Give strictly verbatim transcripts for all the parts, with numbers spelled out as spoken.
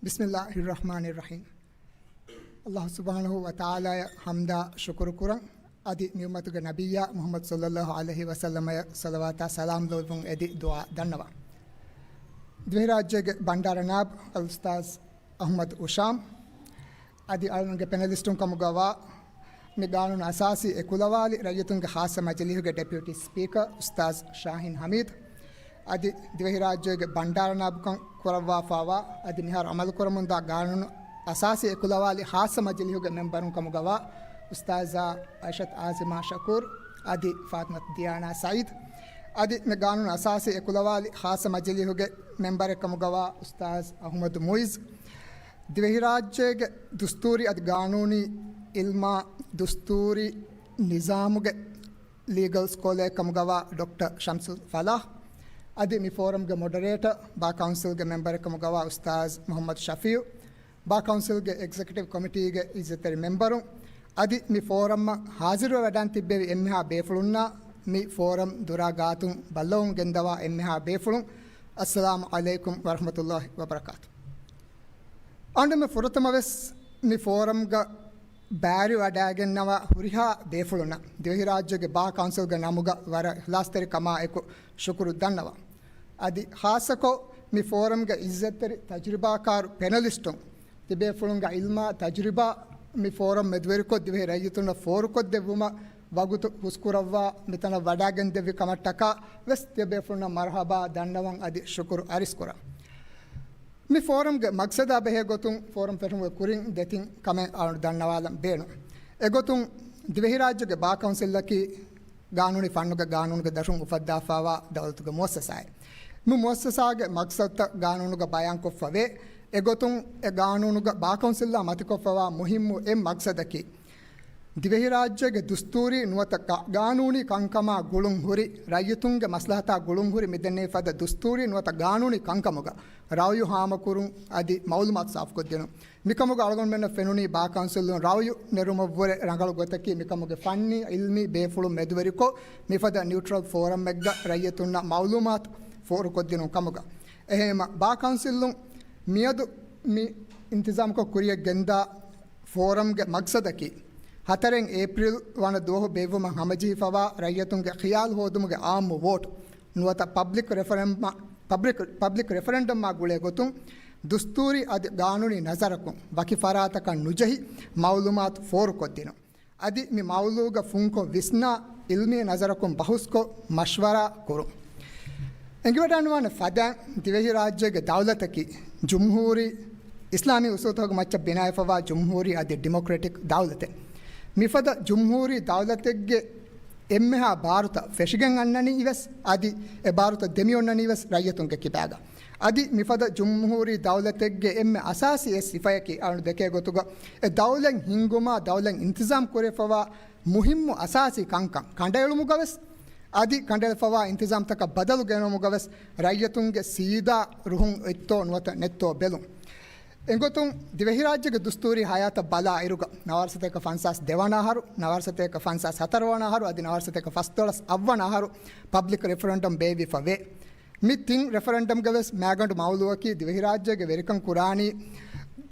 ބިސްމިއްލާހިއްރަޙްމާނިއްރަޙީމް. އައްލާހު ސުބްޙާނަހު ވަތަޢާލާއަށް ޙަމްދާ ޝުކުރު ކުރަން، އަދި މި އުއްމަތުގެ ނަބިއްޔާ މުޙައްމަދު ޞައްލައްލާހު ޢަލައިހި ވަސައްލަމައަށް ޞަލަވާތާ ސަލާމް ލެއްވުން އެދި ދުޢާ ދަންނަވަން. ދިވެހިރާއްޖޭގެ ބަންޑާރަ ނާބް އަލްއުސްތާޛް އަޙްމަދު އުޝާމް، އަދި އަޅުގަނޑުގެ ޕެނަލިސްޓުން ކަމުގަވާ މި ގާނޫނު އަސާސީ އެކުލަވާލި ރައްޔިތުންގެ ޚާއްޞަ މަޖިލީހުގެ ޑެޕިއުޓީ ސްޕީކަރ އުސްތާޛް ޝާހީން ޙަމީދު، އަދި ދިވެހިރާއްޖޭގެ ބަންޑާރަ ނާބުކަން ކުރައްވާފާވާ އަދި މިހާރު އަމަލުކުރަމުންދާ ގާނޫނު އަސާސީ އެކުލަވާލި ޚާއްޞަ މަޖިލީހުގެ މެމްބަރުން ކަމުގަވާ އުސްތާޛާ އައިޝަތު އާޒިމާ ޝަކޫރު އަދި ފާތިމަތު ދިޔާނާ ސައީދު، އަދި މި ގާނޫނު އަސާސީ އެކުލަވާލި ޚާއްޞަ މަޖިލީހުގެ މެމްބަރެއް ކަމުގަވާ އުސްތާޛް އަޙްމަދު މުޢިއްޒު، ދިވެހިރާއްޖޭގެ ދުސްތޫރީ އަދި ގާނޫނީ އިލްމާ ދުސްތޫރީ ނިޒާމުގެ ލީގަލް ސްކޮލަރ ކަމުގަވާ ޑޮކްޓަރ ޝަމްސުލް ފަލާޙް، އަދި މި ފޯރަމްގެ މޮޑަރޭޓަރ ބާ ކައުންސިލްގެ މެމްބަރެއް ކަމުގަވާ އުސްތާޛް މުޙައްމަދު ޝަފީޢު، ބާ ކައުންސިލްގެ އެގްޒެކެޓިވް ކޮމިޓީގެ އިއްޒަތްތެރި މެމްބަރުން، އަދި މި ފޯރަމަށް ޙާޒިރުވެ ވަޑައިން ތިއްބެވި އެންމެހާ ބޭފުޅުންނާ މި ފޯރަމް ދުރާ ގާތުން ބައްލަވަމުން ގެންދަވާ އެންމެހާ ބޭފުޅުން، އައްސަލާމު ޢަލައިކުމް ވަރަޙްމަތުﷲި ވަބަރަކާތު. އަންޑުމެ ފުރަތަމަވެސް މި ފޯރަމްގަ ބާރި ވަޑައިގެންނަވާ ހުރިހާ ބޭފުޅުންނަށް ދިވެހިރާއްޖޭގެ ބާ ކައުންސިލްގެ ނަމުގަ ވަރަށް އިޚްލާޞްތެރިކަމާއެކު ޝުކުރު ދަންނަވަން. އަދި ޚާއްޞަކޮށް މި ފޯރަމްގެ އިއްޒަތްތެރި ތަޖުރިބާކާރު ޕެނަލިސްޓުން ތިބޭފުޅުންގެ އިލްމާ ތަޖުރިބާ މި ފޯރަމް މެދުވެރިކޮށް ދިވެހި ރައްޔިތުންނަށް ފޯރުކޮށްދެއްވުމަށް ވަގުތު ހުސްކުރައްވާ މިތަނަށް ވަޑައިގެންދެއްވި ކަމަށްޓަކާ ވެސް ތިޔަބޭފުޅުންނަށް މަރުޙަބާ ދަންނަވަން އަދި ޝުކުރު އަރިސްކުރަން. މި ފޯރަމްގެ މަގްސަދާ ބެހޭ ގޮތުން ފޯރަމް ފެށުމުގެ ކުރިން ދެތިން ކަމެއް އަޅުގަނޑު ދަންނަވާލަން ބޭނުން. އެގޮތުން ދިވެހިރާއްޖޭގެ ބާ ކައުންސިލްއަކީ ގާނޫނީ ފަންނުގެ ގާނޫނުގެ ދަށުން އުފައްދާފާވާ ދައުލަތުގެ މުއައްސަސާއެއް. މި މުއައްސަސާގެ މަގްސަދުތައް ގާނޫނުގަ ބަޔާންކޮށްފަވޭ. އެގޮތުން އެ ގާނޫނުގަ ބާ ކައުންސިލްއާ މަތިކޮށްފަވާ މުހިއްމު އެއް މަގްސަދަކީ، ދިވެހިރާއްޖޭގެ ދުސްތޫރީ ނުވަތަ ގާ-، ގާނޫނީ ކަންކަމާ ގުޅުންހުރި، ރައްޔިތުންގެ މަސްލަހަތާ ގުޅުންހުރި މިދެންނެވި ފަދަ ދުސްތޫރީ ނުވަތަ ގާނޫނީ ކަންކަމުގަ ރައުޔު ހާމަކުރުން އަދި މައުލޫމާތު ސާފުކޮށްދިނުން. މިކަމުގަ އަޅުގަނޑުމެންނަށް ފެނުނީ ބާ ކައުންސިލުން ރައުޔު ނެރުމަށްވުރެ ރަނގަޅު ގޮތަކީ މިކަމުގެ ފަންނީ އިލްމީ ބޭފުޅުން މެދުވެރިކޮށް މިފަދަ ނިއުޓްރަލް ފޯރަމްއެއްގަ ރައްޔިތުންނަށް މައުލޫމާތު ފޯރުކޮށްދިނުން ކަމުގަ. އެހެންވީމަ ބާ ކައުންސިލުން މިއަދު މި އިންތިޒާމްކޮށް ކުރިޔަށް ގެންދާ ފޯރަމްގެ މަގްސަދަކީ، ހަތަރެއް އޭޕްރީލް ވަނަ ދުވަހު ބޭއްވުމަށް ހަމަޖެހިފަވާ ރައްޔިތުންގެ ޚިޔާލު ހޯދުމުގެ އާއްމު ވޯޓް ނުވަތަ ޕަބްލިކް ރެފަރެންޑަމް، ޕަބްލިކް، ޕަބްލިކް ރެފަރެންޑަމްއާ ގުޅޭ ގޮތުން ދުސްތޫރީ އަދި ގާނޫނީ ނަޒަރަކުން ވަކި ފަރާތަކަށް ނުޖެހި މައުލޫމާތު ފޯރުކޮށްދިނުން. އަދި މި މައުޟޫގަ ފުންކޮށް ވިސްނާ، އިލްމީ ނަޒަރަކުން ބަހުސްކޮށް، މަޝްވަރާ ކުރުން. އެނގިވަޑައިނުވާނެ ފަދައިން، ދިވެހިރާއްޖޭގެ ދައުލަތަކީ ޖުމްހޫރީ އިސްލާމީ އުސޫލުތަކުގެ މައްޗަށް ބިނާވެފަވާ ޖުމްހޫރީ އަދި ޑިމޮކްރެޓިކް ދައުލަތެއް. މިފަދަ ޖުމްހޫރީ ދައުލަތެއްގެ އެންމެހާ ބާރުތައް ފެށިގެން އަންނަނީ ވެސް، އަދި އެ ބާރުތައް ދެމިއޮންނަނީ ވެސް ރައްޔިތުންގެ ކިބާގަ. އަދި މިފަދަ ޖުމްހޫރީ ދައުލަތެއްގެ އެންމެ އަސާސީ އެއް ސިފަޔަކީ، އަޅުގަނޑު ދެކޭ ގޮތުގަ، އެ ދައުލަތް ހިންގުމާ ދައުލަތް އިންތިޒާމް ކުރެވިފަވާ މުހިއްމު އަސާސީ ކަންކަން ކަނޑައެޅުމުގަވެސް، އަދި ކަނޑައެޅިފަވާ އިންތިޒާމްތަކަށް ބަދަލު ގެނައުމުގަވެސް ރައްޔިތުންގެ ސީދާ ރުހުން އޮތްތޯ ނުވަތަ ނެތްތޯ ބެލުން. އެގޮތުން ދިވެހިރާއްޖޭގެ ދުސްތޫރީ ހަޔާތަށް ބަލާ އިރުގަ، ނަވާރަ ސަތޭކަ ފަންސާސް ދެވަނަ އަހަރު، ނަވާރަ ސަތޭކަ ފަންސާސް ހަތަރު ވަނަ އަހަރު އަދި ނަވާރަ ސަތޭކަ ފަސްދޮޅަސް އަށް ވަނަ އަހަރު ޕަބްލިކް ރެފަރެންޑަމް ބޭއްވިފަވޭ. މި ތިން ރެފަރެންޑަމްގެ ވެސް މައިގަނޑު މައުޟޫއަކީ ދިވެހިރާއްޖޭގެ ވެރިކަން ކުރާނީ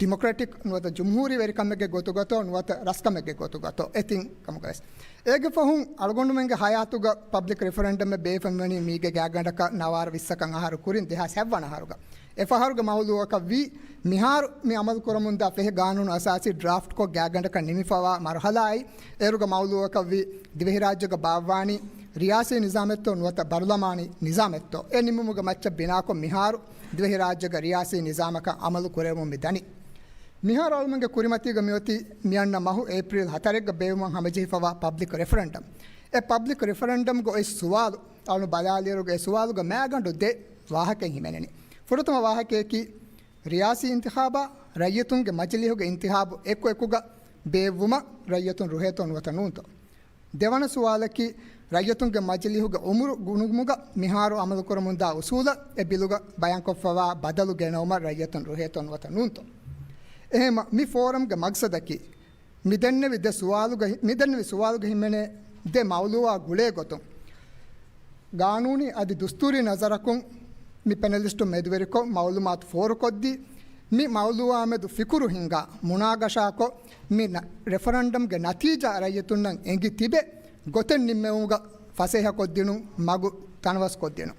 ޑިމޮކްރެޓިކް ނުވަތަ ޖުމްހޫރީ ވެރިކަމެއްގެ ގޮތުގަތޯ ނުވަތަ ރަސްކަމެއްގެ ގޮތުގަތޯ، އެ ތިން ކަމުގަ ވެސް. އޭގެ ފަހުން އަޅުގަނޑުމެންގެ ހަޔާތުގަ ޕަބްލިކް ރެފަރެންޑަމެއް ބޭއްވެވަނީ މީގެ ގާތްގަނޑަކަށް ނަވާރަ ވިއްސަކަށް އަހަރު ކުރިން ދެހާސް ހަތްވަނަ އަހަރުގަ. އެފަހަރުގެ މައުޟޫއަކަށްވީ މިހާރު މި އަމަލު ކުރަމުންދާ ފެހެ ގާނޫނު އަސާސީ ޑްރާފްޓްކޮށް ގާތްގަނޑަކަށް ނިމިފަވާ މަރުހަލާއި، އޭރުގެ މައުޟޫއަކަށްވީ ދިވެހިރާއްޖޭގަ ބާއްވާނީ ރިޔާސީ ނިޒާމެއްތޯ ނުވަތަ ބަރުލަމާނީ ނިޒާމެއްތޯ. އެ ނިމުމުގެ މައްޗަށް ބިނާކޮށް މިހާރު ދިވެހިރާއްޖޭގަ ރިޔާސީ ނިޒާމަކަށް އަމަލު ކުރެވެމުން މި ދަނީ. މިހާރު އަޅުމެންގެ ކުރިމަތީގަ މިއޮތީ މިއަންނަ މަހު އޭޕްރީލް ހަތަރެއްގަ ބޭއްވުމަށް ހަމަޖެހިފަވާ ޕަބްލިކް ރެފަރެންޑަމް. އެ ޕަބްލިކް ރެފަރެންޑަމްގެ އޮތް ސުވާލު އަޅު ބަލާލިއިރުގެ އެ ސުވާލުގެ މައިގަނޑު ދެ ވާހަކައެއް ހިމެނެނީ. ފުރަތަމަ ވާހަކަޔަކީ، ރިޔާސީ އިންތިޚާބާ ރައްޔިތުންގެ މަޖިލީހުގެ އިންތިޚާބު އެކު އެކުގަ ބޭއްވުމަށް ރައްޔިތުން ރުހޭތޯ ނުވަތަ ނޫންތޯ؟ ދެވަނަ ސުވާލަކީ، ރައްޔިތުންގެ މަޖިލީހުގެ އުމުރު ގުނުމުގަ މިހާރު އަމަލުކުރަމުންދާ އުސޫލަށް އެ ބިލުގަ ބަޔާންކޮށްފަވާ ބަދަލު ގެނައުމަށް ރައްޔިތުން ރުހޭތޯ ނުވަތަ ނޫންތޯ؟ އެހެންމަ، މި ފޯރަމްގެ މަގްސަދަކީ، މި ދެންނެވި ދެ ސުވާލުގަ، މި ދެންނެވި ސުވާލުގަ ހިމެނޭ ދެ މައުޟޫއާ ގުޅޭ ގޮތުން، ގާނޫނީ އަދި ދުސްތޫރީ ނަޒަރަކުން މި ޕެނަލިސްޓުން މެދުވެރިކޮށް މައުލޫމާތު ފޯރުކޮށްދީ، މި މައުލޫއާމެދު ފިކުރު ހިންގާ، މުނާގަޝާކޮށް، މި ނަ-، ރެފަރަންޑަމްގެ ނަތީޖާ ރައްޔިތުންނަށް އެނގި ތިބެ ގޮތެއް ނިންމެވުމުގަ ފަސޭހަކޮށްދިނުން މަގު ތަނަވަސްކޮށްދިނުން.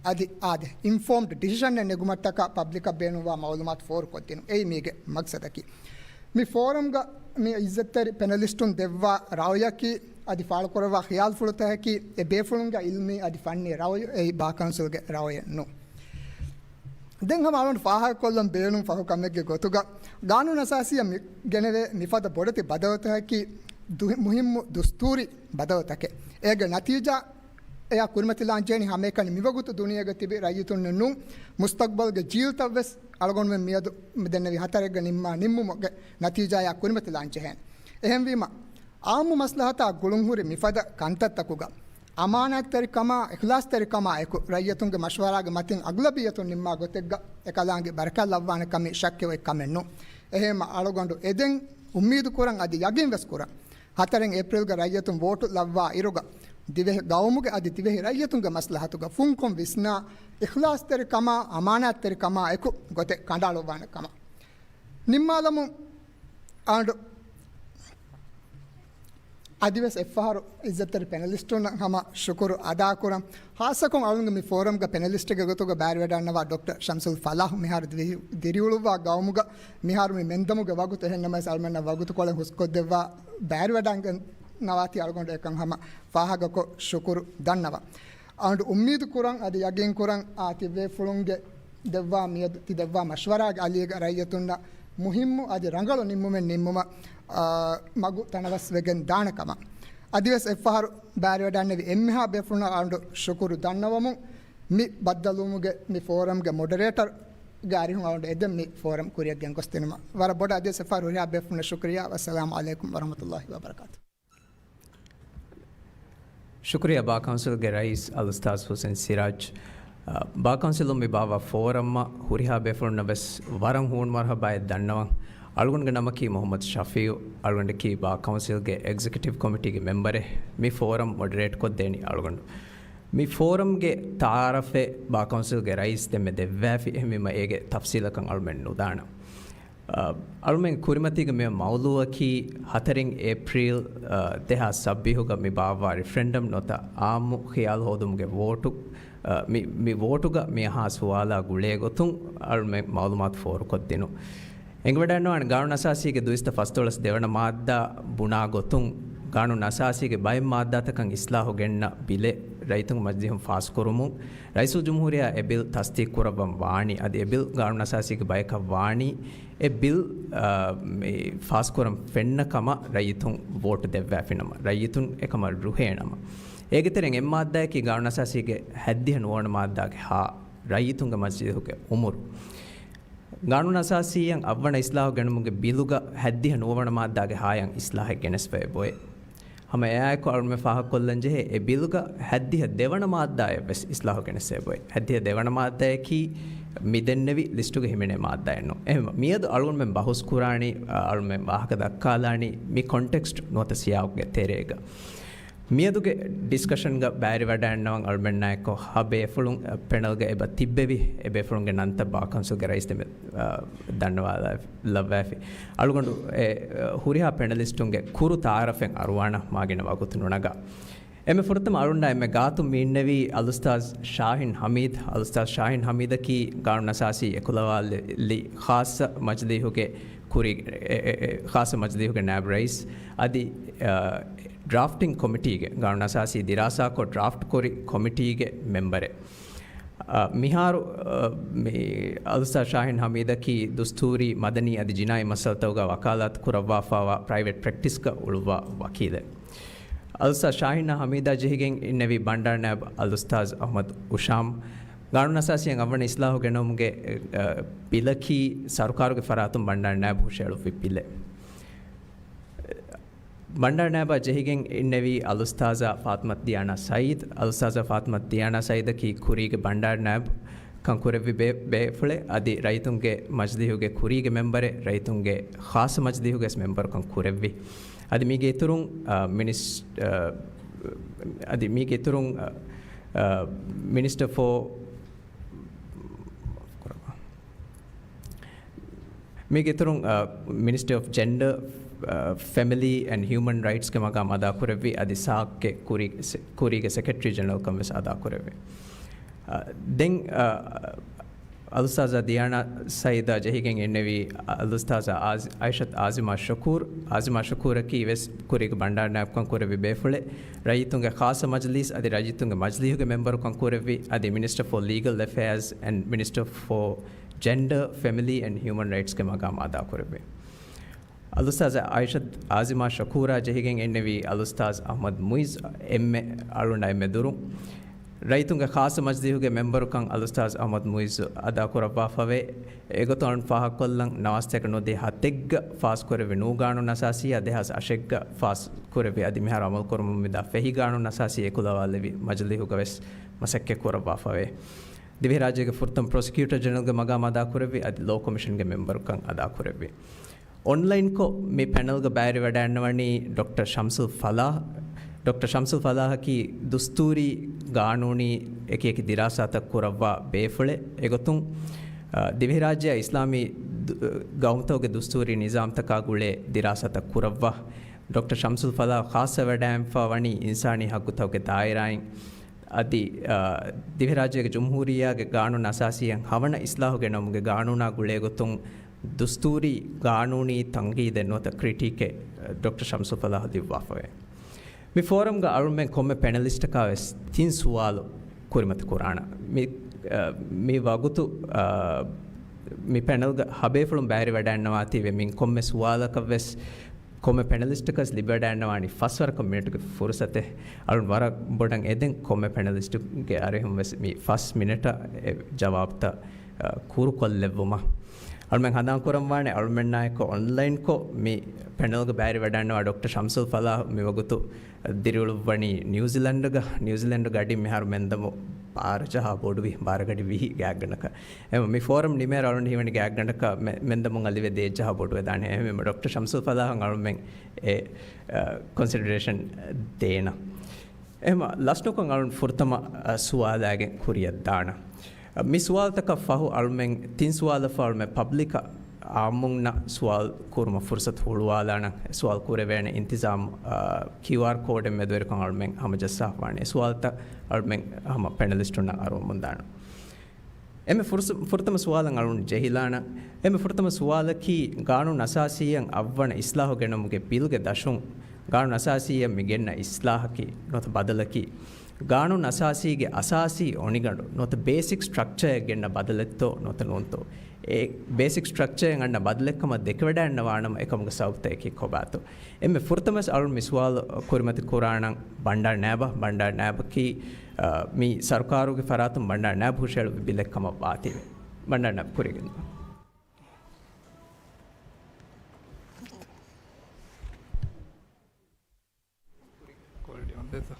އަދި އާދެ، އިންފޯމްޑް ޑިސިޝަނެއް ނެގުމަށްޓަކާ ޕަބްލިކަށް ބޭނުންވާ މައުލޫމާތު ފޯރުކޮށްދިނުން. އެއީ މީގެ މަގްސަދަކީ. މި ފޯރަމްގަ މި އިއްޒަތްތެރި ޕެނަލިސްޓުން ދެއްވާ ރައުޔަކީ، އަދި ފާޅުކުރައްވާ ޚިޔާލުފުޅުތަކަކީ، އެ ބޭފުޅުންގެ އިލްމީ އަދި ފަންނީ ރައުޔު، އެއީ ބާ ކައުންސިލްގެ ރައުޔެއް ނޫން. ދެން ހަމަ އަޅުގަނޑު ފާހަގަކޮށްލަން ބޭނުން ފަހު ކަމެއްގެ ގޮތުގަ، ގާނޫނު އަސާސީއަށް މި ގެނެވޭ މިފަދަ ބޮޑެތި ބަދަލުތަކަކީ ދު-، މުހިއްމު ދުސްތޫރީ ބަދަލުތަކެއް. އޭގެ ނަތީޖާ އެއާ ކުރިމަތިލާން ޖެހެނީ ހަމައެކަނި މިވަގުތު ދުނިޔޭގަ ތިބި ރައްޔިތުންނެއް ނޫން، މުސްތަޤްބަލްގެ ޖީލްތައްވެސް އަޅުގަނޑުމެން މިއަދު މި ދެންނެވި ހަތަރެއްގަ ނިންމާ ނިންމުމުގެ ނަތީޖާއާ ކުރިމަތިލާން ޖެހޭނެ. އެހެންވީމަ، އާއްމު މަސްލަހަތާ ގުޅުންހުރި މިފަދަ ކަންތައްތަކުގަ އަމާނާތްތެރިކަމާ، އިޚްލާޞްތެރިކަމާ އެކު ރައްޔިތުންގެ މަޝްވަރާގެ މަތިން އަޣްލަބިއްޔަތުން ނިންމާ ގޮތެއްގަ އެކަލާނގެ ބަރަކާތް ލައްވާނެ ކަމީ ޝައްކެއް އޮތް ކަމެއް ނޫން. އެހެންމަ އަޅުގަނޑު އެދެން އުއްމީދު ކުރަން އަދި ޔަގީން ވެސް ކުރަން. ހަތަރެއް އޭޕްރީލްގަ ރައްޔިތުން ވޯޓު ލައްވާ އިރުގަ ދިވެހި ގައުމުގެ އަދި ދިވެހި ރައްޔިތުންގެ މަސްލަހަތުގަ ފުންކޮށް ވިސްނާ، އިޚްލާޞްތެރިކަމާ، އަމާނާތްތެރިކަމާ އެކު ގޮތެއް ކަނޑައަޅުއްވާނެ ކަމަށް. ނިންމާލަމުން އަޅުގަނޑު އަދިވެސް އެއްފަހަރު އިއްޒަތްތެރި ޕެނަލިސްޓުންނަށް ހަމަ ޝުކުރު އަދާކުރަން. ޚާއްޞަކޮށް އަޅުގަނޑު މި ފޯރަމްގެ ޕެނަލިސްޓެއްގެ ގޮތުގަ ބައިވެރިވެވަޑައިގަންނަވާ ޑޮކްޓަރ ޝަމްސުލް ފަލާޙް މިހާރު ދިވެހި-، ދިރިއުޅުއްވާ ގައުމުގަ މިހާރު މި މެންދަމުގެ ވަގުތު. އެހެންނަމަވެސް އަޅުމެންނަށް ވަގުތުކޮޅެއް ހުސްކޮށްދެއްވާ ބައިވެރިވެވަޑައިގަންނަވާތީ އަޅުގަނޑު އެކަން ހަމަ ފާހަގަކޮށް ޝުކުރު ދަންނަވަން. އަޅުގަނޑު އުއްމީދު ކުރަން އަދި ޔަގީން ކުރަން އާ ތިއްބޭފުޅުންގެ ދެއްވާ މިއަދު ތި ދެއްވާ މަޝްވަރާގެ އަލީގަ ރައްޔިތުންނަށް މުހިއްމު އަދި ރަނގަޅު ނިންމުމެއް ނިންމުމަށް، އާ، މަގު ތަނަވަސްވެގެން ދާނެ ކަމަށް. އަދިވެސް އެއްފަހަރު ބައިވެރިވެވަޑައިގަންނެވި އެންމެހާ ބޭފުޅުންނަށް އަޅުގަނޑު ޝުކުރު ދަންނަވަމުން، މި ބައްދަލުވުމުގެ މި ފޯރަމްގެ މޮޑަރޭޓަރގެ އަރިހުން އަޅުގަނޑު އެދެން މި ފޯރަމް ކުރިއަށް ގެންގޮސްދިނުމަށް. ވަރަށް ބޮޑަށް އަދިވެސް އެއްފަހަރު ހުރިހާ ބޭފުޅުންނަށް ޝުކުރިއްޔާ. ވައްސަލާމު ޢަލައިކުމް ވަރަޙްމަތުﷲި ވަބަރަކާތުހު. ޝުކުރިއްޔާ ބާ ކައުންސިލްގެ ރައީސް އަލްއުސްތާޛް ޙުސައިން ސިރާޖް. އަ، ބާ ކައުންސިލުން މި ބާއްވާ ފޯރަމަށް ހުރިހާ ބޭފުޅުންނަށް ވެސް ވަރަށް ހޫނު މަރުޙަބާއެއް ދަންނަވަން. އަޅުގަނޑުގެ ނަމަކީ މުޙައްމަދު ޝަފީޢު. އަޅުގަނޑަކީ ބާ ކައުންސިލްގެ އެގްޒެކެޓިވް ކޮމިޓީގެ މެމްބަރެއް. މި ފޯރަމް މޮޑަރޭޓް ކޮށްދޭނީ އަޅުގަނޑު. މި ފޯރަމްގެ ތަޢާރަފެއް ބާ ކައުންސިލްގެ ރައީސް ދެންމެ ދެއްވާފި. އެހެންވީމަ އޭގެ ތަފްސީލަކަށް އަޅުމެން ނުދާނަން. އަ، އަޅުމެން ކުރިމަތީގެ މި މައުޟޫޢަކީ ހަތަރެއް އޭޕްރީލް، އަ، ދެހާސް ސައްބީސްގަ މި ބާއްވާ ރިފްރެންޑަމް ނުވަތަ އާއްމު ޚިޔާލު ހޯދުމުގެ ވޯޓު، އަ، މި، މި ވޯޓުގަ މި އަހާ ސުވާލާ ގުޅޭ ގޮތުން އަޅުމެން މައުލޫމާތު ފޯރުކޮށްދިނުން. އެނގިވަޑައިގަންނަވާނެ ގާނޫނު އަސާސީގެ ދުއިސައްތަ ފަސްދޮޅަސް ދެވަނަ މާއްދާ ބުނާ ގޮތުން، ގާނޫނު އަސާސީގެ ބައެއް މާއްދާތަކަށް އިސްލާހު ގެންނަ ބިލެއް ރައްޔިތުންގެ މަޖިލީހުން ފާސްކުރުމުން، ރައީސުލްޖުމްހޫރިއްޔާ އެ ބިލް ތަޞްދީޤު ކުރައްވަން ވާނީ، އަދި އެ ބިލް ގާނޫނު އަސާސީގެ ބަޔަކަށް ވާނީ، އެ ބިލް، އާ، މި ފާސްކުރަން ފެންނަ ކަމަށް ރައްޔިތުން ވޯޓު ދެއްވާފިނަމަ، ރައްޔިތުން އެކަމަށް ރުހޭނަމަ. އޭގެ ތެރެއިން އެއް މާއްދާއަކީ ގާނޫނު އަސާސީގެ ހައްދިހަ ނުވަވަނަ މާއްދާގެ ހާ، ރައްޔިތުންގެ މަޖިލީހުގެ އުމުރު. ގާނޫނު އަސާސީއަށް އަށްވަނަ އިސްލާހު ގެނުމުގެ ބިލުގަ ހައްދިހަ ނުވަވަނަ މާއްދާގެ ހާޔަށް އިސްލާހެއް ގެނެސްފައި އޮތް. ހަމަ އެއާއެކު އަޅުމެން ފާހަގަކޮށްލަން ޖެހޭ، އެ ބިލުގަ ހައްދިހަ ދެވަނަ މާއްދާއަށް ވެސް އިސްލާހު ގެނެސްފައި އޮތް. ހައްދިހަ ދެވަނަ މާއްދާއަކީ މި ދެންނެވި ލިސްޓުގަ ހިމެނޭ މާއްދާއެއް ނޫން. އެހެން މިއަދު އަޅުގަނޑުމެން ބަހުސް ކުރާނީ، އަ، އަޅުމެން ވާހަކަ ދައްކާލާނީ މި ކޮންޓެކްސްޓް ނުވަތަ ސިޔާގުގެ ތެރޭގަ. މިއަދުގެ ޑިސްކަޝަންގަ ބައިވެރިވަޑައިގަންނަވަން އަޅުމެންނާއެކު ހަ ބޭފުޅުން، އަ، ޕެނަލްގަ އެބަ ތިއްބެވި އެ ބޭފުޅުންގެ ނަންތައް ބާ ކައުންސިލްގެ ރައީސް ދެންމެ، އަ، ދަންނަވާލަ-، ލައްވައިފި. އަޅުގަނޑު އެ، އަ، ހުރިހާ ޕެނަލިސްޓުންގެ ކުރު ތަޢާރަފެއް އަރުވާނަ މާގިނަ ވަގުތު ނުނަގާ. އެންމެ ފުރަތަމަ އަޅުންނާ އެންމެ ގާތުން މި އިންނެވީ އަލްއުސްތާޛް ޝާހިން ހަމީދު. އަލްއުސްތާޛް ޝާހިން ހަމީދަކީ ގާނޫނު އަސާސީ އެކުލަވާލި ޚާއްޞަ މަޖިލީހުގެ ކުރި-، އެ، އެ، އެ، ޚާއްޞަ މަޖިލީހުގެ ނާއިބު ރައީސް. އަދި، އަ، ޑްރާފްޓިން ކޮމިޓީގެ، ގާނޫނު އަސާސީ ދިރާސާކޮށް ޑްރާފްޓް ކުރި ކޮމިޓީގެ މެމްބަރެއް. އަ، މިހާރު، އަ، މި އަލްއުސްތާޛް ޝާހިން ހަމީދަކީ ދުސްތޫރީ، މަދަނީ އަދި ޖިނާއީ މައްސަލަތަކުގަ ވަކާލާތު ކުރައްވާފައިވާ ޕްރައިވެޓް ޕްރެކްޓިސްގަ އުޅުއްވާ ވަކީލެއް. އަލްއުސްތާޛް ޝާހިންއާ ހަމީދާ ޖެހިގެން އިންނެވީ ބަންޑާރު ނާއިބު އަލްއުސްތާޛް އަޙްމަދު އުޝާމް. ގާނޫނު އަސާސީއަށް އަށްވަނަ އިސްލާހު ގެނައުމުގެ، އަ، ބިލަކީ ސަރުކާރުގެ ފަރާތުން ބަންޑާރު ނާއިބު ހުށައެޅުއްވި ބިލެއް. ބަންޑާރު ނާއިބާ ޖެހިގެން އިންނެވީ އަލްއުސްތާޛާ ފާތިމަތު ދިޔާނާ ސައީދު. އަލްއުސްތާޛާ ފާތިމަތު ދިޔާނާ ސައީދަކީ ކުރީގެ ބަންޑާރު ނާއިބު ކަން ކުރެއްވި ބޭ-، ބޭފުޅެއް. އަދި ރައްޔިތުންގެ މަޖިލީހުގެ ކުރީގެ މެމްބަރެއް، ރައްޔިތުންގެ ޚާއްޞަ މަޖިލީހުގެ ވެސް މެމްބަރުކަން ކުރެއްވި. އަދި މީގެ އިތުރުން، އަ، މިނިސް-، އަ، އަދި މީގެ އިތުރުން، އަ، އަ، މިނިސްޓަރ ފޯ-، މީގެ އިތުރުން، އަ، މިނިސްޓްރީ އޮފް ޖެންޑަރ، އަ، ފެމިލީ އެންޑް ހިއުމަން ރައިޓްސްގެ މަގާމް އަދާކުރެއްވި، އަދި ސާކްގެ ކުރި-، ސެ-، ކުރީގެ ސެކްރެޓަރީ ޖެނެރަލްކަން ވެސް އަދާކުރެއްވި. އަ، ދެން، އަ، އަލްއުސްތާޒާ ދިޔާނާ ސައީދާ ޖެހިގެން އިންނެވީ އަލްއުސްތާޒާ އާޒި-، އައިޝަތް އާޒިމާ ޝުކޫރު. އާޒިމާ ޝުކޫރަކީ ވެސް ކުރީގެ ބަންޑާރަ ނާއިބުކަން ކުރެއްވި ބޭފުޅެއް. ރައްޔިތުންގެ ޚާއްޞަ މަޖިލީސް އަދި ރައްޔިތުންގެ މަޖިލީހުގެ މެމްބަރުކަން ކުރެއްވި، އަދި މިނިސްޓަރ ފޯ ލީގަލް އެފެއާޒް އެންޑް މިނިސްޓަރ ފޯ ޖެންޑަރ، ފެމިލީ އެންޑް ހިއުމަން ރައިޓްސްގެ މަގާމް އަދާކުރެއްވި. އަލްއުސްތާޒް އައިޝަތް އާޒިމާ ޝުކޫރާ ޖެހިގެން އިންނެވީ އަލްއުސްތާޒް އަޙްމަދު މުއިއްޒު، އެންއޭ، އަޅުގަނޑާ އެންއޭ ދުރުން. ރައްޔިތުންގެ ޚާއްޞަ މަޖިލީހުގެ މެމްބަރުކަން އަލްއުސްތާޒް އަޙްމަދު މުއިއްޒު އަދާކުރައްވާފަވޭ. އެގޮތުން އަޅުން ފާހަގަކޮށްލަން، ނަވާސްތޭކަ ނުވަދިހަ ހަތެއްގަ ފާސްކުރެއްވި ނޫގާނޫނު އަސާސީއާ ދެހާސް އަށެއްގަ ފާސްކުރެއްވި އަދި މިހާރު އަމަލުކުރަމުން މިދާ ފެހި ގާނޫނު އަސާސީ އެކުލަވާލެވި މަޖިލީހުގަ ވެސް މަސައްކަތް ކުރައްވާފަވޭ. ދިވެހިރާއްޖޭގެ ފުރަތަމަ ޕްރޮސިކިއުޓަރ ޖެނެރަލްގެ މަގާމް އަދާކުރެއްވި އަދި ލޯ ކޮމިޝަންގެ މެމްބަރުކަން އަދާކުރެއްވި. އޮންލައިންކޮށް މި ޕެނަލްގަ ބައިވެރިވަޑައިގަންނަވަނީ ޑޮކްޓަރ ޝަމްސުލް ފަލާހް. ޑޮކްޓަރ ޝަމްސުލް ފަލާހަކީ ދުސްތޫރީ، ގާނޫނީ އެކި އެކި ދިރާސާތައް ކުރައްވާ ބޭފުޅެއް. އެގޮތުން، އަ، ދިވެހިރާއްޖެއާ އިސްލާމީ ދު-، ގައުމުތަކުގެ ދުސްތޫރީ ނިޒާމްތަކާ ގުޅޭ ދިރާސާތައް ކުރައްވާ ޑޮކްޓަރ ޝަމްސުލް ފަލާހް ޚާއްޞަވެވަޑައިގެންފަ ވަނީ އިންސާނީ ހައްގުތަކުގެ ދާއިރާއިން އަދި، އަ، ދިވެހިރާއްޖޭގެ ޖުމްހޫރިއްޔާގެ ގާނޫނު އަސާސީއަށް ހަވަނަ އިސްލާހު ގެނައުމުގެ ގާނޫނާ ގުޅޭގޮތުން ދުސްތޫރީ ގާނޫނީ ތަންގީދެއް ނުވަތަ ކްރިޓީކެއް ޑޮކްޓަރ ޝަމްސުލް ފަލާހް ލިޔުއްވާފަވޭ. މި ފޯރަމްގަ އަޅުމެން ކޮންމެ ޕެނަލިސްޓަކާ ވެސް ތިން ސުވާލު ކުރިމަތި ކުރާނަ. މި، އަ، މި ވަގުތު، އަ، މި ޕެނަލްގަ ހަބޭފުޅުން ބައިވެރިވަޑައިގަންނަވާތީވެ މިން ކޮންމެ ސުވާލަކަށް ވެސް ކޮންމެ ޕެނަލިސްޓަކަސް ލިބިވަޑައިގަންނަވާނީ ފަސް ވަރަކަށް މިނެޓުގެ ފުރުސަތެއް. އަޅުން ވަރަށް ބޮޑަށް އެދެން ކޮންމެ ޕެނަލިސްޓުގެ އަރިހުން ވެސް މި ފަސް މިނެޓަށް އެ ޖަވާބުތައް، އަ، ކުރުކޮށްލެއްވުމަށް. އަޅުމެން ހަނދާން ކުރަންވާނެ އަޅުމެންނާއެކު އޮންލައިންކޮށް މި ޕެނަލްގަ ބައިވެރިވަޑައިގަންނަވާ ޑޮކްޓަރ ޝަމްސުލް ފަލާހް މިވަގުތު ދިރިއުޅުއްވަނީ ނިއުޒިލެންޑުގަ. ނިއުޒިލެންޑުގެ އަޑިން މިހާރު މެންދަމު ބާރަ ޖަހާ ބޮޑުވި، ބާރަ ގަޑި ވިހި ގާތްގަނޑަކަށް. އެހެން މި ފޯރަމް ނިމޭއިރު އަޅުން ހީވަނީ ގާތްގަނޑަކަށް މެ-، މެންދަމުން އަލިވެ ދޭއްޖަހާ ބޮޑުވެދާނެ. އެހެންވީމަ ޑޮކްޓަރ ޝަމްސުލް ފަލާހަށް އަޅުމެން އެ، އަ، ކޮންސިޑަރޭޝަން ދޭނަ. އެހެން ލަސްނުކޮށް އަޅުން ފުރަތަމަ، އަ، ސުވާލާގެން ކުރިއަށް ދާނަ. މި ސުވާލުތަކަށް ފަހު އަޅުމެން ތިން ސުވާލަށް ފަހު އަޅުމެން ޕަބްލިކަށް އާއްމުންނަށް ސުވާލު ކުރުމަށް ފުރުސަތު ހުޅުވާލާނަން. ސުވާލު ކުރެވޭނެ އިންތިޒާމް، އާ، ކިއުއާރް ކޯޑެއް މެދުވެރިކޮށް އަޅުމެން ހަމަޖައްސާފާނެ. ސުވާލުތައް އަޅުމެން ހަމަ ޕެނަލިސްޓުންނަށް އަރުވަމުންދާނަން. އެންމެ ފުރުސަ-، ފުރަތަމަ ސުވާލަށް އަޅުން ޖެހިލާނަން. އެންމެ ފުރަތަމަ ސުވާލަކީ، ގާނޫނު އަސާސީއަށް އަށްވަނަ އިސްލާހު ގެނައުމުގެ ބިލްގެ ދަށުން، ގާނޫނު އަސާސީއަށް މި ގެންނަ އިސްލާހަކީ ނުވަތަ ބަދަލަކީ، ގާނޫނު އަސާސީގެ އަސާސީ އޮނިގަނޑު ނުވަތަ ބޭސިކް ސްޓްރަކްޗަރއަށް ގެންނަ ބަދަލެއްތޯ ނުވަތަ ނޫންތޯ؟ އެ ބޭސިކް ސްޓްރަކްޗަރަށް އަންނަ ބަދަލެއްކަމަށް ދެކެވަޑައިގަންނަވާނަމަ އެކަމުގެ ސަބަބުތައް އެކީ ކޮބާތޯ؟ އެންމެ ފުރަތަމަވެސް އަޅުން މި ސުވާލު ކުރިމަތި ކުރާނަން ބަންޑާރަ ނައިބަށް. ބަންޑާރަ ނައިބަކީ، އަ، މި ސަރުކާރުގެ ފަރާތުން ބަންޑާރަ ނައިބު ހުށައެޅުއްވި ބިލެއް ކަމަށް ވާތީވެ. ބަންޑާރަ ނައިބު ކުރިގެން. ކޮލިޓީ އޮންދޭތަ؟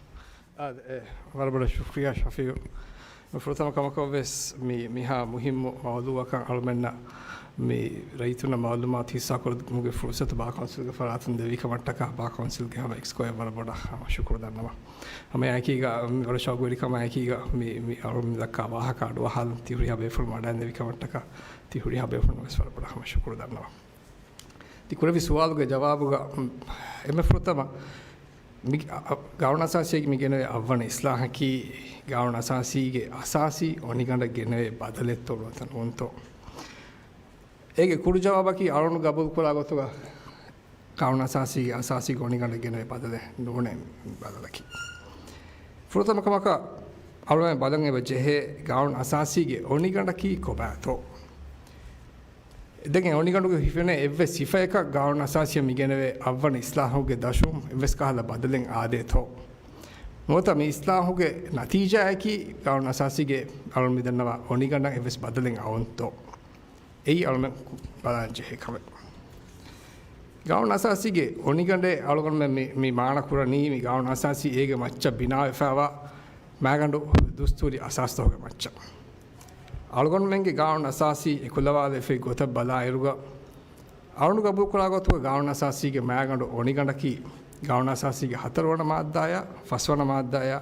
އާ، އެ، ވަރަށް ބޮޑަށް ޝުކްރިޔާ ޝަފީއު. ފުރަތަމަ ކަމަކަށްވެސް މި، މިހާ މުހިއްމު މައުލޫއަކަށް އަޅުމެންނަށް މި ރައްޔިތުންނަށް މައުލޫމާތު ހިއްސާކުރުމުގެ ފުރުސަތު ބާ ކައުންސިލްގެ ފަރާތުން ދެއްވި ކަމަށްޓަކާ ބާ ކައުންސިލްގެ ހަމަ އެކްސްކޯއަށް ވަރަށް ބޮޑަށް ހަމަ ޝުކުރު ދަންނަވަން. ހަމައެއާއެކީގަ މި ވަރަށް ޝައުގުވެރިކަމާއެކީގަ މި، މި އަޅުމެން ދައްކާ ވާހަކަ އަޑުއަހާލަން ތި ހުރިހާ ބޭފުޅުން ވަޑައިން ދެއްވި ކަމަށްޓަކާ ތި ހުރިހާ ބޭފުޅުން ވެސް ވަރަށް ބޮޑަށް ހަމަ ޝުކުރު ދަންނަވަން. ތި ކުރެއްވި ސުވާލުގެ ޖަވާބުގަ، އެންމެ ފުރަތަމަ މި، އަ، އަ، ގާނޫނު އަސާސީގެ މި ގެނެވޭ އަށްވަނަ އިސްލާހަކީ ގާނޫނު އަސާސީގެ އަސާސީ އޮނިގަނޑަށް ގެނެވޭ ބަދަލެއްތޯ ނުވަތަ ނޫންތޯ؟ އޭގެ ކުރު ޖަވާބަކީ އަޅުން ގަބޫލު ކުރާ ގޮތުގަ ގާނޫނު އަސާސީގެ އަސާސީ އޮނިގަނޑަށް ގެނެވޭ ބަދަލެއް ނޫނޭ ބަދަލަކީ. ފުރަތަމަ ކަމަކަށް އަޅުގަނޑު ބަލަން އެބަ ޖެހޭ ގާނޫނު އަސާސީގެ އޮނިގަނޑަކީ ކޮބާތޯ؟ ދެން އެ އޮނިގަނޑުގަ ހިފެނޭ އެއްވެސް ސިފައަކަށް ގާނޫނު އަސާސީއަށް މި ގެނެވޭ އަށްވަނަ އިސްލާހުގެ ދަށުން އެއްވެސް ކަހަލަ ބަދަލެއް އާދޭތޯ؟ ނުވަތަ މި އިސްލާހުގެ ނަތީޖާއަކީ ގާނޫނު އަސާސީގެ އަޅުން މި ދަންނަވާ އޮނިގަނޑަށް އެއްވެސް ބަދަލެއް އައުންތޯ؟ އެއީ އަޅުމެން ބަލާން ޖެހޭ ކަމެއް. ގާނޫނު އަސާސީގެ އޮނިގަނޑޭ އަޅުގަނޑުމެން މި، މި މާނަ ކުރަނީ މި ގާނޫނު އަސާސީ އޭގެ މައްޗަށް ބިނާވެފައިވާ މާގަނޑު ދުސްތޫރީ އަސާސްތަކުގެ މައްޗަށް. އަޅުގަނޑުމެންގެ ގާނޫނު އަސާސީ އެކުލަވާލެވި ގޮތަށް ބަލާއިރުގަ، އަޅުން ގަބޫލުކުރާ ގޮތުގަ ގާނޫނު އަސާސީގެ މާގަނޑު އޮނިގަނޑަކީ، ގާނޫނު އަސާސީގެ ހަތަރުވަނަ މާއްދާޔާ، ފަސްވަނަ މާއްދާޔާ،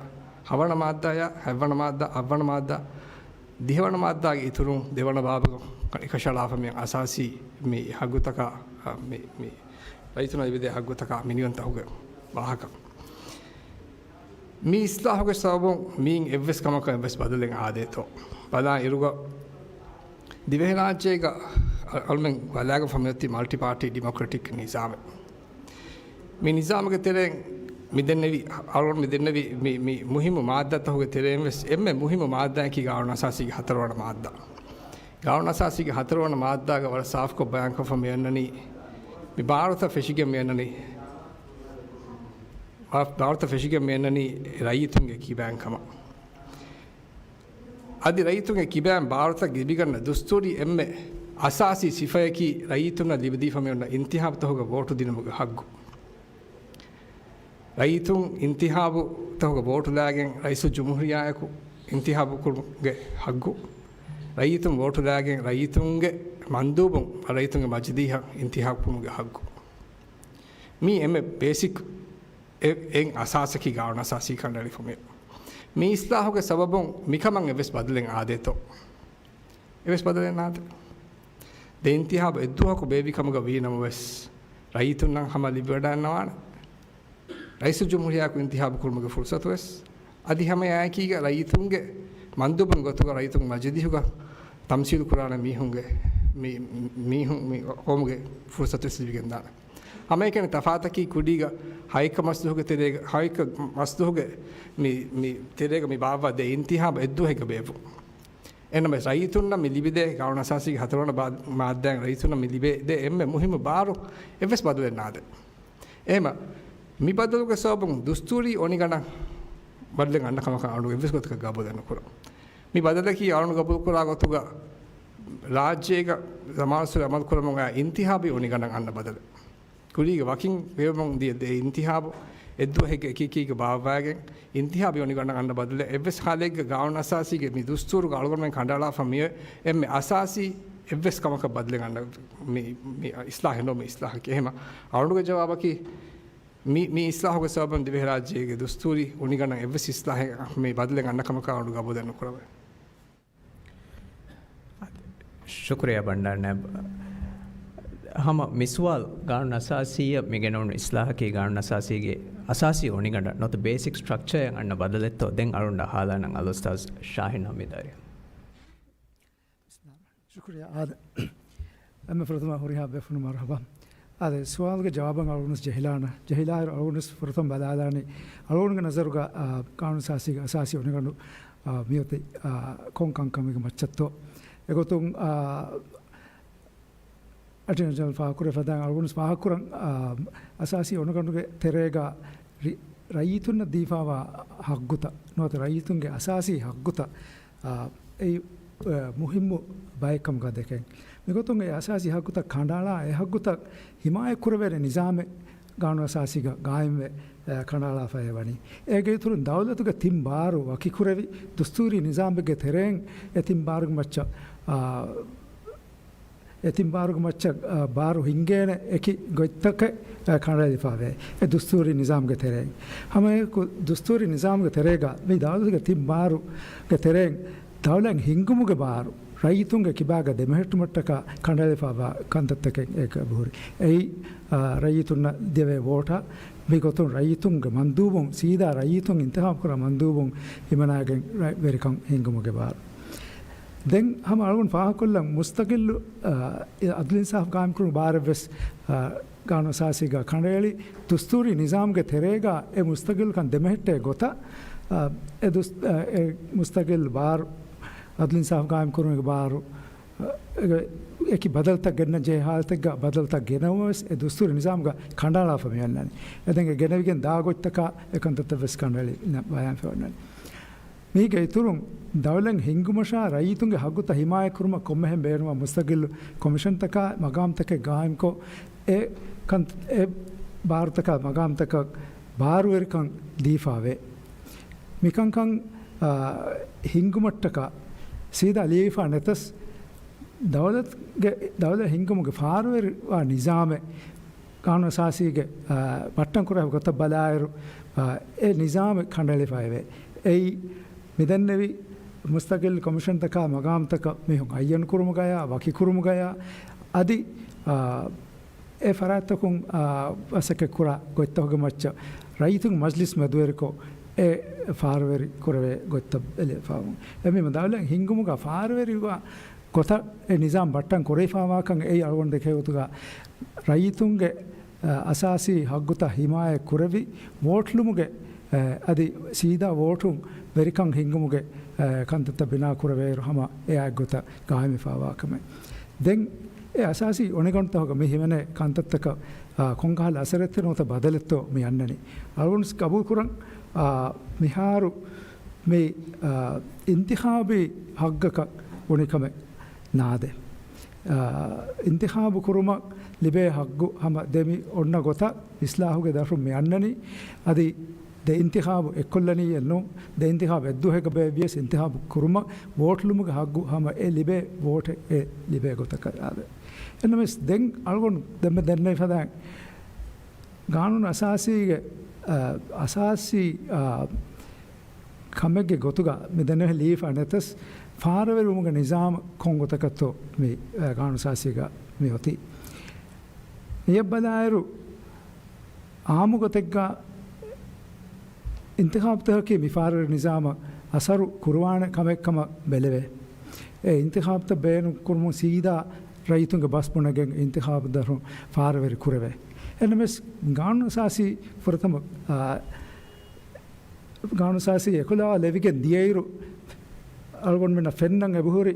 ހަވަނަ މާއްދާޔާ، ހަތްވަނަ މާއްދާ، އަށްވަނަ މާއްދާ، ދިހަވަނަ މާއްދާގެ އިތުރުން ދެވަނަ ބާބުގަ އެކަށައަޅާފަ މި އަސާސީ މި ހައްގުތަކާ، މި، މި ރައްޔިތުންނަށް ލިބިދޭ ހައްގުތަކާ މިނިވަންތަކުގެ ވާހަކަ. މި އިސްލާހުގެ ސަބަބުން މީން އެއްވެސް ކަމަކަށް އެއްވެސް ބަދަލެއް އާދޭތޯ؟ ބަލާ އިރުގަ ދިވެހިރާއްޖޭގަ އަ-، އަޅުމެން ބަލާގަ ފަމިއޮތީ މަލްޓި ޕާޓީ ޑިމޮކްރެޓިކް ނިޒާމެއް. މި ނިޒާމުގެ ތެރެއިން މި ދެންނެވި، އަޅުގަނޑު މި ދެންނެވި މި، މި މުހިއްމު މާއްދާތަކުގެ ތެރެއިން ވެސް އެންމެ މުހިއްމު މާއްދާއަކީ ގާނޫނު އަސާސީގެ ހަތަރުވަނަ މާއްދާ. ގާނޫނު އަސާސީގެ ހަތަރުވަނަ މާއްދާގަ ވަރަށް ސާފުކޮށް ބަޔާންކޮށްފަ މިއަންނަނީ، މި ބާރުތައް ފެށިގެން މިއަންނަނީ، ބާ-، ބާރުތައް ފެށިގެން މިއަންނަނީ ރައްޔިތުންގެ ކިބައިން ކަމަށް. އަދި ރައްޔިތުންގެ ކިބައިން ބާރުތައް ލިބިގަންނަ ދުސްތޫރީ އެންމެ އަސާސީ ސިފަޔަކީ ރައްޔިތުންނަށް ލިބިދީފަ މިއޮންނަ އިންތިހާބުތަކުގަ ވޯޓު ދިނުމުގެ ހައްގު. ރައްޔިތުން އިންތިހާބުތަކުގަ ވޯޓުލާގެން ރައީސުލްޖުމްހޫރިއްޔާއަކު އިންތިހާބުކުރުމުގެ ހައްގު. ރައްޔިތުން ވޯޓުލާގެން ރައްޔިތުންގެ މަންދޫބުން ރައްޔިތުންގެ މަޖިލީހަށް އިންތިހާބުކުރުމުގެ ހައްގު. މީ އެންމެ ބޭސިކް އެ-، އެއް އަސާސަކީ ގާނޫނު އަސާސީ ކަނޑައެޅިފަ މި. މި އިސްލާހުގެ ސަބަބުން މިކަމަށް އެއްވެސް ބަދަލެއް އާދޭތޯ؟ އެއްވެސް ބަދަލެއް ނާދޭ. ދެ އިންތިހާބު އެއްދުވަހަކު ބޭއްވި ކަމުގަ ވީ ނަމަވެސް، ރައްޔިތުންނަށް ހަމަ ލިބިވަޑައިގަންނަވާނެ. ރައީސުލްޖުމްހޫރިއްޔާއަކު އިންތިހާބު ކުރުމުގެ ފުރުސަތުވެސް، އަދި ހަމައެއާއެކީގަ ރައްޔިތުންގެ މަންދޫބުން ގޮތުގަ ރައްޔިތުން މަޖިލީހުގަ ތަމްސީލު ކުރާނެ މީހުންގެ، މި-، މީހުން މި ގައުމުގެ ފުރުސަތުވެސް ލިބިގެންދާނެ. ހަމައެކަނި ތަފާތަކީ ކުޑީގަ ހައެއްކަ މަސްދުވަހުގެ ތެރޭގަ، ހައެއްކަ މަސްދުވަހުގެ މި، މި ތެރޭގަ މި ބާއްވާ ދެ އިންތިހާބު އެއްދުވަހެއްގަ ބޭއްވުން. އެނަމެސް ރައްޔިތުންނަށް މި ލިބިދޭ ގާނޫނު އަސާސީގެ ހަތަރުވަނަ ބާ-، މާއްދާއިން ރައްޔިތުންނަށް މި ލިބޭ ދޭ އެންމެ މުހިއްމު ބާރު އެއްވެސް ބަދަލެއް ނާދޭ. އެހެމަ މި ބަދަލުގެ ސަބަބުން ދުސްތޫރީ އޮނިގަނޑަށް ބަދަލެއް އަންނަ ކަމަކަށް އަޅުގަނޑު އެއްވެސް ގޮތަކަށް ގަބޫލެއް ނުކުރަން. މި ބަދަލަކީ އަޅުގަނޑު ގަބޫލުކުރާ ގޮތުގަ ރާއްޖޭގަ ޒަމާނުއްސުރެ އަމަލުކުރަމުން އައި އިންތިހާބީ އޮނިގަނޑަށް އަންނަ ބަދަލެއް. ކުރީގެ ވަކިން ބޭއްވަމުން ދިޔަ ދެ އިންތިހާބު އެއްދުވަހެއްގެ އެކިއެކީގަ ބާއްވައިގެން އިންތިހާބީ އޮނިގަނޑަށް އަންނަ ބަދަލެއް އެއްވެސް ހާލެއްގަ ގާނޫނު އަސާސީގެ މި ދުސްތޫރުގަ އަޅުގަނޑުމެން ކަނޑައަޅާފަ މިއޮތް އެންމެ އަސާސީ އެއްވެސް ކަމަކަށް ބަދަލެއް އަންނަ މި، މި އިސްލާހެއް ނޫން، މި އިސްލާހަކީ. އެހެމަ އަޅުގަނޑުގެ ޖަވާބަކީ މި، މި އިސްލާހުގެ ސަބަބުން ދިވެހިރާއްޖޭގެ ދުސްތޫރީ އޮނިގަނޑަށް އެއްވެސް އިސްލާހެއް މި ބަދަލެއް އަންނަ ކަމަކަށް އަޅުގަނޑު ގަބޫލެއް ނުކުރަވޭ. ޝުކުރިއްޔާ ބަންޑާރަ ނައިބް. ހަމަ މި ސުވާލު، ގާނޫނު އަސާސީއަށް މި ގެނައުނު އިސްލާހަކީ ގާނޫނު އަސާސީގެ އަސާސީ އޮނިގަނޑަށް ނުވަތަ ބޭސިކް ސްޓްރަކްޗަރއަށް އަންނަ ބަދަލެއްތޯ؟ ދެން އަޅުގަނޑަށް ހާލާނަން އަލްއުސްތާޛް ޝާހިން ހަމީދާރި. ޝުކުރިއްޔާ. އާދެ، އެންމެ ފުރަތަމަ ހުރިހާ ބޭފުޅުން މަރުޙަބާ. އާދެ، ސުވާލުގެ ޖަވާބަށް އަޅުގަނޑު ޖެހިލާނަން. ޖެހިލާއިރު އަޅުގަނޑު ފުރަތަމަ ބަލާލާނީ، އަޅުގަނޑުގެ ނަޒަރުގަ، އާ، ގާނޫނު އަސާސީގެ އަސާސީ އޮނިގަނޑު، އާ، މިއޮތީ، އާ، ކޮން ކަންކަމެއްގެ މައްޗަށްތޯ. އެގޮތުން، އާ، އެޓަނީ ޖެނެރަލް ފާހަގަކުރެފަދައިން އަޅުގަނޑު ފާހަގަކުރަން، އާ، އަސާސީ އޮނިގަނޑުގެ ތެރޭގަ ރި-، ރައްޔިތުންނަށް ދީފާވާ ހައްގުތައް، ނުވަތަ ރައްޔިތުންގެ އަސާސީ ހައްގުތައް، އާ، އެއީ، އާ، މުހިއްމު ބައެއް ކަމުގަ ދެކެން. މިގޮތުން އެ އަސާސީ ހައްގުތައް ކަނޑައަޅާ، އެ ހައްގުތައް ހިމާޔަތްކުރެވޭނެ ނިޒާމެއް ގާނޫނު އަސާސީގަ ގާއިމްވެ، އާ، ކަނޑައަޅާފައި ވަނީ. އޭގެ އިތުރުން ދައުލަތުގެ ތިން ބާރު ވަކިކުރެވި، ދުސްތޫރީ ނިޒާމެއްގެ ތެރެއިން އެ ތިން ބާރުގެ މައްޗަށް، އާ، އެ ތިން ބާރުގެ މައްޗަށް، އާ، ބާރު ހިންގޭނެ އެކި ގޮތްތަކެއް، އާ، ކަނޑައެޅިފައިވޭ. އެ ދުސްތޫރީ ނިޒާމްގެ ތެރެއިން. ހަމައެކު ދުސްތޫރީ ނިޒާމްގެ ތެރޭގަ މި ދައުލަތުގެ ތިން ބާރުގެ ތެރެއިން ދައުލަތް ހިންގުމުގެ ބާރު، ރައްޔިތުންގެ ކިބާގަ ދެމެހެއްޓުމަށްޓަކާ ކަނޑައެޅިފައިވާ ކަންތައްތަކެއް އޭގަ ހުރި. އެއީ، އާ، ރައްޔިތުންނަށް ދެވޭ ވޯޓާ، މިގޮތުން ރައްޔިތުންގެ މަންދޫބުން، ސީދާ ރައްޔިތުން އިންތިހާބުކުރާ މަންދޫބުން ހިމަނާގެން ރައް-، ވެރިކަން ހިންގުމުގެ ބާރު. ދެން ހަމަ އަޅުގަނޑު ފާހަގަކޮށްލަން މުސްތަގިއްލު، އާ، އަދުލު އިންސާފް ގާއިމްކުރުމުގެ ބާރެއްވެސް، އާ، ގާނޫނު އަސާސީގަ ކަނޑައެޅި، ދުސްތޫރީ ނިޒާމްގެ ތެރޭގަ އެ މުސްތަގިއްލުކަން ދެމެހެއްޓޭ ގޮތަށް، އާ، އެ ދުސް-، އާ، އެ މުސްތަގިއްލު ބާރު، އަދުލު އިންސާފް ގާއިމްކުރުމުގެ ބާރު، އެ، އެކި ބަދަލުތައް ގެންނަން ޖެހޭ ހާލަތެއްގަ ބަދަލުތައް ގެނައުމަށް ވެސް އެ ދުސްތޫރީ ނިޒާމްގަ ކަނޑައަޅާފަ މިއަންނަނީ. އެ ދެން އެ ގެނެވިގެން ދާ ގޮތްތަކާ އެ ކަންތައްތައް ވެސް ކަނޑައެޅި ބަޔާން ފެންނަނީ. މީގެ އިތުރުން ދައުލަތް ހިންގުމަށާ ރައްޔިތުންގެ ހައްގުތައް ހިމާޔަތްކުރުމަށް ކޮންމެހެން ބޭނުންވާ މުސްތަގިއްލު ކޮމިޝަންތަކާ މަގާމްތަކެއް ގާއިމްކޮށް، އެ ކަން-، އެ ބާރުތަކާ މަގާމްތަކަށް ބާރުވެރިކަން ދީފާވޭ. މިކަންކަން، އާ، ހިންގުމަށްޓަކާ ސީދާ ލިޔެވިފާ ނެތަސް، ދައުލަތުގެ، ދައުލަތް ހިންގުމުގެ ފާރުވެރިވާ ނިޒާމެއް ގާނޫނު އަސާސީގެ، އާ، ބައްޓަންކުރާ ގޮތަށް ބަލާއިރު، އާ، އެ ނިޒާމެއް ކަނޑައެޅިފައިވޭ. އެއީ، މިދެންނެވި މުސްތަގިލް ކޮމިޝަންތަކާ މަގާމްތަކަށް މީހުން އައްޔަން ކުރުމުގަޔާ، ވަކިކުރުމުގަޔާ، އަދި، އާ، އެ ފަރާތްތަކުން، އާ، މަސައްކަތްކުރާ ގޮތްތަކުގެ މައްޗަށް ރައްޔިތުން މަޖްލިސް މެދުވެރިކޮށް އެ ފާރުވެރި ކުރެވޭ ގޮތްތައް ބެލެފަވުން. އެމީ މަދާލަ ހިންގުމުގަ ފާރުވެރިވާ ގޮތަށް އެ ނިޒާމް ބައްޓަން ކުރެވިފަވާކަން އެއީ އަޅުގަނޑު ދެކޭ ގޮތުގަ ރައްޔިތުންގެ، އަ، އަސާސީ ހައްގުތައް ހިމާޔަތް ކުރެވި، ވޯޓްލުމުގެ، އަ، އަދި ސީދާ ވޯޓުން ވެރިކަން ހިންގުމުގެ، އަ، ކަންތައްތައް ބިނާ ކުރެވޭއިރު ހަމަ އެއާ ގޮތަށް ގާއިމްވެފަވާ ކަމެއް. ދެން އެ އަސާސީ އޮނިގަނޑުތަކުގަ މި ހިމެނޭ ކަންތައްތަކަށް، އާ، ކޮންކަހަލަ އަސަރެއްތަ ނުވަތަ ބަދަލެއްތޯ މި އަންނަނީ. އަޅުގަނޑު ގަބޫލުކުރަން، އާ، މިހާރު މި، އާ، އިންތިޚާބީ ހައްގަކަށް އުނިކަމެއް ނާދޭ. އާ، އިންތިޚާބު ކުރުމަށް ލިބޭ ހައްގު ހަމަ ދެމި އޮންނަ ގޮތަށް އިސްލާހުގެ ދަށުން މި އަންނަނީ. އަދި ދެ އިންތިޚާބު އެއްކޮށްލަނީއެއް ނޫން. ދެ އިންތިޚާބު އެއްދުވަހެއްގަ ބޭއްވިޔަސް އިންތިޚާބު ކުރުމަށް ވޯޓްލުމުގެ ހައްގު ހަމަ އެ ލިބޭ ވޯޓެއް އެ ލިބޭ ގޮތަކަށް އާދޭ. އެންނަމެސް ދެން އަޅުގަނޑު ދެންމެ ދެންނެވި ފަދައިން ގާނޫނު އަސާސީގެ، އަ، އަސާސީ، އަ، ކަމެއްގެ ގޮތުގަ މި ދެންނެވި ލިޔެފަ ނެތަސް ފާރަވެރިވުމުގެ ނިޒާމު ކޮން ގޮތަކަށްތޯ މި، އަ، ގާނޫނު އަސާސީގަ މި އޮތީ. މިޔަށް ބަލާއިރު، އާއްމު ގޮތެއްގަ އިންތިޚާބުތަކަކީ މި ފާރުވެރި ނިޒާމަށް އަސަރު ކުރުވާނެ ކަމެއް ކަމަށް ބެލެވޭ. އެ އިންތިޚާބުތައް ބޭނުން ކުރުމުން ސީދާ ރައްޔިތުންގެ ބަސް ބުނެގެން އިންތިޚާބު ދަށުން ފާރުވެރި ކުރެވޭ. އެންނަމެސް ގާނޫނު އަސާސީ ފުރަތަމަ، އާ، ގާނޫނު އަސާސީ އެކުލަވާލެވިގެން ދިޔައިރު، އަޅުގަނޑުމެންނަށް ފެންނަން އެބަހުރި،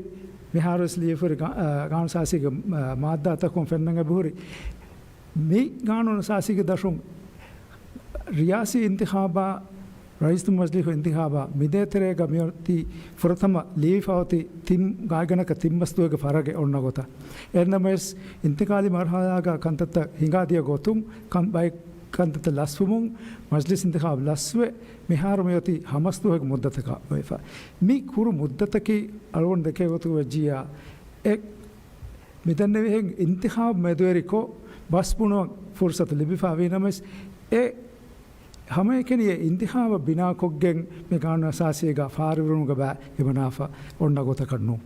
މިހާރުވެސް ލިޔެފަހުރި ގާ-، އާ، ގާނޫނު އަސާސީގެ، އާ، މާއްދާތަކުން ފެންނަން އެބަހުރި، މި ގާނޫނު އަސާސީގެ ދަށުން ރިޔާސީ އިންތިޚާބާ، ރައީސުލްމަޖްލިސް އިންތިޚާބާ މިދޭތެރޭގަ މިއޮތީ ފުރަތަމަ ލިޔެފަ އޮތީ ތިން ގާތްގަނޑަކަށް ތިން މަސް ދުވަހުގެ ފަރަގެއް އޮންނަ ގޮތަށް. އެހެންނަމަވެސް، އިންތިޤާލީ މަރުޙަލާގަ ކަންތައްތައް ހިނގާދިޔަ ގޮތުން ކަން-، ބައެއް ކަންތައްތައް ލަސްވުމުން، މަޖްލިސް އިންތިޚާބު ލަސްވެ، މިހާރު މިއޮތީ ހަ މަސް ދުވަހުގެ މުއްދަތަކަށް އޮތްފަ. މި ކުރު މުއްދަތަކީ އަޅުގަނޑު ދެކޭ ގޮތުގަ ވެއްޖިއްޔާ، އެ މިދެންނެވިހެން އިންތިޚާބު މެދުވެރިކޮށް ބަސް ބުނުމަށް ފުރުޞަތު ލިބިފަ ވީނަމަވެސް، އެ ހަމައެކަނި އެ އިންތިޚާބަށް ބިނާކޮށްގެން މި ގާނޫނު އަސާސީގަ ފާރިވުރުމުގަ ބައި ހިމަނާފަ އޮންނަ ގޮތަކަށް ނޫން.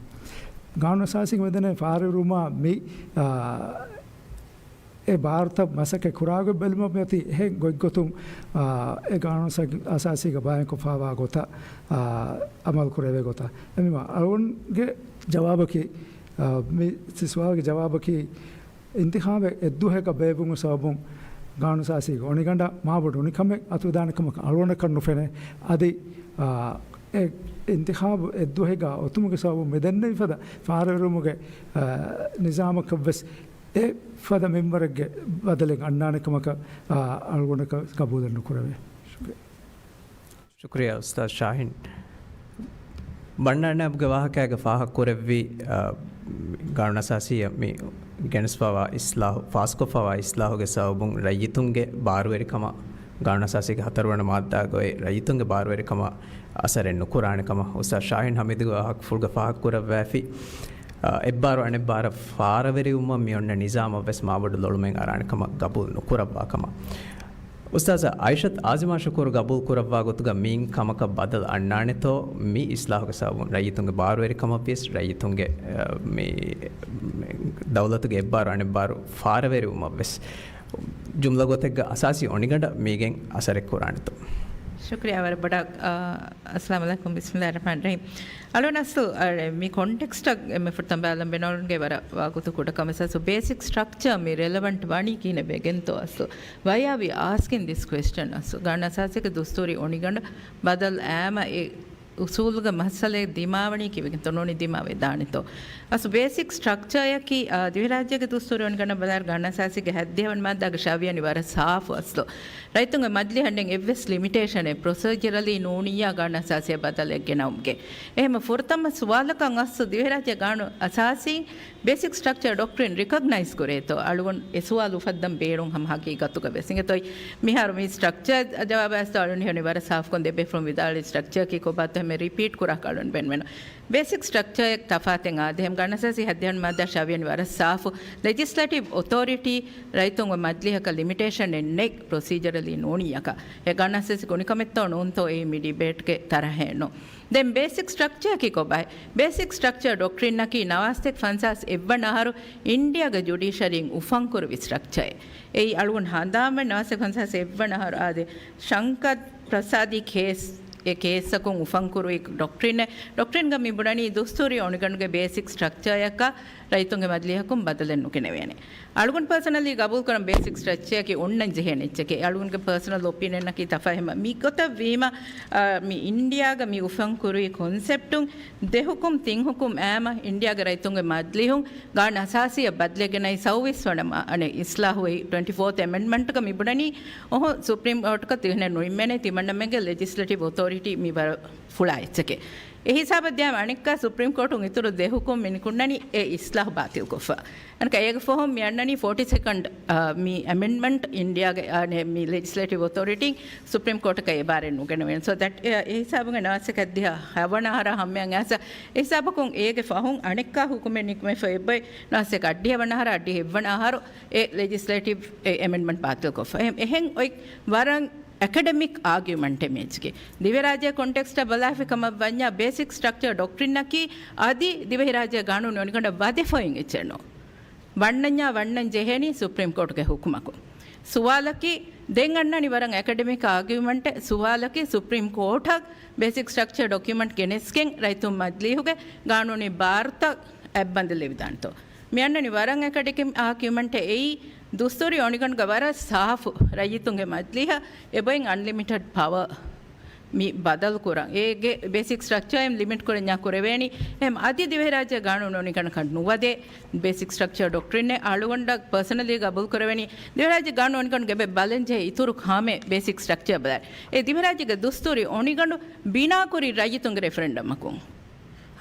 ގާނޫނު އަސާސީގެ މެދުން ފާރިވުރުމާ މި، އާ، އެ ބާރުތައް މަސައްކަތް ކުރާގޮތް ބެލުމަށް މިއޮތީ އެހެން ގޮތްގޮތުން، އާ، އެ ގާނޫނު އަސާ-، އަސާސީގަ ބަޔާންކޮށްފަވާ ގޮތަށް، އާ، އަމަލު ކުރެވޭ ގޮތަށް. އެމީ އަޅުގަނޑުގެ ޖަވާބަކީ، އާ، މި ސި-، ސުވާލުގެ ޖަވާބަކީ، އިންތިޚާބެއް އެއްދުވަހަކަށް ބޭއްވުމުގެ ސަބަބުން ގާނޫނު އަސާސީގެ އޮނިގަނޑަށް މާބޮޑު އުނިކަމެއް އަތުވެދާނެ ކަމަކަށް އަޅުގަނޑަކަށް ނުފެނޭ. އަދި، އާ، އެ އިންތިޚާބު އެއްދުވަހެއްގަ އޮތުމުގެ ސަބަބުން މި ދެންނެވި ފަދަ ފާރިވުރުމުގެ، އާ، ނިޒާމަކަށްވެސް އެ ފަދަ މިންވަރެއްގެ ބަދަލެއް އަންނާނެ ކަމަކަށް، އާ، އަޅުގަނޑަކަށް ގަބޫލެއް ނުކުރެވޭ. ޝުކްރިޔާ. ޝުކްރިޔާ އުސްތާޛް ޝާހިން. ބަންނާނާބުގެ ވާހަކައިގަ ފާހަގަ ކުރެއްވި، އާ، ގާނޫނު އަސާސީއަށް މި ގެނެސްފަވާ އިސްލާހު، ފާސްކޮށްފަވާ އިސްލާހުގެ ސަބަބުން ރައްޔިތުންގެ ބާރުވެރިކަމަށް، ގާނޫނު އަސާސީގެ ހަތަރުވަނަ މާއްދާގައި ރައްޔިތުންގެ ބާރުވެރިކަމަށް އަސަރެއް ނުކުރާނެ ކަމަށް އުސްތާޛް ޝާހިން ޙަމީދުގެ ވާހަކަފުޅުގަ ފާހަގަ ކުރައްވައިފި. އާ، އެއްބާރު އަނެއްބާރަށް ފާރަވެރިވުމަށް މި އޮންނަ ނިޒާމަށްވެސް މާބޮޑު ލޮޅުމެއް އަރާނެ ކަމަށް ގަބޫލު ނުކުރައްވާ ކަމަށް. އުސްތާޛް އައިޝަތް އާޒިމާ ޝުކޫރު ގަބޫލު ކުރައްވާ ގޮތުގަ މިއިން ކަމަކަށް ބަދަލު އަންނާނެތޯ؟ މި އިސްލާހުގެ ސަބަބުން ރައްޔިތުންގެ ބާރުވެރިކަމަށްވިޔަސް ރައްޔިތުންގެ، އަ، މި، މި ދައުލަތުގެ އެއްބާރު އަނެއްބާރު ފާރަވެރިވުމަށްވެސް ޖުމްލަ ގޮތެއްގަ އަސާސީ އޮނިގަނޑަށް މީގެން އަސަރެއް ކުރާނެތޯ؟ ޝުކްރިޔާ ވަރަށް ބޮޑަށް. އަ، އައްސަލާމު ޢަލައިކުމް. ބިސްމިއްލާހި ރަޙްމާނި ރަޙީމް. އަޅުން އަސްލު، އަ، މި ކޮންޓެކްސްޓަށް އެންމެ ފުރަތަމަ ބަލަން ބޭނުންގެ ވަރަށް ވަގުތު ކުޑަކަމަށް އަސްލު ބޭސިކް ސްޓްރަކްޗަރ މި ރެލެވަންޓް ވަނީ ކިހިނެއް ވެގެންތޯ އަސްލު؟ Why are we asking this question އަސްލު؟ ގާނޫނު އަސާސީގެ ދުސްތޫރީ އޮނިގަނޑަށް ބަދަލު އައީމަ އެ އުސޫލުގެ މައްސަލައެއް ދިމާވަނީ ކީއްވެގެންތޯ ނޫނީ ދިމާވެދާނެތޯ؟ އަސްލު ބޭސިކް ސްޓްރަކްޗަރއަކީ، އާ، ދިވެހިރާއްޖޭގެ ދުސްތޫރީ އޮނިގަނޑަށް ބަލާއިރު ގާނޫނު އަސާސީގެ ހަތްދިހަ ވަނަ މާއްދާގަ ޝާވިޔަނި ވަރަށް ސާފު އަސްލު. ރައްޔިތުންގެ މަޖިލީހަށް އެއްވެސް ލިމިޓޭޝަނެއް ޕްރޮސީޖަރަލީ ނޫނިއްޔާ ގާނޫނު އަސާސީއަށް ބަދަލެއް ގެނައުމުގެ. އެހެންމަ ފުރަތަމަ ސުވާލަކަށް އަސްލު ދިވެހިރާއްޖޭ ގާނޫނު އަސާސީ ބޭސިކް ސްޓްރަކްޗަރ ޑޮކްޓްރިން ރިކޮގްނައިޒް ކުރޭތޯ؟ އަޅުގަނޑު އެ ސުވާލު އުފައްދަން ބޭނުން ހަމަ ހަގީގަތުގަ ވެސް. އިނގޭތޯ މިހާރު މި ސްޓްރަކްޗަރ ޖަވާބާ އަސްލު އަޅުން ހެނި ވަރަށް ސާފުކޮށް ދެބޭފުޅުން ވިދާޅުވި ސްޓްރަކްޗަރަކީ ކޮބާތޯ؟ މި ރިޕީޓް ކުރާކަށް އަޅުން ބޭނުމެއް ނޫން. ބޭސިކް ސްޓްރަކްޗަރ ތަފާތެއް އާދޭ. ހަމަ ގަނޑުއަސާސީ ހަތްދިހަ މާއްދާ ޝަވިޔަނި ވަރަށް ސާފު. ލެޖިސްލޭޓިވް އޮތޯރިޓީ ރައްޔިތުންގެ މަޖިލީހަކަށް ލިމިޓޭޝަނެއް ނެތް ޕްރޮސީޖަރަލީ ނޫނިއްޔަކަށް. އެ ގަނޑުއަސާސީ ގުނިކަމެއްތޯ ނޫންތޯ އެއީ މި ޑިބޭޓްގެ ތަރަހެއް ނޫން. ދެން ބޭސިކް ސްޓްރަކްޗަރަކީ ކޮބާހޭ؟ ބޭސިކް ސްޓްރަކްޗަރ ޑޮކްޓްރިންއަކީ ނަވާސްތޭކަ ފަންސާސް އެއްވަނަ އަހަރު އިންޑިއާގެ ޖުޑިޝަރީން އުފަންކުރެއްވި ސްޓްރަކްޗަރެއް. އެއީ އަޅުގަނޑު ހަނދާންވެ ނަވާސްތޭކަ ފަންސާސް އެއްވަނަ އަހަރު އާދޭ ޝަންކަރ ޕްރަސާދީ ކޭސް، އެ ކޭސްއަކުން އުފަންކުރުވި ޑޮކްޓްރިނެއް، ޑޮކްޓްރިންގަ މި ބުނަނީ ދުސްތޫރީ އޮނިގަނޑުގެ ބޭސިކް ސްޓްރަކްޗަރއަކަށް ރައްޔިތުންގެ މަޖިލީހަކުން ބަދަލެއް ނުގެނެވޭނެ. އަޅުގަނޑު ޕާސަނަލީ ގަބޫލުކުރަން ބޭސިކް ސްޓްރަކްޗަރއަކީ އޮންނަން ޖެހޭނެ އެއްޗެކޭ. އަޅުގަނޑުގެ ޕާސަނަލް އޮޕީނިއަންއަކީ ތަފާ. ހަމަ މިގޮތަށް ވީމަ، އާ، މި އިންޑިއާގަ މި އުފަންކުރުވި ކޮންސެޕްޓުން ދެ ހުކުމް ތިން ހުކުމް އާމަ އިންޑިއާގެ ރައްޔިތުންގެ މަޖިލީހުން ގާނޫނު އަސާސީއަށް ބަދަލެއް ގެނައި ސައުވީސް ވަނަ މަ-، އަނެއް އިސްލާހުވެ ޓްވެންޓީ ފޯތު އެމެންޑްމަންޓްގަ މި ބުނަނީ އޮހޮ ސުޕްރީމް ކޯޓަކަށް ތިހެނެއް ނުނިންމޭނެ ތިމަންނަމެންގެ ލެޖިސްލޭޓިވް އޮތޯރިޓީ މި ވަރަށް ފުޅާ އެއްޗެކޭ. އެ ހިސާބަށް ދިޔަ އަނެއްކާ ސުޕްރީމް ކޯޓުން އިތުރު ދެ ހުކުމް މި ނިކުންނަނީ އެ އިސްލާހު ބާތިލްކޮށްފަ. އަނެއްކާ އޭގެ ފަހުން މި އަންނަނީ ފޯޓީ ސެކަންޑް، އާ، މި އެމެންޑްމަންޓް އިންޑިއާގެ، އާ، މި ލެޖިސްލޭޓިވް އޮތޯރިޓީން ސުޕްރީމް ކޯޓަކަށް އެ ބާރެއް ނުގެނެވޭނެ. ސޯ ދެޓް، އެ، އެ ހިސާބުގެ ނަވާސްތޭކަ ހަވަނަ އަހަރާ ހަމަޔަށް އައިސް އެ ހިސާބަކުން އޭގެ ފަހުން އަނެއްކާ ހުކުމެއް ނިކުމެފަ އެބައި ނަވާސްތޭކަ އަށްޑިހަ ވަނަ އަހަރާ އަށްޑިހަ އެއްވަނަ އަހަރު އެ ލެޖިސްލޭޓިވް އެ އެމެންޑްމަންޓް ބާތިލްކޮށްފަ. އެހެން، އެހެން އޮތް ވަރަށް އެކަޑެމިކް އާގިއުމަންޓެއް މިއެއްޗެކޭ. ދިވެހިރާއްޖޭ ކޮންޓެކްސްޓަށް ބަލާފި ކަމަށް ވަންޏާ ބޭސިކް ސްޓްރަކްޗަރ ޑޮކްޓްރިންއަކީ އަދި ދިވެހިރާއްޖޭ ގާނޫނު އޮނިގަނޑަށް ވަދެފައި އެއްޗެއް ނޫން. ވަންނަންޏާ ވަންނަން ޖެހޭނީ ސުޕްރީމް ކޯޓުގެ ހުކުމަކުން. ސުވާލަކީ، ދެން އަންނަނީ ވަރަށް އެކަޑެމިކް އާގިއުމަންޓެއް. ސުވާލަކީ، ސުޕްރީމް ކޯޓަށް ބޭސިކް ސްޓްރަކްޗަރ ޑޮކިއުމަންޓް ގެނެސްގެން ރައްޔިތުން މަޖިލީހުގެ ގާނޫނީ ބާރުތައް އަތް ބަނދެލެވިދާނެތޯ؟ މި އަންނަނީ ވަރަށް އެކަޑެމިކް އާގިއުމަންޓެއް. އެއީ ދުސްތޫރީ އޮނިގަނޑުގަ ވަރަށް ސާފު. ރައްޔިތުންގެ މަޖިލީހަށް އެބައިން އަންލިމިޓެޑް ޕަވަރ މި ބަދަލު ކުރަން. އޭގެ ބޭސިކް ސްޓްރަކްޗަރ އެއް ލިމިޓް ކުރަންޏާ ކުރެވޭނީ. އެހެން އަދި ދިވެހިރާއްޖޭ ގާނޫނު އޮނިގަނޑަކަށް ނުވަދޭ ބޭސިކް ސްޓްރަކްޗަރ ޑޮކްޓްރިން އެއް އަޅުގަނޑަށް ޕާސަނަލީ ގަބޫލު ކުރެވެނީ. ދިވެހިރާއްޖޭ ގާނޫނު އޮނިގަނޑުގެ އެބަ ބަލަން ޖެހޭ އިތުރު ކާމެއް ބޭސިކް ސްޓްރަކްޗަރ ބަލާ. އެ ދިވެހިރާއްޖޭގެ ދުސްތޫރީ އޮނިގަނޑު ބިނާކުރީ ރައްޔިތުންގެ ރެފަރެންޑަމަކުން.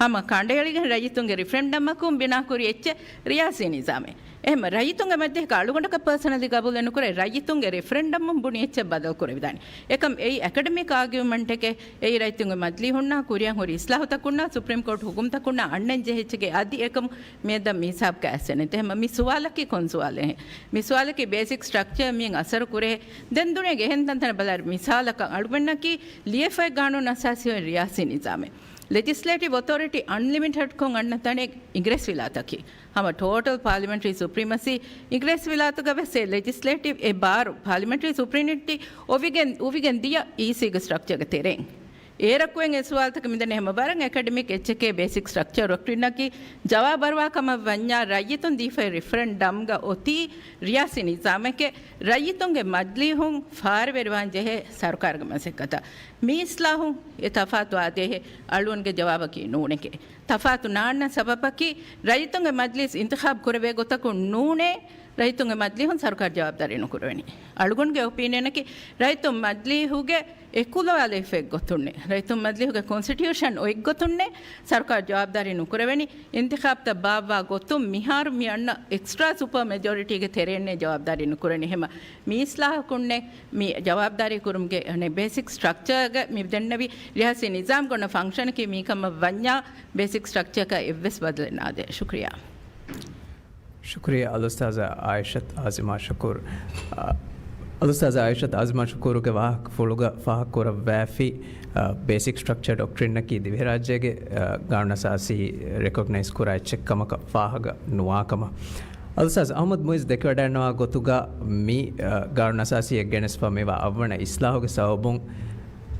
ހަމަ ކަނޑައެޅިގެން ރައްޔިތުންގެ ރެފަރެންޑަމަކުން ބިނާކުރި އެއްޗެއް ރިޔާސީ ނިޒާމެއް. އެހެން ރައްޔިތުންގެ މަޖިލީހަކަށް އަޅުގަނޑަކަށް ޕާސަނަލީ ގަބޫލެއް ނުކުރޭ. ރައްޔިތުންގެ ރެފަރެންޑަމުން ބުނި އެއްޗެއް ބަދަލު ކުރެވިދާނެ. އެކަމް އެއީ އެކަޑެމިކް އާގިއުމަންޓެކޭ. އެއީ ރައްޔިތުންގެ މަޖިލީހުންނާ ކުރިއަށް ހުރި އިސްލާހުތަކުންނާ ސުޕްރީމް ކޯޓް ހުކުމްތަކުންނާ އަންނަން ޖެހޭ އެއްޗެކޭ. އަދި އެކަމް މިއަދަށް މި ހިސާބަކަށް އައިސްފަ ނެތޭ. ހަމަ މި ސުވާލަކީ ކޮން ސުވާލެއް؟ މި ސުވާލަކީ ބޭސިކް ސްޓްރަކްޗަރ މިއިން އަސަރު ކުރޭ. ދެން ދުނިޔޭގެ އެހެން ތަންތަނަށް ބަލާއިރު މިސާލަކަށް އަޅުގަނޑަކީ ލިޔެފައި ގާނޫނު އަސާސީ ރިޔާސީ ނިޒާމެއް. ލެޖިސްލޭޓިވް އޮތޯރިޓީ އަންލިމިޓެޑްކޮށް އަންނަ ތަނެއް އިނގިރޭސިވިލާތަކީ. ހަމަ ޓޯޓަލް ޕާލިމެންޓްރީ ސުޕްރީމަސީ އިނގިރޭސިވިލާތުގަވެސް އެ ލެޖިސްލޭޓިވް އެ ބާރު ޕާލިމެންޓްރީ ސުޕްރީނިޓީ އޮވިގެން، އުވިގެން ދިޔަ އީސީގެ ސްޓްރަކްޗަރގެ ތެރެއިން. އޭރަކުއެން އެ ސުވާލުތަކެއް މިދަނީ ހަމަ ވަރަށް އެކަޑެމިކް އެއްޗެކޭ ބޭސިކް ސްޓްރަކްޗަރ ޑޮކްޓްރިނަކީ ޖަވާބު އަރުވާ ކަމަށް ވަންޏާ ރައްޔިތުން ދީފައި ރެފަރެންޑަމްގަ އޮތީ ރިޔާސީ ނިޒާމެކޭ. ރައްޔިތުންގެ މަޖިލީހުން ފާރިވެރިވާން ޖެހޭ ސަރުކާރުގެ މަސައްކަތަށް. މި އިސްލާހު އެ ތަފާތު އާދޭހޭ؟ އަޅުގަނޑުގެ ޖަވާބަކީ ނޫނެކޭ. ތަފާތު ނާންނަ ސަބަބަކީ ރައްޔިތުންގެ މަޖިލީސް އިންތިޚާބު ކުރެވޭ ގޮތަކުން ނޫނޭ. ރައްޔިތުންގެ މަޖިލީހުން ސަރުކާރު ޖަވާބުދާރީ ނުކުރެވެނީ. އަޅުގަނޑުގެ އޮޕީނިއަނަކީ ރައްޔިތުން މަޖިލީހުގެ އެކުލަވާލެވިފައި ގޮތުންނޭ. ރައްޔިތުން މަޖިލީހުގެ ކޮންސްޓިޓިއުޝަން އޮތްގޮތުންނޭ ސަރުކާރު ޖަވާބުދާރީ ނުކުރެވެނީ. އިންތިޚާބުތައް ބާއްވާ ގޮތުން މިހާރު މި އަންނަ އެކްސްޓްރާ ސުޕަރ މެޖޯރިޓީގެ ތެރެއިންނޭ ޖަވާބުދާރީ ނުކުރެވެނީ. ހަމަ މި އިސްލާހަކުންނޭ މި ޖަވާބުދާރީ ކުރުމުގެ ބޭސިކް ސްޓްރަކްޗާގަ މި ދެންނެވި ރިޔާސީ ނިޒާމް ގޮންނަ ފަންކްޝަނަކީ މީ ކަމަށް ވަންޏާ ބޭސިކް ސްޓްރަކްޗާކަށް އެއްވެސް ބަދަލެއް ނާދޭ. ޝުކްރިޔާ. ޝުކްރިޔާ އަލްއުސްތާޛާ އާއިޝަތު އާޒިމާ ޝުކޫރު. އަ، އަލްއުސްތާޛާ އާއިޝަތު އާޒިމާ ޝުކޫރުގެ ވާހަކަފުޅުގަ ފާހަގަކުރައްވާފި، އ، ބޭސިކް ސްޓްރަކްޗަރ ޑޮކްޓްރިނަކީ ދިވެހިރާއްޖޭގެ، އ، ގާނޫނުއަސާސީ ރެކޮގްނައިޒް ކުރާ އެއްޗެއް ކަމަކަށް ފާހަގަ ނުވާ ކަމަށް. އަލްއުސްތާޛް އަޙްމަދު މުއިއްޒު ދެކެވަޑައިންނަވާ ގޮތުގަ މި، އ، ގާނޫނުއަސާސީއަށް ގެނެސްފަ މިވާ އަށްވަނަ އިސްލާހުގެ ސަބަބުން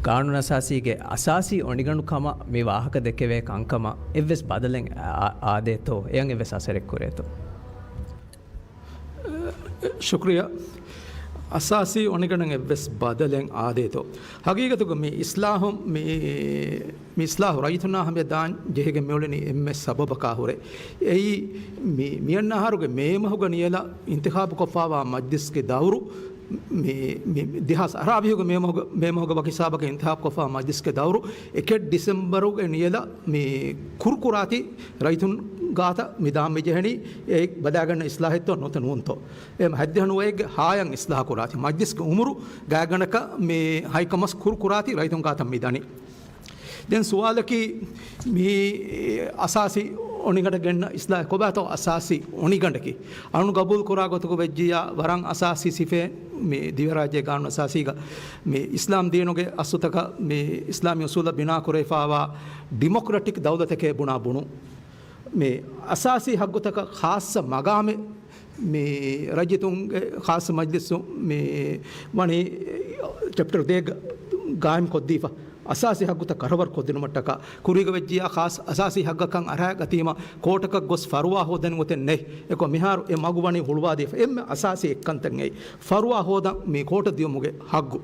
ގާނޫނުއަސާސީގެ އަސާސީ އޮނިގަނޑު ކަމަށް މި ވާހަކަ ދެކެވޭ ކަންކަމަށް އެއްވެސް ބަދަލެއް އާ-، އާދޭތޯ؟ އެޔަށް އެއްވެސް އަސަރެއް ކުރޭތޯ؟ ޝުކްރިޔާ. އަސާސީ އޮނިގަނޑަށް އެއްވެސް ބަދަލެއް އާދޭތޯ؟ ހަގީގަތުގަ މި އިސްލާހު މި، މި އިސްލާހު ރައްޔިތުންނާ ހަމަޔަށް ދާން ޖެހިގެން މިއުޅެނީ އެންމެ ސަބަބަކާ ހުރެ. އެއީ މި، މިއަންނަ އަހަރުގެ މޭ މަހުގަ ނިޔަލަށް އިންތިޚާބުކޮށްފާވާ މަޖްލިސްގެ ދައުރު މި، މި، މި ދެހާސް އަށާވީހުގެ މޭ މަހުގަ، މޭ މަހުގަ ވަކި ހިސާބަކަށް އިންތިޚާބުކޮށްފާ މަޖްލިސްގެ ދައުރު އެކެއް ޑިސެމްބަރުގެ ނިޔަލަށް މި ކުރުކުރާތި ރައްޔިތުން ގާތަށް މި ދާން މި ޖެހެނީ އެ ބަލާގަންނަ އިސްލާހެއްތޯ ނުވަތަ ނޫންތޯ؟ އެ ހަތްދިހަ ނުވައެއްގެ ހާޔަށް އިސްލާހު ކުރާތި މަޖްލިސްގެ އުމުރު ގާތްގަނޑަކަށް މި ހަތް ކަމަސް ކުރުކުރާތި ރައްޔިތުން ގާތަށް މި ދަނީ. ދެން ސުވާލަކީ، މި އަސާސީ އޮނިގަނޑަށް ގެންނަ އިސްލާހެއް ކޮބާތޯ އަސާސީ އޮނިގަނޑަކީ؟ އަޅުން ގަބޫލު ކުރާ ގޮތުގަ ވެއްޖިއްޔާ ވަރަށް އަސާސީ ސިފައެއް މި ދިވެހިރާއްޖޭ ގާނޫނު އަސާސީގަ މި އިސްލާމް ދީނުގެ އަސްލުތަކަށް މި އިސްލާމީ އުސޫލަށް ބިނާކުރެވިފާވާ ޑިމޮކްރެޓިކް ދައުލަތެކޭ ބުނާ ބުނުން. މި އަސާސީ ހައްގުތަކަށް ޚާއްޞަ މަގާމެއް މި ރައްޔިތުންގެ ޚާއްޞަ މަޖްލިސް މި ވަނީ ޗެޕްޓަރ ދޭއްގަ ގާއިމް ކޮށްދީފަ، އަސާސީ ހައްގުތައް ކަރަވަރު ކޮށްދިނުމަށްޓަކާ. ކުރީގަ ވެއްޖިއްޔާ ޚާއްޞަ އަސާސީ ހައްގަކަށް އަރާ ގަތީމަ ކޯޓަކަށް ގޮސް ފަރުވާ ހޯދަން ގޮތެއް ނެތް. އެކޮ މިހާރު އެ މަގު ވަނީ ހުޅުވާދީފަ. އެންމެ އަސާސީ އެއްކަންތައް އެއީ. ފަރުވާ ހޯދަން މި ކޯޓަށް ދިޔުމުގެ ހައްގު.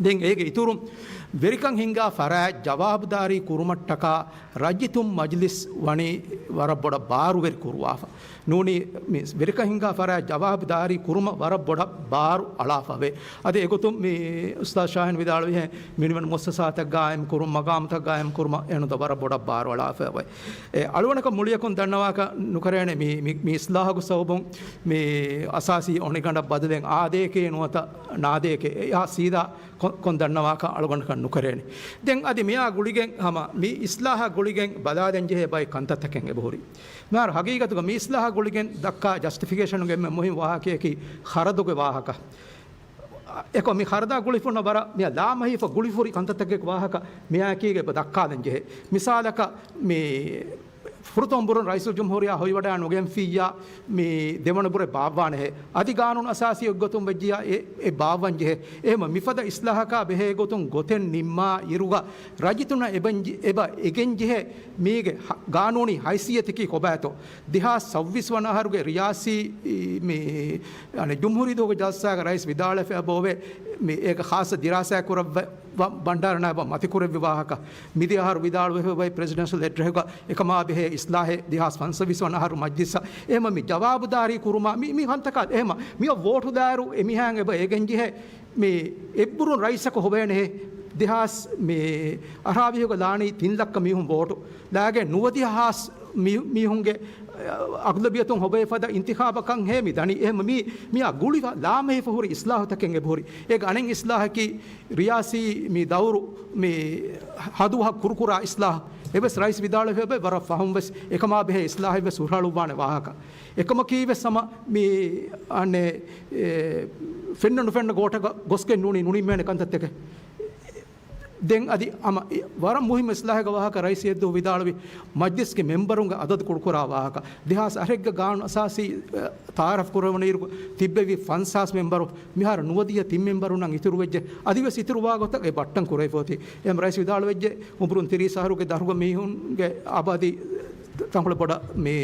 ދެން އޭގެ އިތުރުން، ވެރިކަން ހިންގާ ފަރާތް ޖަވާބުދާރީ ކުރުމަށްޓަކާ ރައްޔިތުން މަޖްލިސް ވަނީ ވަރަށް ބޮޑަށް ބާރުވެރި ކުރުވާފަ. ނޫނީ މި ވެރިކަން ހިންގާ ފަރާތް ޖަވާބުދާރީ ކުރުމަށް ވަރަށް ބޮޑަށް ބާރު އަޅާފަވޭ. އަދި އެގޮތުން މި އުސްތާޛް ޝާހީން ވިދާޅުވިހެން، މިނިވަން މުއައްސަސާތައް ގާއިމް ކުރުން، މަގާމުތައް ގާއިމް ކުރުމަށް އެނުދަ ވަރަށް ބޮޑަށް ބާރު އަޅާފަވޭ. އެ އަޅުގަނޑަކަށް މުޅިއަކުން ދަންނަވާކަށް ނުކެރޭނެ މި، މި، މި އިސްލާހުގެ ސަބަބުން މި އަސާސީ އޮނިގަނޑަށް ބަދަލެއް އާދޭކޭ ނުވަތަ ނާދޭކޭ، އެއާ ސީދާ ކޮ-، ކޮން ދަންނަވާކަށް އަޅުގަނޑަކަށް ނުކެރޭނެ. ދެން އަދި މިއާ ގުޅިގެން ހަމަ މި އިސްލާހާ ގުޅިގެން ބަލާލަން ޖެހޭ ބައެއް ކަންތައްތަކެއް އެބަހުރި. މިހާރު ހަގީގަތުގަ މި އިސްލާހާ ގުޅިގެން ދައްކާ ޖަސްޓިފިކޭޝަނުގެ އެންމެ މުހިން ވާހަކަޔަކީ ޚަރަދުގެ ވާހަކަ. އެކޮ މި ޚަރަދާ ގުޅިފުންނަ ވަރަށް މިއަށް ލާމަހިފަ ގުޅިފުރި ކަންތައްތަކެއް ވާހަކަ މިއާއެކީގަ އެބަ ދައްކާލަން ޖެހޭ. މިސާލަކަށް މި ފުރަތަމަ ބުރުން ރައީސުލްޖުމްހޫރިއްޔާ ހޮވިވަޑައި ނުގެންފިއްޔާ މި ދެވަނަ ބުރެއް ބާއްވާނެހޭ. އަދި ގާނޫނު އަސާސީ އޮތްގޮތުން ވެއްޖިއްޔާ އެ، އެ ބާއްވަން ޖެހޭ. އެހެމަ މިފަދަ އިސްލާހަކާ ބެހޭ ގޮތުން ގޮތެއް ނިންމާ އިރުގަ ރައްޔިތުންނަށް އެބަ، އެބަ އެގެން ޖެހޭ މީގެ ހަ-، ގާނޫނީ ހައިސިއްޔަތަކީ ކޮބާތޯ؟ ދެހާސް ސައުވީސް ވަނަ އަހަރުގެ ރިޔާސީ މި، އަނެ، ޖުމްހޫރީ ދުވަހުގެ ޖަލްސާގަ ރައީސް ވިދާޅުވެފަ އެބައޮވޭ މި އޭގެ ޚާއްޞަ ދިރާސާ ކުރައްވަ ވަ-، ބަންޑާރަ ނާއިބަށް މަތިކުރެއްވި ވާހަކަ. މިދިޔަ އަހަރު ވިދާޅުވެފަ އޮތް ޕްރެޒިޑެންޝަލް އެޑްރެސްގަ އެކަމާ ބެހޭ އިސްލާހެއް ދެހާސް ފަންސަވީސް ވަނަ އަހަރު މަޖްލިސްއަށް. އެހެމަ މި ޖަވާބުދާރީ ކުރުމާ މި، މި ކަންތަކާ އެހެމަ މިއަށް ވޯޓު ދާއިރު އެމީހާއަށް އެބަ އެގެން ޖެހޭ މި އެއްބުރުން ރައީސަކު ހޮވޭނެހޭ. ދެހާސް މި އަށާވީހުގަ ލާނީ ތިން ލައްކަ މީހުން ވޯޓު ލާގެ ނުވަދިހަ ހާސް މީ-، މީހުންގެ އަޣްލަބިއްޔަތުން ހޮބޭ ފަދަ އިންތިޚާބަކަށް ހޭ މި ދަނީ. އެހެން މީ، މިއާ ގުޅިފަ ލާމެހިފަ ހުރި އިސްލާހުތަކެއް އެބަހުރި. އޭގެ އަނެއް އިސްލާހަކީ ރިޔާސީ މި ދައުރު މި ހަދު ހަ ކުރުކުރާ އިސްލާހު. އެވެސް ރައީސް ވިދާޅުވެ އެބަ ވަރަށް ފަހުން ވެސް އެކަމާ ބެހޭ އިސްލާހެއް ވެސް ހުށަހަޅުއްވާނެ ވާހަކަ. އެކަމަކީ ވެސް ހަމަ މި އަނެއް، އެ، ފެންނަ ނުފެންނަ ގޯޓަކަށް ގޮސްގެން ނޫނީ ނުނިންމޭނެ ކަންތައްތަކެއް. ދެން އަދި ހަމަ ވަރަށް މުހިއްމު އިސްލާހެއްގެ ވާހަކަ ރައީސް އެއްދުވަހު ވިދާޅުވި މަޖްލިސްގެ މެންބަރުންގެ އަދަދު ކުޑަކުރާ ވާހަކަ. ދެހާސް އަށެއްގެ ގާނޫނު އަސާސީ، އެ، ތައާރަފް ކުރެވުނުއިރު ތިއްބެވި ފަންސާސް މެންބަރު މިހާރު ނުވަދިހަ ތިން މެންބަރުންނަށް އިތުރުވެއްޖެ. އަދިވެސް އިތުރުވާ ގޮތަށް އެ ބައްޓަން ކުރެވިފަ އޮތީ. އެހެން ރައީސް ވިދާޅުވެއްޖެ އުމުރުން ތިރީސް އަހަރުގެ ދަށުގެ މީހުންގެ އަބަދީ ތަންކޮޅެއް ބޮޑަށް މި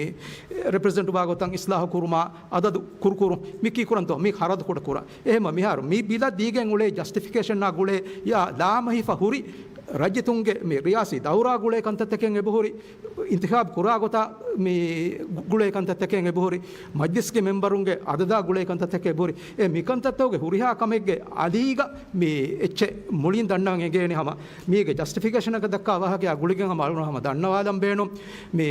ރެޕްރެޒެންޓް ވާ ގޮތަށް އިސްލާހު ކުރުމާ އަދަދު ކުރުކުރުން މި ކީކުރަންތޯ މި ޚަރަދު ކުޑަކުރާ. އެހެމަ މިހާރު މި ބިލަށް ދީގެން އުޅޭ ޖަސްޓިފިކޭޝަންއާ ގުޅޭ ޔާ ލާމަހިފަ ހުރި ރައްޔިތުންގެ މި ރިޔާސީ ދައުރާ ގުޅޭ ކަންތައްތަކެއް އެބަހުރި، އިންތިޚާބު ކުރާ ގޮތާ މި ގުޅޭ ކަންތައްތަކެއް އެބަހުރި، މަޖްލިސްގެ މެންބަރުންގެ އަދަދާ ގުޅޭ ކަންތައްތަކެއް އެބަހުރި. އެ މިކަންތައްތަކުގެ ހުރިހާ ކަމެއްގެ އަލީގަ މި އެއްޗެއް މުޅިން ދަންނަވަން އެނގޭނެ ހަމަ މީގެ ޖަސްޓިފިކޭޝަނަކަށް ދައްކާ ވާހަކަޔާ ގުޅިގެން ހަމަ އަޅުގަނޑު ހަމަ ދަންނަވާލަން ބޭނުން. މި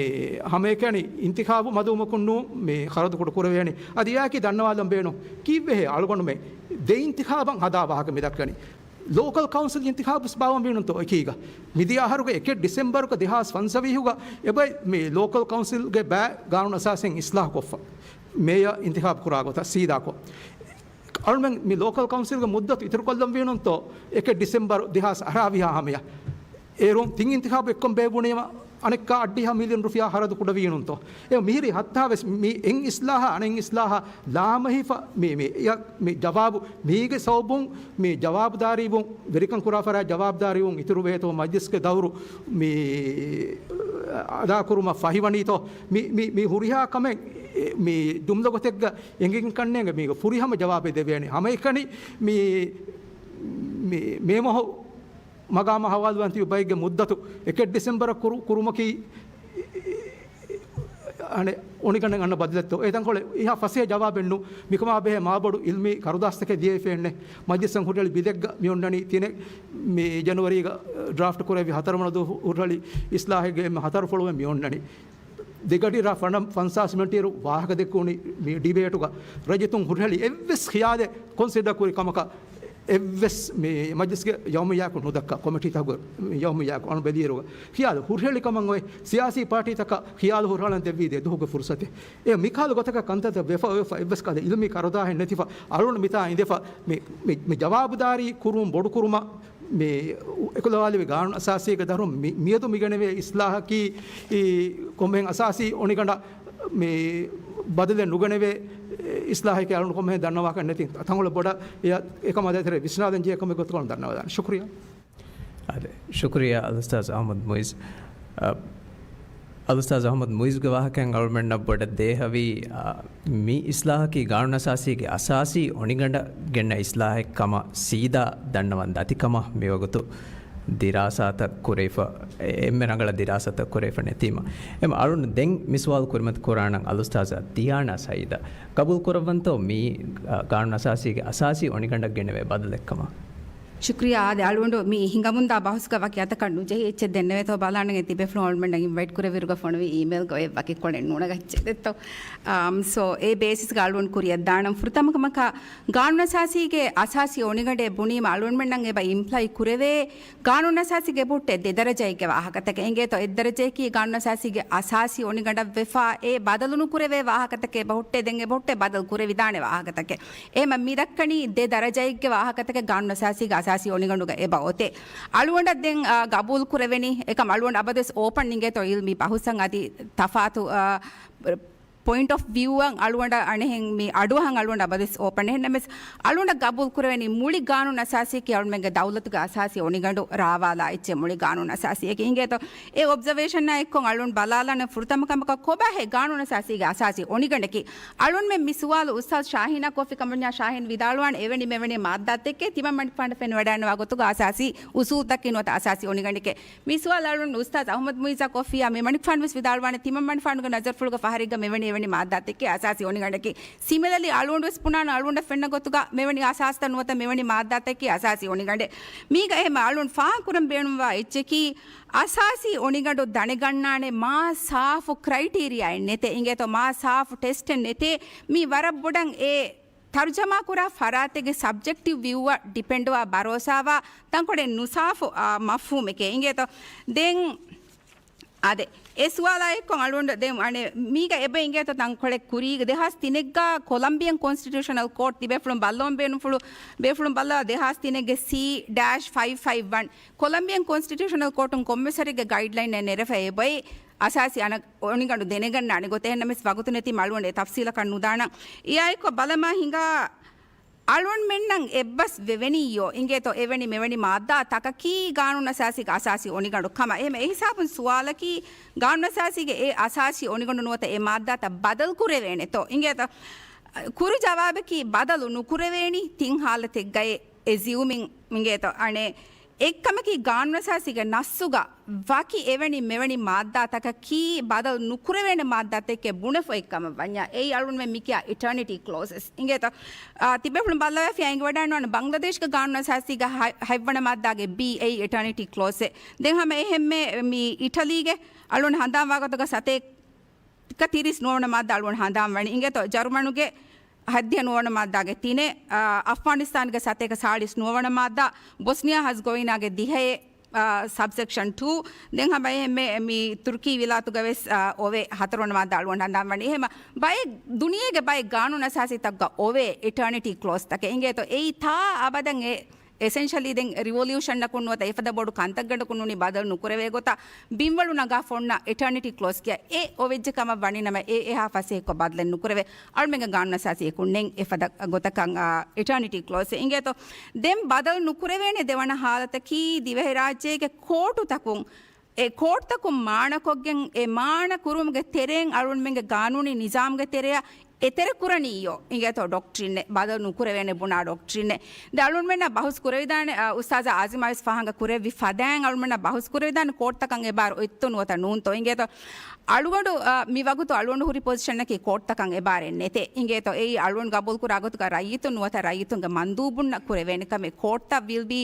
ހަމައެކަނި އިންތިޚާބު މަދުވުމަކުން ނޫން މި ޚަރަދު ކުޑަ ކުރެވޭނެ. އަދި އެއާއެކީ ދަންނަވާލަން ބޭނުން ކީއްވެހޭ އަޅުގަނޑުމެ ދެ އިންތިޚާބަށް ހަދާ ވާހަކަ މި ދައްކަނީ. ލޯކަލް ކައުންސިލް އިންތިޚާބު ވެސް ބާއްވަން ވީނުންތޯ އެކީގަ؟ މިދިޔަ އަހަރުގެ އެކެއް ޑިސެމްބަރުގަ ދެހާސް ފަންސަވީހުގަ އެބައި މި ލޯކަލް ކައުންސިލްގެ ބައި ގާނޫނު އަސާސެއް އިސްލާހު ކޮށްފަ. މޭޔަ އިންތިޚާބު ކުރާ ގޮތަށް ސީދާކޮށް. އަޅުމެން މި ލޯކަލް ކައުންސިލްގެ މުއްދަތު އިތުރުކޮށްލަން ވީނުންތޯ އެކެއް ޑިސެމްބަރު ދެހާސް އަށާވީހާ ހަމަޔަށް. އޭރުން ތިން އިންތިޚާބު އެއްކޮށް ބޭއްވުނީމަ އަނެއްކާ އަށްޑިހަ މިލިއަން ރުފިޔާ ޚަރަދު ކުޑަވީނުންތޯ؟ އެ މިހިރީ ހައްތާ ވެސް މި އެއް އިސްލާހާ އަނެއް އިސްލާހާ ލާމަހިފަ މި، މި، އެ، މި ޖަވާބު މީގެ ސަބަބުން މި ޖަވާބުދާރީވުން، ވެރިކަން ކުރާ ފަރާތް ޖަވާބުދާރީވުން އިތުރުވޭތޯ، މަޖްލިސްގެ ދައުރު މި އަދާކުރުމަށް ފަހިވަނީތޯ؟ މި، މި، މި ހުރިހާ ކަމެއް މި ޖުމްލަ ގޮތެއްގަ އެނގިގެން ކަންނޭނގެ މީގެ ފުރިހަމަ ޖަވާބެއް ދެވޭނެ. ހަމައެކަނި މި، މި، މޭ މަހު މަގާމަށް ހަވާލުވާން ތިބި ބައެއްގެ މުއްދަތު އެކެއް ޑިސެމްބަރަށް ކުރު، ކުރުމަކީ އަނެއް އޮނިގަނޑެއް އަންނަ ބަދަލެއްތޯ؟ އެ ތަންކޮޅެއް އެހާ ފަސޭހަ ޖަވާބެއް ނޫން. މިކަމާ ބެހޭ މާބޮޑު އިލްމީ ކަރުދާސްތަކެއް ލިޔެފައެއްނެ. މަޖްލިސްއަށް ހުށަހެޅި ބިލެއްގަ މި އޮންނަނީ ތިނެއް. މި ޖަނުއަރީގަ ޑްރާފްޓް ކުރެއްވި ހަތަރުވަނަ ދުވަހު ހުށަހެޅި އިސްލާހެއްގެ އެންމެ ހަތަރު ފޮޅުވެ މި އޮންނަނީ. ދެގަޑި ރ ފަނަ ފަންސާސް މިނިޓް އިރު ވާހަކަ ދެއްކުނީ މި ޑިބޭޓުގަ ރައްޔިތުން ހުށަހެޅި އެއްވެސް ޚިޔާލެއް ކޮންސިޑަ ކުރި ކަމަކަށް އެއްވެސް މި މަޖްލިސްގެ ޔައުމިއްޔާއަކު ނުދައްކާ ކޮމިޓީތަކުގެ ޔައުމިއްޔާއަކު އަޅުން ބެލިއިރުގަ ޚިޔާލު ހުށަހެޅި ކަމަށް އޮތް ސިޔާސީ ޕާޓީތަކަށް ޚިޔާލު ހުށަހަޅަން ދެއްވީ ދެ ދުވަހުގެ ފުރުސަތެއް. އެ މިކަހަލަ ގޮތަކަށް ކަންތައްތައް ވެފަ އޮވެފަ އެއްވެސް ކަހަލަ އިލްމީ ކަރުދާހެއް ނެތިފަ އަޅުން މިތާ އިނދެފަ މި، މި، މި ޖަވާބުދާރީ ކުރުން ބޮޑުކުރުމަށް މި އެކުލަވާލެވި ގާނޫނު އަސާސީގެ ދަށުން މި، މިއަދު މިގެނެވޭ އިސްލާހަކީ ކޮންމެހެން އަސާސީ އޮނިގަނޑަށް މި ބަދަލެއް ނުގަނެވޭ އިސްލާހެކޭ އަޅުން ކޮންމެހެން ދަންނަވާކަށް ނެތި. ތަންކޮޅެއް ބޮޑަށް އެ، އެކަމާ ދޭތެރޭ ވިސްނާލަން ޖެހޭ ކަމެއް ގޮތުގަ ދަންނަވާލާނެ. ޝުކުރިޔާ. އާދެ، ޝުކުރިޔާ އަލްއުސްތާޒް އަޙްމަދު މުއިޒް. އަ، އަލްއުސްތާޒް އަޙްމަދު މުއިޒްގެ ވާހަކައިން އަޅުމެންނަށް ބޮޑަށް ދޭހަވީ، އަ، މި އިސްލާހަކީ ގާނޫނުއަސާސީގެ އަސާސީ އޮނިގަނޑަށް ގެންނަ އިސްލާހެއް ކަމަށް ސީދާ ދަންނަވަން ދަތިކަމަށް މިވަގުތު ދިރާސާތައް ކުރެވިފަ، އެ، އެންމެ ރަނގަޅަށް ދިރާސާތައް ކުރެވިފަ ނެތީމަ. އެމަ އަޅުން ދެން މި ސުވާލު ކުރިމަތި ކުރާނަން އަލްއުސްތާޒާ ދިޔާނާ ސައީދަށް. ގަބޫލު ކުރައްވަންތޯ މި، އަ، ގާނޫނު އަސާސީގެ އަސާސީ އޮނިގަނޑަށް ގެނެވޭ ބަދަލެއްކަމަށް؟ ޝުކްރިޔާ. އާދެ، އަޅުގަނޑު މި ހިނގަމުންދާ ބަހުސްގަ ވަކި އަތަކަށް ނުޖެހި އެއްޗެއް ދެންނެވޭތޯ ބަލާނަން ތިބޭފުޅުން އަޅުމެންނަށް އިންވައިޓް ކުރެވިއިރުގަ ފޮނުވި އީމެއިލްގަ އޮތް ވަކި ކޮޅެއް ނޫނަގައްޗެއް ދެއްތޯ. އާ، ސޯ، އެ ބޭސިސްގަ އަޅުގަނޑު ކުރިއަށް ދާނަން. ފުރަތަމަ ކަމަކަށް ގާނޫނު އަސާސީގެ އަސާސީ އޮނިގަނޑޭ ބުނީމަ އަޅުގަނޑުމެންނަށް އެބަ އިމްޕްލައި ކުރެވޭ ގާނޫނު އަސާސީގެ ބޮއްޓެ ދެ ދަރަޖައެއްގެ ވާހަކަތަކެއް އިނގޭތޯ. އެއް ދަރަޖައަކީ ގާނޫނު އަސާސީގެ އަސާސީ އޮނިގަނޑަށްވެފަ އެ ބަދަލު ނުކުރެވޭ ވާހަކަތަކެއް އެބަ ހުއްޓޭ، ދެން އެ ބޮއްޓެ ބަދަލު ކުރެވިދާނެ ވާހަކަތަކެއް. އެހެމަ މި ދައްކަނީ ދެ ދަރަޖައެއްގެ ވާހަކަތަކެއް ގާނޫނު އަސާސީގެ އަސާސީ އޮނިގަނޑުގަ އެބަ އޮތޭ. އަޅުގަނޑަށް ދެން، އާ، ގަބޫލު ކުރެވެނީ، އެކަމް އަޅުގަނޑު އަބަދުވެސް އޯޕަން އިނގޭތޯ އިލްމީ ބަހުސަށް އަދި ތަފާތު، އާ، ޕޮއިންޓް އޮފް ވިއުއަށް އަޅުގަނޑަށް އަނެހެން މި އަޑުއަހަން އަޅުގަނޑަށް އަބަދުވެސް އޯޕަން. އެހެންނަމަވެސް އަޅުގަނޑަށް ގަބޫލު ކުރެވެނީ މުޅި ގާނޫނު އަސާސީއަކީ އަޅުމެންގެ ދައުލަތުގެ އަސާސީ އޮނިގަނޑު ރާވާލާ އެއްޗެއް މުޅި ގާނޫނު އަސާސީއަކީ. އިނގޭތޯ އެ އޮބްޒަވޭޝަންއާ އެއްކޮށް އަޅުން ބަލާލާނެ ފުރަތަމަ ކަމަކަށް ކޮބާހޭ ގާނޫނު އަސާސީގެ އަސާސީ އޮނިގަނޑަކީ؟ އަޅުންމެން މި ސުވާލު އުސްތާޒް ޝާހީނާ ކޮށްފި ކަމަށް ޝާހީން ވިދާޅުވާނެ އެވެނި މެވެނި މާއްދާތަކެއް ތިމަން މަނިކުފާނު ފެނިވަޑައިންނަވާ ގޮތުގަ އަސާސީ އުސޫލްތަކީ ނުވަތަ އަސާސީ އޮނިގަނޑެކޭ. މި ސުވާލު އަޅުން އުސްތާޒް އަޙްމަދު މުއިއްޒާ ކޮށްފިއްޔާ މި މަނިކުފާނު ވެސް ވިދާޅުވާނެ ތިމަން މަނިކުފާނުގެ ނަޒަރުފުޅުގަ ފަހަރެއްގަ މެވެނި އެވެނި މާއްދާތަކެއް އަސާސީ އޮނިގަނޑަކީ. ސިމިލަރލީ އަޅުގަނޑު ވެސް ބުނާނަ އަޅުގަނޑަށް ފެންނަ ގޮތުގަ މެވެނި އަސާސްތައް ނުވަތަ މެވެނި މާއްދާތަކެއް އަސާސީ އޮނިގަނޑެއް. މީގަ އެހެމަ އަޅުން ފާހަގަކުރަން ބޭނުންވާ އެއްޗަކީ އަސާސީ އޮނިގަނޑު ދަނެގަންނާނެ މާ ސާފު ކްރައިޓީރިއާއެއް ނެތޭ. އިނގޭތޯ މާ ސާފު ޓެސްޓެއް ނެތޭ. މީ ވަރަށް ބޮޑަށް އެ ތަރުޖަމާކުރާ ފަރާތެއްގެ ސަބްޖެކްޓިވް ވިއުއަށް ޑިޕެންޑްވާ ބަރޯސާވާ ތަންކޮޅެއް ނުސާފު، އާ، މަފްހޫމެކޭ. އިނގޭތޯ ދެން އާދެ، އެ ސުވާލާ އެއްކޮށް އަޅުގަނޑު ދެން އަނެއް މީގަ އެބަ އިނގޭތޯ ތަންކޮޅެއް ކުރީގަ ދެހާސް ތިނެއްގަ ކޮލަމްބިއަން ކޮންސްޓިޓިއުޝަނަލް ކޯޓް ތިބޭފުޅުން ބައްލަވަން ބޭނުންފުޅު، ބޭފުޅުން ބައްލަވާ ދެހާސް ތިނެއްގެ ސީ ޑޭޝް ފައިވް ފައިވް ވަން. ކޮލަމްބިއަން ކޮންސްޓިޓިއުޝަނަލް ކޯޓުން ކޮންމެސް ވަރެއްގެ ގައިޑްލައިންއެއް ނެރެފަ އެބައި އަސާސީ އަނަ އޮނިގަނޑު ދެނެގަންނާނެ ގޮތެއް. އެހެންނަމަވެސް ވަގުތު ނެތީމަ އަޅުގަނޑު އެ ތަފްސީލަކަށް ނުދާނަން. އެއާއެއްކޮށް ބަލަމާ ހިނގާ އަޅުންމެންނަށް އެއްބަސް ވެވެނީއޯ އިނގޭތޯ އެވެނި މެވެނި މާއްދާ ތަކަކީ ގާނޫނު އަސާސީގެ އަސާސީ އޮނިގަނޑު ކަމަށް. އެހެމަ އެހިސާބުން ސުވާލަކީ ގާނޫނު އަސާސީގެ އެ އަސާސީ އޮނިގަނޑު ނުވަތަ އެ މާއްދާތައް ބަދަލު ކުރެވޭނެތޯ އިނގޭތޯ؟ ކުރު ޖަވާބަކީ ބަދަލު ނުކުރެވޭނީ ތިން ހާލަތެއްގައޭ. އެޒިއުމިން އިނގޭތޯ އަނެއް އެއްކަމަކީ ގާނޫނުއަސާސީގެ ނައްސުގަ ވަކި އެވެނި މެވެނި މާއްދާތަކަކީ ބަދަލު ނުކުރެވޭނެ މާއްދާތަކެއް ބުނެފަ އޮތްކަމަށް ވަންޏާ އެއީ އަޅުންމެން މިކިޔާ އިޓާނިޓީ ކްލޯސެސް އިނގޭތޯ. އާ، ތިބޭފުޅުން ބައްލަވައިފިއްޔާ އެނގިވަޑައިނުވާނެ ބަންގްލަދޭޝްގެ ގާނޫނުއަސާސީގެ ހަ-، ހަތްވަނަ މާއްދާގެ ބީ އެއީ އިޓާނިޓީ ކްލޯސެއް. ދެން ހަމަ އެހެންމެ މި އިޓަލީގެ އަޅުން ހަނދާންވާ ގޮތުގަ ސަތޭކަ ތިރީސް ނުވަވަނަ މާއްދާ އަޅުން ހަނދާން ވަނީ އިނގޭތޯ. ޖަރުމަނުގެ ހައްދިހަ ނުވަވަނަ މާއްދާގެ ތިނެއް، އާ، އަފްޣާނިސްތާންގެ ސަތޭކަ ސާޅީސް ނުވަވަނަ މާއްދާ، ބޮސްނިއާ ހަޒްގޮވިނާގެ ދިހައެއް، އާ، ސަބްސެކްޝަން ޓޫ، ދެން ހަމަ އެހެންމެ މި ތުރުކީ ވިލާތުގަ ވެސް، އާ، އޮވޭ ހަތަރުވަނަ މާއްދާ އަޅުގަނޑު ހަނދާން ވަނީ. އެހެމަ ބައެއް ދުނިޔޭގެ ބައެއް ގާނޫނު އަސާސީތަކުގަ އޮވޭ އިޓާނިޓީ ކްލޯސްތަކެއް އިނގޭތޯ. އެއީ ތާ އަބަދަށް އެ އެސެންޝަލީ ދެން ރިވޮލިއުޝަނަކުން ނުވަތަ އެފަދަ ބޮޑު ކަންތައްގަނޑަކުން ނޫނީ ބަދަލު ނުކުރެވޭ ގޮތަށް ބިންވަޅު ނަގާފަ އޮންނަ އިޓާނިޓީ ކްލޯސް ކިޔާ އެ އޮވެއްޖެ ކަމަށް ވަނީ ނަމަ އެ އެހާ ފަސޭހަކޮށް ބަދަލެއް ނުކުރެވޭ. އަޅުމެންގެ ގާނޫނު އަސާސީއަކުން ނެތް އެފަދަ ގޮތަކަށް، އާ، އިޓާނިޓީ ކްލޯސް އިނގޭތޯ. ދެން ބަދަލު ނުކުރެވޭނެ ދެވަނަ ހާލަތަކީ ދިވެހިރާއްޖޭގެ ކޯޓުތަކުން އެ ކޯޓްތަކުން މާނަކޮށްގެން އެ މާނަ ކުރުމުގެ ތެރެއިން އަޅުންމެންގެ ގާނޫނީ ނިޒާމްގެ ތެރެއަށް އެތެރެކުރަނީޔޯ އިނގޭތޯ ޑޮކްޓްރިނެއް، ބަދަލު ނުކުރެވޭނެ ބުނާ ޑޮކްޓްރިނެއް. ދެ އަޅުންމެންނަށް ބަހުސް ކުރެވިދާނެ، އާ، އުސްތާޒާ އާޒިމާ ވެސް ފާހަގަ ކުރެއްވި ފަދައިން އަޅުންމެންނަށް ބަހުސް ކުރެވިދާނެ ކޯޓްތަކަށް އެބާރު އޮތްތޯ ނުވަތަ ނޫންތޯ އިނގޭތޯ. އަޅުގަނޑު، އާ، މި ވަގުތު އަޅުގަނޑު ހުރި ޕޮޒިޝަނަކީ ކޯޓްތަކަށް އެބާރެއް ނެތޭ އިނގޭތޯ. އެއީ އަޅުގަނޑު ގަބޫލު ކުރާ ގޮތުގަ ރައްޔިތުން ނުވަތަ ރައްޔިތުންގެ މަންދޫބުންނަށް ކުރެވޭނެ ކަމެއް. ކޯޓްތައް ވިލް ބީ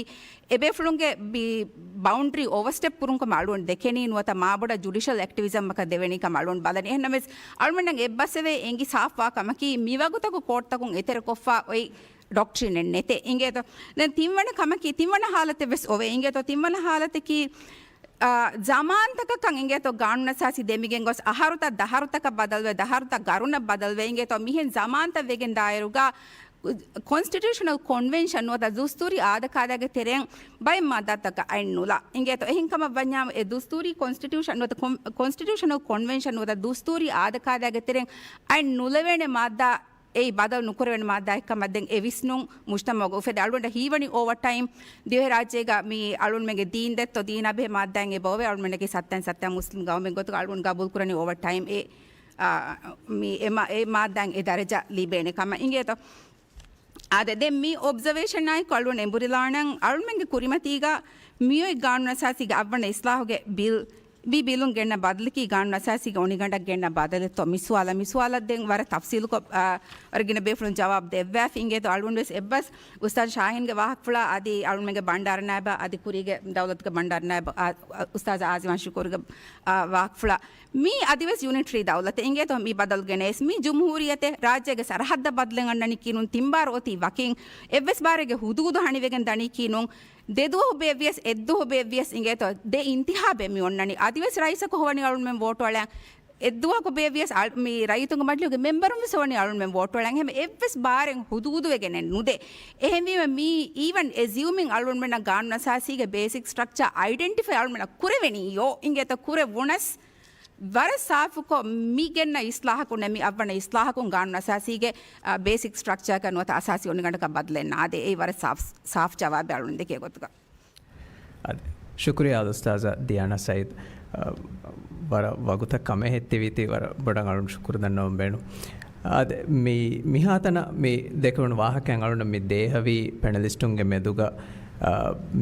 އެބޭފުޅުންގެ ބި-، ބައުންޑްރީ އޯވަސްޓެޕް ކުރުން ކަމަށް އަޅުގަނޑު ދެކެނީ ނުވަތަ މާބޮޑަށް ޖުޑިޝަލް އެކްޓިވިޒަމަކަށް ދެވެނީ ކަމަށް އަޅުގަނޑު ބަލަނީ. އެހެންނަމަވެސް އަޅުގަނޑަށް އެއްބަސްވެވޭ އެނގި ސާފުވާ ކަމަކީ މިވަގުތަކު ކޯޓްތަކުން އެތެރެކޮށްފަ އޮތް ޑޮކްޓްރިނެއް ނެތޭ. އިނގޭތޯ؟ ދެން ތިންވަނަ ކަމަކީ، ތިންވަނަ ހާލަތެއް ވެސް އޮވޭ. އިނގޭތޯ؟ ތިންވަނަ ހާލަތަކީ، އާ، ޒަމާންތަކަކަށް އިނގޭތޯ ގާނޫނުއަސާސީ ދެމިގެން ގޮސް އަހަރުތައް ދަހަރުތަކަށް ބަދަލުވެ، ދަހަރުތައް ގަރުނަށް ބަދަލުވެ، އިނގޭތޯ މިހެން ޒަމާންތައް ވެގެން ދާއިރުގަ ކޮންސްޓިޓިއުޝަނަލް ކޮންވެންޝަން ނުވަތަ ދުސްތޫރީ އާދަކާދައިގެ ތެރެއިން ބައެއް މާއްދާތަކަށް އަތް ނުލާ. އިނގޭތޯ އެހެން ކަމަށް ވަންޏާ އެ ދުސްތޫރީ ކޮންސްޓިޓިއުޝަން ނުވަތަ ކޮން-، ކޮންސްޓިޓިއުޝަނަލް ކޮންވެންޝަން ނުވަތަ ދުސްތޫރީ އާދަކާދައިގެ ތެރެއިން އަތް ނުލެވޭނެ މާއްދާ އެއީ ބަދަލު ނުކުރެވޭނެ މާއްދާއެއް ކަމަށް ދެން އެ ވިސްނުން މުޖްތަމަޢުގަ އުފެދޭ. އަޅުގަނޑަށް ހީވަނީ އޯވަރ ޓައިމް ދިވެހިރާއްޖޭގަ މި އަޅުގަނޑުމެންގެ ދީން ދައްތޯ ދީނާ ބެހޭ މާއްދާއިން އެބަ އޮވޭ. އަޅުގަނޑަކީ ސައްތައިން ސައްތަ މުސްލިމް ގައުމެއް ގޮތުގަ އަޅުގަނޑު ގަބޫލުކުރަނީ އޯވަރ ޓައިމް އެ، އާ، މި އެ މާ-، އެ މާއްދާއިން އެ ދަރަޖަ ލިބޭނެ ކަމަށް. އިނގޭތޯ؟ އާދެ، ދެން މި އޮބްޒަވޭޝަނާއެކު އަޅުގަނޑު އެނބުރިލާނަން އަޅުގަނޑުމެންގެ ކުރިމަތީގަ މިއޮތް ގާނޫނުއަސާސީގެ އަށްވަނަ އިސްލާހުގެ ބިލް ވީ ބިލުން ގެންނަ ބަދަލަކީ ގާނޫނުއަސާސީގެ އޮނިގަނޑަށް ގެންނަ ބަދަލެއްތޯ؟ މި ސުވާލަށް، މި ސުވާލަށް ދެން ވަރަށް ތަފްސީލުކޮށް، އާ، ވަރަށް ގިނަ ބޭފުޅުން ޖަވާބު ދެއްވާފި. އިނގޭތޯ އަޅުގަނޑު ވެސް އެއްބަސް އުސްތާޛު ޝާހީންގެ ވާހަކަފުޅާ އަދި އަޅުގަނޑުމެންގެ ބަންޑާރަ ނާއިބާ އަދި ކުރީގެ ދައުލަތުގެ ބަންޑާރަ ނާއިބާ، އާ، އުސްތާޛު އާޒިމް ޝުކޫރުގެ، އާ، ވާހަކަފުޅާ މީ އަދިވެސް ޔުނިޓްރީ ދައުލަތެއް. އިނގޭތޯ މި ބަދަލު ގެނައިސް. މީ ޖުމްހޫރިއްޔަތެއް. ރާއްޖޭގެ ސަރަހައްދަށް ބަދަލެއް އަންނަނީކީ ނޫން ތިން ބާރު އޮތީ ވަކިން. އެއްވެސް ބާރެއްގެ ހުދޫދު ހަނިވެގެން ދަނީކީ ނޫން. ދެ ދުވަހު ބޭއްވިޔަސް، އެއް ދުވަހު ބޭއްވިޔަސް އިނގޭތޯ ދެ އިންތިހާބެއް މި އޮންނަނީ. އަދިވެސް ރައީސަކު ހޮވަނީ އަޅުގަނޑުމެން ވޯޓު އަޅަން. އެއް ދުވަހަކު ބޭއްވިޔަސް އަޅު-، މި ރައްޔިތުންގެ މަޖިލީހުގެ މެމްބަރުން ވެސް ހޮވަނީ އަޅުގަނޑުމެން ވޯޓު އަޅަން. ހަމަ އެއްވެސް ބާރެއް ހުދޫދުވެގެނެއް ނުދޭ. އެހެންވީމަ މީ އީވަން އެޒިއުމިން އަޅުގަނޑުމެންނަށް ގާނޫނުއަސާސީގެ ބޭސިކް ސްޓްރަކްޗާ އައިޑެންޓިފައި އަޅުގަނޑަށް ކުރެވެނީ ޔޯ އިނގޭތޯ ކުރެވުނަސް ވަރަށް ސާފުކޮށް މި ގެންނަ އިސްލާހަކުން ނެ މި އަށްވަނަ އިސްލާހަކުން ގާނޫނު އަސާސީގެ، އަ، ބޭސިކް ސްޓްރަކްޗާއަކަށް ނުވަތަ އަސާސީ އޮނިގަނޑަކަށް ބަދަލެއް ނާދޭ. އެއީ ވަރަށް ސާފް، ސާފް ޖަވާބެއް އަޅުގަނޑު ދެކޭ ގޮތުގަ. އަދި ޝުކުރިއްޔާ އުސްތާޒާ ދިޔާނާ ސައީދު، އަ، ވަރަށް ވަގުތަށް ކަމެއް ހެއްތެވީތީ ވަރަށް ބޮޑަށް އަޅުން ޝުކުރު ދަންނަވަން ބޭނުން. އާދެ، މި، މިހާތަނަށް މި ދެކެވުނު ވާހަކައިން އަޅުން މި ދޭހަވީ ޕެނަލިސްޓުންގެ މެދުގަ، އާ،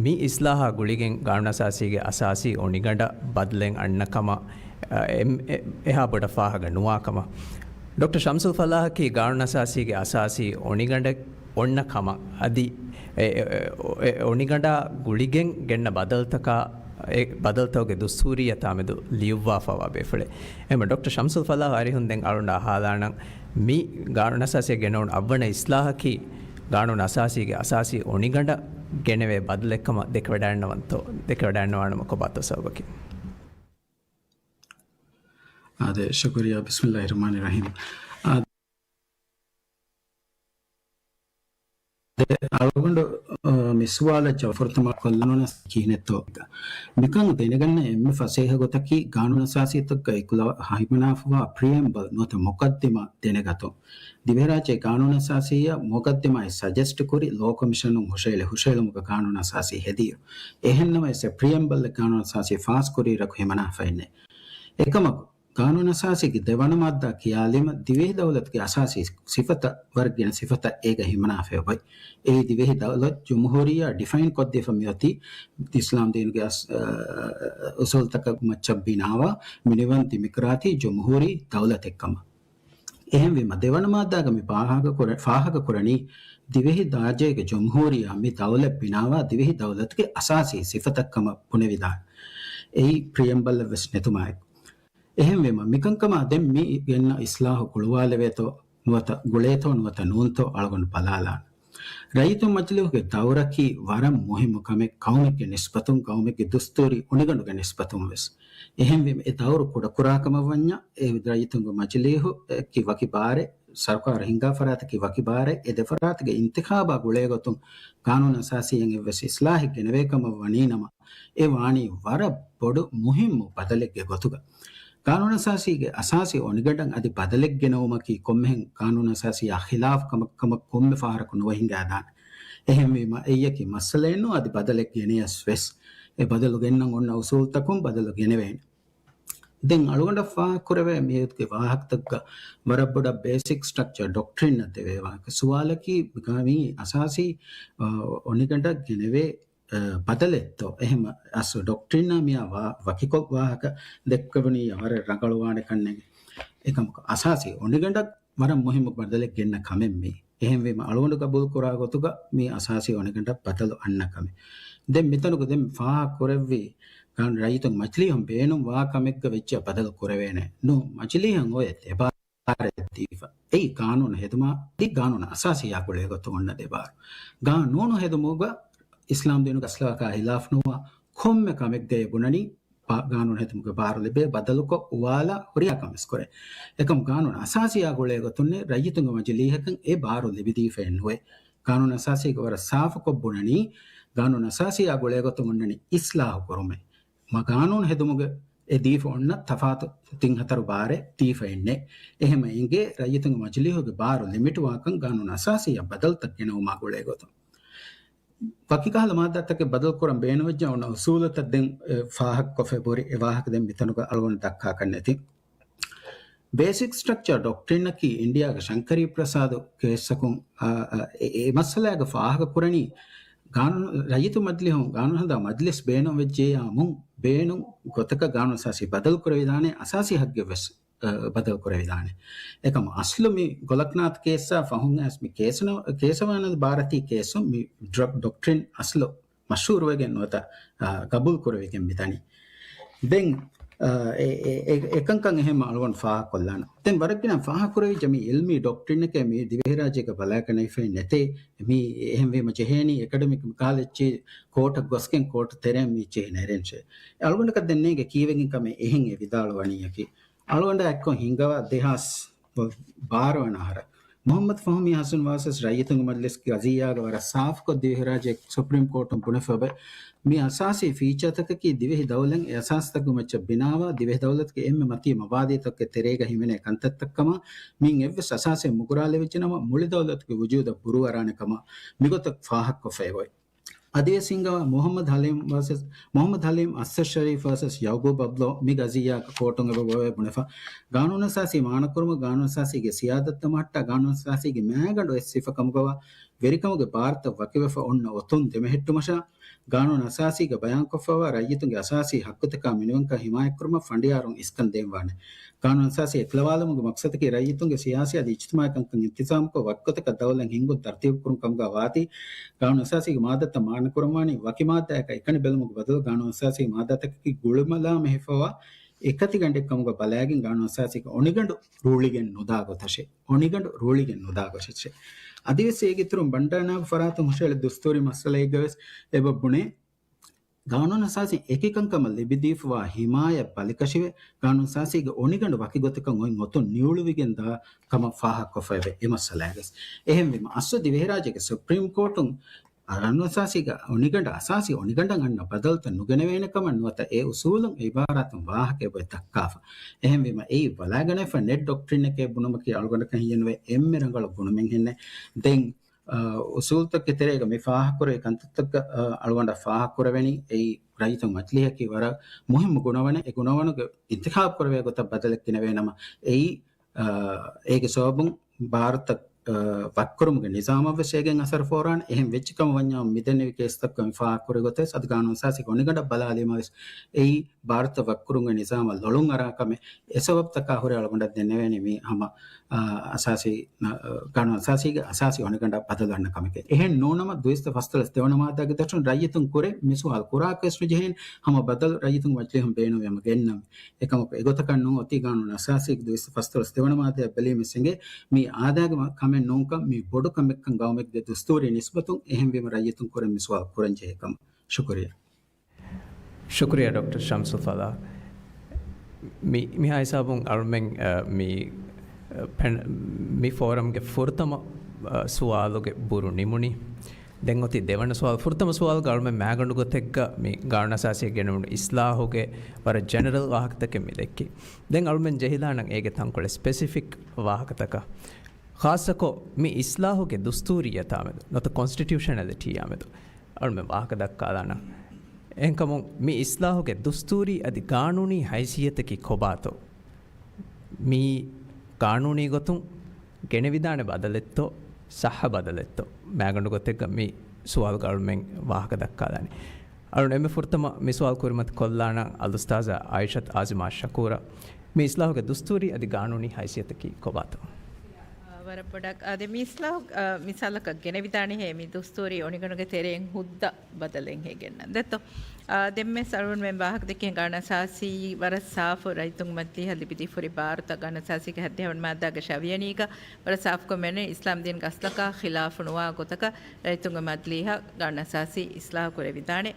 މި އިސްލާހާ ގުޅިގެން ގާނޫނުއަސާސީގެ އަސާސީ އޮނިގަނޑަށް ބަދަލެއް އަންނަ ކަމަށް، އާ، އެ، އެ، އެހާ ބޮޑަށް ފާހަގަ ނުވާ ކަމަށް. ޑޮކްޓަރ ޝަމްސުލް ފަލާހަކީ ގާނޫނުއަސާސީގެ އަސާސީ އޮނިގަނޑަށް އޮންނަ ކަމަށް އަދި އެ، އެ، އެ، އެ، އޮނިގަނޑާ ގުޅިގެން ގެންނަ ބަދަލުތަކާ، އެ ބަދަލުތަކުގެ ދުސްތޫރިއްޔަތާ މެދު ލިޔުއްވާފައިވާ ބޭފުޅެއް. އެހެންވެ، ޑޮކްޓަރ ޝަމްސުލް ފަލާހު އަރިހުން ދެން އަޅުގަނޑަށް އަހާލާނަން، މި ގާނޫނުއަސާސީއަށް ގެނައުނު އަށްވަނަ އިސްލާހަކީ ގާނޫނުއަސާސީގެ އަސާސީ އޮނިގަނޑަށް ގެނެވޭ ބަދަލެއްކަމަށް ދެކެވަޑައިގަންނަވަންތޯ؟ ދެކެވަޑައިގަންނަވާނަމަ ކޮބާތޯ ސަބަބަކީ؟ އާދެ، ޝުކުރިއްޔާ. ބިސްމިއްލާހި ރަޙްމާނި ރަޙީމް. އާދެ، އަޅުގަނޑު، އަ، މި ސުވާލަށް ޖަވާބު ފުރަތަމަ ކޮށްލަން ނަސް ކިހިނެއްތޯ؟ މިކަން ދެނެގަންނަ އެންމެ ފަސޭހަ ގޮތަކީ ގާނޫނުއަސާސީތަކަށް އެކުލަވާ ހިމަނާފައިވާ ޕްރިއެމްބަލް ނުވަތަ މުޤައްދިމާ ދެނެގަތުން. ދިވެހިރާއްޖޭގެ ގާނޫނުއަސާސީއަށް މުޤައްދިމާއެއް ސަޖެސްޓް ކުރި ލޯ ކޮމިޝަނުން ހުށައެޅި ހުށައެޅުމުގަ ގާނޫނުއަސާސީ ހެދިއިރު. އެހެންނަމަވެސް އެ ޕްރިއެމްބަލްއެއް ގާނޫނުއަސާސީ ފާސްކުރިއިރަކު ހިމަނާފައެއް ނެތް. އެކަމަކު، ގާނޫނުއަސާސީގެ ދެވަނަ މާއްދާ ކިޔާލީމަ، ދިވެހި ދައުލަތުގެ އަސާސީ ސިފަތައް ވަރަށް ގިނަ ސިފަތައް އޭގަ ހިމަނާފައި އޮތް. އެއީ ދިވެހި ދައުލަތު ޖުމްހޫރިއްޔާ ޑިފައިން ކޮށްދީފަ މިއޮތީ އިސްލާމް ދީނުގެ އަސް-، އަ، އުސޫލުތަކަށް މައްޗަށް ބިނާވާ މިނިވަން ޑިމޮކްރާތީ ޖުމްހޫރީ ދައުލަތެއް ކަމަށް. އެހެންވީމަ، ދެވަނަ މާއްދާގަ މި ފާހަގަކުރ-، ފާހަގަކުރަނީ ދިވެހި ރާއްޖޭގެ ޖުމްހޫރިއްޔާ މި ދައުލަތް ބިނާވާ ދިވެހި ދައުލަތުގެ އަސާސީ ސިފަތައްކަމަށް ބުނެވިދާނެ. އެއީ ޕްރިއެމްބަލްއެއް ވެސް ނެތުމާއެކު. އެހެންވީމަ، މިކަންކަމާ ދެން މި ގެންނަ އިސްލާހު ގުޅުވާލެވޭތޯ ނުވަތަ، ގުޅޭތޯ ނުވަތަ ނޫންތޯ އަޅުގަނޑު ބަލާލާނަން. ރައްޔިތުން މަޖިލީހުގެ ދައުރަކީ ވަރަށް މުހިއްމު ކަމެއް، ޤައުމެއްގެ ނިސްބަތުން، ޤައުމެއްގެ ދުސްތޫރީ އޮނިގަނޑުގެ ނިސްބަތުން ވެސް. އެހެންވީމަ، އެ ދައުރު ކުޑަކުރާ ކަމަށް ވަންޏާ، އެ ރައްޔިތުންގެ މަޖިލީހު އެކި ވަކި ބާރެއް، ސަރުކާރު ހިންގާ ފަރާތަކީ ވަކި ބާރެއް، އެ ދެ ފަރާތުގެ އިންތިޚާބާ ގުޅޭގޮތުން ގާނޫނު އަސާސީއަށް އެއްވެސް އިސްލާހެއް ގެނެވޭ ކަމަށް ވަނީ ނަމަ، އެ ވާނީ ވަރަށް ބޮޑު މުހިއްމު ބަދަލެއްގެ ގޮތުގަ. ގާނޫނުއަސާސީގެ އަސާސީ އޮނިގަނޑަށް އަދި ބަދަލެއް ގެނައުމަކީ ކޮންމެހެން ގާނޫނުއަސާސީއާ ޚިލާފް ކަމަށް، ކަމަށް ކޮންމެ ފަހަރަކު ނުވަ ހިނގާދާނެ. އެހެންވީމަ، އެއްޔަކީ މައްސަލައެއްނޫން، އަދި ބަދަލެއް ގެނެޔަސް ވެސް، އެ ބަދަލު ގެންނަން އޮންނަ އުސޫލުތަކުން ބަދަލު ގެނެވޭނެ. ދެން އަޅުގަނޑަށް ފާހަގަކުރެވޭ މިއަދުގެ ވާހަކަތަކުގަ ވަރަށް ބޮޑަށް ބޭސިކް ސްޓްރަކްޗަރ ޑޮކްޓްރިންއަށް ދެވޭ ވާހަކަ. ސުވާލަކީ، މި އަސާސީ، އަ، އޮނިގަނޑަށް ގެނެވޭ އަ، ބަދަލެއްތޯ؟ އެހެން އަސްލު ޑޮކްޓްރިންއާ މިއާ ވާ-، ވަކިކޮށް ވާހަކަ ދެއްކެވުނީ ވަރަށް ރަނގަޅުވާނެ ކަންނޭނގެ. އެކަމަކު، އަސާސީ އޮނިގަނޑަށް ވަރަށް މުހިއްމު ބަދަލެއް ގެންނަ ކަމެއް މީ. އެހެންވީމަ، އަޅުގަނޑު ގަބޫލު ކުރާ ގޮތުގަ މީ އަސާސީ އޮނިގަނޑަށް ބަދަލު އަންނަ ކަމެއް. ދެން މިތަނުގަ ދެން ފާހަގަ ކުރެއްވީ، ކަން ރައްޔިތުން މަޖިލީހުން ބޭނުން ވާ ކަމެއްގަ ވެއްޖެ ބަދަލު ކުރެވޭނެ. ނޫން، މަޖިލީހަށް އޮވޭ ދެބާ ބާރެއް ދީފަ. އެއީ ގާނޫނު ހެދުމާ އަދި ގާނޫނު އަސާސީއާ ގުޅޭ ގޮތުން އޮންނަ ދެ ބާރު. ގާނޫނު ހެދުމުގަ އިސްލާމް ދީނުގެ އަސްލަކާ ހިލާފް ނުވާ ކޮންމެ ކަމެއްގައި ބުނަނީ ބާ-، ގާނޫނު ހެދުމުގެ ބާރު ލިބޭ، ބަދަލުކޮށް އުވާލާ ހުރިހާ ކަމެއް ވެސް ކުރޭ. އެކަމު ގާނޫނު އަސާސީއާ ގުޅޭ ގޮތުންނެއް ރައްޔިތުންގެ މަޖިލީހަކަށް އެ ބާރު ލިބިދީފައެއް ނުވޭ. ގާނޫނު އަސާސީގެ ވަރަށް ސާފުކޮށް ބުނަނީ، ގާނޫނު އަސާސީއާ ގުޅޭ ގޮތުން އޮންނަނީ އިސްލާހު ކުރުމޭ. މަ ގާނޫނު ހެދުމުގެ އެ ދީފަ އޮންނަ ތަފާތު ތިން ހަތަރު ބާރެއް ދީފައެއް ނެތް. އެހެމަ އެނގޭ ރައްޔިތުންގެ މަޖިލީހުގެ ބާރު ލިމިޓްވާކަން ގާނޫނު އަސާސީއަށް ބަދަލުތައް ގެނައުމާ ގުޅޭ ގޮތުން. ވަކި ކަހަލަ މާއްދާތަކެއް ބަދަލު ކުރަން ބޭނުންވެއްޖެ އޮންނަ އުސޫލުތައް ދެން، އެ، ފާހަގަކޮށްފައި ބުރި އެ ވާހަކަ ދެން މިތަނުގަ އަޅުގަނޑު ދައްކާކަށް ނެތި. ބޭސިކް ސްޓްރަކްޗަރ ޑޮކްޓްރިންއަކީ އިންޑިއާގެ ޝަންކަރީ ޕްރަސާދު ކޭސްއަކުން، އާ، އާ، އެ، އެ މައްސަލާގަ ފާހަގަ ކުރަނީ ގާނޫނު، ރައްޔިތު މަޖިލީހުން ގާނޫނު ހަނދާ މަޖިލިސް ބޭނުން ވެއްޖެޔާމުން ބޭނުން ގޮތަކަށް ގާނޫނު އަސާސީ ބަދަލު ކުރެވިދާނެ، އަސާސީ ހައްގެއް ވެސް އަ، ބަދަލު ކުރެވިދާނެ. އެކަމު އަސްލު މި ގޮލަކްނާތު ކޭސްއާ ފަހުން އައިސް މި ކޭސް ނަ-، ކޭސަވާނަދު ބާރަތީ ކޭސުން މި ޑްރަގް ޑޮކްޓްރިން އަސްލު މަޝްހޫރުވެގެން ނުވަތަ، އަ، ގަބޫލު ކުރެވިގެން މިދަނީ. ދެން، އަ، އެ، އެ، އެ، އެކަންކަން އެހެން އަޅުގަނޑު ފާހަގަކޮށްލާނަން. ދެން ވަރަށް ގިނަ ފާހަގަކުރެވިއްޖެ މި އިލްމީ ޑޮކްޓްރިންއެކޭ މި ދިވެހިރާއްޖޭގަ ބަލާގަނެފައެއް ނެތޭ. މި އެހެންވީމަ ޖެހޭނީ އެކަޑަމިކް މިކަހަލަ އެއްޗެހި ކޯޓަށް ގޮސްގެން ކޯޓު ތެރެއިން މި އެއްޗެހި ނެރެންށޭ. އަޅުގަނޑަކަށް ދެންނޭގެ ކީވެގެން ކަމެއް އެހެން އެ ވިދާޅުވަނީއަކީ. އަޅުގަނޑާ އެއްކޮށް ހިންގަވާ ދެހާސް ބާރަ ވަނަ އަހަރަށް މުޙައްމަދު ފަހުމީ ހަސަން ވާސަސް ރައްޔިތުންގެ މަޖިލިސްގެ ގަޒިއްޔާގަ ވަރަށް ސާފުކޮށް ދިވެހިރާއްޖެ ސުޕްރީމް ކޯޓުން ބުނެފަ އޮވޭ. މި އަސާސީ ފީޗާތަކަކީ ދިވެހި ދައުލަތް އެ އަސާސްތަކުގެ މައްޗަށް ބިނާވާ، ދިވެހި ދައުލަތުގެ އެންމެ މަތީ މަބާދީތަކުގެ ތެރޭގަ ހިމެނޭ ކަންތައްތައްކަމަށް، މިން އެއްވެސް އަސާސެއް މުގުރާލެވިއްޖެނަމަ، މުޅި ދައުލަތުގެ ވުޖޫދަށް ބުރޫއަރާނެ ކަމަށް މިގޮތަށް ފާހަގަކޮށްފައި އޮތް. އަދިވެސް ހިންގަވާ މުޙައްމަދު ހަލީމް ވާސަސް، މުޙައްމަދު ހަލީމް އައްސަށްޝަރީފް ވާސަސް ޔަޢުޤޫބް އަބްދުﷲ މި ގަޒިއްޔާގަ ކޯޓުން އެބަ ގޮވޭ ބުނެފަ، ގާނޫނު އަސާސީ މާނަކުރުމަށް ގާނޫނު އަސާސީގެ ސިޔާދަތު ދަމާހައްޓާ، ގާނޫނު އަސާސީގެ މައިގަނޑު އެއް ސިފަ ކަމުގަވާ ވެރިކަމުގެ ބާރުތައް ވަކިވެފަ އޮންނަ އޮތުން ދެމެހެއްޓުމަށާ، ގާނޫނު އަސާސީގަ ބަޔާންކޮށްފައިވާ ރައްޔިތުންގެ އަސާސީ ޙައްޤުތަކާ މިނިވަންކަން ހިމާޔަތްކުރުމަށް ފަނޑިޔާރުން އިސްކަން ދޭންވާނެ. ގާނޫނު އަސާސީ އެކުލަވާލުމުގެ މަޤްޞަދަކީ ރައްޔިތުންގެ ސިޔާސީ އަދި އިޖްތިމާޢީ ކަންކަން އިންތިޒާމުކޮށް ވަކިގޮތަކަށް ދައުލަތް ހިންގުން ތަރުތީބުކުރުން ކަމުގަ ވާތީ، ގާނޫނު އަސާސީގެ މާއްދާތައް މާނަކުރަންވާނީ ވަކި މާއްދާއަކަށް އެކަނި ބެލުމުގެ ބަދަލު ގާނޫނު އަސާސީ މާއްދާތަކަކީ ގުޅުމަލާމެހިފަވާ އެކަތިގަނޑެއް ކަމުގަ ބަލާގެން ގާނޫނު އަސާސީގެ އޮނިގަނޑު ރޫޅިގެން ނުދާ ގޮތަށޭ. އޮނިގަނޑު ރޫޅިގެން ނުދާ ގޮތަށޭ. އަދިވެސް އޭގެ އިތުރުން ބަންޑާރަ ނާބު ފަރާތުން ހުށައެޅި ދުސްތޫރީ މައްސަލައެއްގަވެސް އެބަ ބުނޭ، ގާނޫނު އަސާސީ އެކިކަންކަމަށް ލިބިދީފަވާ ހިމާޔަތް ބަލިކަށިވެ، ގާނޫނު އަސާސީގެ އޮނިގަނޑު ވަކި ގޮތަކަށް އޮތް އޮތުން ނިއުޅުވިގެން ދާ ކަމަށް ފާހަގަކޮށްފައިވޭ އެ މައްސަލާގަސް. އެހެންވީމަ، އަސްލު ދިވެހިރާއްޖޭގެ ސުޕްރީމް ކޯޓުން ގާނޫނު އަސާސީގެ އޮނިގަނޑަށް އަސާސީ އޮނިގަނޑަށް އަންނަ ބަދަލުތައް ނުގެނެވޭނެ ކަމަށް ނުވަތަ އެ އުސޫލުން އެ އިބާރާތުން ވާހަކަ އެބައޮތް ދައްކާފަ. އެހެންވީމަ، އެއީ ބަލާގަނެފަ ނެޓް ޑޮކްޓްރިންއެކޭ ބުނުމަކީ އަޅުގަނޑަކަށް ހިޔެނުވޭ އެންމެ ރަނގަޅު ބުނުމެއް ހެންނެއް. ދެން، އަ، އުސޫލުތަކުގެ ތެރޭގަ މި ފާހަގަކުރެވި ކަންތައްތަކަށް، އަ، އަޅުގަނޑަށް ފާހަގަކުރެވެނީ، އެއީ ރައްޔިތުން މަޖިލީހަކީ ވަރަށް މުހިއްމު ގުނަވަނެއް. އެ ގުނަވަނުގެ އިންތިޚާބު ކުރެވޭ ގޮތަށް ބަދަލެއް ގެނެވޭނަމަ، އެއީ، އަ، އޭގެ ސަބަބުން ބާރުތައް، އަ، ވަކިކުރުމުގެ ނިޒާމަށްވެސް އޭގެން އަސަރު ފޯރާނެ. އެހެން ވެއްޖެ ކަމަށް ވަންޏާ މިދެންނެވި ކޭސްތަކުގަ މި ފާހަގަކުރި ގޮތަށް އަދި ގާނޫނު އަސާސީގެ އޮނިގަނޑަށް ބަލާލީމަވެސް އެއީ ބާރުތައް ވަކިކުރުމުގެ ނިޒާމަށް ލޮޅުން އަރާ ކަމެއް. އެ ސަބަބުތަކާ ހުރެ އަޅުގަނޑަށް ދެންނެވޭނީ މީ ހަމަ، އާ، އަސާސީ، އާ، ގާނޫނު އަސާސީގެ އަސާސީ އޮނިގަނޑަށް ބަދަލު އަންނަ ކަމެކޭ. އެހެން ނޫނަމަ، ދުއިސައްތަ ފަސްދޮޅަސް ދެވަނަ މާއްދާގެ ދަށުން ރައްޔިތުން ކުރެ މި ސުވާލު ކުރާކަށް ވެސް ނުޖެހޭނެ. ހަމަ ބަދަލު ރައްޔިތުން މަޖިލީހުން ބޭނުންވީމަ ގެންނަން. އެކަމަކު އެގޮތަކަށް ނޫން އޮތީ ގާނޫނު އަސާސީގެ ދުއިސައްތަ ފަސްދޮޅަސް ދެވަނަ މާއްދާއަށް ބެލީމަ ވެސް އެނގޭ. މީ އާދައިގެ ކަމެއް ނޫންކަން، މީ ބޮޑު ކަމެއްކަން ގައުމެއްގެ ދުސްތޫރީ ނިސްބަތުން. އެހެންވީމަ ރައްޔިތުން ކުރެ މި ސުވާލު ކުރަން ޖެހޭ ކަމަށް. ޝުކުރިއްޔާ. ޝުކުރިއްޔާ ޑޮކްޓަރ ޝަމްސުލް ފަލާ. މި، މިހާ ހިސާބުން އަޅުމެން، އަ، މި، އަ، ޕެން-، މި ފޯރަމްގެ ފުރަތަމަ، އަ، ސުވާލުގެ ބުރު ނިމުނީ. ދެން އޮތީ ދެވަނަ ސުވާލު. ފުރަތަމަ ސުވާލުގަ އަޅުމެން މާގަނޑު ގޮތެއްގަ މި ގާނޫނު އަސާސީ ގެނެވުނު އިސްލާހުގެ ވަރަށް ޖެނެރަލް ވާހަކަތަކެއް މި ދެއްކި. ދެން އަޅުމެން ޖެހިލާނަން އޭގެ ތަންކޮޅެއް ސްޕެސިފިކް ވާހަކަތަކަށް. ޚާއްޞަކޮށް މި އިސްލާހުގެ ދުސްތޫރިއްޔަތާމެދު، ނުވަތަ ކޮންސްޓިޓިއުޝަނަލިޓީއާމެދު އަޅުމެން ވާހަކަ ދައްކާލާނަން. އެހެންކަމުން މި އިސްލާހުގެ ދުސްތޫރީ އަދި ގާނޫނީ ހައިސިއްޔަތަކީ ކޮބާތޯ؟ މީ ގާނޫނީ ގޮތުން ގެނެވިދާނެ ބަދަލެއްތޯ، ސައްހަ ބަދަލެއްތޯ؟ މާގަނޑު ގޮތެއްގަ މި ސުވާލުގަ އަޅުމެން ވާހަކަ ދައްކާލާނީ. އަޅުން އެންމެ ފުރަތަމަ މި ސުވާލު ކުރިމަތި ކޮށްލާނަން އަލްއުސްތާޒާ އާއިޝަތު އާޒިމާ ޝަކޫރަށް. މި އިސްލާހުގެ ދުސްތޫރީ އަދި ގާނޫނީ ހައިސިއްޔަތަކީ ކޮބާތޯ؟ ވަރަށް ބޮޑަށް. އާދެ، މި އިސްލާހު، އާ، މިސާލަކަށް ގެނެވިދާނެހޭ، މި ދުސްތޫރީ އޮނިގަނޑުގެ ތެރެއިން ހުއްދަ ބަދަލެއްހޭ ގެންނަން ދެއްތޯ. އާ، ދެންމެ ސަޅުންމެން ވާހަކަ ދެކެން ގާނަސާސީ ވަރަށް ސާފު ރައްޔިތުން މަޖިލީހަށް ލިބިދީފުރި ބާރުތައް ގާނަސާސީގެ ހައްދިހަވަން މާއްދާގެ ޝަވިޔަނީގަ ވަރަށް ސާފުކޮށް މެނެ އިސްލާމް ދީން ގަސްލަކާ ޚިލާފު ނުވާ ގޮތަކަށް ރައްޔިތުންގެ މަޖިލީހަށް ގާނަސާސީ އިސްލާހު ކުރެވިދާނެ.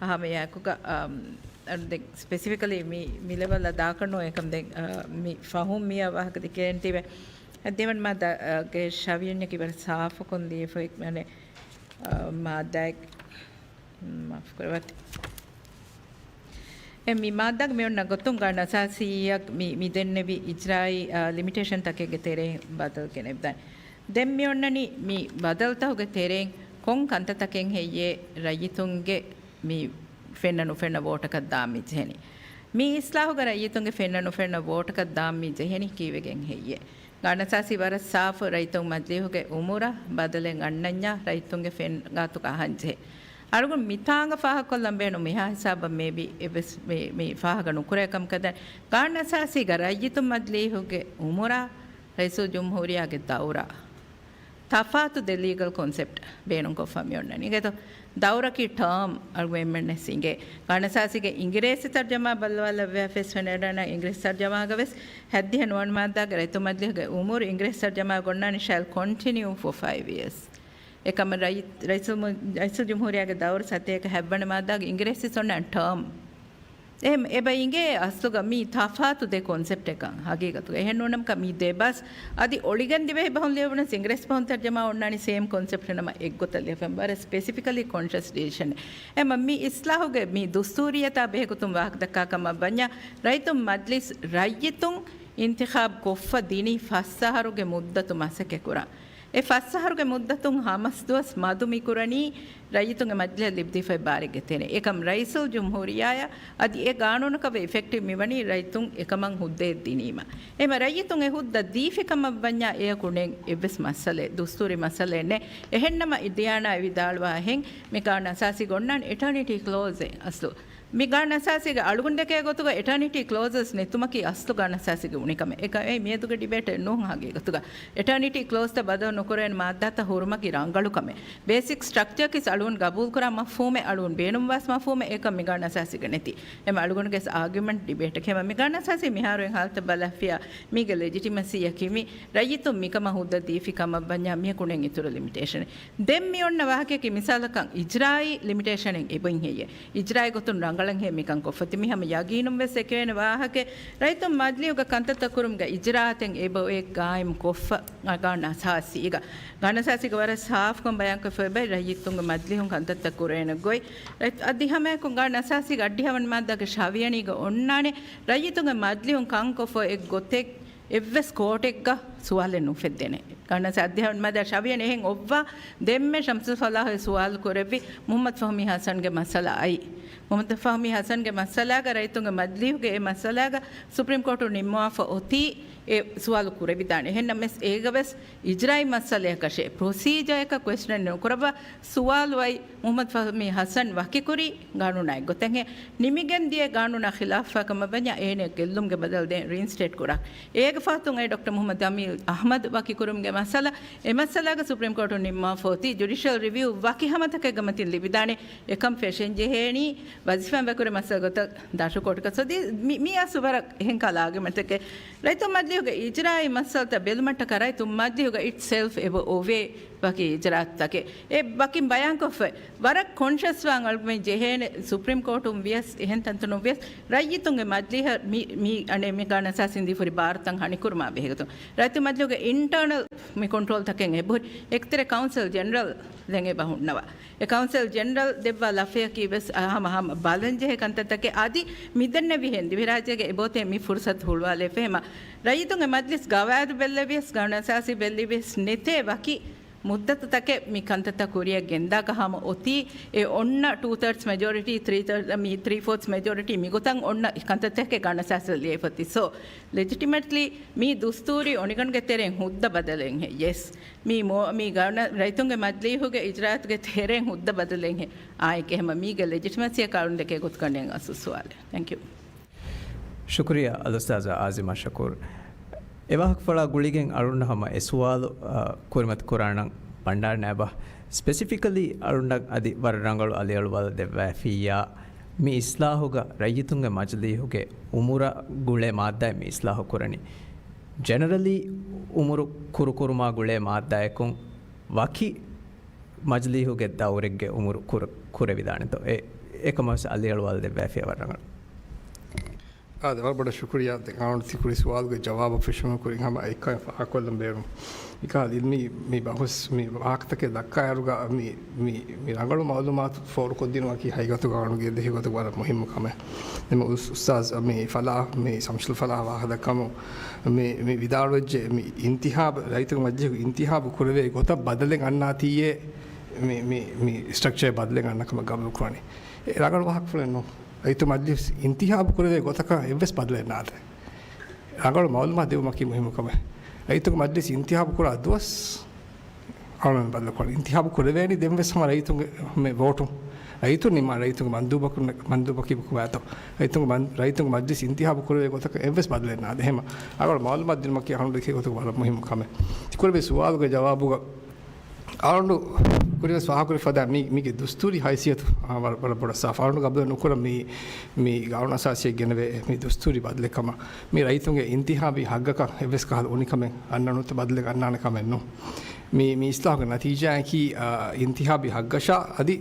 ހަމައެއާއެކުގަ، އަމް، ދެން ސްޕެސިފިކަލީ މި، މި ލެވަލްއަށް ދާކަށް ނޫން އެކަމް ދެން، އާ، މި ފަހުން މިއަށް ވާހަކަ ދެކޭން ތިބެ. ހައްދިހަވަން މާއްދާގެ ޝަވިޔަންޏަކީ ވަރަށް ސާފުކޮށް ލިޔެފައި މި، އާ، މާއްދާއެއް، މާފު ކުރެވޭތި. އެ މި މާއްދާގެ މިއޮންނަ ގޮތުން ގާނަސާސީއަށް މި، މި ދެންނެވި އިޖްރާއީ، އާ، ލިމިޓޭޝަން ތަކެއްގެ ތެރެއިން ބަދަލު ގެނެވިދާނެ. ދެން މިއޮންނަނީ މި ބަދަލުތަކުގެ ތެރެއިން ކޮން ކަންތައްތަކެއް ހެއްޔޭ ރައްޔިތުންގެ މި ފެންނަ ނުފެންނަ ވޯޓަކަށް ދާން މި ޖެހެނީ. މި އިސްލާހުގަ ރައްޔިތުންގެ ފެންނަ ނުފެންނަ ވޯޓަކަށް ދާން މި ޖެހެނީ ކީއްވެގެން ހެއްޔޭ؟ ގާނަސާސީ ވަރަށް ސާފު ރައްޔިތުން މަޖިލީހުގެ އުމުރަށް ބަދަލެއް އަންނަންޏާ ރައްޔިތުންގެ ފެން ގާތުގަ އަހަން ޖެހޭ. އަޅުގަނޑު މިތާނގަ ފާހަގަކޮށްލަން ބޭނުން މިހާ ހިސާބަށް މޭބީ އެއްވެސް މި، މި ފާހަގަ ނުކުރޭ ކަމަކަށް ދާން. ގާނަސާސީގަ ރައްޔިތުން މަޖިލީހުގެ އުމުރާ ރައީސުލްޖުމްހޫރިއްޔާގެ ދައުރާ ތަފާތު ދެ ލީގަލް ކޮންސެޕްޓް ބޭނުންކޮށްފަ މިއޮންނަނީ. އިނގޭތޯ، ދައުރަކީ ޓާމް އަޅުގަނޑުމެންނަށް އިނގޭ. ގާނަސާސީގެ އިނގިރޭސި ތަރްޖަމާ ބައްލަވާލައްވާފަވެސް ފެނެއް ނަން އިނގިރޭސި ތަރްޖަމާގަވެސް ހައްދިހަ ނުވަނަ މާއްދާގެ ރައްޔިތު މަޖިލީހުގެ އުމުރު އިނގިރޭސި ތަރްޖަމާގަ އޮންނާނީ shall continue for five years. އެކަމަށް ރައީ-، ރައީސުލް މު-، ރައީސުލްޖުމްހޫރިއްޔާގެ ދައުރު ސަތޭކަ ހައެއްވަނަ މާއްދާގެ އިނގިރޭސި އޮންނާނީ ޓާމް. އެހެން އެބަ އިނގޭ އަސްލުގަ މީ ތަފާތު ދެ ކޮންސެޕްޓެއްކަން ހަގީގަތުގަ. އެހެން ނޫނަމަކަށް މީ ދެ ބަސް އަދި އޮޅިގެން ދިވެހި ބަހުން ލިޔެވުނަސް އިނގިރޭސި ބަހުން ތަރްޖަމާ އޮންނާނީ ސޭމް ކޮންސެޕްޓް ނަމަ އެއްގޮތަށް ލިޔެފަ. ވަރަށް ސްޕެސިފިކަލީ ކޮންޝަސް ޑިސިޝަނެއް. އެމަ މި އިސްލާހުގެ މި ދުސްތޫރިއްޔަތާ ބެހޭގޮތުން ވާހަކަ ދައްކާ ކަމަށް ވަންޏާ ރައްޔިތުން މަޖްލިސް ރައްޔިތުން އިންތިޚާބް ކޮށްފަ ދިނީ ފަސް އަހަރުގެ މުއްދަތު މަސައްކަތް ކުރަން. އެ ފަސް އަހަރުގެ މުއްދަތުން ހަމަސް ދުވަސް މަދު މިކުރަނީ ރައްޔިތުންގެ މަޖްލިހަށް ލިބިދީފައި ބާރެއްގެ ތެރޭ. އެކަމް ރައީސުލްޖުމްހޫރިއްޔާއަށް އަދި އެ ގާނޫނަކަށް އިފެކްޓިވް މިވަނީ ރައްޔިތުން އެކަމަށް ހުއްދައެއް ދިނީމަ. އެމަ ރައްޔިތުން އެ ހުއްދަ ދީފި ކަމަށް ވަންޏާ އެޔަކު ނެތް އެއްވެސް މައްސަލައެއް، ދުސްތޫރީ މައްސަލައެއް ނެތް. އެހެންނަމަ އިދިޔާނާ އެ ވިދާޅުވާހެން މި ގާނޫނު އަސާސީގަ އޮންނާނެ އެޓާނިޓީ ކްލޯޒެއް އަސްލު. މި ގާނޫނު އަސާސީގެ އަޅުގަނޑު ދެކޭ ގޮތުގަ އެޓާނިޓީ ކްލޯޒަސް ނެތުމަކީ އަސްލު ގާނޫނު އަސާސީގެ އުނިކަމެއް. އެކަ އެ މިއަދުގެ ޑިބޭޓެއް ނޫން ހަގީގަތުގަ. އެޓާނިޓީ ކްލޯޒްތައް ބަދަލު ނުކުރޭނެ މާއްދާތައް ހުރުމަކީ ރަނގަޅު ކަމެއް. ބޭސިކް ސްޓްރަކްޗަރ ކިސް އަޅުގަނޑު ގަބޫލުކުރާ މަފްހޫމެއް، އަޅުގަނޑު ބޭނުންވާސް މަފްހޫމެއް، އެކަން މި ގާނޫނު އަސާސީގަ ނެތި. އެމަ އަޅުގަނޑުގެ އާގިއުމަންޓް ޑިބޭޓެއް. އެމަ މި ގާނޫނު އަސާސީ މިހާރު އިން ހާލަތަށް ބަލާފިޔާ މީގެ ލެޖިޓިމަސީއަކީ މި ރައްޔިތުން މިކަމަށް ހުއްދަ ދީފި ކަމަށް ވަންޏާ މިޔަކު ނެތް އިތުރު ލިމިޓޭޝަނެއް. ދެން މި އޮންނަ ވާހަކަޔަކީ މިސާލަކަށް އިޖްރާއީ ލިމިޓޭޝަނެއް އެބައިން ހެއްޔޭ؟ އިޖްރާއީ ގޮތުން ރަނގަޅަށް ހޭ މިކަން ކޮށްފަތި. މި ހަމަ ޔަގީނުން ވެސް އެކެވެނި ވާހަކަ. ރައްޔިތުން މަޖްލިހުގަ ކަންތައްތައް ކުރުމުގެ އިޖްރާއަތެއް އެބައޮތް ގާއިމް ކޮށްފަ ގާނޫނު އަސާސީގަ. ގާނޫނު އަސާސީގަ ވަރަށް ސާފުކޮށް ބަޔާންކޮށްފަ އެބައި ރައްޔިތުންގެ މަޖްލިހުން ކަންތައްތައް ކުރޭނެ ގޮތް. އަދި ހަމައެކު ގާނޫނު އަސާސީގެ އަށްޑިހަވަނަ މާއްދާގެ ޝަވިޔަނީގަ އޮންނާނެ ރައްޔިތުންގެ މަޖްލިހުން ކަންކޮށްފަ އެއް ގޮތެއް އެއްވެސް ކޯޓެއްގަ ސުވާލެއް ނުފެއްދޭނެ. ގާނޫނު އަސާސީ އަށްޑިހަވަނަ މާއްދާ ޝަވިޔަނީ އެހެން އޮއްވާ ދެންމެ ޝަމްސުލް ފަލާހު ސުވާލު ކުރެއްވި މުޙައްމަދު ފަހުމީ ޙަސަންގެ މައްސަލަ އައީ. މުޙައްމަދު ފަހުމީ ޙަސަންގެ މައްސަލާގަ ރައްޔިތުންގެ މަޖްލިހުގެ އެ މައްސަލާގަ ސުޕްރީމް ކޯޓު ނިންމަވާފަ އޮތީ އެ ސުވާލު ކުރެވިދާނެ. އެހެންނަމަވެސް އޭގަވެސް އިޖްރާއީ މައްސަލަޔަކަށޭ ޕްރޮސީޖަރއަކަށް ކުއެސްޗަނެއް ނުކުރައްވާ ސުވާލު އައި މުޙައްމަދު ފަހުމީ ޙަސަން ވަކިކުރީ ގާނޫނާ އެއްގޮތަށް ހޭ. ނިމިގެން ދިޔަ ގާނޫނާ ޚިލާފުވާ ކަމަށް ވަންޏާ އޭނެ ގެއްލުމުގެ ބަދަލު ދޭން ރީއިންސްޓޭޓް ކުރާ. އޭގެ ފަހަތުން އެ ޑޮކްޓަރ މުޙައްމަދު އަމީރު އަޙްމަދު ވަކިކުރުމުގެ މައްސަލަ، އެ މައްސަލާގަ ސުޕްރީމް ކޯޓުން ނިންމާފަ އޮތީ ޖުޑިޝަލް ރިވިއު ވަކި ހަމަތަކެއްގަ މަތިން ލިބިދާނެ. އެކަން ފެށެން ޖެހޭނީ ވަޒީފާއިން ވަކިކުރި މައްސަލަ ގޮތަށް ދާށު ކޯޓުގަ. ސޯ މި، މި އަސް ވަރަށް އެހެން ކަލާގެ މަތަކެއް. ރައްޔިތުން މަޖްލިހުގެ އިޖްރާއީ މައްސަލަތައް ބެލުމަށްޓަކާ ރައްޔިތުން މަޖްލިހުގަ އިޓްސެލްފް އެބަ އޮވޭ ވަކި އިޖްރާއަތްތަކެއް. އެ ވަކިން ބަޔާންކޮށްފަ ވަރަށް ކޮންޝަސްވާން އަޅުގަނޑުމެން ޖެހޭނެ. ސުޕްރީމް ކޯޓުން ވިޔަސް އެހެން ތަންތަނުން ވިޔަސް ރައްޔިތުންގެ މަޖްލިހަށް މި، މި އަނެއް މި ގާނޫނު އަސާސީން ދީފަ ހުރި ބާރުތައް ހަނިކުރުމާ ބެހޭގޮތުން ރައްޔިތުން މަޖްލިހުގެ އިންޓަރނަލް މި ކޮންޓްރޯލްތަކެއް އެބަހުރި. އެކަތެރޭ ކައުންސިލް ޖެނެރަލް ދެން އެބަ ހުންނަވާ. އެ ކައުންސިލް ޖެނެރަލް ދެއްވާ ލަފަޔަކީ ވެސް ހަމަ، ހަމަ ބަލަންޖެހޭ ކަންތައްތަކެއް. އަދި މިދެންނެވިހެން ދިވެހިރާއްޖޭގެ އެބައޮތޭ މި ފުރުސަތު ހުޅުވާލައިފަ. އެހެމަ ރައްޔިތުންގެ މަޖްލިސް ގަވާއިދު ބެއްލެވިޔަސް، ގާނޫނު އަސާސީ ބެއްލެވިޔަސް ނެތޭ ވަކި މުއްދަތުތަކެއް މި ކަންތައްތައް ކުރިއަށް ގެންދާކަށް ހަމަ އޮތީ. އެ އޮންނަ ޓޫ ތާޑްސް މެޖޯރިޓީ، ތްރީ ތާޑްސް، މި ތްރީ ފޯތްސް މެޖޯރިޓީ މިގޮތަށް އޮންނަ ކަންތައްތަކެއް ގާނޫނު އަސާސީ ލިޔެފަ އޮތީ. ސޯ ލެޖިޓިމެޓްލީ މީ ދުސްތޫރީ އޮނިގަނޑުގެ ތެރެއިން ހުއްދަ ބަދަލެއްހޭ. ޔެސް. މީ މޯ، މީ ގާނޫނު ރައްޔިތުންގެ މަޖްލީހުގެ އިޖްރާއަތުގެ ތެރެއިން ހުއްދަ ބަދަލެއްހޭ. އާއެކޭ ހަމަ މީގެ ލެޖިޓިމަސީއަކަށް އަޅުން ދެކޭ ގޮތުގަ ނެތް އަސްލު ސުވާލެއް. ތެންކް ޔޫ. ޝުކުރިއްޔާ އަލްއުސްތާޒް އާޒިމާ ޝަކޫރް. އެ ވާހަކަފުޅާ ގުޅިގެން އަޅުގަނޑަށް ހަމަ އެ ސުވާލު، އަ، ކުރިމަތި ކުރާނަން ބަންޑާރަ ނައިބަށް. ސްޕެސިފިކަލީ އަޅުގަނޑަށް އަދި ވަރަށް ރަނގަޅު އަލިއަޅުވާލަށް ދެއްވައިފިއްޔާ، މި އިސްލާހުގަ ރައްޔިތުންގެ މަޖިލީހުގެ އުމުރަށް ގުޅޭ މާއްދާއެއް މި އިސްލާހު ކުރަނީ. ޖެނެރަލީ އުމުރު ކުރުކުރުމާ ގުޅޭ މާއްދާއަކުން ވަކި މަޖިލީހުގެ ދައުރެއްގެ އުމުރު ކުރ-، ކުރެވިދާނެތޯ؟ އެ، އެކަމަށް އަލިއަޅުވާލަށް ދެއްވައިފިއްޔާ ވަރަށް ރަނގަޅު. އާދެ، ވަރަށް ބޮޑަށް ޝުކުރިއްޔާ. ދެން އަޅުގަނޑު ތި ކުރި ސުވާލުގެ ޖަވާބަށް ފެށުމުގެ ކުރިން ހަމަ އެއްކަމެއް ފާހަގަކޮށްލަން ބޭނުން. މިކަހަލަ އިލްމީ މި ބަހުސް، މި ވާހަކަތަކެއް ދައްކާއިރުގަ މި، މި، މި ރަނގަޅު މައުލޫމާތު ފޯރުކޮށްދިނުމަކީ ހަގީގަތުގަ އަޅުގަނޑުގެ ދެހިގޮތުގަ ވަރަށް މުހިއްމު ކަމެއް. ދެން އުސް-، އުސްތާޒް މި ފަލާހް، މި ޝަމްސުލް ފަލާހް ވާހަކަދައްކަމުން މި، މި ވިދާޅުވެއްޖެ، މި އިންތިހާބު، ރައްޔިތުންގެ މަޖިލީހުގެ އިންތިހާބު ކުރެވޭ ގޮތަށް ބަދަލެއް އަންނާތީއޭ، މި، މި، މި ސްޓްރަކްޗަރ ބަދަލެއް އަންނަ ކަމަށް ގަބޫލު ކުރަނީ. އެ ރަނގަޅު ވާހަކަފުޅެއް ނޫން. ރައްޔިތު މަޖިލީހު އިންތިހާބު ކުރެވޭ ގޮތަކަށް އެއްވެސް ބަދަލެއް ނާދޭ. ރަނގަޅު މައުލޫމާތު ދެވުމަކީ މުހިއްމު ކަމެއް. ރައްޔިތުންގެ މަޖިލީހު އިންތިހާބު ކުރާ ދުވަސް އަޅުގަނޑު ބަދަލު ކުރަނީ. އިންތިހާބު ކުރެވޭނީ ދެން ވެސް ހަމަ ރައްޔިތުންގެ މެ ވޯޓުން. ރައްޔިތުން ނިންމާ ރައްޔިތުންގެ މަންދޫބަކު-، މަންދޫބަކީ ކޮބާތޯ؟ ރައްޔިތުންގެ މަން-، ރައްޔިތުންގެ މަޖިލީހު އިންތިހާބު ކުރެވޭ ގޮތަކަށް އެއްވެސް ބަދަލެއް ނާދޭ. އެހެން ރަނގަޅު މައުލޫމާތު ދިނުމަކީ އަޅުގަނޑު ދެކޭ ގޮތުގަ ވަރަށް މުހިއްމު ކަމެއް. ތި ކުރެވޭ ސުވާލުގެ ޖަވާބުގަ އަޅުގަނޑު ކުރިވެސް ފާހަގަކުރި ފަދަ މީ، މީގެ ދުސްތޫރީ ހައިސިއްޔަތު، އާ، ވަރަށް، ވަރަށް ބޮޑަށް ސާފު. އަޅުގަނޑު ގަބޫލެއް ނުކުރަން މީ، މީ ގާނޫނު އަސާސީއަށް ގެނެވޭ މީ ދުސްތޫރީ ބަދަލެއް ކަމަށް. މީ ރައްޔިތުންގެ އިންތިހާބީ ހައްގަކަށް އެއްވެސް ކަހަލަ އުނިކަމެއް އަންނަނުތަ ބަދަލެއް އަންނާނެ ކަމެއް ނޫން. މީ، މީ އިސްލާހުގެ ނަތީޖާއަކީ، އާ، އިންތިހާބީ ހައްގަށާ އަދި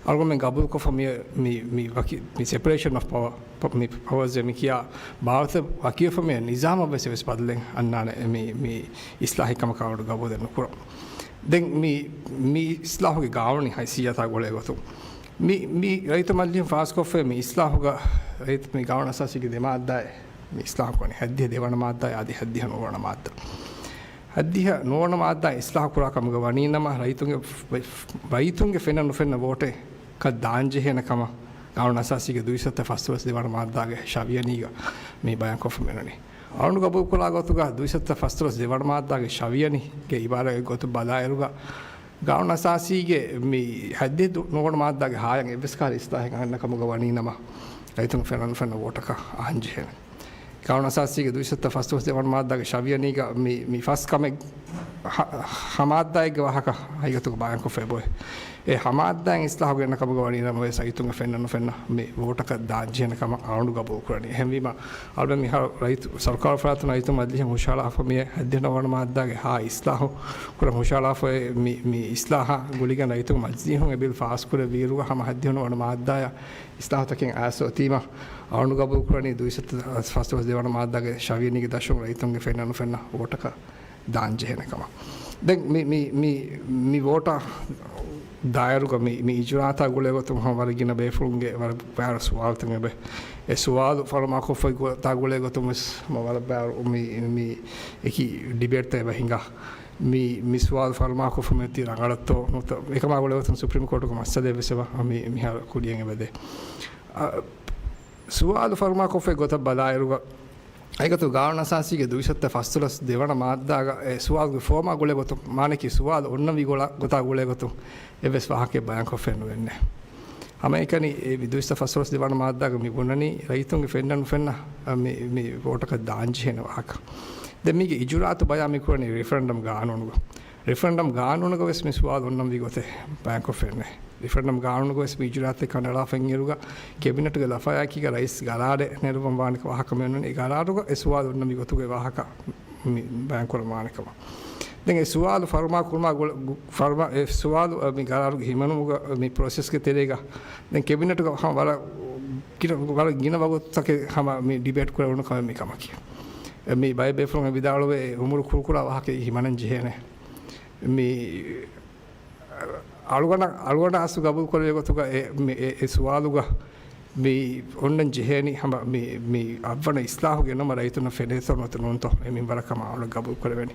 އަޅުގަނޑުމެން ގަބޫލުކޮށްފަ މި، މި، މި ވަކި، މި ސެޕަރޭޝަން އޮފް ޕަވަ، މި ޕަވަރސް މި ކިޔާ ބާވަތަށް ވަކިވެފަ މި ނިޒާމަށް ވެސް އެއްވެސް ބަދަލެއް އަންނާނެ މި، މި އިސްލާހެއް ކަމަކަށް އަޅުގަނޑު ގަބޫލެއް ނުކުރަން. ދެން މި، މި އިސްލާހުގެ ގާނޫނީ ހައިސިއްޔަތާ ގުޅޭ ގޮތުން މި، މި ރައްޔިތު މަޖިލީހުން ފާސްކޮށްފައި މި އިސްލާހުގަ ރައްޔިތު މި ގާނޫނު އަސާސީގެ ދެ މާއްދާއެއް މި އިސްލާހު ކުރަނީ. ހައްދިހަ ދެވަނަ މާއްދާއެއް އަދި ހައްދިހަ ނުވަވަނަ މާއްދާ. ހައްދިހަ ނުވަވަނަ މާއްދާ އިސްލާހު ކުރާ ކަމުގަ ވަނީ ނަމަ ރައްޔިތުންގެ، ރައްޔިތުންގެ ފެންނަ ނުފެންނަ ވޯޓެއް ކަށް ދާންޖެހޭނެ ކަމަށް ގާނޫނު އަސާސީގެ ދުއިސައްތަ ފަސްދޮޅަސް ދެވަނަ މާއްދާގެ ޝަވިޔަނީގަ މި ބަޔާންކޮށްފަ މިއޮންނަނީ. އަޅުގަނޑު ގަބޫލުކުރާ ގޮތުގަ ދުއިސައްތަ ފަސްދޮޅަސް ދެވަނަ މާއްދާގެ ޝަވިޔަނީގެ އިބާރާތް ގޮތުން ބަލާއިރުގަ، ގާނޫނު އަސާސީގެ މި ހައްދިހަ ނުވަނަ މާއްދާގެ ހާޔަށް އެއްވެސް ކަހަލަ އިސްލާހެއް އަންނަ ކަމުގަ ވަނީ ނަމަ، ރައްޔިތުން ފެންނަ ނުފެންނަ ވޯޓަކަށް އަހަން ޖެހޭނެ. ގާނޫނު އަސާސީގެ ދުއިސައްތަ ފަސްދޮޅަސް ދެވަނަ މާއްދާގެ ޝަވިޔަނީގަ މި، މި ފަސް ކަމެއް ހަ-، ހަ މާއްދާއެއްގެ ވާހަކަ ހަގީގަތުގަ ބަޔާންކޮށްފައި އޮތް. އެ ހަ މާއްދާއިން އިސްލާހު ގެންނަ ކަމުގަ ވަނީ ނަމަވެސް ރައްޔިތުންގެ ފެންނަ ނުފެންނަ މި ވޯޓަކަށް ދާންޖެހޭނެ ކަމަށް އަޅުގަނޑު ގަބޫލުކުރަނީ. އެހެންވީމަ، އަޅުގަނޑު މިހާރު ރައްޔިތު ސަރުކާރު ފަރާތުން ރައްޔިތު މަޖިލީހަށް ހުށަހަޅާފަ މި ހައްދިހަ ނުވަނަ މާއްދާގެ ހާ އިސްލާހު ކުރަން ހުށަހަޅާފައި މި، މި އިސްލާހާ ގުޅިގެން ރައްޔިތުން މަޖިލީހުން އެ ބިލް ފާސްކުރެއްވިއިރުގަ ހަމަ ހައްދިހަ ނުވަނަ މާއްދާއަށް އިސްލާހުތަކެއް އައިސް އޮތީމަ، އަޅުގަނޑު ގަބޫލުކުރަނީ ދުއިސައްތަ ފަސްދޮޅަސް ދެވަނަ މާއްދާގެ ޝަވިޔަނީގެ ދަށުން ރައްޔިތުންގެ ފެންނަ ނުފެންނަ ވޯޓަކަށް ދާން ޖެހޭނެ ކަމަށް. ދެން މި، މި، މި، މި ވޯޓަށް ދާއިރުގަ މި، މި އިޖުރާއަތާ ގުޅޭ ގޮތުން ހަމަ ވަރަށް ގިނަ ބޭފުޅުންގެ ވަރަށް ބާރު ސުވާލުތައް އެބަ. އެ ސުވާލު ފަރުމާކޮށްފައި ގޮތާ ގުޅޭ ގޮތުން ވެސް ހަމަ ވަރަށް ބާރު މި، މި އެކި ޑިބޭޓްތައް އެބަ ހިނގާ. މި، މި ސުވާލު ފަރުމާކޮށްފަ މިއޮތީ ރަނގަޅަށްތޯ ނުތޯ؟ އެކަމާ ގުޅޭ ގޮތުން ސުޕްރީމް ކޯޓުގެ މައްސަލައެއް ވެސް އެބަ މި، މިހާރު ކުރިޔަށް އެބަދޭ. އަ، ސުވާލު ފަރުމާކޮށްފައި ގޮތަށް ބަލާއިރުގަ، އެގޮތު ގާނޫނު އަސާސީގެ ދުއިސައްތަ ފަސްދޮޅަސް ދެވަނަ މާއްދާގަ އެ ސުވާލުގެ ފޯމާ ގުޅޭ ގޮތުން، މާނައަކީ ސުވާލު އޮންނަންވީ ގޮތާ ގުޅޭ ގޮތުން އެއްވެސް ވާހަކައެއް ބަޔާންކޮށްފައެއް ނުވެންނެ. ހަމައެކަނި އެ ދުއިސައްތަ ފަސްދޮޅަސް ދެވަނަ މާއްދާގަ މި ބުނަނީ ރައްޔިތުންގެ ފެންނަ ނުފެންނަ މި، މި ވޯޓަކަށް ދާންޖެހޭނެ ވާހަކަ. ދެން މީގެ އިޖުރާއަތު ބަޔާން މި ކުރަނީ ރިފަރެންޑަމް ގާނޫނުގަ. ރިފަރެންޑަމް ގާނޫނުގަ ވެސް މި ސުވާލު އޮންނަންވީ ގޮތެއް ބަޔާންކޮށްފައެއްނެ. ރިފަރެންޑަމް ގާނޫނުގަ ވެސް މި އިޖުރާއަތެއް ކަނޑައަޅާފައި އިރުގަ، ކެބިނެޓުގެ ލަފާޔަކީގަ ރައީސް ގަރާރެއް ނެރުވަން ވާނެ ވާހަކަ މި އޮންނަނީ. އެ ގަރާރުގަ އެ ސުވާލު އޮންނަންވީ ގޮތުގެ ވާހަކަ މި ބަޔާންކުރަން ވާނެ ކަމަށް. ދެން އެ ސުވާލު ފަރުމާ ކުރުމާ ގުޅ-، ގު-، ފަރުމާ، އެ ސުވާލު، އަ، މި ގަރާރުގެ ހިމަނުމުގަ، މި ޕްރޮސެސްގެ ތެރޭގަ ދެން ކެބިނެޓުގަ ހަމަ ވަރަށް ގިނަ، ވަރަށް ގިނަ ވަގުތުތަކެއް ހަމަ މި ޑިބޭޓް ކުރެވުނު ކަމެއް މި ކަމަކީ. އެ މި ބައެއް ބޭފުޅުން ވިދާޅުވޭ އުމުރު ކުރުކުރާ ވާހަކައެއް ހިމަނަން ޖެހޭނެ. މި އަޅުގަނޑަށް، އަޅުގަނޑަށް އަސްލު ގަބޫލު ކުރެވޭ ގޮތުގަ އެ، މި، އެ، އެ ސުވާލުގަ މި އޮންނަން ޖެހޭނީ ހަމަ މި، މި އަށްވަނަ އިސްލާހު ގެނުމަށް ރައްޔިތުންނަށް ފެނޭތޯ ނުތޯ ނޫންތޯ އެ މިންވަރަށް ކަމަށް އަޅުގަނޑު ގަބޫލު ކުރެވެނީ.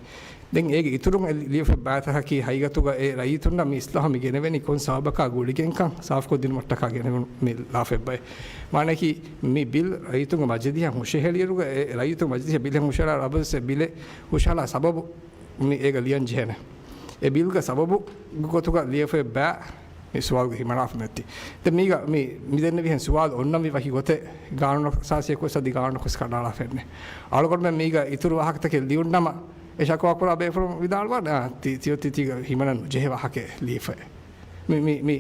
ދެން އޭގެ އިތުރުން އެ ލިޔެފަ ބައިތަކަކީ ހަގީގަތުގަ އެ ރައްޔިތުންނަށް މި އިސްލާހު މި ގެނެވެނީ ކޮން ސަބަބަކާ ގުޅިގެންކަން ސާފުކޮށްދިނުމަށްޓަކާ ގެނެވުނު މި ލާފައެއްބައެއް. މާނައަކީ މި ބިލް ރައްޔިތުންގެ މަޖިލީހަށް ހުށަހެޅިއިރުގަ އެ ރައްޔިތުންގެ މަޖިލީހަށް ބިލެއް ހުށަހަޅާ އަބަދުވެސް އެ ބިލެއް ހުށަހަޅާ ސަބަބު މި އޭގަ ލިޔަން ޖެހޭނެ. އެ ބިލްގެ ސަބަބު ގޮތުގަ ލިޔެފައި ބައި މި ސުވާލުގެ ހިމަނާފަ މެއްތި. ދެން މީގަ މި، މި ދެންނެވިހެން ސުވާލު އޮންނަންވީ ވަކި ގޮތެއް، ގާނޫނު އަސާސީއަކު ވެސް އަދި ގާނޫނަކު ވެސް ކަނޑައަޅާފައެއް ނެތް. އަޅުގަނޑުމެން މީގަ އިތުރު ވާހަކަތަކެއް ލިޔުން ނަމަ، އެ ޝަކުވާ ކުރާ ބޭފުޅުން ވިދާޅުވާނެ، އާ، ތި-، ތިއޮތީ ތީގަ ހިމަނަން ނުޖެހޭ ވާހަކައެއް ލިޔެފައި. މި، މި، މި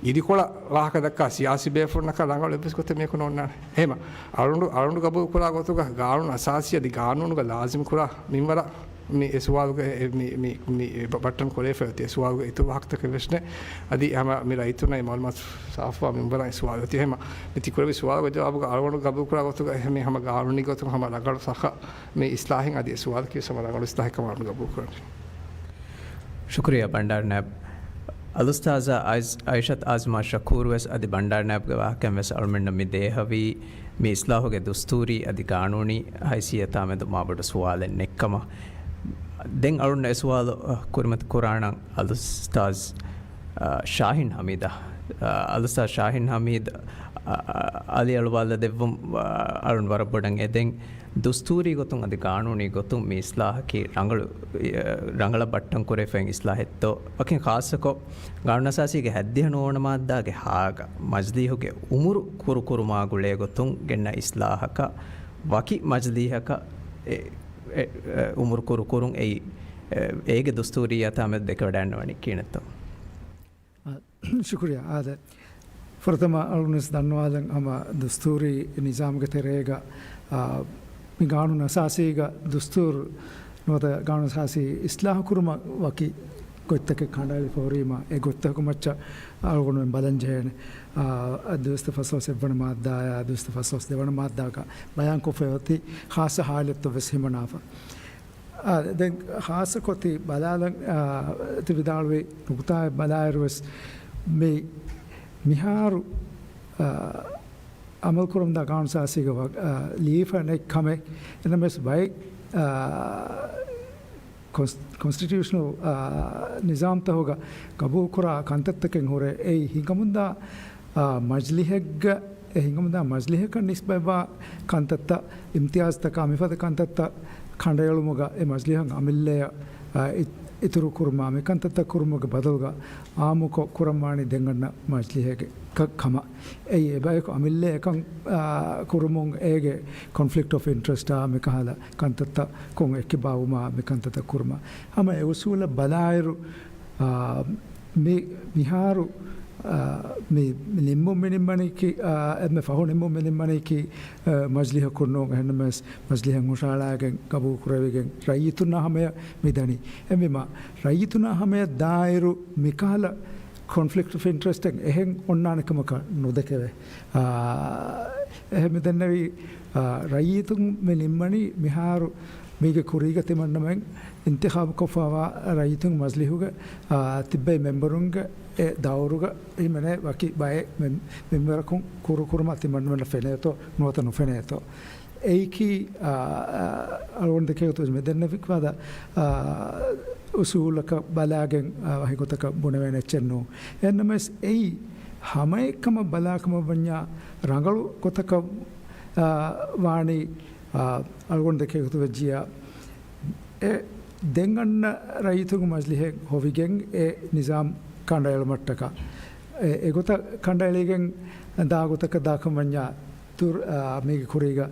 އިދިކޮޅަށް ވާހަކަ ދައްކާ ސިޔާސީ ބޭފުޅުންނަކާ ރަނގަޅު އެއްވެސް ގޮތެއް މިއަކު ނޯންނާނެ. އެހެމަ، އަޅުގަނޑު، އަޅުގަނޑު ގަބޫލު ކުރާ ގޮތުގަ ގާނޫނު އަސާސީ އަދި ގާނޫނުގަ ލާޒިމް ކުރާ މިންވަރަށް މި އެ ސުވާލުގެ އެ، މި، މި، މި އެ ބަ-، ބައްޓަން ކުރެވިފައި އޮތީ. އެ ސުވާލުގެ އިތުރު ވާހަކަތަކެއް ވެސް ނެތް. އަދި ހަމަ މި ރައްޔިތުންނަށް މައުލޫމާތު ސާފުވާ މިންވަރަށް އެ ސުވާލު އޮތީ. އެހެމަ، މި ތި ކުރެއްވި ސުވާލުގެ ޖަވާބުގަ އަޅުގަނޑު ގަބޫލު ކުރާ ގޮތުގަ އެހެން ހަމަ ގާނޫނީ ގޮތުން ހަމަ ރަނގަޅު ސަޚަ މި އިސްލާހެއް އަދި އެ ސުވާލަކީ ވެސް ހަމަ ރަނގަޅު އިސްލާހެއް ކަމަށް އަޅުގަނޑު ގަބޫލު ކުރަނީ. ޝުކުރިއްޔާ ބަންޑާރު ނާއިބް. އަލުސްތާޒާ އައިސް-، އައިޝަތް އާޒިމާ ޝަކޫރު ވެސް އަދި ބަންޑާރު ނާއިބްގެ ވާހަކައިން ވެސް އަޅުމެންނަށް މި ދޭހަވީ މި އިސްލާހުގެ ދުސްތޫރީ އަދި ގާނޫނީ ހައިސިއްޔަތާ މެދު މާބޮޑު ސުވާލެއް ނެތްކަމަށް. ދެން އަޅުން އެ ސުވާލު، އަ، ކުރިމަތި ކުރާނަން އަލުސްތާޒް، އަ، ޝާހިން ހަމީދަށް. އަ، އަލުސްތާޒް ޝާހިން ހަމީދު، އަ، އަ، އަލިއަޅުވާލަދެއްވުން، އަ، އަޅުން ވަރަށް ބޮޑަށް އެދެން. ދުސްތޫރީ ގޮތުން އަދި ގާނޫނީ ގޮތުން މި އިސްލާހަކީ ރަނގަޅު، އެ، ރަނގަޅަށް ބައްޓަން ކުރެވިފައި އިސްލާހެއްތޯ؟ ވަކިން ޚާއްޞަކޮށް، ގާނޫނުއަސާސީގެ ހަތްދިހަ ނުވަވަނަ މާއްދާގެ ހާގަ މަޖިލީހުގެ އުމުރު ކުރުކުރުމާ ގުޅޭ ގޮތުން ގެންނަ އިސްލާހަކަށް ވަކި މަޖިލީހަކަށް އެ، އެ، އެ، އުމުރު ކުރުކުރުން އެއީ، އެ، އޭގެ ދުސްތޫރިއްޔާތާ މެދު ދެކެވަޑައިގަންނަވަނީ ކިހިނެއްތޯ؟ އާ، ޝުކުރިއްޔާ. އާދެ، ފުރަތަމަ އަޅުންވެސް ދަންނަވާލަން ހަމަ ދުސްތޫރީ ނިޒާމުގެ ތެރޭގަ، އާ، މި ގާނޫނު އަސާސީގަ ދުސްތޫރު ނުވަތަ ގާނޫނު އަސާސީ އިސްލާހު ކުރުމަށް ވަކި ގޮތްތަކެއް ކަނޑައެޅިފަ ހުރީމަ، އެ ގޮތްތަކު މައްޗަށް އަޅުގަނޑުމެން ބަލަން ޖެހޭނެ. އާ، ދުވަސް ފަސްވަސް އެއްވަނަ މާއްދާއާ، ދުވަސް ފަސްވަސް ދެވަނަ މާއްދާގަ ބަޔާންކޮށްފައި އޮތީ ޚާއްޞަ ހާލަތްތައް ވެސް ހިމަނާފަ. އާ، ދެން ޚާއްޞަކޮށް ތި ބަލާލަން، އާ، ތި ވިދާޅުވި ނުކުތާއެއް ބަލާއިރުވެސް މި، މިހާރު، އާ، އަމަލުކުރަމުންދާ ގާނޫނު އަސާސީގަ ވަ-، އާ، ލިޔެފަ ނެތް ކަމެއް، އެނަމެސް ބައެއް، އާ، ކޮންސް-، ކޮންސްޓިޓިއުޝަނަލް، އާ، ނިޒާމްތަހުގަ ގަބޫލުކުރާ ކަންތައްތަކެއް ހުރޭ. އެއީ ހިނގަމުންދާ، އާ، މަޖިލިހެއްގަ އެ ހިނގަމުންދާ މަޖިލިހަކަށް ނިސްބަތްވާ ކަންތައްތައް، އިމްތިޔާޒްތަކާ މިފަދަ ކަންތައްތައް ކަނޑައެޅުމުގަ އެ މަޖިލިހަށް އަމިއްލަޔަށް، އާ، އި-، އިތުރު ކުރުމާ، މި ކަންތައްތައް ކުރުމުގެ ބަދަލުގަ އާއްމުކޮށް ކުރަންވާނީ ދެން އަންނަ މަޖިލިހެއްގެ ކަ-، ކަމަށް. އެއީ އެބަޔަކު އަމިއްލަ އެކަން، އާ، ކުރުމުން އޭގެ ކޮންފްލިކްޓް އޮފް އިންޓްރެސްޓާ މިކަހަލަ ކަންތައްތައް ކޮން އެއްކިބާވުމާ މި ކަންތައްތައް ކުރުމަށް. ހަމަ އެ އުސޫލަށް ބަލާއިރު، އާ، މި، މިހާރު، އާ، މި، މި ނިންމުން މި ނިންމަނީކީ، އާ، އެންމެ ފަހު ނިންމުން މި ނިންމަނީކީ، އާ، މަޖިލިހަކުން ނޫން، އެހެންނަމަވެސް މަޖިލިހަށް ހުށަހަޅާގެން ގަބޫލު ކުރެވިގެން ރައްޔިތުންނާ ހަމަޔަށް މި ދަނީ. އެހެންވީމަ، ރައްޔިތުންނާ ހަމަޔަށް ދާއިރު މިކަހަލަ ކޮންފްލިކްޓް އޮފް އިންޓްރެސްޓެއް އެހެން އޮންނާނެ ކަމަކަށް ނުދެކެވޭ. އާ، އެހެން މި ދެންނެވީ، އާ، ރައްޔިތުން މި ނިންމަނީ މިހާރު މީގެ ކުރީގަ ތިމަންނަމެން އިންތިޚާބުކޮށްފައިވާ ރައްޔިތުން މަޖިލިހުގެ، އާ، ތިއްބައި މެމްބަރުންގެ އެ ދައުރުގަ ހިމެނޭ ވަކި ބައެއް މެ-، މެމްބަރަކުން ކުރުކުރުމަށް ތިމަންނަމެންނަށް ފެނޭތޯ ނުވަތަ ނުފެނޭތޯ. އެއީކީ، އާ، އަޅުގަނޑު ދެކޭގޮތުން މި ދެންނެވިފަދަ، އާ، އުސޫލަކަށް ބަލާގެން، އާ، ވަކި ގޮތަކަށް ބުނެވޭނެ އެއްޗެއް ނޫން. އެހެންނަމަވެސް އެއީ ހަމައެއްކަމަށް ބަލާކަމަށް ވަންޏާ ރަނގަޅު ގޮތަކަށް، އާ، ވާނީ، އާ، އަޅުގަނޑު ދެކޭގޮތު ވެއްޖިއްޔާ، އެ ދެން އަންނަ ރައްޔިތުންގެ މަޖިލިހެއް ހޮވިގެން އެ ނިޒާމް ކަނޑައެޅުމަށްޓަކާ، އެ، އެގޮތަށް ކަނޑައެޅިގެން ދާ ގޮތަކަށް ދާކަން ވަންޏާ، ދުރު-، އާ، މީގެ ކުރީގަ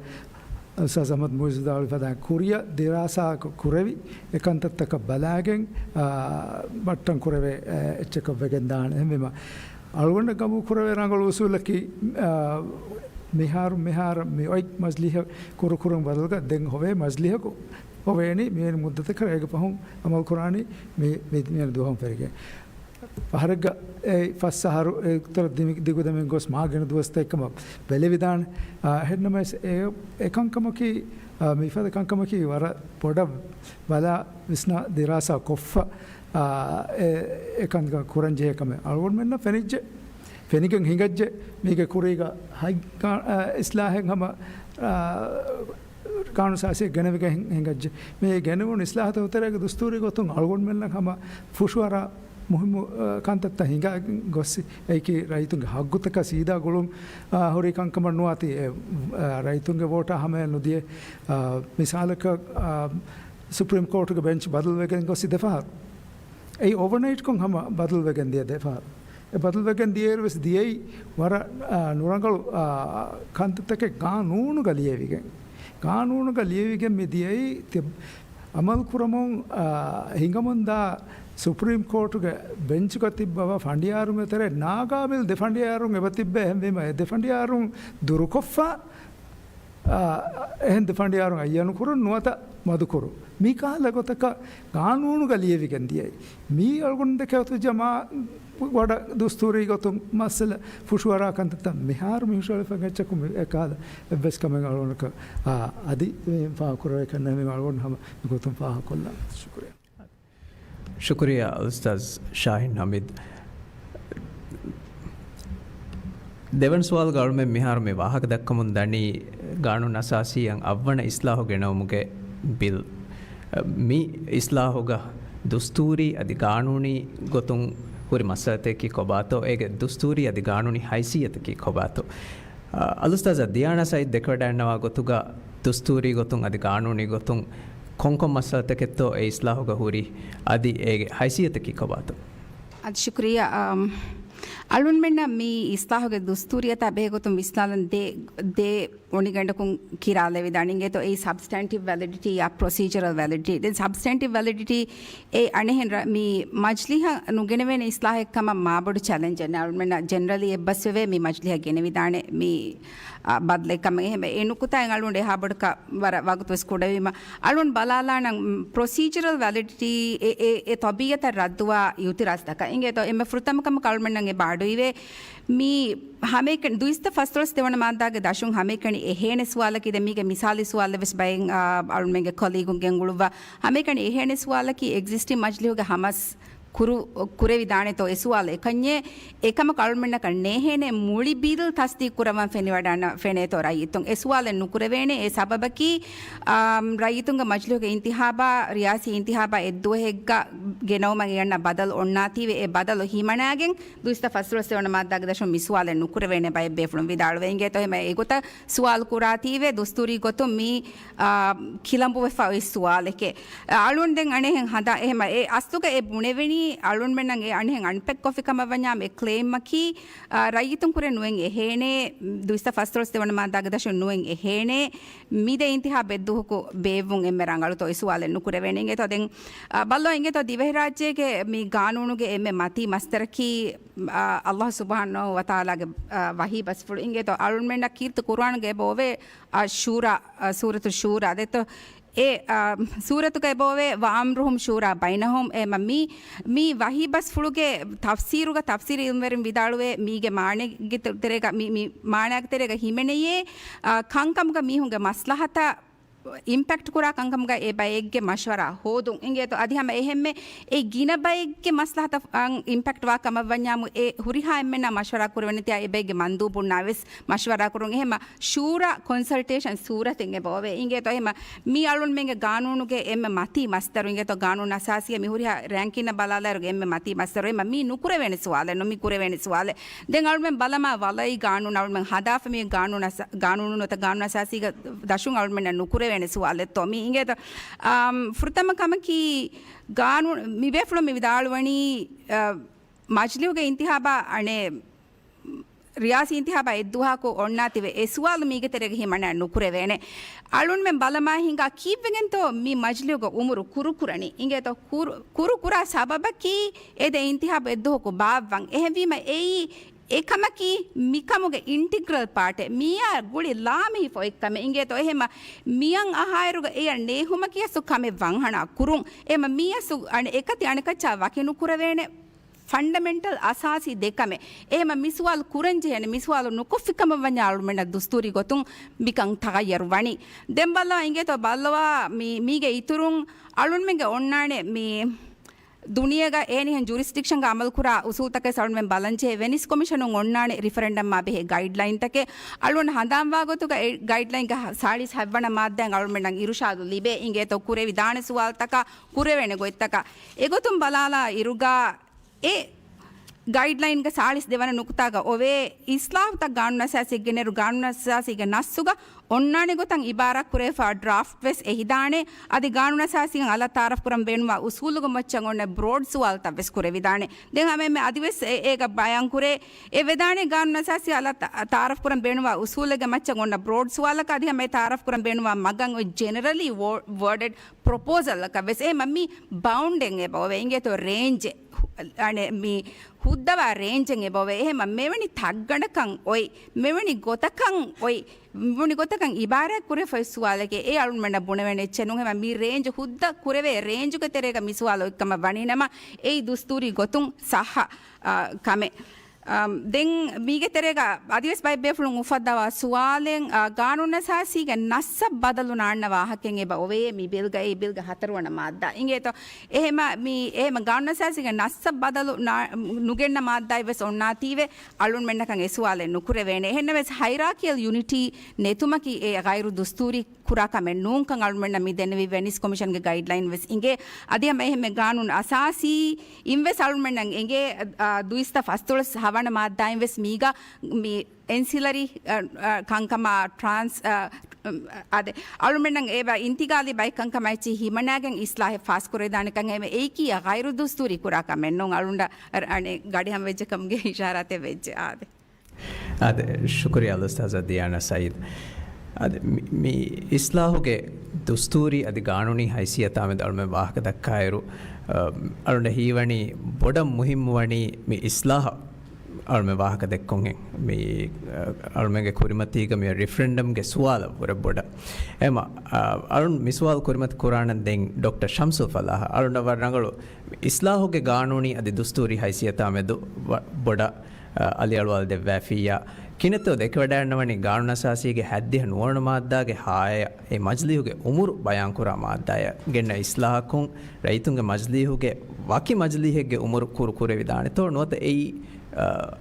އުސްތާޒް އަޙްމަދު މުއިއްޒު ވިދާޅުވި ފަދައިން ކުރިއަށް ދިރާސާ ކުރެވި، އެ ކަންތައްތަކަށް ބަލާގެން، އާ، ބައްޓަން ކުރެވޭ، އެ، އެއްޗަކަށް ވެގެން ދާނެ. އެހެންވީމަ، އަޅުގަނޑަށް ގަބޫލު ކުރެވޭ ރަނގަޅު އުސޫލަކީ، އާ، މިހާރު، މިހާރު މި އޮތް މަޖިލިހަށް ކުރުކުރުން ބަދަލުގަ ދެން ހޮވޭ މަޖިލިހަކު ހޮވޭނީ މިވެނި މުއްދަތަކަށް އޭގެ ފަހުން އަމަލު ކުރާނީ މި، މި، މިވެނި ދުވަހުން ފެށިގެން. ފަހަރެއްގަ އެ ފަސް އަހަރު އެކުތަރަށް ދިމި-، ދިގުދެމިން ގޮސް މާ ގިނަ ދުވަސްތައް ކަމަށް ބެލެވިދާނެ. އާ، އެހެންނަމަވެސް އެ، އެ ކަންކަމަކީ، އާ، މިފަދަ ކަންކަމަކީ ވަރަށް ބޮޑަށް ބަލާ ވިސްނާ ދިރާސާ ކޮށްފަ، އާ، އެ، އެ ކަންކަން ކުރަން ޖެހޭ ކަމެއް. އަޅުގަނޑުމެންނަށް ފެނިއްޖެ، ފެނިގެން ހިނގައްޖެ، މީގެ ކުރީގަ ހަތް ގާ-، އާ، އިސްލާހެއް ހަމަ، އާ، ގާނޫނު އަސާސީ ގެނެވިގެން ހިނގައްޖެ. މި ގެނެވުނު އިސްލާހުތައް ތެރޭގަ ދުސްތޫރީ ގޮތުން އަޅުގަނޑުމެންނަށް ހަމަ ފުށުއަރާ މުހިއްމު، އާ، ކަންތައްތައް ހިނގާ ގޮސް، އެއީކީ ރައްޔިތުންގެ ހައްގުތަކަށް ސީދާ ގުޅުން، އާ، ހުރި ކަންކަމަށް ނުވާތީ، އެ، އާ، ރައްޔިތުންގެ ވޯޓާ ހަމަޔަށް ނުދިޔަ، އާ، މިސާލަކަށް، އާ، ސުޕްރީމް ކޯޓުގެ ބެންޗް ބަދަލުވެގެން ގޮސް ދެފަހަރު. އެއީ އޯވަރނައިޓްކޮށް ހަމަ ބަދަލުވެގެން ދިޔަ ދެފަހަރު. ބަދަލުވެގެން ދިޔައިރު ވެސް ދިޔައީ ވަރަށް، އާ، ނުރަނގަޅު، އާ، ކަންތައްތަކެއް ގާނޫނުގަ ލިޔެވިގެން. ގާނޫނުގަ ލިޔެވިގެން މި ދިޔައީ ތި-، އަމަލު ކުރަމުން، އާ، ހިނގަމުންދާ ސުޕްރީމް ކޯޓުގެ ބެންޗުގަ ތިއްބަވާ ފަނޑިޔާރުންގެ ތެރޭ ނާގާބިލް ދެ ފަނޑިޔާރުން އެބަ ތިއްބެ. އެހެންވީމަ އެ ދެ ފަނޑިޔާރުން ދުރުކޮށްފަ، އާ، އެހެން ދެ ފަނޑިޔާރުން އައްޔަނު ކުރުން ނުވަތަ މަދުކުރުން. މި ކަހަލަ ގޮތަކަށް ގާނޫނުގަ ލިޔެވިގެން ދިޔައީ. މީ އަޅުގަނޑު ދެކެ އޮތު ޖަމާ ވަޑަ ދުސްތޫރީ ގޮތުން މައްސަލަ ފުށުއަރާ ކަންތައްތައް މިހާރު މި ހުށަހެޅިފަ އެއްޗަކު މި އެކަހަލަ އެއްވެސް ކަމެއް އަޅުގަނޑަކަށް، އާ، އަދި މި ފާހަގަކުރެވޭ ކަންނޭ މި އަޅުގަނޑު ހަމަ މިގޮތުން ފާހަގަކޮށްލާނަން. ޝުކުރިއްޔާ. ޝުކުރިއްޔާ އުސްތާޒް ޝާހިން ހަމީދު. ދެވަނަ ސުވާލުގަ އަޅުމެން މިހާރު މި ވާހަކަ ދައްކަމުން ދަނީ ގާނޫނު އަސާސީއަށް އަށްވަނަ އިސްލާހު ގެނައުމުގެ ބިލް. މި އިސްލާހުގަ ދުސްތޫރީ އަދި ގާނޫނީ ގޮތުން ހުރި މައްސަލަތަކީ ކޮބާތޯ؟ އޭގެ ދުސްތޫރީ އަދި ގާނޫނީ ހައިސިއްޔަތަކީ ކޮބާތޯ؟ އަލްއުސްތާޒާ ދިޔާނާ ސައީދު ދެކެވަޑައިންނަވާ ގޮތުގަ ދުސްތޫރީ ގޮތުން އަދި ގާނޫނީ ގޮތުން ކޮންކޮން މައްސަލަތަކެއްތޯ އެ އިސްލާހުގަ ހުރީ؟ އަދި އޭގެ ހައިސިއްޔަތަކީ ކޮބާތޯ؟ އަދި ޝުކުރިއްޔާ، އަމް، އަޅުންމެންނަށް މި އިސްލާހުގެ ދުސްތޫރިއްޔަތާ ބެހޭގޮތުން ވިސްނާލަން ދޭ، ދޭ އޮނިގަނޑަކުން ކިރާލެވިދާނެ. އިނގޭތޯ އެއީ ސަބްސްޓެންޓިވް ވެލިޑިޓީ ޔާ ޕްރޮސީޖަރަލް ވެލިޑިޓީ. ދެން ސަބްސްޓެންޓިވް ވެލިޑިޓީ އެ އަނެއްހެން ރަ-، މި މަޖްލިހަށް ނުގެނެވޭނެ އިސްލާހެއް ކަމަށް މާބޮޑު ޗެލެންޖެއް ނެ. އަޅުމެންނަށް ޖެނެރަލީ އެއްބަސްވެވޭ މި މަޖްލިހަށް ގެނެވިދާނެ މި، އާ، ބަދަލެއް ކަމަށް. އެހެން އެ ނުކުތާއިން އަޅުގަނޑު އެހާ ބޮޑަކަށް ވަރަށް ވަގުތު ވެސް ކުޑަވީމަ، އަޅުން ބަލާލާނަން، މް، ޕްރޮސީޖަރަލް ވެލިޑިޓީ އެ، އެ، އެ ތަބީއަތަށް ރައްދުވާ އިއުތިރާޒްތަކަށް. އިނގޭތޯ އެންމެ ފުރަތަމަ ކަމަކަށް އަޅުމެންނަށް އެބަ އަޑުއިވޭ، މި ހަމައެކަނި ދުއިސައްތަ ފަސްދޮޅަސް ދެވަނަ މާއްދާގެ ދަށުން ހަމައެކަނި އެހޭނެ ސުވާލަކީ، ދެން މީގެ މިސާލީ ސުވާލެއް ވެސް ބައެއް، އާ، އަޅުމެންގެ ކޮލީގުން ގެންގުޅުއްވާ، ހަމައެކަނި އެހޭނެ ސުވާލަކީ އެގްޒިސްޓިން މަޖްލިހުގެ ހަމަސް ކުރު-، ކުރެވިދާނެތޯ އެ ސުވާލު؟ އެކަންޏެއް އެކަމަކު އަޅުމެންނަކަށް ނޭހޭނެ މުޅި ބިލް ތަސްދީޤު ކުރައްވަން ފެނިވަޑަން ފެނޭތޯ ރައްޔިތުން. އެ ސުވާލެއް ނުކުރެވޭނެ. އެ ސަބަބަކީ، އާ، ރައްޔިތުންގެ މަޖްލިހުގެ އިންތިހާބާ، ރިޔާސީ އިންތިހާބާ އެއްދުވަހެއްގަ ގެނައުމަށް އެއަންނަ ބަދަލު އޮންނާތީވެ، އެ ބަދަލު ހިމަނާގެން ދުއިސައްތަ ފަސްދޮޅަސް ދެވަނަ މާއްދާގެ ދަށުން މި ސުވާލެއް ނުކުރެވޭނެ ބައެއް ބޭފުޅުން ވިދާޅުވޭ. އިނގޭތޯ އެހެމަ އެގޮތަށް ސުވާލު ކުރާތީވެ ދުސްތޫރީ ގޮތުން މީ، އާ، ކިލަނބުވެފަ އޮތް ސުވާލެކޭ. އަޅުން ދެން އަނެއްހެން ހަނދާ އެހެމަ އެ އަސްލުގަ އެ ބުނެވެނީ އަޅުންމެންނަށް އެ އަނެއްހެން އަންޕެކް ކޮށްފި ކަމަށް ވަންޏާ އެ ކްލެއިމަކީ، އާ، ރައްޔިތުން ކުރެ ނުވެން އެހޭނޭ، ދުއިސައްތަ ފަސްދޮޅަސް ދެވަނަ މާއްދާގެ ދަށުން ނުވެން އެހޭނޭ، މިދެ އިންތިހާބު އެއްދުވަހަކު ބޭއްވުން އެންމެ ރަނގަޅުތޯ އެ ސުވާލެއް ނުކުރެވޭނެ. އިނގޭތޯ ދެން، އާ، ބައްލޯ އިނގޭތޯ ދިވެހިރާއްޖޭގެ މި ގާނޫނުގެ އެންމެ މަތީ މަސްދަރަކީ، އާ، އައްލާހު ސުބްޙާނަހޫ ވަތަޢާލާގެ، އާ، ވަޙީ ބަސްފުޅު. އިނގޭތޯ އަޅުންމެންނަށް ކީރިތި ޤުރުއާނުގަ އެބަ އޮވޭ، އާ، ޝޫރާ، އާ، ސޫރަތު ޝޫރާ. ދެތޯ އެ، އާ، ސޫރަތުގަ އެބަ އޮވޭ ވައަމްރުހުމް ޝޫރާ ބައިނަހުމް. އެ މަ-، މީ، މީ ވަޙީ ބަސްފުޅުގެ ތަފްސީރުގަ ތަފްސީރު އިލްމުވެރިން ވިދާޅުވޭ މީގެ މާނައިގެ ތެ-، ތެރޭގަ، މި، މި މާނައިގެ ތެރޭގަ ހިމެނެޔޭ، އާ، ކަންކަމުގަ މީހުންގެ މަސްލަހަތަށް އިމްޕެކްޓް ކުރާ ކަންކަމުގަ އެ ބައެއްގެ މަޝްވަރާ ހޯދުން. އިނގޭތޯ އަދި ހަމަ އެހެންމެ އެ ގިނަ ބައެއްގެ މަސްލަހަތަށް އަން އިމްޕެކްޓް ވާ ކަމަށް ވަންޏާމު އެ ހުރިހާ އެންމެންނާ މަޝްވަރާ ކުރެވެން ތިޔާ އެ ބައެއްގެ މަންދޫބުންނާ ވެސް މަޝްވަރާ ކުރުން. އެހެމަ ޝޫރާ ކޮންސަލްޓޭޝަން ސޫރަތެއް އެބަ އޮވޭ. އިނގޭތޯ އެހެމަ މީ އަޅުންމެންގެ ގާނޫނުގެ އެންމެ މަތީ މަސްދަރު. އިނގޭތޯ ގާނޫނު އަސާސީއަށް މި ހުރިހާ ރޭންކިންނަށް ބަލާލާއިރުގެ އެންމެ މަތީ މަސްދަރު. އެހެމަ މީ ނުކުރެވޭނެ ސުވާލެއް ނޫން، މި ކުރެވޭނެ ސުވާލެއް. ދެން އަޅުމެން ބަލަމާ ވަލައި ގާނޫނު އަޅުމެން ހަދާފަ މި ގާނޫނު އަސ-، ގާނޫނު ނުވަތަ ގާނޫނު އަސާސީގެ ދަށުން އަޅުމެންނަށް ނުކުރެވޭނެ ސުވާލެއްތޯ މީ. އިނގޭތޯ، އާ، ފުރަތަމަ ކަމަކީ ގާނޫނު މި ބޭފުޅުން މި ވިދާޅުވަނީ، އާ، މަޖްލިހުގެ އިންތިހާބާ އަނެއް ރިޔާސީ އިންތިހާބާ އެއްދުވަހަކު އޮންނާތީވެ އެ ސުވާލު މީގެ ތެރޭގަ ހިމަނާ ނުކުރެވޭނެ. އަޅުންމެން ބަލަމާ ހިނގާ ކީއްވެގެންތޯ މި މަޖްލިހުގެ އުމުރު ކުރުކުރަނީ. އިނގޭތޯ ކުރު، ކުރު ކުރާ ސަބަބަކީ އެ ދެ އިންތިހާބު އެއްދުވަހަކު ބާއްވަން. އެހެންވީމަ އެއީ އެކަމަކީ މިކަމުގެ އިންޓިގްރަލް ޕާޓެއް. މިއާ ގުޅި ލާމެހިފަ އޮތް ކަމެއް. އިނގޭތޯ އެހެމަ މިއަށް އަހާއިރުގަ އެޔަށް ނޭހުމަކީ އަސްލު ކަމެއް ވަންހަނާ ކުރުން. އެހެމަ މީ އަސްލު އަނެ އެކަތި އަނެކައްޗާ ވަކި ނުކުރެވޭނެ. ފަންޑަމެންޓަލް އަސާސީ ދެ ކަމެއް. އެހެމަ މި ސުވާލު ކުރަން ޖެހޭނެ. މި ސުވާލު ނުކޮށްފި ކަމަށް ވަންޏާ އަޅުމެންނަށް ދުސްތޫރީ ގޮތުން މިކަން ތަޣައްޔަރު ވަނީ. ދެން ބައްލަވާ އިނގޭތޯ ބައްލަވާ މި، މީގެ އިތުރުން އަޅުންމެންގެ އޮންނާނެ މި ދުނިޔޭގަ އެހެނިހެން ޖުރިސްޑިކްޝަންގަ އަމަލުކުރާ އުސޫލްތަކެއް އަޅުމެން ބަލަންޖެހޭ. ވެނިސް ކޮމިޝަނުން އޮންނާނެ ރިފަރެންޑަމްއާ ބެހޭ ގައިޑްލައިންތަކެއް. އަޅުން ހަނދާންވާ ގޮތުގަ އެ ގައިޑްލައިންގެ ސާޅީސް ހަތްވަނަ މާއްދާއިން އަޅުމެންނަށް އިރުޝާދު ލިބޭ. އިނގޭތޯ ކުރެވިދާނެ ސުވާލުތަކާ ކުރެވޭނެ ގޮތްތަކާ. އެގޮތުން ބަލާލާ އިރުގަ އެ ގައިޑްލައިންގެ ސާޅީސް ދެވަނަ ނުކުތާގަ އޮވޭ، އިސްލާހުތައް ގާނޫނުއަސާސީ ގެނެރު ގާނޫނުއަސާސީގެ ނައްސުގަ އޮންނާނެ ގޮތަށް އިބާރާތްކުރެވިފަ ޑްރާފްޓް ވެސް އެހިދާނެ. އަދި ގާނޫނުއަސާސީގެ އަލަށް ތާރަފްކުރަން ބޭނުންވާ އުސޫލުގެ މައްޗަށް އޮންނަ ބްރޯޑް ސުވާލުތައް ވެސް ކުރެވިދާނެ. ދެން ހަމައެހެންމެ އަދިވެސް އެ-، އޭގަ ބަޔާންކުރޭ، އެ ވެދާނެ ގާނޫނުއަސާސީ އަލަށް ތާ-، ތާރަފްކުރަން ބޭނުންވާ އުސޫލެއްގެ މައްޗަށް އޮންނަ ބްރޯޑް ސުވާލަކަށް އަދި ހަމަ އެ ތާރަފްކުރަން ބޭނުންވާ މަގަށް އޮތް ޖެނެރަލީ ވޯ-، ވޯޑެޑް ޕްރޮޕޯސަލްއަކަށް ވެސް އެ މަ-، މި ބައުންޑެއް އެބަ އޮވޭ. އިނގޭތޯ ރޭންޖެއް ހު-، އަނެ މި ހުއްދަވާ ރޭންޖެއް އެބަ އޮވޭ. އެހެމަ މެވެނި ތައްގަނޑަކަށް އޮތް، މެވެނި ގޮތަކަށް އޮތް، މެވެނި ގޮތަކަށް އިބާރާތް ކުރެފައި ސުވާލެކޭ އެ އަޅުމެންނަށް ބުނެވޭނެ އެއްޗެއް ނޫން. ހެމަ މި ރޭންޖް ހުއްދަ ކުރެވޭ ރޭންޖުގެ ތެރޭގަ މި ސުވާލު އޮތްކަމަށް ވަނީ ނަމަ އެއީ ދުސްތޫރީ ގޮތުން ސައްހަ، އާ، ކަމެއް. އަމް، ދެން މީގެ ތެރޭގަ އަދިވެސް ބައެއް ބޭފުޅުން އުފައްދަވާ ސުވާލެއް، އާ، ގާނޫނުއަސާސީގެ ނައްސަށް ބަދަލު ނާންނަ ވާހަކައެއް އެބަ އޮވޭ މި ބިލްގައި، ބިލްގެ ހަތަރުވަނަ މާއްދާ. އިނގޭތޯ؟ އެހެމަ މި، އެހެމަ ގާނޫނުއަސާސީގެ ނައްސަށް ބަދަލު ނާ-، ނުގެންނަ މާއްދާއެއް ވެސް އޮންނާތީވެ، އަޅުންމެންނަކަށް އެ ސުވާލެއް ނުކުރެވޭނެ. އެހެންނަމަވެސް، ހައިރާކިއަލް ޔުނިޓީ ނެތުމަކީ އެ ޣައިރު ދުސްތޫރީ ކުރާ ކަމެއް ނޫންކަން އަޅުމެންނަށް މި ދެންނެވި ވެނިސް ކޮމިޝަންގެ ގައިޑްލައިން ވެސް އިނގޭ. އަދި ހަމަ އެހެންމެ ގާނޫނު އަސާސީ އިން ވެސް އަޅުމެންނަށް އެނގޭ، އަ، ދުއިސައްތަ ފަސްދޮޅަސް ހަވަނަ މާއްދާއިން ވެސް މީގަ މި އެންސިލަރީ، އަ، އަ، ކަންކަމާ ޓްރާންސް، އަ، އަދެ އަޅުމެންނަށް އެބަ އިންތިގާލީ ބައެއް ކަންކަމާ އެއްޗި ހިމަނާގެން އިސްލާހެއް ފާސްކުރެވިދާނެ ކަން އެމެ އެއީކީ ޣައިރު ދުސްތޫރީ ކުރާ ކަމެއް ނޫން. އަޅުންޑަ އަ-، އަނެ ގަޑިހަމަ ވެއްޖެ ކަމުގެ އިޝާރާތެއް ވެއްޖެ. އާދެ. އާދެ، ޝުކުރިއްޔާ އަލްއުސްތާޒާ ދިޔާނާ ސައީދު. އާދެ، މި، މި އިސްލާހުގެ ދުސްތޫރީ އަދި ގާނޫނީ ހައިސިއްޔަތާމެދު އަޅުމެން ވާހަކަ ދައްކާއިރު، އަ، އަޅުންނަށް ހީވަނީ ބޮޑަށް މުހިއްމުވަނީ މި އިސްލާހަށް އަޅުމެން ވާހަކަ ދެއްކުންހެން. މި، އަ، އަޅުމެންގެ ކުރިމަތީގަ މި ރިފްރެންޑަމްގެ ސުވާލަށް ވުރެ ބޮޑަށް. އެމަ، އަ، އަޅުން މި ސުވާލު ކުރިމަތި ކުރާނަން ދެން ޑޮކްޓަރ ޝަމްސުލް ފަލާހަށް. އަޅުންނަށް ވަރަށް ރަނގަޅު އިސްލާހުގެ ގާނޫނީ އަދި ދުސްތޫރީ ހައިސިއްޔަތާމެދު ވަ-، ބޮޑަށް އަލިއަޅުވާލަ ދެއްވައިފިއްޔާ. ކިނެތޯ ދެކެވަޑައިންނަވަނީ ގާނޫނުއަސާސީގެ ހަތްދިހަ ނުވަވަނަ މާއްދާގެ ހާއަށް އެ މަޖިލީހުގެ އުމުރު ބަޔާންކުރާ މާއްދާއަށް ގެންނަ އިސްލާހަކުން ރައްޔިތުންގެ މަޖިލީހުގެ ވަކި މަޖިލީހެއްގެ އުމުރު ކުރު ކުރެވިދާނެތޯ ނުވަތަ އެއީ،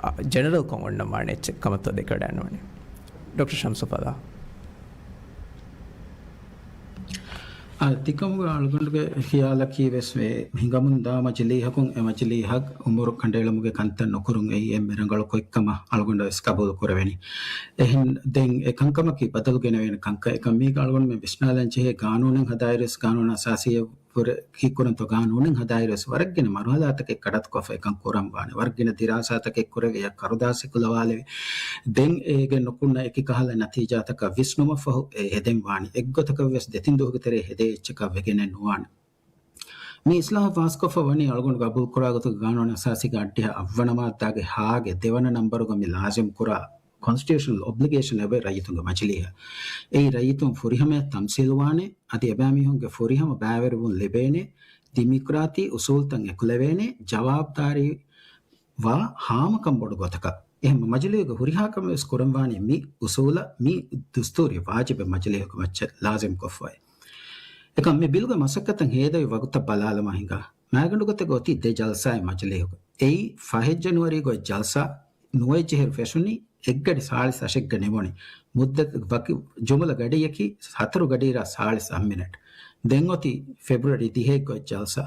އަ، ޖެނެރަލްކޮށް އޮންނަންވާނެ އެއްޗެއް ކަމަށްތޯ ދެކެވަޑައިންނަވަނީ؟ ޑޮކްޓަރ ޝަމްސުލް ފަލާހް. އާ، ތިކަމުގެ އަޅުގަނޑުގެ ޚިޔާލަކީ ވެސް ވޭ، ހިނގަމުންދާ މަޖިލީހަކުން އެ މަޖިލީހަށް އުމުރު ކަނޑައެޅުމުގެ ކަންތައް ނުކުރުން އެއީ އެންމެ ރަނގަޅު ކޮތްކަމަށް އަޅުގަނޑަށް ވެސް ޤަބޫލު ކުރެވެނީ. އެހެން ދެން އެ ކަންކަމަކީ ބަދަލު ގެނެވޭނެ ކަންކަން. އެކަން މީގަ އަޅުގަނޑުމެން ވިސްނާލަން ޖެހޭ ގާނޫނެއް ހަދާއިރުވެސް ގާނޫނު އަސާސީއަށް ކުރެ-، ކީއްކުރަންތޯ ގާނޫނުން ހަދާއިރުވެސް ވަރަށްގިނަ މަރުހަލާތަކެއް ކަޑައްތުކޮށްފަ އެކަން ކުރަން ވާނެ. ވަރަށްގިނަ ދިރާސާތަކެއް ކުރެވި އެއަށް ކަރުދާސް އެކުލަވާލެވި. ދެން އޭގެ ނުކުންނަ އެކި ކަހަލަ ނަތީޖާތަކަށް ވިސްނުމަށްފަހު އެ ހެދެން ވާނީ. އެއްގޮތަކަށް ވެސް ދެތިން ދުވަހުގެ ތެރޭ ހެދޭ އެއްޗަކަށް ވެގެނެއް ނުވާނެ. މި އިސްލާހު ފާސްކޮށްފަ ވަނީ އަޅުގަނޑު ގަބޫލުކުރާ ގޮތުގަ ގާނޫނު އަސާސީގެ އައްޑިހަ އަށްވަނަ މާއްދާގެ ހާގެ ދެވަނަ ނަންބަރުގަ މި ލާޒިމް ކުރާ ކޮންސްޓިޓިއުޝަނަލް އޮބްލިގޭޝަން އެބައޮތް ރައްޔިތުންގެ މަޖިލީހަށް. އެއީ ރައްޔިތުން ފުރިހަމަޔަށް ތަމްސީލުވާނެ، އަދި އެބައިމީހުންގެ ފުރިހަމަ ބައިވެރިވުން ލިބޭނެ، ޑިމޮކްރާތީ އުސޫލުތައް އެކުލެވޭނެ، ޖަވާބުދާރީ ވާ ހާމަކަން ބޮޑު ގޮތަކަށް. އެހެން މަޖިލީހުގެ ހުރިހާ ކަމެއް ވެސް ކުރަންވާނީ މި އުސޫލަށް، މި ދުސްތޫރީ ވާޖިބެއް މަޖިލީހުގެ މައްޗަށް ލާޒިމް ކޮށްފައި. އެކަމް މި ބިލްގެ މަސައްކަތަށް ހޭދަވި ވަގުތަށް ބަލާލަމާ ހިނގާ. މާގަނޑު ގޮތެއްގަ އޮތީ ދެ ޖަލްސާއެއް މަޖިލީހުގަ. އެއީ ފަހެއް ޖަނުއަރީގަ އޮތް ޖަލްސާ، ނުވައެއްޖެހިރު ފެށުނީ، އެއްގަޑި ސާޅީސް އަށެއްގަ ނިމުނީ. މުއްދަތު ވަކި ޖުމުލަ ގަޑިއަކީ ހަތަރު ގަޑިއިރާ ސާޅީސް އަށް މިނެޓް. ދެން އޮތީ ފެބްރުއަރީ ދިހައެއްގަ އޮތް ޖަލްސާ.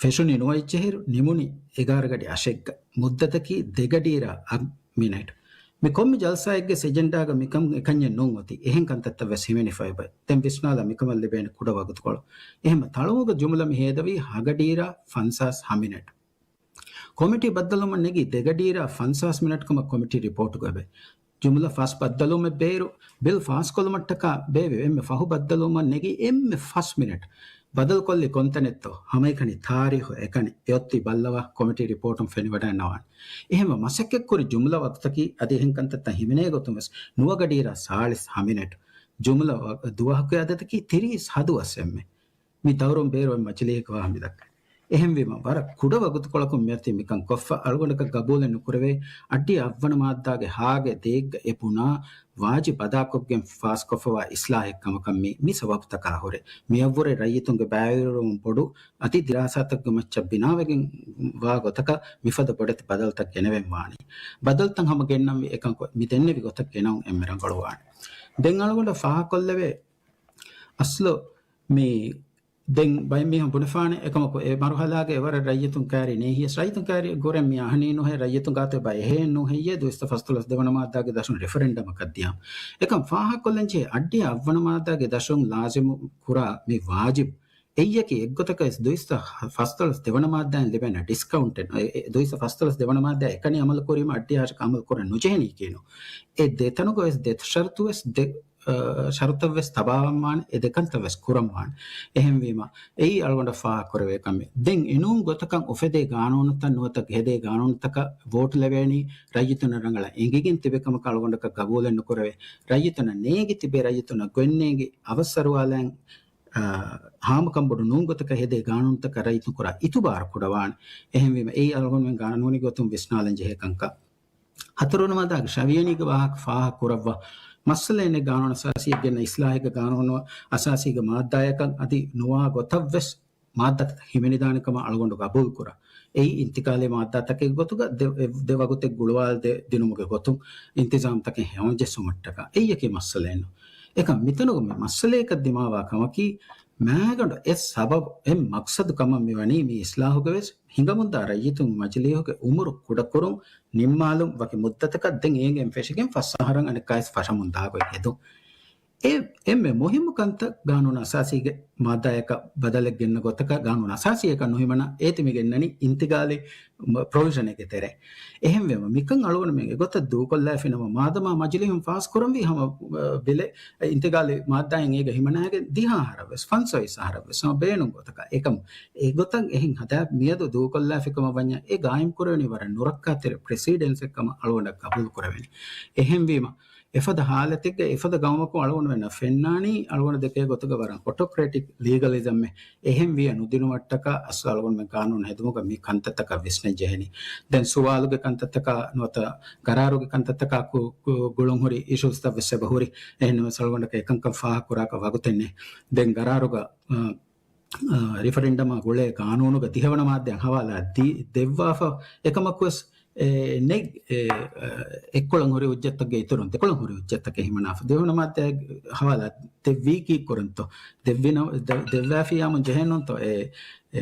ފެށުނީ ނުވައެއްޖެހިރު، ނިމުނީ އެގާރަ ގަޑި އަށެއްގަ. މުއްދަތަކީ ދެގަޑިއިރާ އަށް މިނެޓް. މި ކޮންމެ ޖަލްސާއެއްގެ އެޖެންޑާގަ މިކަން އެކަންޏެއް ނޫން އޮތީ. އެހެން ކަންތައްތައް ވެސް ހިމެނިފައި އޮތް. ދެން ވިސްނާލާ މިކަމަށް ލިބޭނެ ކުޑަ ވަގުތުކޮޅު. އެހެންމަ ތަޅުމުގަ ޖުމުލަ މި ހޭދަވީ ހަ ގަޑިއިރާ ފަންސާސް ހަ މިނެޓް. ކޮމިޓީ ބައްދަލުވުމަށް ނެގީ ދެގަޑިއިރާ ފަންސާސް މިނެޓް ކަމަށް ކޮމިޓީ ރިޕޯޓުގަ އެބަ. ޖުމުލަ ފަސް ބައްދަލުވުމެއް ބޭރު، ބިލް ފާސްކޮށްލުމަށްޓަކާ ބޭއްވި އެންމެ ފަހު ބައްދަލުވުމަށް ނެގި އެންމެ ފަސް މިނެޓް. ބަދަލުކޮށްލި ކޮންތަނެއްތޯ؟ ހަމައެކަނި ތާރީހު އެކަނި. އެއޮތީ ބައްލަވާ ކޮމިޓީ ރިޕޯޓުން ފެނިވަޑައިންނަވާނެ. އެހެންވެ މަސައްކަތްކުރި ޖުމުލަ ވަގުތަކީ އަދި އެހެން ކަންތައްތައް ހިމެނޭ ގޮތުން ވެސް ނުވަ ގަޑިއިރާ ސާޅީސް ހަ މިނެޓް. ޖުމުލަ ވަ-، ދުވަހުގެ އަދަދަކީ ތިރީސް ހަ ދުވަސް އެންމެ. މި ދައުރުން ބޭރު އޮތް މަޖިލީހަކަށް ވާހަ މިދައްކަނީ. އެހެންވީމަ، ވަރަށް ކުޑަ ވަގުތުކޮޅަކުން މިއޮތީ މިކަން ކޮށްފަ، އަޅުގަނޑަކަށް ގަބޫލެއް ނުކުރެވޭ. އައްޑި އަށްވަނަ މާއްދާގެ ހާގެ ދޭއްގަ އެ ބުނާ ވާޖިބް އަދާކޮށްގެން ފާސްކޮށްފަވާ އިސްލާހެއް ކަމަކަށް މީ، މި ސަބަބުތަކާ ހުރެ. މިއަށްވުރެ ރައްޔިތުންގެ ބައިވެރިވުން ބޮޑު އަދި ދިރާސާތަކުގެ މައްޗަށް ބިނާވެގެން ވާ ގޮތަކަށް މިފަދަ ބޮޑެތި ބަދަލުތައް ގެނެވެން ވާނީ. ބަދަލުތައް ހަމަ ގެންނަންވީ އެކަން ކޮށް، މި ދެންނެވި ގޮތަށް ގެނައުން އެންމެ ރަނގަޅުވާނެ. ދެން އަޅުގަނޑަށް ފާހަގަކޮށްލެވޭ، އަސްލު މި ދެން ބައެއް މީހުން ބުނެފާނެ، އެކަމަކު އެ މަރުހަލާގެ އެވަރަށް ރައްޔިތުން ކައިރި ނޭހިޔަސް، ރައްޔިތުން ކައިރި ގުރެން މި އަހަނީ ނުހޭ، ރައްޔިތުން ގާތު ބައެއް ނުހެއްޔޭ، ދުއިސައްތަ ފަސްދޮޅަސް ދެވަނަ މާއްދާގެ ދަށުން ރެފަރެންޑަމަކަށް ދިޔާ. އެކަން ފާހަގަކޮށްލަން ޖެހޭ، އައްޑިހަ އަށްވަނަ މާއްދާގެ ދަށުން ލާޒިމު ކުރާ މި ވާޖިބު އެއްޔަކީ އެއްގޮތަކަށް ވެސް ދުއިސައްތަ ފަސްދޮޅަސް ދެވަނަ މާއްދާއިން ލިބޭނެ ޑިސްކައުންޓެއް، އެ، އެ، ދުއިސައްތަ ފަސްދޮޅަސް ދެވަނަ މާއްދާ އެކަނި އަމަލު ކުރީމަ އައްޑިހަ އަށަކަށް އަމަލު ކުރަން ނުޖެހެނީކީނު. އެ ދެތަނުގަ ވެސް ދެ ޝަރުތު ވެސް ދެ، އަ، ޝަރުތަށް ވެސް ތަބާވާން ވާނެ، އެ ދެކަންތައް ވެސް ކުރަން ވާނެ. އެހެންވީމަ، އެއީ އަޅުގަނޑަށް ފާހަގަކުރެވޭ ކަމެއް. ދެން އެނޫން ގޮތަކަށް އުފެދޭ ގާނޫނުތައް ނުވަތަ ހެދޭ ގާނޫނުތަކަށް ވޯޓު ލެވޭނީ ރައްޔިތުންނަށް ރަނގަޅަށް އެނގިގެން ތިބެ ކަމަކަށް އަޅުގަނޑަކަށް ގަބޫލެއް ނުކުރެވޭ. ރައްޔިތުންނަށް ނޭނގި ތިބޭ ރައްޔިތުންނަށް ގޮތްނޭނގި އަވަސްއަރުވާލަން އާ، ހާމަކަން ބޮޑު ނޫން ގޮތަކަށް ހެދޭ ގާނޫނުތަކަށް ރައްޔިތުން ކުރާ އިތުބާރު ކުޑަވާނެ. އެހެންވީމަ، އެއީ އަޅުގަނޑުމެން ގާނޫނީ ގޮތުން ވިސްނާލަން ޖެހޭ ކަންކަން. ހަތަރުވަނަ މާއްދާގެ ޝަވިޔަނީގެ ވާހަކަ ފާހަގަ ކުރައްވާ، މައްސަލައެއް ނެތް ގާނޫނު އަސާސީއެއް ގެންނަ އިސްލާހެއްގަ ގާނޫނު އަސާސީގެ މާއްދާޔަކަށް އަދި ނުވާ ގޮތަށް ވެސް މާއްދާތައް ހިމެނިދާނެ ކަމަށް އަޅުގަނޑު ގަބޫލުކުރާ. އެއީ އިންތިގާލީ މާއްދާތަކެއް ގޮތުގަ ދެ، ދެ ވަގުތެއް ގުޅުވާލަދޭ ދިނުމުގެ ގޮތުން އިންތިޒާމްތަކެއް ހެޔޮންޖެއްސުމަށްޓަކާ އެއްޔަކީ މައްސަލައެއްނު. އެކަމް މިތަނުގަ މި މައްސަލަޔަކަށް ދިމާވާ ކަމަކީ، މާގަނޑު އެއް ސަބަބު، އެއް މަޤްޞަދު ކަމަށް މިވަނީ މި އިސްލާހުގެ ވެސް ހިނގަމުންދާ ރައްޔިތުން މަޖިލީހުގެ އުމުރު ކުޑަކުރުން ނިންމާލުން ވަކި މުއްދަތަކަށް ދެން އޭގެން ފެށިގެން ފަސް އަހަރަށް އަނެއްކާވެސް ފަށަމުން ދާގޮތް ހެދުން. އެ އެންމެ މުހިއްމު ކަންތައް ގާނޫނު އަސާސީގެ މާއްދާޔަކަށް ބަދަލެއް ގެންނަ ގޮތަކަށް ގާނޫނު އަސާސީއަކަށް ނުހިމަނާ އޭތި މި ގެންނަނީ އިންތިގާލީ ޕްރޮވިޝަނެއްގެ ތެރޭ. އެހެންވީމަ، މިކަން އަޅުގަނޑުމެން އެގޮތަށް ދޫކޮށްލާފިނަމަ، މާދަމާ މަޖިލީހުން ފާސް ކުރަންވީ ހަމަ، އަ، ބިލެއް އިންތިގާލީ މާއްދާއިން އޭގަ ހިމަނާގެން ދިހަ އަހަރަށް ވެސް، ފަންސަވީސް އަހަރަށް ވެސް ހަމަ ބޭނުން ގޮތަކަށް. އެކަމު އެގޮތަށް އެހެން ހަދާ މިއަދު ދޫކޮށްލާފި ކަމަށް ވަންޏާ އެ ގާއިމް ކުރެވެނީ ވަރަށް ނުރައްކާތެރި ޕްރެސީޑެންސެއް ކަމަށް އަޅުގަނޑަށް ގަބޫލު ކުރެވެނީ. އެހެންވީމަ، އެފަދަ ހާލަތެއްގަ އެފަދަ ގައުމަކުން އަޅުގަނޑުމެންނަށް ފެންނާނީ އަޅުގަނޑު ދެކޭ ގޮތުގަ ވަރަށް އޮޓޮކްރެޓިކް ލީގަލިޒަމެއް. އެހެން ވިޔަ ނުދިނުމަށްޓަކާ އަސްލު އަޅުގަނޑުމެން ގާނޫނު ހެދުމުގަ މި ކަންތައްތަކަށް ވިސްނަން ޖެހެނީ. ދެން ސުވާލުގެ ކަންތައްތަކާ ނުވަތަ ގަރާރުގެ ކަންތައްތަކާ ކު-، ކު-، ގުޅުންހުރި އިޝޫސްތައް ވެސް އެބަހުރި. އެހެންނަމަވެސް އަޅުގަނޑަކަށް އެކަންކަން ފާހަގަކުރާކަށް ވަގުތެއް ނެތް. ދެން ގަރާރުގަ، އަ، އަ، ރިފަރެންޑަމާ ގުޅޭ ގާނޫނުގެ ދިހަވަނަ މާއްދައަށް ހަވާލާ ދީ-، ދެއްވާފަ. އެކަމަކުވެސް އެ، ނެތް، އެ، އެއްކޮޅަށް ހުރި ހުއްޖަތްތަކެއް އިތުރުން ދެކޮޅަށް ހުރި ހުއްޖަތްތަކެއް ހިމަނާފަ. ދިހަވަނަ މާއްދައަށް ހަވާލާ ދެއްވީކީ ކުރަންތޯ؟ ދެއްވިނަ-، ދެ-، ދެއްވާފިޔާމުން ޖެހޭނުންތޯ؟ އެ، އެ،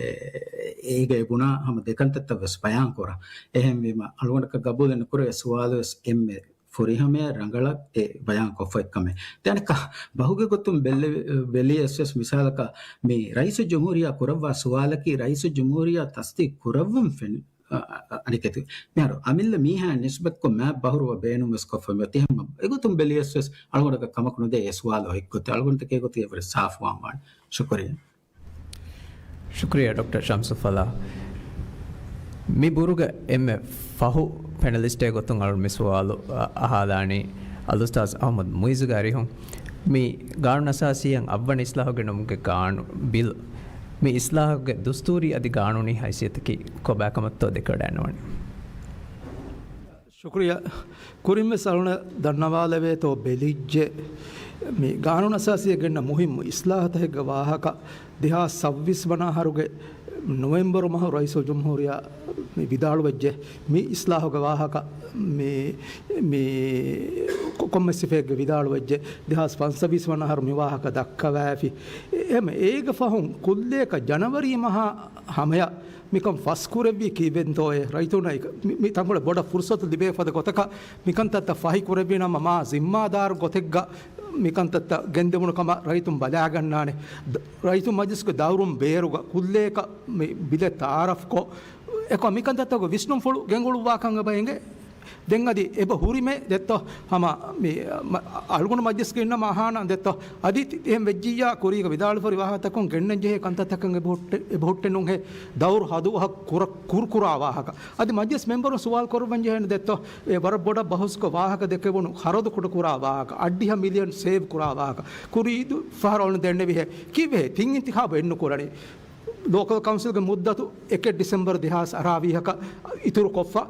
އޭގަ އެ ބުނާ ހަމަ ދެކަންތައްތައް ވެސް ބަޔާން ކުރާ. އެހެންވީމަ، އަޅުގަނޑަކަށް ގަބޫލެއް ނުކުރެވޭ ސުވާލު ވެސް އެންމެ ފުރިހަމަޔަށް ރަނގަޅަށް އެ ބަޔާން ކޮށްފަ އެއްކަމެއް. ދެން ކަ-، ބަހުގެ ގޮތުން ބެއްލެ-، ބެލިޔަސް ވެސް މިސާލަކަށް މި ރައީސުލްޖުމްހޫރިއްޔާ ކުރައްވާ ސުވާލަކީ ރައީސުލްޖުމްހޫރިއްޔާ ތަސްދީޤު ކުރައްވަން ފެން-، އަ، އަ، އަނެކެތި. މިހާރު އަމިއްލަ މީހާ ނިސްބަތްކޮށް މާތް ބަހުރުވަ ބޭނުން ވެސް ކޮށްފަ މިއޮތީ ހަމަ އެގޮތުން ބެލިޔަސް ވެސް އަޅުގަނޑަކަށް ކަމަކު ނުދޭ އެ ސުވާލު އެއްގޮތެއް އަޅުގަނޑުތަކޭ ގޮތުގަ ވަރަށް ސާފުވާން ވާނެ. ޝުކުރިއްޔާ. ޝުކުރިއްޔާ ޑޮކްޓަރ ޝަމްސުއްފަލާހް. މި ބުރުގެ އެންމެ ފަހު ޕެނަލިސްޓެއް ގޮތުން އަޅު މި ސުވާލު އަ-، އަހާލާނީ އަލްއުސްތާޒް އަޙްމަދު މުއިއްޒުގެ އަރިހުން. މި ގާނޫނު އަސާސީއަށް އަށްވަނަ އިސްލާހު ގެނުމުގެ ގާނޫ-، ބިލް، މި އިސްލާހުގެ ދުސްތޫރީ އަދި ގާނޫނީ ހައިސިއްޔަތަކީ ކޮބާކަމަށްތޯ ދެކެވަޑައިނުވަނީ؟ ޝުކުރިއްޔާ. ކުރިންވެސް އަޅުން ދަންނަވާލެވޭތޯ ބެލިއްޖެ، މި ގާނޫނު އަސާސީއަށް ގެންނަ މުހިއްމު އިސްލާހުތަކެއްގެ ވާހަކަ ދެހާސް ސައްވީސް ވަނަ އަހަރުގެ ނޮވެމްބަރު މަހު ރައީސުލްޖުމްހޫރިއްޔާ މި ވިދާޅުވެއްޖެ. މި އިސްލާހުގެ ވާހަކަ މި، މި ކޮ-، ކޮންމެސް ސިފައެއްގެ ވިދާޅުވެއްޖެ. ދެހާސް ފަންސަވީސް ވަނަ އަހަރު މި ވާހަކަ ދައްކަވައިފި. އެ-، އެމަ-، އޭގެ ފަހުން ކުއްލިއަކަށް ޖަނަވަރީ މަހާ ހަމަޔަށް މިކަން ފަސްކުރެއްވީ ކީއްވެންތޯއޭ؟ ރައްޔިތުންނަށް މި، މި ތަންކޮޅެއް ބޮޑަށް ފުރުސަތު ލިބޭ ފަދަ ގޮތަކަށް މިކަންތައްތައް ފަހި ކުރެއްވި ނަމަ، މާ ޒިންމާދާރު ގޮތެއްގަ މިކަންތައްތައް ގެންދެވުނު ކަމަށް ރައްޔިތުން ބަލާގަންނާނެ. ދ-، ރައްޔިތުން މަޖިލިސްގެ ދައުރުން ބޭރުގަ ކުއްލިއަކަށް މި ބިލެއް ތައާރަފްކޮށް، އެކަމް މިކަންތައްތަކުގެ ވިސްނުންފުޅު ގެންގުޅުއްވާކަން އެބަ އެނގޭ. ދެން އަދި އެބަ ހުރިމޭ ދެއްތޯ ހަމަ މި، މަ-، އަޅުގަނޑު މަޖިލިސްގެ އިންނަމަ އަހާނަން ދެއްތޯ. އަދި ތި-، އެހެން ވެއްޖިއްޔާ ކުރީގަ ވިދާޅުފަރި ވާހަކަތަކުން ގެންނަން ޖެހޭ ކަންތައްތަކަށް އެބަ ހުއްޓެ-، އެބަ ހުއްޓެއް ނޫންހޭ ދައުރު ހަދު އަހަ ކުރަ-، ކުރުކުރާ ވާހަކަ. އަދި މަޖިލިސް މެމްބަރުން ސުވާލު ކުރައްވަން ޖެހޭނެ ދެއްތޯ އެ ވަރަށް ބޮޑަށް ބަހުސްކޮށް ވާހަކަ ދެކެވުނު ޚަރަދު ކުޑަކުރާ ވާހަކަ، އައްޑިހަ މިލިއަން ސޭވް ކުރާ ވާހަކަ. ކުރީ ދު-، ފަހަރު އަޅުން ދެންނެވިހޭ ކީއްވެހޭ ތިން އިންތިޚާބު އެއްނުކުރަނީ؟ ލޯކަލް ކައުންސިލްގެ މުއްދަތު އެކެއް ޑިސެމްބަރު ދެހާސް އަރާވީހަކަށް އިތުރުކޮށްފަ،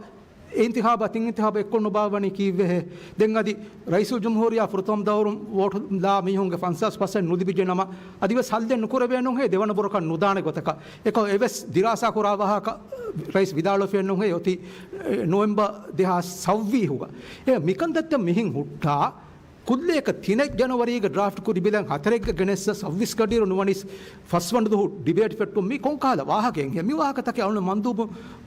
އެ އިންތިޚާބަށް ތިން އިންތިޚާބު އެއްކޮށް ނުބާއްވަނީ ކީއްވެހޭ؟ ދެން އަދި ރައީސުލްޖުމްހޫރިއްޔާ ފުރަތަމަ ދައުރުން ވޯޓު ލާ މީހުންގެ ފަންސާސް ޕަސެންޓް ނުލިބިއްޖެ ނަމަ، އަދިވެސް ހައްލެއް ނުކުރެވޭނުހޭ ދެވަނަ ބުރަކަށް ނުދާނެ ގޮތަކަށް. އެކަމް އެވެސް ދިރާސާ ކުރާ ވާހަކަ ރައީސް ވިދާޅުވެފައެއްނުހޭ އޮތީ، އެ، ނޮވެމްބަރު ދެހާސް ސައްވީހުގަ. އެ މިކަންތައްތައް މިހެން ހުއްޓާ، ކުއްލިއަކަށް ތިނެއް ޖަނަވަރީގަ ޑްރާފްޓް ކުރި ބިލެއް ހަތަރެއްގަ ގެނެއްސަ ސައްވީސް ގަޑިއިރު ނުވަނީސް ފަސްވަނަ ދުހު ޑިބޭޓް ފެއްޓުން މީ ކޮންކަހަލަ ވާހަކައެއްހޭ؟ މި ވާހަކަތަކެއް އަޅުން މަންދޫބު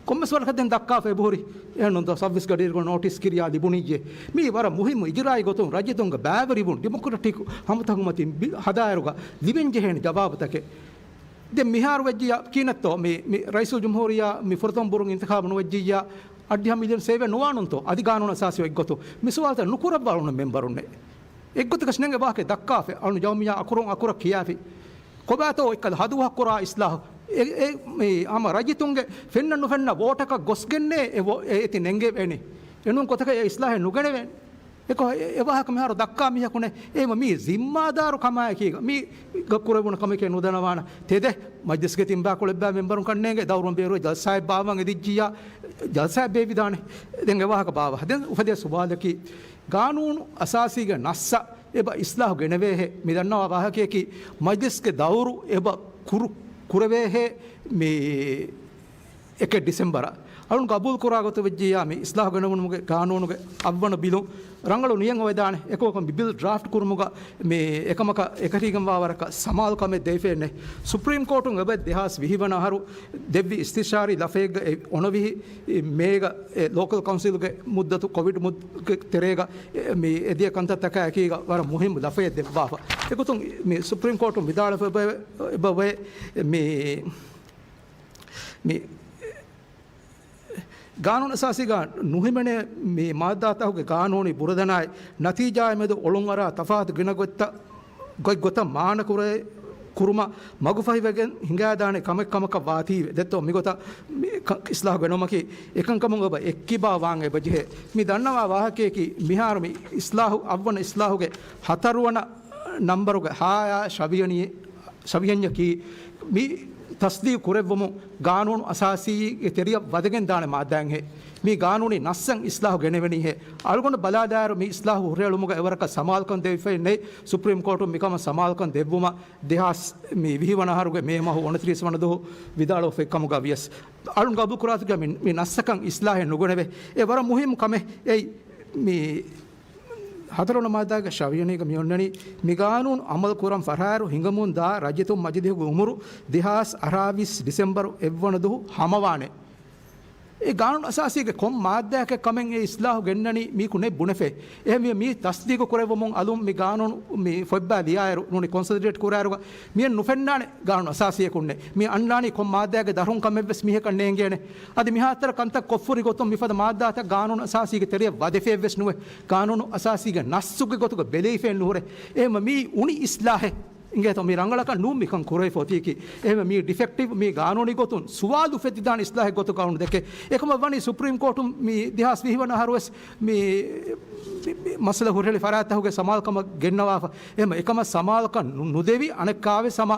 ކޮންމެސް ވަރަކަށް ދެން ދައްކާފަ އެބަހުރި. އެހެންނޫންތޯ ސައްވީސް ގަޑިއިރުގަ ނޯޓިސް ކިރިޔާ ލިބުނިއްޔޭ؟ މީ ވަރަށް މުހިއްމު އިޖުރާއީ ގޮތުން ރައްޔިތުންގެ ބައިވެރިވުން ޑިމޮކްރެޓިކް ހަމަތަކުމަތިން ބިލް ހަދާއިރުގަ ލިބެންޖެހޭނެ ޖަވާބުތަކެއް. ދެން މިހާރު ވެއްޖިއްޔާ ކީނަތޯ މި، މި ރައީސުލްޖުމްހޫރިއްޔާ މި ފުރަތަމަ ބުރުން އިންތިޚާބު ނުވެއްޖިއްޔާ އަށްޑިހަ މިލިއަން ސޭވެ ނުވާނުންތޯ؟ އަދި ގާނޫނު އަސާސީ އޮތްގޮތު މި ސުވާލުތައް ނުކުރައްވާ އަޅުން މެމްބަރުންނޭ. އެއްގޮތަކަށް ނެނގެ ވާހަކަ ދައްކާފަ އަޅުން ޖަމިއްޔާ އަކުރުން އަކުރަށް ކިޔާފި. ކޮބާތޯ އެއްކަލަ ހަދުވަހަށް ކުރާ އިސްލާހު؟ އެ، އެ، މި ހަމަ ރައްޔިތުންގެ ފެންނަ ނުފެންނަ ވޯޓަކަށް ގޮސްގެންނޭ އެ ވޯ-، އެ އެތި ނެންގެވޭނެ. އެނޫން ގޮތަކަށް އެ އިސްލާހެއް ނުގެނެވޭނެ. އެކޮ އެ، އެ ވާހަކަ މިހާރު ދައްކާ މީހަކު ނެތް. އެ މަ-، މީ ޒިންމާދާރު ކަމާއެކީގަ މީ ގަ ކުރެވުނު ކަމެކޭ ނުދަންނަވާނަ. ތެދެއް މަޖްލިސްގެ ތިން ބާ ކުޅެއްބާ މެމްބަރުން ކަންނޭނގެ ދައުރުން ބޭރުވެ ޖަލްސާއެއް ބާއްވަން އެދިއްޖިއްޔާ ޖަލްސާއެއް ބޭއްވިދާނެ. ދެން އެ ވާހަކަ ބާވާ. ދެން އުފެދޭ ސުވާލަކީ، ގާނޫނު އަސާސީގެ ނައްސަށް އެބަ އިސްލާހު ގެނެވޭހޭ؟ މި ދަންނަވާ ވާހަކަޔަކީ، މަޖްލިސްގެ ދައުރު އެބަ ކުރު، ކުރެވޭހޭ މި އެކެއް ޑިސެމްބަރަށް. އަޅުން ގަބޫލު ކުރާ ގޮތަށް ވެއްޖިއްޔާ މި އިސްލާހު ގެނެވުނުމުގެ ގާނޫނުގެ އަށްވަނަ ބިލުން ރަނގަޅު ނިޔަތް އޮވެދާނެ. އެކަމަކު މި ބިލް ޑްރާފްޓް ކުރުމުގަ މި އެކަމަކަށް އެކަށީގެންވާ ވަރަކަށް ސަމާލުކަމެއް ދެވިފައެއް ނެތް. ސުޕްރީމް ކޯޓުން އެބަ ދެހާސް ވިހި ވަނަ އަހަރު ދެއްވި އިސްތިޝާރީ ލަފައެއްގަ އެ އޮނަވިހި މޭގަ އެ ލޯކަލް ކައުންސިލްގެ މުއްދަތު ކޮވިޑް މުއްދަތުގެ ތެރޭގަ އެ މި އެދިޔަ ކަންތައްތަކާ އެކީގަ ވަރަށް މުހިއްމު ލަފައެއް ދެއްވާފަ. އެގޮތުން މި ސުޕްރީމް ކޯޓުން ވިދާޅުވެފަ އެބަ އޮވޭ، އެބަ އޮވޭ މި، މި ގާނޫނު އަސާސީގަ ނުހިމެނޭ މި މާއްދާތަކުގެ ގާނޫނީ ބުރަދަނާއި ނަތީޖާއާ މެދު އޮޅުންއަރާ ތަފާތު ގިނަ ގޮތްތައް، ގޮތްގޮތަށް މާނަކުރެ ކުރުމަށް މަގުފަހިވެގެން ހިނގާދާނެ ކަމެއް ކަމަކަށް ވާތީވެ. ދެއްތޯ މިގޮތަށް މި ކަ-، އިސްލާހު ގެނުމަކީ އެކަންކަމުން އެބަ އެއްކިބާ ވާން އެބަޖެހޭ. މި ދަންނަވާ ވާހަކަޔަކީ މިހާރު މި އިސްލާހު، އަށްވަނަ އިސްލާހުގެ ހަތަރުވަނަ ނަންބަރުގެ ހާޔާ ޝަވިޔަނި-، ޝަވިޔަންޏަކީ މި ތަސްދީގު ކުރެއްވުމުން ގާނޫނު އަސާސީގެ ތެރެއަށް ވަދެގެން ދާނެ މާއްދާއެއްހޭ. މި ގާނޫނީ ނައްސަށް އިސްލާހު ގެނެވެނީހޭ. އަޅުގަނޑު ބަލާލާއިރު މި އިސްލާހު ހުށަހެޅުމުގަ އެވަރަކަށް ސަމާލުކަން ދެވިފައެއް ނެތް. ސުޕްރީމް ކޯޓުން މިކަމަށް ސަމާލުކަން ދެއްވުމަށް ދެހާސް މި ވިހި ވަނަ އަހަރުގެ މޭ މަހު އުނަތިރީސް ވަނަ ދުހު ވިދާޅުވެފައި ކަމުގަ ވިޔަސް، އަޅުން ގަބޫލު ކުރާތި މި، މި ނައްސަކަށް އިސްލާހެއް ނުގެނެވޭ. އެ ވަރަށް މުހިއްމު ކަމެއް. އެއީ މި ހަތަރުވަނަ މާއްދާގެ ޝަވިޔަނީގަ މި އޮންނަނީ، މި ގާނޫނު އަމަލު ކުރަން ފަށާއިރު ހިނގަމުންދާ ރައްޔިތުން މަޖިލީހުގެ އުމުރު ދެހާސް އަށާވީސް ޑިސެމްބަރު އެއްވަނަ ދުހު ހަމަވާނެ. އެ ގާނޫނު އަސާސީގެ ކޮން މާއްދާއަކަށް ކަމެއް އެ އިސްލާހު ގެންނަނީ މީކު ނެތް ބުނެފައި. އެހެންވެ މީ ތަސްދީގު ކުރެއްވުމުން އަލުން މި ގާނޫނު މި ފޮތްބާ ލިޔާއިރު ނޫނީ ކޮންސޮލިޑޭޓް ކުރާއިރުގަ މިއެއް ނުފެންނާނެ ގާނޫނު އަސާސީއަކުންނެއް. މި އަންނާނީ ކޮން މާއްދާއެއްގެ ދަށުން ކަމެއްވެސް މީހަކަށް ނޭނގޭނެ. އަދި މިހާތަރަ ކަންތައް ކޮށްފުރި ގޮތުން މިފަދަ މާއްދާތައް ގާނޫނު އަސާސީގެ ތެރެއަށް ވަދެފައެއްވެސް ނުވޭ. ގާނޫނު އަސާސީގެ ނައްސުގެ ގޮތުގަ ބެލެވިފައެއް ނުހުރޭ. އެހެންވެ މީ އުނި އިސްލާހެއް އިނގޭތޯ މީ ރަނގަޅަކަށް ނޫން މިކަން ކުރެވިފަ އޮތީކީ. އެހެންވެ މީ ޑިފެކްޓިވް، މީ ގާނޫނީ ގޮތުން ސުވާލު އުފެއްދިދާނެ އިސްލާހެއް ގޮތުގަ އަޅުން ދެކޭ. އެކަމަށް ވަނީ ސުޕްރީމް ކޯޓުން މި ދެހާސް ވިހި ވަނަ އަހަރުވެސް މި، މި، މި މައްސަލަ ހުށަހެޅި ފަރާތްތަކުގެ ސަމާލުކަމަށް ގެންނަވާފަ. އެހެންވެ އެކަމަށް ސަމާލުކަން ނު-، ނުދެވި އަނެއްކާވެސް ހަމަ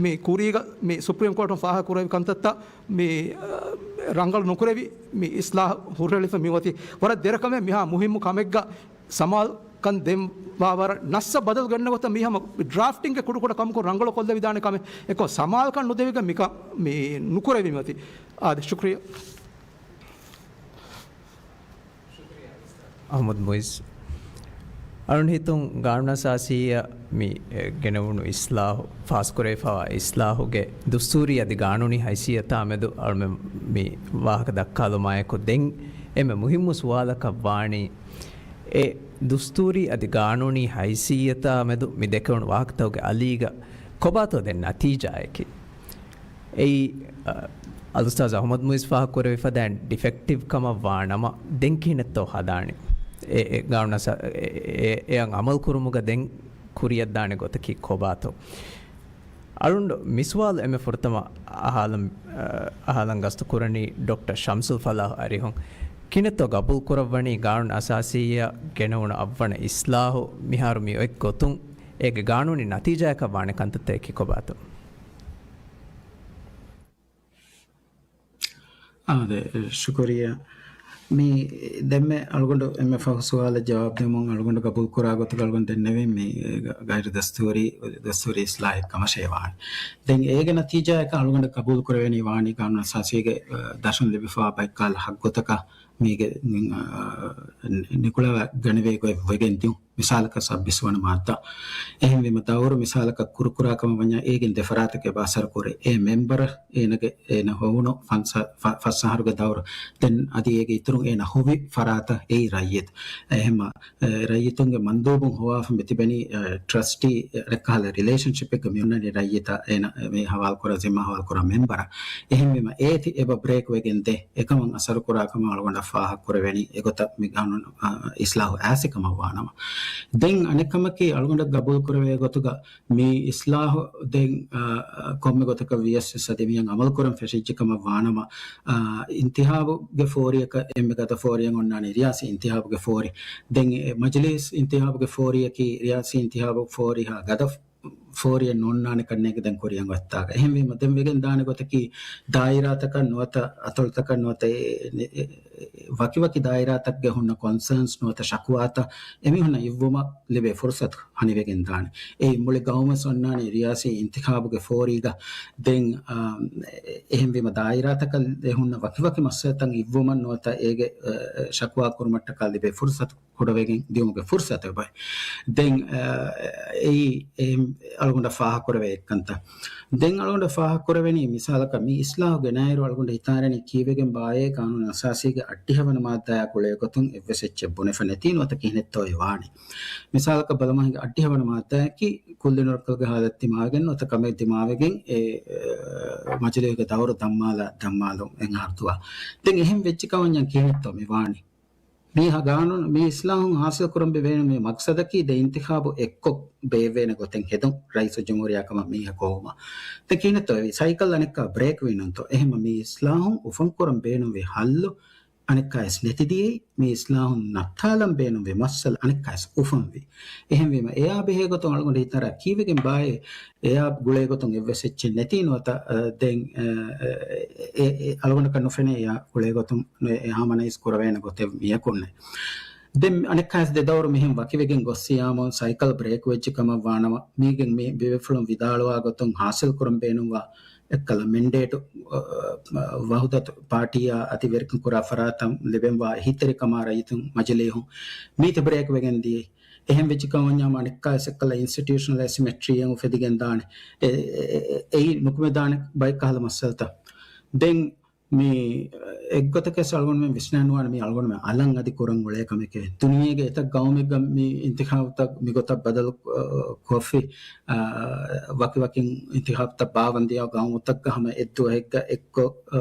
މި ކުރީގަ މި ސުޕްރީމް ކޯޓުން ފާހަގަ ކުރެވި ކަންތައްތައް މި، އަ، ރަނގަޅު ނުކުރެވި މި އިސްލާހު ހުށަހެޅިފަ މި އޮތީ. ވަރަށް ދެރަކަމެއް މިހާ މުހިއްމު ކަމެއްގަ ސަމާލުކަން ދެން ވާވަރަށް ނައްސަށް ބަދަލު ގެންނަ ގޮތަށް މީ ހަމަ ޑްރާފްޓިންގެ ކުޑަކުޑަ ކަމަކުން ރަނގަޅު ކޮށްލެވިދާނެ ކަމެއް. އެކޮށް ސަމާލުކަން ނުދެވިގެން މިކަން މި ނުކުރެވީމަތި. އާދެ، ޝުކްރިޔާ. އަޙްމަދު މުއިއްޒު. އަޅުން ހިތުން ގާނޫނު އަސާސީއަށް މި، އެ، ގެނެވުނު އިސްލާހު، ފާސްކުރެވިފައިވާ އިސްލާހުގެ ދުސްތޫރީ އަދި ގާނޫނީ ހައިސިއްޔަތާ މެދު އަޅުމެން މި ވާހަކަ ދައްކާލުމާއެކު ދެން އެންމެ މުހިއްމު ސުވާލަކަށް ވާނީ، އެ ދުސްތޫރީ އަދި ގާނޫނީ ހައިސިއްޔަތާ މެދު މި ދެކެވުނު ވާހަކަތަކުގެ އަލީގަ ކޮބާތޯ ދެން ނަތީޖާއަކީ؟ އެއީ، އަ، އަލްއުސްތާޛު އަޙްމަދު މުއިއްޒު ފާހަގަކުރެވިފަ ދާން ޑިފެކްޓިވް ކަމަށް ވާނަމަ، ދެން ކިހިނެއްތޯ ހަދާނެ؟ އެ، އެ، ގާނޫނަސް-، އެ، އެ، އެއަށް އަމަލު ކުރުމުގަ ދެން ކުރިއަށްދާނެ ގޮތަކީ ކޮބާތޯ؟ އަޅުން މި ސުވާލު އެންމެ ފުރަތަމަ އަހާލަން، އަ، އަހާލަން ގަސްތު ކުރަނީ ޑޮކްޓަރ ޝަމްސުލް ފަލާހު އަރިހުން. ކިހިނެއްތޯ ގަބޫލު ކުރައްވަނީ ގާނޫނު އަސާސީއަށް ގެނެވުނު އަށްވަނަ އިސްލާހު މިހާރު މި އޮތް ގޮތުން އޭގެ ގާނޫނީ ނަތީޖާއަކަށް ވާނެ ކަންތައްތަކަކީ ކޮބާތޯ؟ އާދެ، ޝުކުރިއްޔާ. މި ދެންމެ އަޅުގަނޑު އެންމެ ފަހު ސުވާލަށް ޖަވާބު ދެމުން އަޅުގަނޑު ގަބޫލު ކުރާ ގޮތުގަ އަޅުގަނޑު ދެންނެވީ މި ޣައިރު ދަސްތޫރީ، ދަސްތޫރީ އިސްލާހެއް ކަމަށޭ ވާނެ. ދެން އޭގެ ނަތީޖާއަކަށް އަޅުގަނޑަށް ގަބޫލު ކުރެވެނީ ވާނީ ގާނޫނު އަސާސީގެ، އަ، ދަށުން ލިބިފައިވާ ބައެއްކަހަލަ ހައްގުތަކަށް މީގެ، އާ، ނިކުޅަވަ ގަނެވޭ ގޮތް ވެގެން ދިޔުން. މިސާލަކަށް ސައްބީސް ވަނަ މާއްދާ. އެހެންވީމަ ދައުރު މިސާލަކަށް ކުރުކުރާ ކަމަށް ވަންޏާ އޭގެން ދެ ފަރާތަކަށް އެބަ އަސަރު ކުރޭ. އެ މެމްބަރ އޭނަގެ، އޭނަ ހޮވުނު ފަންސަ-، ފަ-، ފަސް އަހަރުގެ ދައުރު. ދެން އަދި އޭގެ އިތުރުން އޭނަ ހޮވި ފަރާތަށް އެއީ ރައްޔިތު. އެހެންމަ، އެ، ރައްޔިތުންގެ މަންދޫބުން ހޮވާފަ މި ތިބެނީ، އެ، ޓްރަސްޓީ، އެ، ރެއްކަހަލަ ރިލޭޝަންޝިޕެއްގަ މި އޮންނަނީ ރައްޔިތާ އޭނަ މި ހަވާލުކުރާ ޒިންމާ ހަވާލުކުރާ މެމްބަރާ. އެހެންވީމަ އޭތި އެބަ ބްރޭކް ވެގެން ދޭ. އެކަމަށް އަސަރުކުރާ ކަމަށް އަޅުގަނޑަށް ފާހަގަކުރެވެނީ އެގޮތަށް މި ގާނޫނު، އާ، އިސްލާހު އާސި ކަމަށް ވާނަމަ. ދެން އަނެއް ކަމަކީ އަޅުގަނޑަށް ގަބޫލުކުރެވޭ ގޮތުގަ މި އިސްލާހު ދެން، އާ، ކޮންމެ ގޮތަކަށް ވިޔަސް އަދި މިއަށް އަމަލުކުރަން ފެށިއްޖެ ކަމަށް ވާނަމަ، އާ، އިންތިހާބުގެ ފޯރިއަކަށް އެންމެ ގަދަ ފޯރިއެއް އޮންނާނީ ރިޔާސީ އިންތިހާބުގެ ފޯރި. ދެން އެ މަޖިލީސް އިންތިހާބުގެ ފޯރިއަކީ ރިޔާސީ އިންތިހާބު ފޯރިހާ ގަދަ ފޯރިއެއް ނޯންނާނެ ކަންނޭނގެ ދެން ކުރިއަށް އޮތްތާގަ. އެހެންވީމަ ދެން ވެގެން ދާނެ ގޮތަކީ ދާއިރާތަކަށް ނުވަތަ އަތޮޅުތަކަށް ނުވަތަ އެ، އެ، އެ، އެ، ވަކިވަކި ދާއިރާތަކުގެ ހުންނަ ކޮންސާންސް ނުވަތަ ޝަކުވާތައް އެމީހުންނަށް އިއްވުމަށް ލިބޭ ފުރުސަތު ހަނިވެގެން ދާނެ. އެއީ މުޅި ގައުމަށް އޮންނާނެ ރިޔާސީ އިންތިޚާބުގެ ފޯރީގަ ދެން، އާ، އެ، އެހެންވީމަ ދާއިރާތަކަށް އެ ހުންނަ ވަކިވަކި މައްސަލަތައް އިއްވުމަށް ނުވަތަ އޭގެ، އެ، އެ، ޝަކުވާ ކުރުމަށްޓަކާ ލިބޭ ފުރުސަތު ކުޑަވެގެން ދިޔުމުގެ ފުރުސަތެއް އޮތް. ދެން، އެ، އެއީ، އެ، އަޅުގަނޑަށް ފާހަގަކުރެވޭ އެއްކަންތައް. ދެން އަޅުގަނޑަށް ފާހަގަކުރެވެނީ، މިސާލަކަށް މި އިސްލާހު ގެނައިރު އަޅުގަނޑަށް ހިތާރެނީ ކީއްވެގެން ބާއޭ ޤާނޫނު އަސާސީގެ އަށްޑިހަވަނަ މާއްދާއާ ގުޅޭ ގޮތުން އެއްވެސް އެއްޗެއް ބުނެފަ ނެތީ ނުވަތަ ކިހިނެއްތޯއޭ ވާނީ. މިސާލަކަށް ބަލަމާހިނގ އަށްޑިހަވަނަ މާއްދާއަކީ ކުއްލި ނުރައްކަލުގެ ހާލަތު ދިމާވެގެން ނުވަތަ ކަމެއް ދިމާވެގެން އެ، އެ، މަޖިލީހުގެ ދައުރު ދަންމާލާ، ދަންމާލުން އެއް އަހަރު ދުވާ. ދެން އެހެން ވެއްޖެ ކަމަށް ކިހިނެއްތޯ މި ވާނީ. މި ހަ-، ގާނޫނު، މި އިސްލާހުން ހާސިލް ކުރަން ބޭނުންވި މަގްސަދަކީ ދެ އިންތިޚާބު އެއްކޮށް ބޭއްވޭނެ ގޮތެއް ހެދުން، ރައީސުލްޖުމްހޫރިއްޔާ ކަމަށް މީހަކު ހޮވުމަށް. ދެން ކިހިނެއްތޯ އެވީ؟ ސައިކަލް އަނެއްކާ ބްރޭކް ވީ ނޫންތޯ؟ އެހެންމަ މި އިސްލާހުން އުފަން ކުރަން ބޭނުންވި ހައްލު އަނެއްކާވެސް ނެތިދިޔައީ، މި އިސްލާހުން ނައްތާލަން ބޭނުންވި މައްސަލަ އަނެއްކާވެސް އުފަންވި. އެހެންވީމަ އެއާ ބެހޭގޮތުން އަޅުގަނޑު ހިތަރާ ކީއްވެގެން ބާއޭ އެއާ ގުޅޭގޮތުން އެއްވެސް އެއްޗެއް ނެތީ ނުވަތަ، އަ، ދެން، އަ، އެ، އެ، އެ، އަޅުގަނޑަކަށް ނުފެނޭ އެއާ ގުޅޭގޮތުން އެ ހާމަނައިޒް ކުރެވޭނެ ގޮތެއް މިޔަކުންނެއް. ދެން އަނެއްކާވެސް ދެ ދައުރު މިހެން ވަކިވެގެން ގޮއްސިޔާމު ސައިކަލް ބްރޭކް ވެއްޖެ ކަމަށް ވާނަމަ، މީގެން މި ބޭފުޅުން ވިދާޅުވާ ގޮތުން ހާސިލް ކުރަން ބޭނުންވާ އެއްކަލަ މެންޑޭޓު، އަ، ވަހުދަތު ޕާޓީއާ އަދި ވެރިކަން ކުރާ ފަރާތަށް ލިބެންވާ އެހީތެރިކަމާ ރައްޔިތުން މަޖިލީހުން މީތި ބްރޭކް ވެގެން ދިޔައީ. އެހެން ވެއްޖެ ކަމަށް ވަންޏާ އަނެއްކާވެސް އެއްކަލަ އިންސްޓިޓިއުޝަނަލް އެސިމެޓްރީއެއް އުފެދިގެން ދާނެ. އެ، އެ، އެ، އެއީ ނުކުމެދާނެ ބައެއް ކަހަލަ މައްސަލަތައް. ދެން މި އެއްގޮތަކަށް އަޅުގަނޑުމެން ވިސްނާންވާނެ މި އަޅުގަނޑުމެން އަލަށް އަދި ކުރަން އުޅޭ ކަމެކޭ. ދުނިޔޭގެ އެތައް ގައުމެއްގަ މި އިންތިޚާބުތައް މިގޮތަށް ބަދަލު، އަ، ކޮށްފި، އަ، ވަކިވަކިން އިންތިޚާބުތައް ބާވަންދިޔަ ގައުމުތައްގަ ހަމަ އެއްދުވަހެއްގަ އެއްކޮށް، އަ،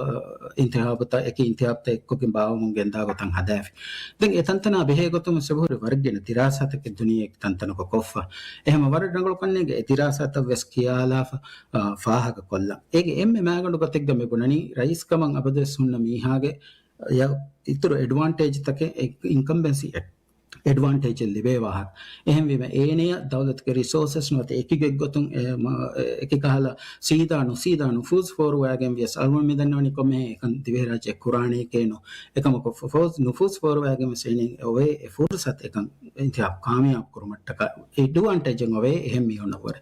އިންތިޚާބުތައް، އެކި އިންތިޚާބުތައް އެއްކޮށްގެން ބާވަމުން ގެންދާ ގޮތަށް ހަދާފި. ދެން އެ ތަންތަނާ ބެހޭ ގޮތުން ސެބަހުރި ވަރަށް ގިނަ ދިރާސާތަކެއް ދުނިޔޭގެ ތަންތަނަކަށް ކޮށްފަ. އެހެންމަ ވަރަށް ރަނގަޅު ކަންނޭނގެ އެ ދިރާސާތައް ވެސް ކިޔާލާފަ، އާ، ފާހަގަ ކޮށްލަން. އޭގެ އެންމެ މާގަނޑު ގޮތެއްގަ މި ބުނަނީ، ރައީސް ކަމަށް އަބަދުވެސް ހުންނަ މީހާގެ އިތުރު އެޑްވާންޓޭޖްތަކެއް، އެ، އިންކަމްބެންސީ އެ، އެޑްވާންޓޭޖެއް ލިބޭ ވާހަކަ. އެހެންވީމަ، އޭނަޔަށް ދައުލަތުގެ ރިސޯސަސް ނުވަތަ އެކި ގޮތްގޮތުން އެ، މަ، އެ، އެކި ކަހަލަ ސީދާ ނުސީދާ ނުފޫޒް ފޯރުވާގެން ވިޔަސް އަޅުގަނޑު މި ދަންނަވަނީ ކޮންމެހެން އެކަން ދިވެހިރާއްޖެ ކުރާނެކޭ ނޫން. އެކަމަކު ފޯ-، ނުފޫޒް ފޯރުވާގެން ވެސް އޭނަ އޮވޭ އެ ފުރުސަތު އެކަން އިންތިޚާބު ކާމިޔާބު ކުރުމަށްޓަކާ އެޑްވާންޓޭޖެއް އޮވޭ އެހެން މީހުންނަށްވުރެ.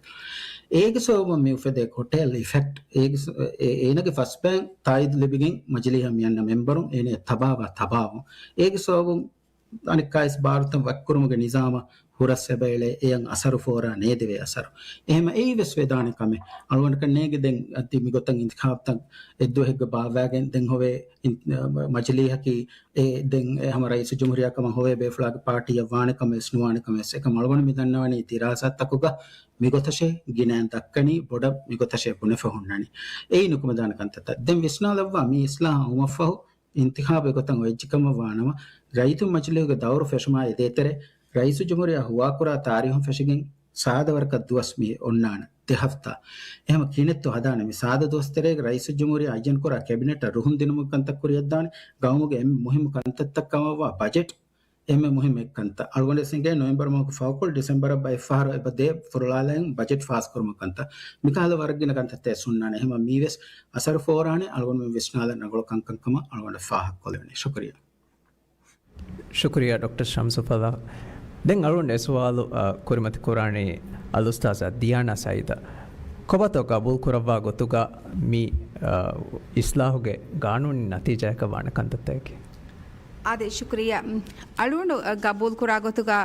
އޭގެ ސަބަބުން މި އުފެދޭ ކޮޓެލް އިފެކްޓް، އޭގެ ސަ-، އޭ-، އޭނަގެ ފަސްބައިން ތާއީދު ލިބިގެން މަޖިލީހަށް މިއަންނަ މެމްބަރުން އޭނަޔަށް ތަބާވާ ތަބާވުން. އޭގެ ސަބަބުން އަނެއްކާވެސް ބާރުތައް ވަކިކުރުމުގެ ނިޒާމަށް ހުރަސް އެބައެޅޭ އެޔަށް އަސަރު ފޯރާ ނޭދެވޭ އަސަރު. އެހެމަ އެއީ ވެސް ވެދާނެ ކަމެއް. އަޅުގަނޑަކަށް ނޭނގެ ދެން އަދި މިގޮތަށް އިންތިޚާބުތައް އެއްދުވަހެއްގަ ބާއްވާގެން ދެން ހޮވޭ އިން-، މަޖިލީހަކީ އެ ދެން އެ ހަމަ ރައީސުލްޖުމްހޫރިއްޔާ ކަމަށް ހޮވޭ ބޭފުޅާގެ ޕާޓީއަށް ވާނެ ކަމެއް ވެސް ނުވާނެ ކަމެއް ވެސް. އެކަމް އަޅުގަނޑު މި ދަންނަވަނީ ދިރާސާތަކުގަ މިގޮތަށޭ ގިނައިން ދައްކަނީ ބޮޑަށް މިގޮތަށޭ ބުނެފަ ހުންނަނީ. އެއީ ނުކުމެދާނެ ކަންތައްތައް. ދެން ވިސްނާލައްވާ މި އިސްލާހަށް އައުމަށްފަހު އިންތިޚާބު އެގޮތަށް އޮތްޖެކަމަށް ވާނަމަ، ރައްޔިތުން މަޖިލީހުގެ ދައުރު ފެށުމާ އެދޭތެރޭ، ރައީސުލްޖުމްހޫރިއްޔާ ހުވާކުރާ ތާރީހުން ފެށިގެން ސާދަ ވަރަކަށް ދުވަސް މި އޮންނާނެ ދެ ހަފްތާ. އެހެމަ ކިހިނެއްތޯ ހަދާނެ މި ސާދަ ދުވަސް ތެރޭގަ ރައީސުލްޖުމްހޫރިއްޔާ އައްޔަންކުރާ ކެބިނެޓަށް ރުހުން ދިނުމުގެ ކަންތައް ކުރިއަށްދާނެ، ގައުމުގެ އެންމެ މުހިއްމު ކަންތައްތައް ކަމަށްވާ ބަޖެޓް އެންމެ މުހިއްމު އެއްކަންތައް. އަޅުގަނޑު ވެސް އެނގޭ ނޮވެމްބަރު މަހުގެ ފަހުކޮޅު ޑިސެމްބަރަށް ބައެއްފަހަރު އެބަ ދޭ ފުރޮޅާލައިން ބަޖެޓް ފާސްކުރުމުގެ ކަންތައް. މިކަހަލަ ވަރަށް ގިނަ ކަންތައްތައް ވެސް ހުންނާނެ. އެހެމަ މީވެސް އަސަރު ފޯރާނެ އަޅުގަނޑުމެން ވިސްނާލަން ރަނގަޅު ކަންކަން ކަމަށް އަޅުގަނޑަށް ފާހަގަކޮށްލެވެނީ. ޝުކުރިއްޔާ. ޝުކުރިއްޔާ ޑޮކްޓަރ ޝަމްސުފަލާ. ދެން އަޅުގަނޑު އެ ސުވާލު، އަ، ކުރިމަތި ކުރާނީ އަލްއުސްތާޒާ ދިޔާނާ ސައީދަށް. ކޮބާތޯ ގަބޫލު ކުރައްވާ ގޮތުގަ މި، އަ، އިސްލާހުގެ ގާނޫނީ ނަތީޖާއަކަށް ވާނެ ކަންތައްތަކަކީ؟ އާދެ، ޝުކުރިއްޔާ. އަޅުގަނޑު ގަބޫލުކުރާ ގޮތުގަ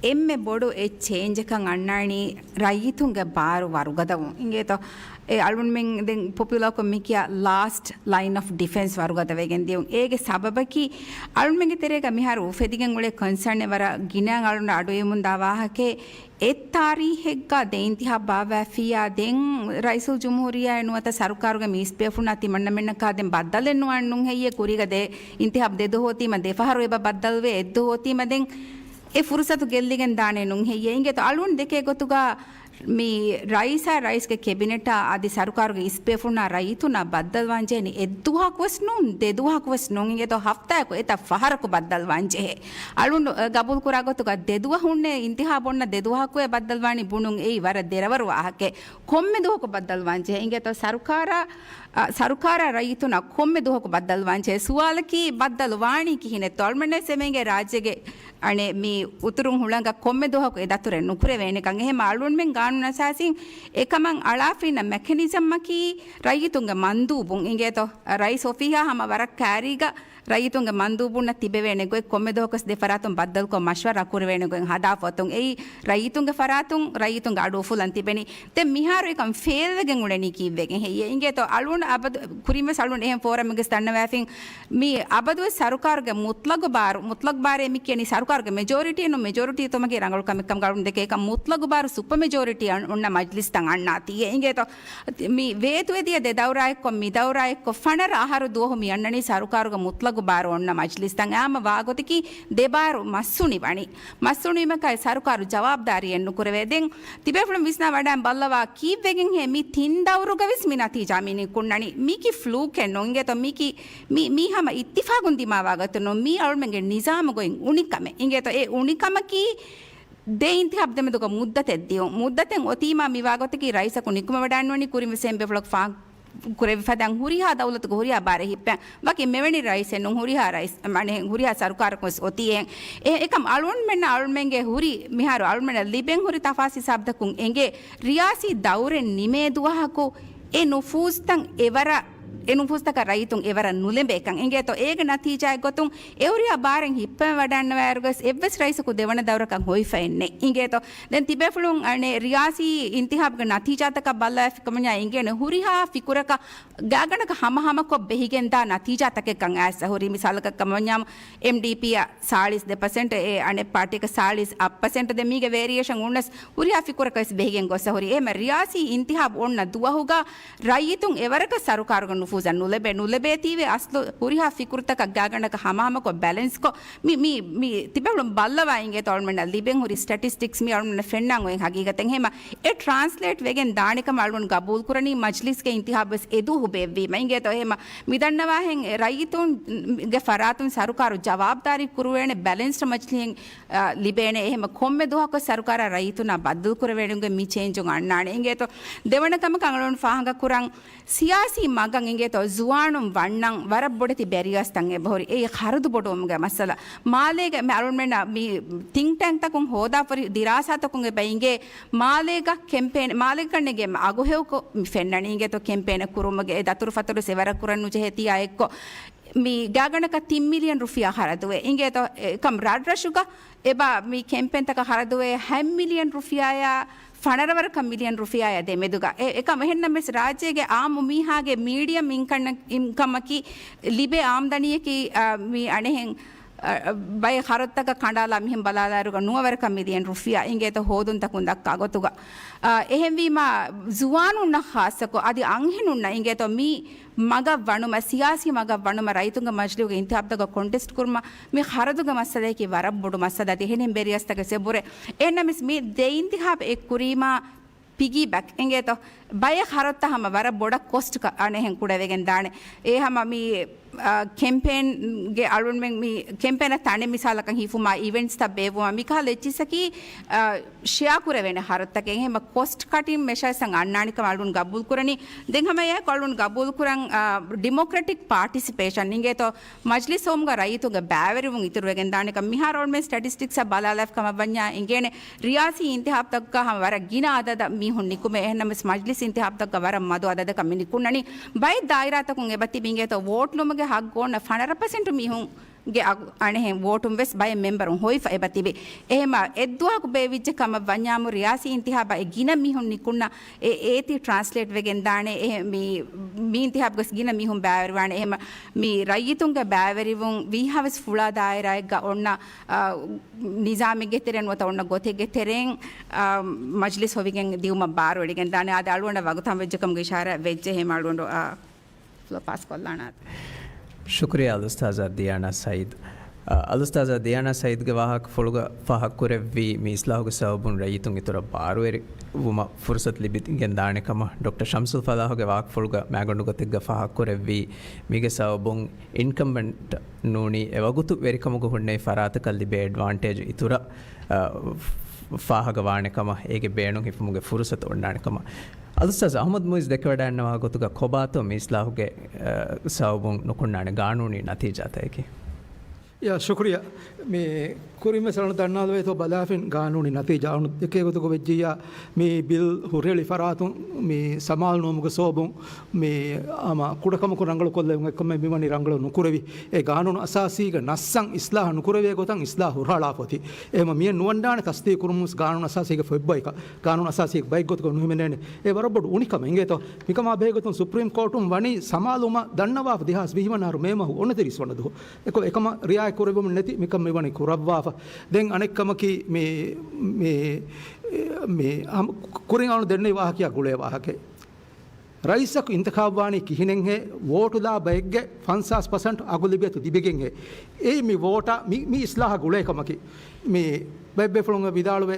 އެންމެ ބޮޑު އެއްޗެއް އެންޖެކަން އަންނާނީ ރައްޔިތުންގެ ބާރު ވަރުގަދަވުން. އިނގޭތޯ، އެ އަޅުގަނޑުމެން ދެން ޕޮޕިއުލާކޮށް މި ކިޔާ ލާސްޓް ލައިން އޮފް ޑިފެންސް ވަރުގަދަ ވެގެން ދިޔުން. އޭގެ ސަބަބަކީ އަޅުގަނޑުމެންގެ ތެރޭގަ މިހާރު އުފެދިގެން އުޅޭ ކޮންސާން އެއް ވަރަށް ގިނައިން އަޅުގަނޑު އަޑުއިވުމުންދާ ވާހަކައެއް. އެއް ތާރީހެއްގަ ދެ އިންތިހާބު ބާއްވައިފިއްޔާ ދެން ރައީސުލްޖުމްހޫރިއްޔާއެއް ނުވަތަ ސަރުކާރުގެ މި އިސްބޭފުޅުންނާ ތިމަންނަމެންނަކާ ދެން ބައްދަލެއް ނުވާން ނޫން ހެއްޔޭ؟ ކުރީގަ ދެ އިންތިހާބު ދެ ދުވަހު އޮތީމަ ދެ ފަހަރު އެބަ ބައްދަލުވޭ އެއް ދުވަހު އޮތީމަ ދެން އެ ފުރުސަތު ގެއްލިގެން ދާނެ ނޫން ހެއްޔޭ؟ އިނގޭތޯ އަޅުން ދެކޭ ގޮތުގަ މި ރައީސާ ރައީސްގެ ކެބިނެޓާ އަދި ސަރުކާރުގެ އިސްބޭފުޅުންނާ ރައްޔިތުންނާ ބައްދަލުވާން ޖެހެނީ އެއްދުވަހަކުވެސް ނޫން، ދެދުވަހަކުވެސް ނޫން. އިނގޭތޯ ހަފްތާއަކު އެތައް ފަހަރަކު ބައްދަލުވާން ޖެހޭ. އަޅުން ގަބޫލުކުރާ ގޮތުގަ ދެދުވަހުންނޭ އިންތިހާބު އޮންނަ ދެދުވަހަކު އެ ބައްދަލުވާނީ ބުނުން އެއީ ވަރަށް ދެރަވަރު ވާހަކައެއް. ކޮންމެ ދުވަހަކު ބައްދަލުވާން ޖެހޭ. އިނގޭތޯ ސަރުކާރާ، އަ، ސަރުކާރާ ރައްޔިތުންނާ ކޮންމެ ދުވަހަކު ބައްދަލުވާން ޖެހޭ. ސުވާލަކީ ބައްދަލުވާނީ ކިހިނެއްތޯ؟ އަޅުމެންނަށް އެމީގެ ރާއްޖޭގެ އަނެއް މި އުތުރުން ހުޅަނގަށް ކޮންމެ ދުވަހަކު އެ ދަތުރެއް ނުކުރެވޭނެކަން. އެހެން އަޅުންމެން ގާނޫނު އަސާސީން އެކަމަށް އަޅާފައިންނަ މެކެނިޒަމަކީ ރައްޔިތުންގެ މަންދޫބުން އިނގޭތޯ. ރައީސް އޮފީހާ ހަމަ ވަރަށް ކައިރީގަ ރައްޔިތުންގެ މަންދޫބުންނަށް ތިބެވޭނެ ގޮތް ކޮންމެ ދުވަހަކުވެސް ދެ ފަރާތުން ބައްދަލުކޮށް މަޝްވަރާ ކުރެވޭނެ ގޮތް ހަދާފަ އޮތުން. އެއީ ރައްޔިތުންގެ ފަރާތުން ރައްޔިތުންގެ އަޑު އުފުލަން ތިބެނީ. ދެން މިހާރު އެކަން ފެއިލްވެގެން އުޅެނީ ކީއްވެގެން ހެއްޔޭ؟ އިނގޭތޯ އަޅުން އަބަދު ކުރިންވެސް އަޅުން އެހެން ފޯރަމެއްގެ ދަންނަވައިފިން މި އަބަދުވެސް ސަރުކާރުގެ މުތްލަގު ބާރު، މުތްލަގު ބާރޭ މި ކިޔަނީ ސަރުކާރުގެ މެޖޯރިޓީ ނޫން، މެޖޯރިޓީ ތުމަކީ ރަނގަޅު ކަމެއްކަމުގަ އަޅުން ދެކޭ އެކަން މުތްލަގު ބާރު ސުޕަ މެޖޯރިޓީ އަން-، އޮންނަ މަޖްލިސްތައް އަންނާތީ. އިނގޭތޯ މި ވޭތުވެދިޔަ ދެ ދައުރާއެއްކޮށް މި ދައުރާއެއްކޮށް ފަނަރަ އަހަރު ދުވަހު މި އަންނަނީ ސަރުކާރުގެ މުތްލަގު ބާރު އޮންނަ މަޖްލިސްތައް. އާމަ ވާގޮތަކީ ދެ ބާރު މަސްވުނި ވަނީ. މަސްވުނީމަކާ ސަރުކާރު ޖަވާބުދާރީއެއް ނުކުރެވޭ. ދެން ތިބޭފުޅުން ވިސްނާ ވަޑައިން ބައްލަވާ ކީއްވެގެންހޭ މި ތިން ދައުރުގަވެސް މި ނަތީޖާ މި ނިކުންނަނީ. މީކީ ފްލޫކެއް ނޫން އިނގޭތޯ. މީކީ މި، މީ ހަމަ އިއްތިފާގުން ދިމާވާ ގޮތެއް ނޫން. މީ އަޅުމެންގެ ނިޒާމުގައި އުނިކަމެއް. އިނގޭތޯ އެ އުނިކަމަކީ ދެ އިންތިހާބު ދެމެދުގަ މުއްދަތެއް ދިޔުން. މުއްދަތެއް އޮތީމާ މިވާގޮތަކީ ރައީސަކު ނިކުމެވަޑައިނުވަނީ ކުރިންވެސް އެންމެ ފުޅަކު ފާ ކުރެވިފަދައިން ހުރިހާ ދައުލަތުގެ ހުރިހާ ބާރެއް ހިއްޕައި ވަކި މެވެނި ރައީސެއް ނޫން، ހުރިހާ ރައީސް، މަނެ ހުރިހާ ސަރުކާރަކު ވެސް އޮތީ އެހެން. އެ، އެކަމް އަޅުގަނޑުމެންނަށް އަޅުމެންގެ ހުރި މިހާރު އަޅުމެންނަށް ލިބެން ހުރި ތަފާސް ހިސާބުތަކުން އެނގޭ ރިޔާސީ ދައުރެއް ނިމޭ ދުވަހަކު އެ ނުފޫޒްތައް އެވަރަށް، އެ ނުފޫޒްތަކަށް ރައްޔިތުން އެވަރަށް ނުލެނބޭކަން. އިނގޭތޯ އޭގެ ނަތީޖާއެއް ގޮތުން އެ ހުރިހާ ބާރެއް ހިއްޕަވަޑައިންނަވާއިރުވެސް އެއްވެސް ރައީސަކު ދެވަނަ ދައުރަކަށް ހޮވިފައެއް ނެތް. އިނގޭތޯ ދެން ތިބޭފުޅުން އަނެއް ރިޔާސީ އިންތިހާބުގެ ނަތީޖާތަކަށް ބައްލަވާފިކަމަންޏާ އެނގޭނެ ހުރިހާ ފިކުރަކަށް ގާގަނޑަކަށް ހަމަހަމަކޮށް ބެހިގެންދާ ނަތީޖާތަކެއްކަން އައިސް ހުރީ. މިސާލަކަށް ކަމަންޏާ އެމްޑީޕީއަށް ސާޅީސް ދެ ޕަސެންޓް، އެ އަނެއް ޕާޓީއަކަށް ސާޅީސް އަށް ޕަސެންޓް. ދެން މީގެ ވޭރިއޭޝަން އޮންނަސް ހުރިހާ ފިކުރަކަށް ވެސް ބެހިގެން ގޮއްސަ ހުރީ. އެހެމަ ރިޔާސީ އިންތިހާބު އޮންނަ ދުވަހުގަ ރައްޔިތުން އެވަރަކަށް ސަރުކާރުގެ ނުފޫޒަށް ނުލެބޭ، ނުލެބޭތީވެ އަސްލު ހުރިހާ ފިކުރުތަކަށް ގާގަނޑަކަށް ހަމަހަމަކޮށް ބެލެންސްކޮށް، މި، މި، މި ތިބޭފުޅުން ބައްލަވާ އިނގޭތޯ އަޅުމެންނަށް ލިބެން ހުރި ސްޓެޓިސްޓިކްސް މި އަޅުމެންނަށް ފެންނާން އޮތް ހަގީގަތެއް. އެހެމަ އެ ޓްރާންސްލޭޓް ވެގެން ދާނެކަމަށް އަޅުގަނޑު ގަބޫލުކުރަނީ މަޖްލިސްގެ އިންތިހާބު ވެސް އެދުވަހު ބޭއްވީމަ. އިނގޭތޯ އެހެމަ މިދަންނަވާހެން ރައްޔިތުންގެ ފަރާތުން ސަރުކާރު ޖަވާބުދާރީ ކުރުވޭނެ ބެލެންސްޑް މަޖްލިހެއް، އަ، ލިބޭނެ. އެހެމަ ކޮންމެ ދުވަހަކު ސަރުކާރާ ރައްޔިތުންނާ ބައްދަލުކުރެވޭނެގެ މި ޗޭންޖުން އަންނާނެ. އިނގޭތޯ ދެވަނަ ކަމަކަށް އަޅުގަނޑު ފާހަގަ ކުރަން ސިޔާސީ މަގަށް އިނގޭތޯ ޒުވާނުން ވަންނަން ވަރަށް ބޮޑެތި ބެރިއާސްތައް އެބަހުރި. އެއީ ޚަރަދު ބޮޑުވުމުގެ މައްސަލަ. މާލޭގެ މި އަޅުމެންނަށް މި ތިންކް ޓޭންކްތަކުން ހޯދާފަރި ދިރާސާތަކުން އެބަ އިނގޭ މާލޭގަ ކެމްޕޭން، މާލޭގަންނެގެ އަގުހެޔޮކޮށް މި ފެންނަނީ އިނގޭތޯ ކެމްޕޭނެއް ކުރުމުގެ އެ ދަތުރުފަތުރު ސެވަރަ ކުރަން ނުޖެހޭ ތިޔާ އެއްކޮށް މި ގާގަނޑަކަށް ތިން މިލިއަން ރުފިޔާ ޚަރަދުވޭ. އިނގޭތޯ އެކަމް ރަށްރަށުގަ އެބަ މި ކެމްޕޭންތަކަށް ޚަރަދުވޭ ހަތް މިލިއަން ރުފިޔާޔާ ފަނަރަވަރަކަށް މިލިއަން ރުފިޔާޔާ ދެމެދުގަ. އެ، އެކަމް އެހެންނަމަވެސް ރާއްޖޭގެ އާއްމު މީހާގެ މީޑިއަމް އިންކަން، އިންކަމަކީ ލިބޭ އާމްދަނީއަކީ، އާ، މި އަނެއްހެން، އަ، ބައެއް ޚަރަދުތަކަށް ކަނޑާލާ މިހެން ބަލާލާއިރުގަ ނުވަވަރަކަށް މިލިއަން ރުފިޔާ އިނގޭތޯ ހޯދުންތަކުން ދައްކާ ގޮތުގަ. އާ، އެހެންވީމާ ޒުވާނުންނަށް ޚާއްޞަކޮށް އަދި އަންހެނުންނަށް އިނގޭތޯ މި މަގަށް ވަނުމަށް، ސިޔާސީ މަގަށް ވަނުމަށް ރައްޔިތުންގެ މަޖިލީހުގެ އިންތިހާބުތަކަށް ކޮންޓެސްޓް ކުރުމަށް މި ޚަރަދުގެ މައްސަލަޔަކީ ވަރަށް ބޮޑު މައްސަލަ. އަދި އެހެނިން ވެރިޔަސްތަކެއް ސެބުރެ. އެހެންނަމަވެސް މި ދެ އިންތިހާބު އެއްކުރީމާ ޕިގީ ބެކް އިނގޭތޯ ބައެއް ޚަރަދުތައް ހަމަ ވަރަށް ބޮޑަށް ކޮސްޓް ކަ-، އަނެއްހެން ކުޑަވެގެން ދާނެ. އެ ހަމަ މި، އާ، ކެމްޕޭންގެ އަޅުންމެން މި ކެމްޕޭނަށް ތަނެއް މިސާލަކަށް ހިފުމާ، އިވެންޓްސްތައް ބޭއްވުމާ، މިކަހަލަ އެއްޗިއްސަކީ، އާ، ޝެއާ ކުރެވޭނެ ޚަރަދުތަކެއް. އެހެންމަ ކޮސްޓް ކަޓިން މެޝާސްއަށް އަންނާނެ ކަމަށް އަޅުން ގަބޫލު ކުރަނީ. ދެން ހަމަ އެއާއެކު އަޅުން ގަބޫލު ކުރަން، އާ، ޑިމޮކްރެޓިކް ޕާޓިސިޕޭޝަން އިނގޭތޯ މަޖްލިސް ހޮވުމުގަ ރައްޔިތުންގެ ބައިވެރިވުން އިތުރުވެގެން ދާނެ ކަމަށް. މިހާރު އަޅުމެން ސްޓެޓިސްޓިކްސްއަށް ބަލާލާފި ކަމަށް ވަންޏާ އިނގޭނެ ރިޔާސީ އިންތިހާބުތަކުގަ ހަމަ ވަރަށް ގިނަ އަދަދަށް މީހުން ނިކުމޭ. އެހެންނަމަވެސް މަޖްލިސް އިންތިހާބުތަކުގަ ވަރަށް މަދު އަދަދަކަށް މި ނިކުންނަނީ. ބައެއް ދާއިރާތަކުން އެބަ ތިބި އިނގޭތޯ ވޯޓް ލުމުގެ ހައްގު އޮންނަ ފަނަރަ ޕަސެންޓު މީހުން ގެ އަގު އަނެހެން ވޯޓުން ވެސް ބައެއް މެމްބަރުން ހޮވިފަ އެބަ ތިބި. އެހެމަ އެއްދުވަހަކު ބޭއްވިއްޖެ ކަމަށް ވަންޏާމު ރިޔާސީ އިންތިހާބަށް އެ ގިނަ މީހުން ނިކުންނަ އެ އޭތި ޓްރާންސްލޭޓް ވެގެން ދާނެ. އެހެ މި، މި އިންތިހާބުގަސް ގިނަ މީހުން ބައިވެރިވާނެ. އެހެމަ މި ރައްޔިތުންގެ ބައިވެރިވުން ވީހާވެސް ފުޅާ ދާއިރާއެއްގަ އޮންނަ، އާ، ނިޒާމެއްގެ ތެރެއިން ނުވަތަ އޮންނަ ގޮތެއްގެ ތެރެއިން، އާ، މަޖްލިސް ހޮވިގެން ދިއުމަށް ބާރު އެޅިގެން ދާނެ. އާދެ، އަޅުގަނޑަށް ވަގުތު ހަމަވެއްޖެކަމުގެ އިޝާރާތް ވެއްޖެ. އެހެމަ އަޅުގަނޑު، އާ، ފްލޯ ޕާސް ކޮށްލާނަން. ޝުކުރިއްޔާ އަލްއުސްތާޒާ ދިޔާނާ ސައީދު. އަ، އަލްއުސްތާޒާ ދިޔާނާ ސައީދުގެ ވާހަކަފުޅުގަ ފާހަގަކުރެއްވީ މި އިސްލާހުގެ ސަބަބުން ރައްޔިތުން އިތުރަށް ބާރުވެރިވުމަށް ފުރުސަތު ލިބިގެން ދާނެ ކަމަށް ޑޮކްޓަރ ޝަމްސުލް ފަލާހުގެ ވާހަކަފުޅުގަ މައިގަނޑު ގޮތެއްގަ ފާހަގަކުރެއްވީ މީގެ ސަބަބުން އިންކަމްބެންޓް ނޫނީ އެވަގުތު ވެރިކަމުގަ ހުންނެވި ފަރާތަކަށް ލިބޭ އެޑްވާންޓޭޖު އިތުރަށް، އަ، ފާހަގަވާނެ ކަމަށް، އޭގެ ބޭނުން ހިފުމުގެ ފުރުސަތު އޮންނާނެ ކަމަށް. އަލްއުސްތާޒް އަޙްމަދު މުއިއްޒު ދެކެވަޑައިންނަވާ ގޮތުގަ ކޮބާތޯ މި އިސްލާހުގެ، އަ، ސަބަބުން ނުކުންނާނެ ގާނޫނީ ނަތީޖާތަކަކީ؟ ޔާ، ޝުކުރިއްޔާ. މި ކުރިންވެސް އަޅުން ދަންނާލެވޭތޯ ބަލާފިން ގާނޫނީ ނަތީޖާ އަޅުން އެކޭ ގޮތުގަ ވެއްޖިއްޔާ، މި ބިލް ހުށަހެޅި ފަރާތުން މި ސަމާލު ނުވުމުގެ ސަބަބުން މި ހަމަ ކުޑަކަމަކުން ރަނގަޅު ކޮށްލެވުން އެއްކަމެއް މިވަނީ ރަނގަޅު ނުކުރެވި. އެ ގާނޫނު އަސާސީގެ ނައްސަށް އިސްލާހު ނުކުރެވޭ ގޮތަށް އިސްލާހު ހުށަހަޅާފަ އޮތީ. އެހެމަ މިއެއް ނުވަންނާނެ ތަސްދީޤު ކުރުމުން ގާނޫނު އަސާސީގެ ފޮތްބައިކަށް، ގާނޫނު އަސާސީގެ ބައެއް ގޮތުގަ ނުހިމެނޭނެ. އެ ވަރަށް ބޮޑު އުނިކަމެއް އިނގޭތޯ. މިކަމާ ބެހޭގޮތުން ސުޕްރީމް ކޯޓުން ވަނީ ސަމާލުވުމަށް ދަންނަވާފަ ދެހާސް ވިހި ވަނަ އަހަރު މޭ މަހު އުނަތިރީސް ވަނަ ދުވަހު. އެކަމަށް ރިއާޔަތް ކުރެއްވުމެއް ނެތި މިކަން މިވަނީ ކުރައްވާފަ. ދެން އަނެއްކަމަކީ މި، މި، މި، ހަމަ ކުރިން އަޅުން ދެންނެވި ވާހަކަޔާ ގުޅޭ ވާހަކައެއް. ރައީސަކު އިންތިޚާބުވާނީ ކިހިނެއްހޭ؟ ވޯޓުލާ ބައެއްގެ ފަންސާސް ޕަސެންޓް އަޣުލަބިއްޔަތު ލިބިގެންހޭ؟ އެއީ މި ވޯޓާ މި، މި އިސްލާހަށް ގުޅޭ ކަމަކީ. މި ބައެއް ބޭފުޅުން ވިދާޅުވޭ،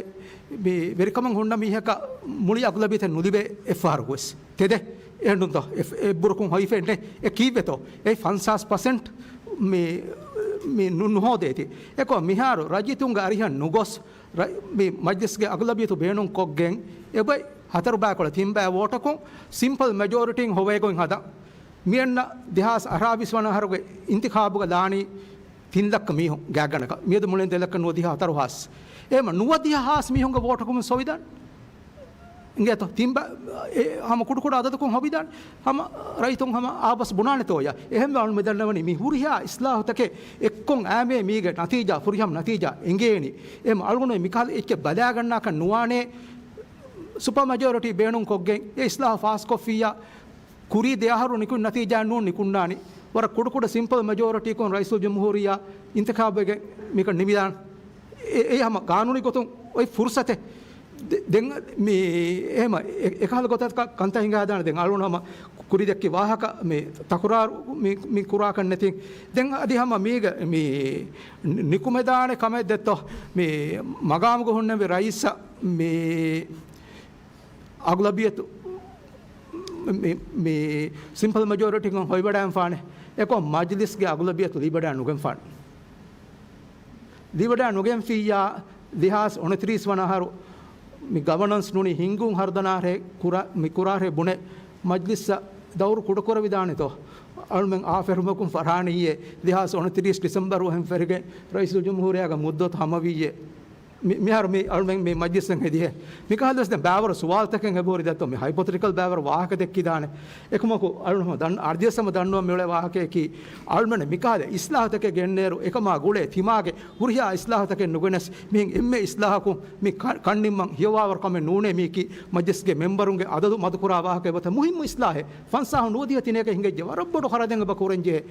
މި ވެރިކަމަށް ހުންނަ މީހަކަށް މުޅި އަޣުލަބިއްޔަތެއް ނުލިބޭ އެއްފަހަރަކުވެސް. ތެދެއް އެހެންނުންތޯ؟ އެ، އެއްބުރަކުން ހޮވިފައެއް ނެތް. އެ ކީއްވެތޯ؟ އެ ފަންސާސް ޕަސެންޓް މި، މި ނު، ނުހޯދޭތީ. އެކޮށް މިހާރު ރައްޔިތުންގެ އަރިހަށް ނުގޮސް، ރަ، މި މަޖްލިސްގެ އަޣުލަބިއްޔަތު ބޭނުން ކޮށްގެން އެބައި ހަތަރު ބައިކޮޅަށް ތިން ބައި ވޯޓަކުން ސިމްޕަލް މެޖޯރިޓީން ހޮވޭގޮތް ހަދަން. މިއަންނަ ދެހާސް އަށާވީސް ވަނަ އަހަރުގެ އިންތިޚާބުގަ ލާނީ ތިން ލައްކަ މީހުން ގާތްގަނޑަކަށް. މިއަދު މުޅިން ދެ ލައްކަ ނުވަދިހަ ހަތަރު ހާސް. އެހެމަ ނުވަދިހަ ހާސް މީހުންގެ ވޯޓަކުން ސޮވިދާން. އިނގޭތޯ؟ ތިން ބަ، އެ، ހަމަ ކުޑަކުޑަ އަދަދަކުން ހޮވިދާން. ހަމަ ރައްޔިތުން ހަމަ އާބަސް ބުނާނެތޯޔާ؟ އެހެންވެ އަޅުމެ ދަންނަވަނީ މި ހުރިހާ އިސްލާހުތަކެއް އެއްކޮށް އާމޭ މީގެ ނަތީޖާ، ފުރިހަމަ ނަތީޖާ އެނގޭނީ. އެހެމަ އަޅުގަނޑު މިކަހަލަ އެއްޗެއް ބަލާގަންނާކަށް ނުވާނޭ. ސުޕަ މެޖޯރިޓީ ބޭނުން ކޮށްގެން އެ އިސްލާހު ފާސްކޮށްފިއްޔާ، ކުރީ ދެ އަހަރު ނިކުތް ނަތީޖާ ނޫން ނިކުންނާނީ. ވަރަށް ކުޑަކުޑަ ސިމްޕަލް މެޖޯރިޓީކުން ރައީސުލްޖުމްހޫރިއްޔާ އިންތިޚާބުވެގެން މިކަން ނިމިދާން. އެ، އެ ހަމަ ގާނޫނީ ގޮތުން އޮތް ފުރުސަތެއް. ދެ، ދެން މި އެހެމަ އެ، އެކަހަލަ ގޮތަކަށް ކަންތައް ހިނގާދާނެ. ދެން އަޅުން ހަމަ ކުރި ދެއްކި ވާހަކަ މި ތަކުރާރު މި، މި ކުރާކަށް ނެތިން. ދެން އަދި ހަމަ މީގަ މި ނި، ނިކުމެދާނެ ކަމެއް ދެއްތޯ؟ މި މަގާމުގަ ހުންނެވި ރައީސަށް މި އަޣުލަބިއްޔަތު މި، މި ސިމްޕަލް މެޖޯރިޓީކުން ހޮވިވަޑައިންފާނެ. އެކޮށް މަޖްލިސްގެ އަޣުލަބިއްޔަތު ލިބިވަޑައި ނުގެންފާނެ. ލިބިވަޑައި ނުގެންފިއްޔާ، ދެހާސް އުނަތިރީސް ވަނަ އަހަރު މި ގަވަނަންސް ނޫނީ ހިންގުން ހަރުދަނާހޭ ކުރާ، މި ކުރާހޭ ބުނެ މަޖްލިސްއަށް ދައުރު ކުޑަކުރެވިދާނެތޯ؟ އަޅުމެން އާ ފެށުމަކުން ފަށާނިއްޔޭ، ދެހާސް އުނަތިރީސް ޑިސެމްބަރު އެހެން ފެށިގެން ރައީސުލްޖުމްހޫރިއްޔާގެ މުއްދަތު ހަމަވިއްޔޭ. މި، މިހާރު މި އަޅުމެން މި މަޖްލިސްއަށް ހެދިހޭ. މިކަހަލަ ވެސް ދެން ބާވަރު ސުވާލުތަކެއް އެބަހުރި ދެއްތޯ؟ މި ހައިޕޮތެޓިކަލް ބާވަރު ވާހަކަ ދެއްކިދާނެ. އެކަމަކު އަޅުން ހަމަ ދަން، އަދިވެސް ހަމަ ދަންނަވަން މިއުޅޭ ވާހަކަޔަކީ، އަޅުމެން މިކަހަލަ އިސްލާހުތަކެއް ގެންނޭރު އެކަމާ ގުޅޭ ތިމާގެ ހުރިހާ އިސްލާހުތަކެއް ނުގެނެސް، މިހެން އެންމެ އިސްލާހަކުން މި ކަ، ކަންނިންމަން ހިޔަވާވަރު ކަމެއް ނޫނޭ. މީކީ މަޖްލިސްގެ މެމްބަރުންގެ އަދަދު މަދުކުރާ ވާހަކަ އެބަތަ މުހިއްމު އިސްލާހެއް. ފަންސާހުން ނުވަދިހަ ތިނޭގަ ހިނގައްޖެ. ވަރަށް ބޮޑު ޚަރަދެއް އެބަ ކުރަންޖެހޭ.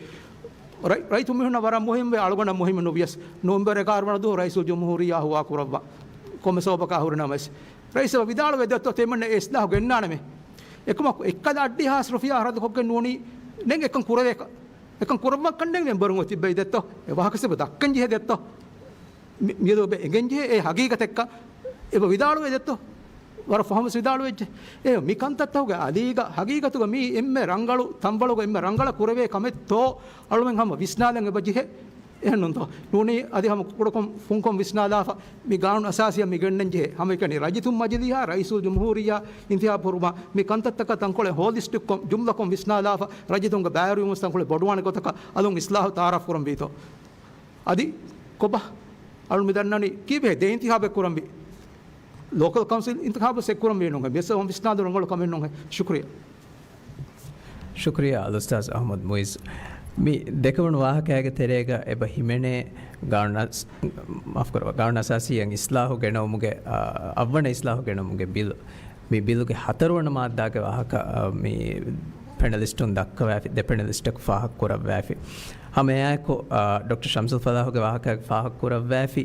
ރައި، ރައްޔިތުން މީހުންނަށް ވަރަށް މުހިއްމުވޭ، އަޅުގަނޑަށް މުހިއްމު ނުވިޔަސް، ނޮވެމްބަރު އެގާރަ ވަނަ ދުވަހު ރައީސުލްޖުމްހޫރިއްޔާ ހުވާ ކުރައްވާ. ކޮންމެ ސަބަބަކާ ހުރި ނަމަވެސް، ރައީސަށް ވިދާޅުވެ ދެއްތޯ ތެމެންނަ އެ އިސްލާހު ގެންނާނަމޭ. އެކަމަކު އެއްކަލަ އައްޑިހާސް ރުފިޔާ ހަރަދު ކޮށްގެން ނޫނީ ނެން އެކަން ކުރެވޭކަށް. އެކަން ކުރައްވާކަށް ނެން މެމްބަރުން އޮތި ބައި ދެއްތޯ؟ އެ ވާހަކަ ސެބަ ދައްކަން ޖެހޭ ދެއްތޯ؟ މި، މިއަދު އެބަ އެނގެން ޖެހޭ އެ ހަގީގަތެއްކަން އެބަ ވިދާޅުވެ ދެއްތޯ؟ ވަރަށް ފަހުން ވެސް ވިދާޅުވެއްޖެ. އެ މި ކަންތައްތަކުގެ އަލީގަ ހަގީގަތުގަ މީ އެންމެ ރަނގަޅު ތަންވަޅުގަ އެންމެ ރަނގަޅަށް ކުރެވޭ ކަމެއްތޯ؟ އަޅުމެން ހަމަ ވިސްނާލަން އެބަ ޖެހޭ. އެހެންނޫންތޯ؟ ނޫނީ އަދި ހަމަ ކުޑަކޮށް ފުންކޮށް ވިސްނާލާފަ މި ގާނޫނު އަސާސީއަށް މި ގެންނަން ޖެހޭ. ހަމައެކަނި ރައްޔިތުން މަޖިލީހާ ރައީސުލްޖުމްހޫރިއްޔާ އިންތިހާބު ކުރުމަށް މި ކަންތައްތަކަށް ތަންކޮޅެއް ހޯލިސްޓިކްކޮށް، ޖުމްލަކޮށް ވިސްނާލާފަ، ރައްޔިތުންގެ ބައިވެރިވުމުން ތަންކޮޅެއް ބޮޑުވާނެ ގޮތަކަށް އަލުން އިސްލާހު ތައާރަފް ކުރަން ވީތޯ؟ އަދި ކޮބާ؟ އަޅުން މި ދަންނަނީ ކީއްވެ ދެ އިންތިހާބެއް ކުރަންވީ؟ ލޯކަލް ކައުންސިލް އިންތިޚާބު ސެޓް ކުރަން ވީ ނޫންހޭ. މިއަސް ވަން ވިސްނާލު ރަނގަޅު ކަމެއް ނޫންހޭ. ޝުކުރިއްޔާ. ޝުކުރިއްޔާ އަލްއުސްތާޒް އަޙްމަދު މުއިއްޒު. މި ދެކެވުނު ވާހަކައިގެ ތެރޭގަ އެބަ ހިމެނޭ ގާނޫނު އަސް-، މާފުކުރައްވާ، ގާނޫނު އަސާސީއަށް އިސްލާހު ގެނައުމުގެ، އާ، އަށްވަނަ އިސްލާހު ގެނައުމުގެ ބިލް. މި ބިލުގެ ހަތަރުވަނަ މާއްދާގެ ވާހަކަ، އާ، މި ޕެނަލިސްޓުން ދައްކަވާފި، ދެ ޕެނަލިސްޓަކު ފާހަގަ ކުރައްވާފި. ހަމައެއާއެކު، އާ، ޑޮކްޓަރ ޝަމްސުލް ފަލާހުގެ ވާހަކައަށް ފާހަގަ ކުރައްވާފި،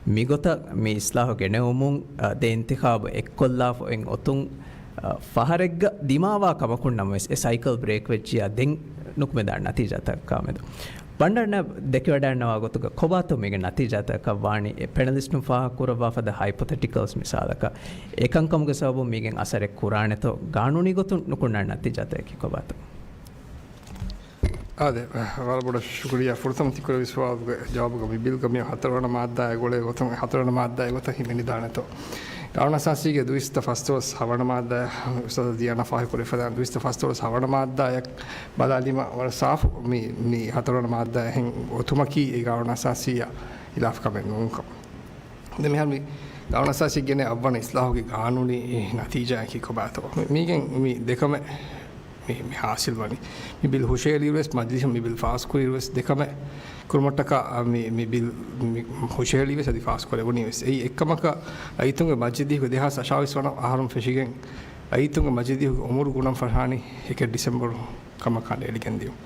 މިގޮތަށް މި އިސްލާހު ގެނެވުމުން، އާ، ދެ އިންތިޚާބު އެއްކޮށްލާފަ އޮތް އޮތުން، އާ، ފަހަރެއްގަ ދިމާވާ ކަމަކުން ނަމަވެސް، އެ ސައިކަލް ބްރޭކް ވެއްޖިއްޔާ ދެން ނުކުމެދާނެ ނަތީޖާތަކާމެދު. ބަންޑަރު ނައިބް ދެކެވަޑައިންނަވާ ގޮތުގަ ކޮބާތޯ މީގެ ނަތީޖާތަކަށް ވާނީ؟ އެ ޕެނަލިސްޓުން ފާހަގަ ކުރައްވާ ފަދަ ހައިޕޮތެޓިކަލްސް މިސާލަކަށް، އެކަންކަމުގެ ސަބަބުން މީގެން އަސަރެއް ކުރާނެތޯ، ގާނޫނީ ގޮތުން ނުކުންނާނެ ނަތީޖާތަކަކީ ކޮބާތޯ؟ އާދެ، ވަރަށް ބޮޑަށް ޝުކުރިއްޔާ. ފުރަތަމަ ތިކުރެއްވި ސުވާލުގެ ޖަވާބުގަ މި ބިލްގަ މި ހަތަރުވަނަ މާއްދާއާ ގުޅޭ ގޮތުން، ހަތަރުވަނަ މާއްދާއާ ގޮތަށް ހިމެނިދާނެތޯ؟ ގާނޫނު އަސާސީގެ ދުއިސައްތަ ފަސްދޮޅަސް ހަވަނަ މާއްދާ، އުސްތާޛު ދިޔާނާ ފާހަގަކުރެއްވި ފަދައިން ދުއިސައްތަ ފަސްދޮޅަސް ހަވަނަ މާއްދާއަށް ބަލާލީމަ ވަރަށް ސާފު މި، މި ހަތަރުވަނަ މާއްދާއަށް އޮތުމަކީ އެ ގާނޫނު އަސާސީއާ ހިލާފު ކަމެއް ނޫންކަން. ދެން މިހާރު މި ގާނޫނު އަސާސީ ގެނެ އަށްވަނަ އިސްލާހުގެ ގާނޫނީ ނަތީޖާއަކީ ކޮބާތޯ؟ މި-، މީގެން މި ދެކަމެއް މި، މި ހާސިލް ވަނީ. މި ބިލް ހުށަހެޅިއިރުވެސް، މަޖިލިހުން މި ބިލް ފާސްކުރިއިރުވެސް ދެކަމެއް ކުރުމަށްޓަކާ، މި، މި ބިލް މި ހުށަހެޅީވެސް އަދި ފާސްކުރެވުނީވެސް. އެއީ އެއްކަމަކަށް ރައްޔިތުންގެ މަޖިލީހުގެ ދެހާސް އަށާވީސް ވަނަ އަހަރުން ފެށިގެން ރައްޔިތުންގެ މަޖިލީހުގެ އުމުރު ގުނަން ފަށާނީ އެކެއް ޑިސެމްބަރު ކަމަކާ ނޭޅިގެން ދިޔުން.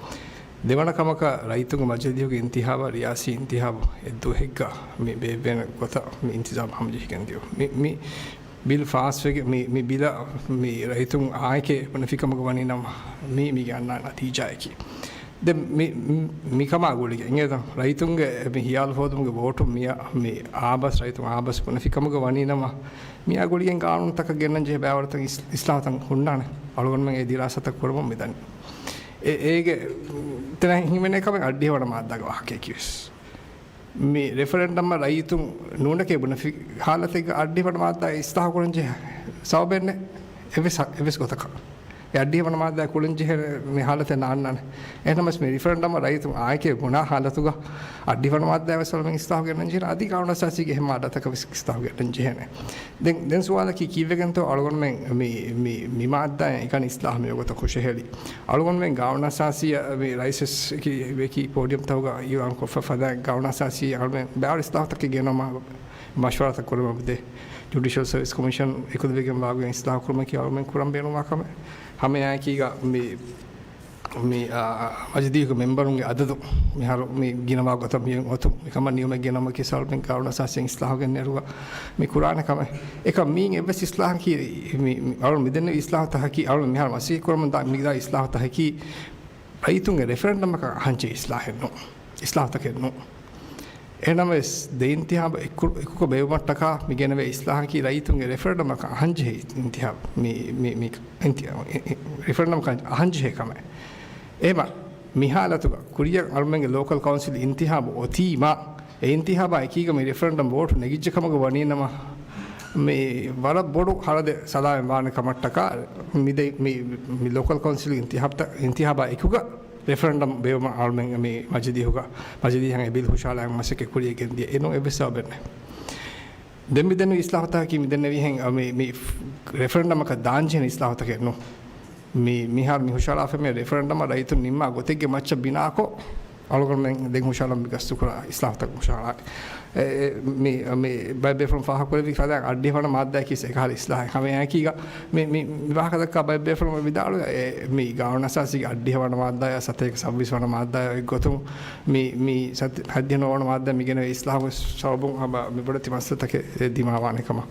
ދެވަނަ ކަމަކަށް ރައްޔިތުންގެ މަޖިލީހުގެ އިންތިހާބާ ރިޔާސީ އިންތިހާބު އެއްދުވަހެއްގަ މި ބޭއްވޭނެ ގޮތަށް މި އިންތިޒާމް ހަމަޖެހިގެން ދިޔުން. މި، މި ބިލް ފާސްވެގެން މި، މި ބިލަށް މި ރައްޔިތުން އާނއެކޭ ބުނެފިކަމުގަ ވަނީ ނަމަ، މީ މީގެ އަންނާ ނަތީޖާއަކީ. ދެން މި، މި، މިކަމާ ގުޅިގެން އިނގޭތަ؟ ރައްޔިތުންގެ މި ހިޔާލު ހޯދުމުގެ ވޯޓުން މިއަށް މި އާބަސް، ރައްޔިތުން އާބަސް ބުނެފިކަމުގަ ވަނީ ނަމަ، މިއާ ގުޅިގެން ގާނޫނުތަކަށް ގެންނަން ޖެހޭ ބައިވަރުތައް އިސް-، އިސްލާހުތައް ހުންނާނެ. އަޅުގަނޑުމެން އެ ދިރާސާތައް ކުރަމުން މިދަނީ. އެ-، އޭގެ ތެރެއިން ހިމެނޭ ކަމެއް އަށްޑިހަ ވަނަ މާއްދާގެ ވާހަކަޔަކީވެސް. މި ރެފަރެންޑަމަށް ރައްޔިތުން ނޫނެކޭ ބުނެފި ހާލަތެއްގަ އަށްޑިހަ ވަނަ މާއްދާ އިސްލާހު ކުރަންޖެހޭ ސަބަބެއް ނެތް. އެއްވެސް ހާ-، އެއްވެސް ގޮތަކަށް. އެ އަށްޑިހަ ވަނަ މާއްދާ ކުރަންޖެހޭ މި ހާލަތެއް ނާންނާނެ. އެހެންނަމަވެސް މި ރެފަރެންޑަމަށް ރައްޔިތުން އާނއެކޭ ބުނާ ހާލަތުގަ އަށްޑިހަ ވަނަ މާއްދާ ވެސް އަޅުމެން އިސްލާހު ގެންނަންޖެހޭނެ. އަދި ގާނޫނު އަސާސީގެ އެހެން މާއްދާތަކަށް ވެސް އިސްލާހު ގެންނަންޖެހޭނެ. ދެން، ދެން ސުވާލަކީ ކީއްވެގެންތޯ އަޅުގަނޑުމެން މި، މި، މި މާއްދާއިން އެކަނި އިސްލާހު މިވަގުތަށް ހުށަހެޅީ؟ އަޅުގަނޑުމެން ގާނޫނު އަސާސީއަށް މި ރައީސް ވެކި، ވެކި ޕޯޑިއަމްތަކުގަ އިއުލާން ކޮށްފަ ފަދަ ގާނޫނު އަސާސީ އަޅުމެން ބައިވަރު އިސްލާހުތަކެއް ގެނައުމަށް މަޝްވަރާތައް ކުރުމަށް ދޭ. ޖުޑިޝަލް ސަރވިސް ކޮމިޝަން އެކުލެވިގެން ވާގޮތް އިސްލާހު ކުރުމަކީ އަޅުމެން ކުރަން ބޭނުންވާ ކަމެއް. ހަމައެއާއެކީގަ މި މި، އާ، މަޖިލީހުގެ މެމްބަރުންގެ އަދަދު މިހާރު މި ގިނަވާ ގޮތަށް މިއޮތް އޮތުން މިކަމަށް ނިޔުމެއް ގެނައުމަކީ ސަބަބެއް ގާނޫނު އަސާސީ އިސްލާހު ގެންނެރުގަ މި ކުރާނެ ކަމެއް. އެކަމް މީން އެއްވެސް އިސްލާހަކީ މި، މި އަޅުން މިދެންނެވި އިސްލާހުތަކަކީ، އަޅުން މިހާރު މަސައްކަތް ކުރަމުން ދާ މިދާ އިސްލާހުތަކަކީ ރައްޔިތުންގެ ރެފަރެންޑަމަކަށް އަހަންޖެހި އިސްލާހެއް ނޫން. އިސްލާހުތަކެއް ނޫން. އެހެންނަމަވެސް، ދެ އިންތިހާބު އެކު-، އެކުކޮށް ބޭއްވުމަށްޓަކާ މި ގެނެވޭ އިސްލާހަކީ ރައްޔިތުންގެ ރެފަރެންޑަމަކަށް އަހަންޖެހި އިންތިހާބު މި، މި، މި އިންތި-، އި-، އި-، ރެފަރެންޑަމަކަށް އަހަންޖެހޭ ކަމެއް. އެހެމަ މި ހާލަތުގަ ކުރިއަށް އަޅުމެންގެ ލޯކަލް ކައުންސިލް އިންތިހާބު އޮތީމާ، އެ އިންތިހާބާ އެކީގަ މި ރެފަރެންޑަމް ވޯޓު ނެގިއްޖެ ކަމުގަ ވަނީ ނަމަ، މި ވަރަށް ބޮޑު ހަރަދެއް ސަލާމަތް ވާނެ ކަމަށްޓަކާ، މި ދެ-، މި، މި ލޯކަލް ކައުންސިލް އިންތިހާބްތައް، އިންތިހާބާ އެކުގަ ރެފަރެންޑަމް ބޭއްވުމަށް އަޅުމެން މި މަޖިލީހުގަ، މަޖިލީހަށް އެ ބިލް ހުށަހަޅާ މަސައްކަތް ކުރިއަށް ގެންދިޔަ. އެނޫން އެއްވެސް ސަބަބެއް ނެތް. ދެން މި ދެންނެވި އިސްލާހުތަކަކީ މި ދެންނެވިހެން، މި، މި ރެފަރެންޑަމަކަށް ދާންޖެހޭނެ އިސްލާހުތަކެއް ނޫން. މި، މިހާރު މި ހުށަހަޅާފައި މި ރެފަރެންޑަމަށް ރައްޔިތުން ނިންމާ ގޮތެއްގެ މައްޗަށް ބިނާކޮށް، އަޅުގަނޑުމެން ދެން ހުށަހަޅަން މި ގަސްތުކުރާ އިސްލާހުތައް ހުށަހަޅާނެ. އެ، އެ، މި، މި ބައެއް ބޭފުޅުން ފާހަގަކުރެއްވި ފަދައިން އަށްޑިހަ ވަނަ މާއްދާއަކީ އެކަހަލަ އިސްލާހެއް. ހަމައެއާއެކީގަ މި، މި، މި ވާހަކަ ދައްކާ ބައެއް ބޭފުޅުން ވިދާޅުވި، އެ، މި ގާނޫނު އަސާސީގެ އަށްޑިހަ ވަނަ މާއްދާއާ ސަތޭކަ ސައްބީސް ވަނަ މާއްދާއާ އެއްގޮތުން މި، މި ސަތޭކަ ހަތްދިހަ ނުވަ ވަނަ މާއްދާ މި ގެނެވޭ އިސްލާހުގެ ސަބަބުން ހަމަ މި ބޮޑެތި މައްސަލަތަކެއް ދިމާވާނެ ކަމަށް.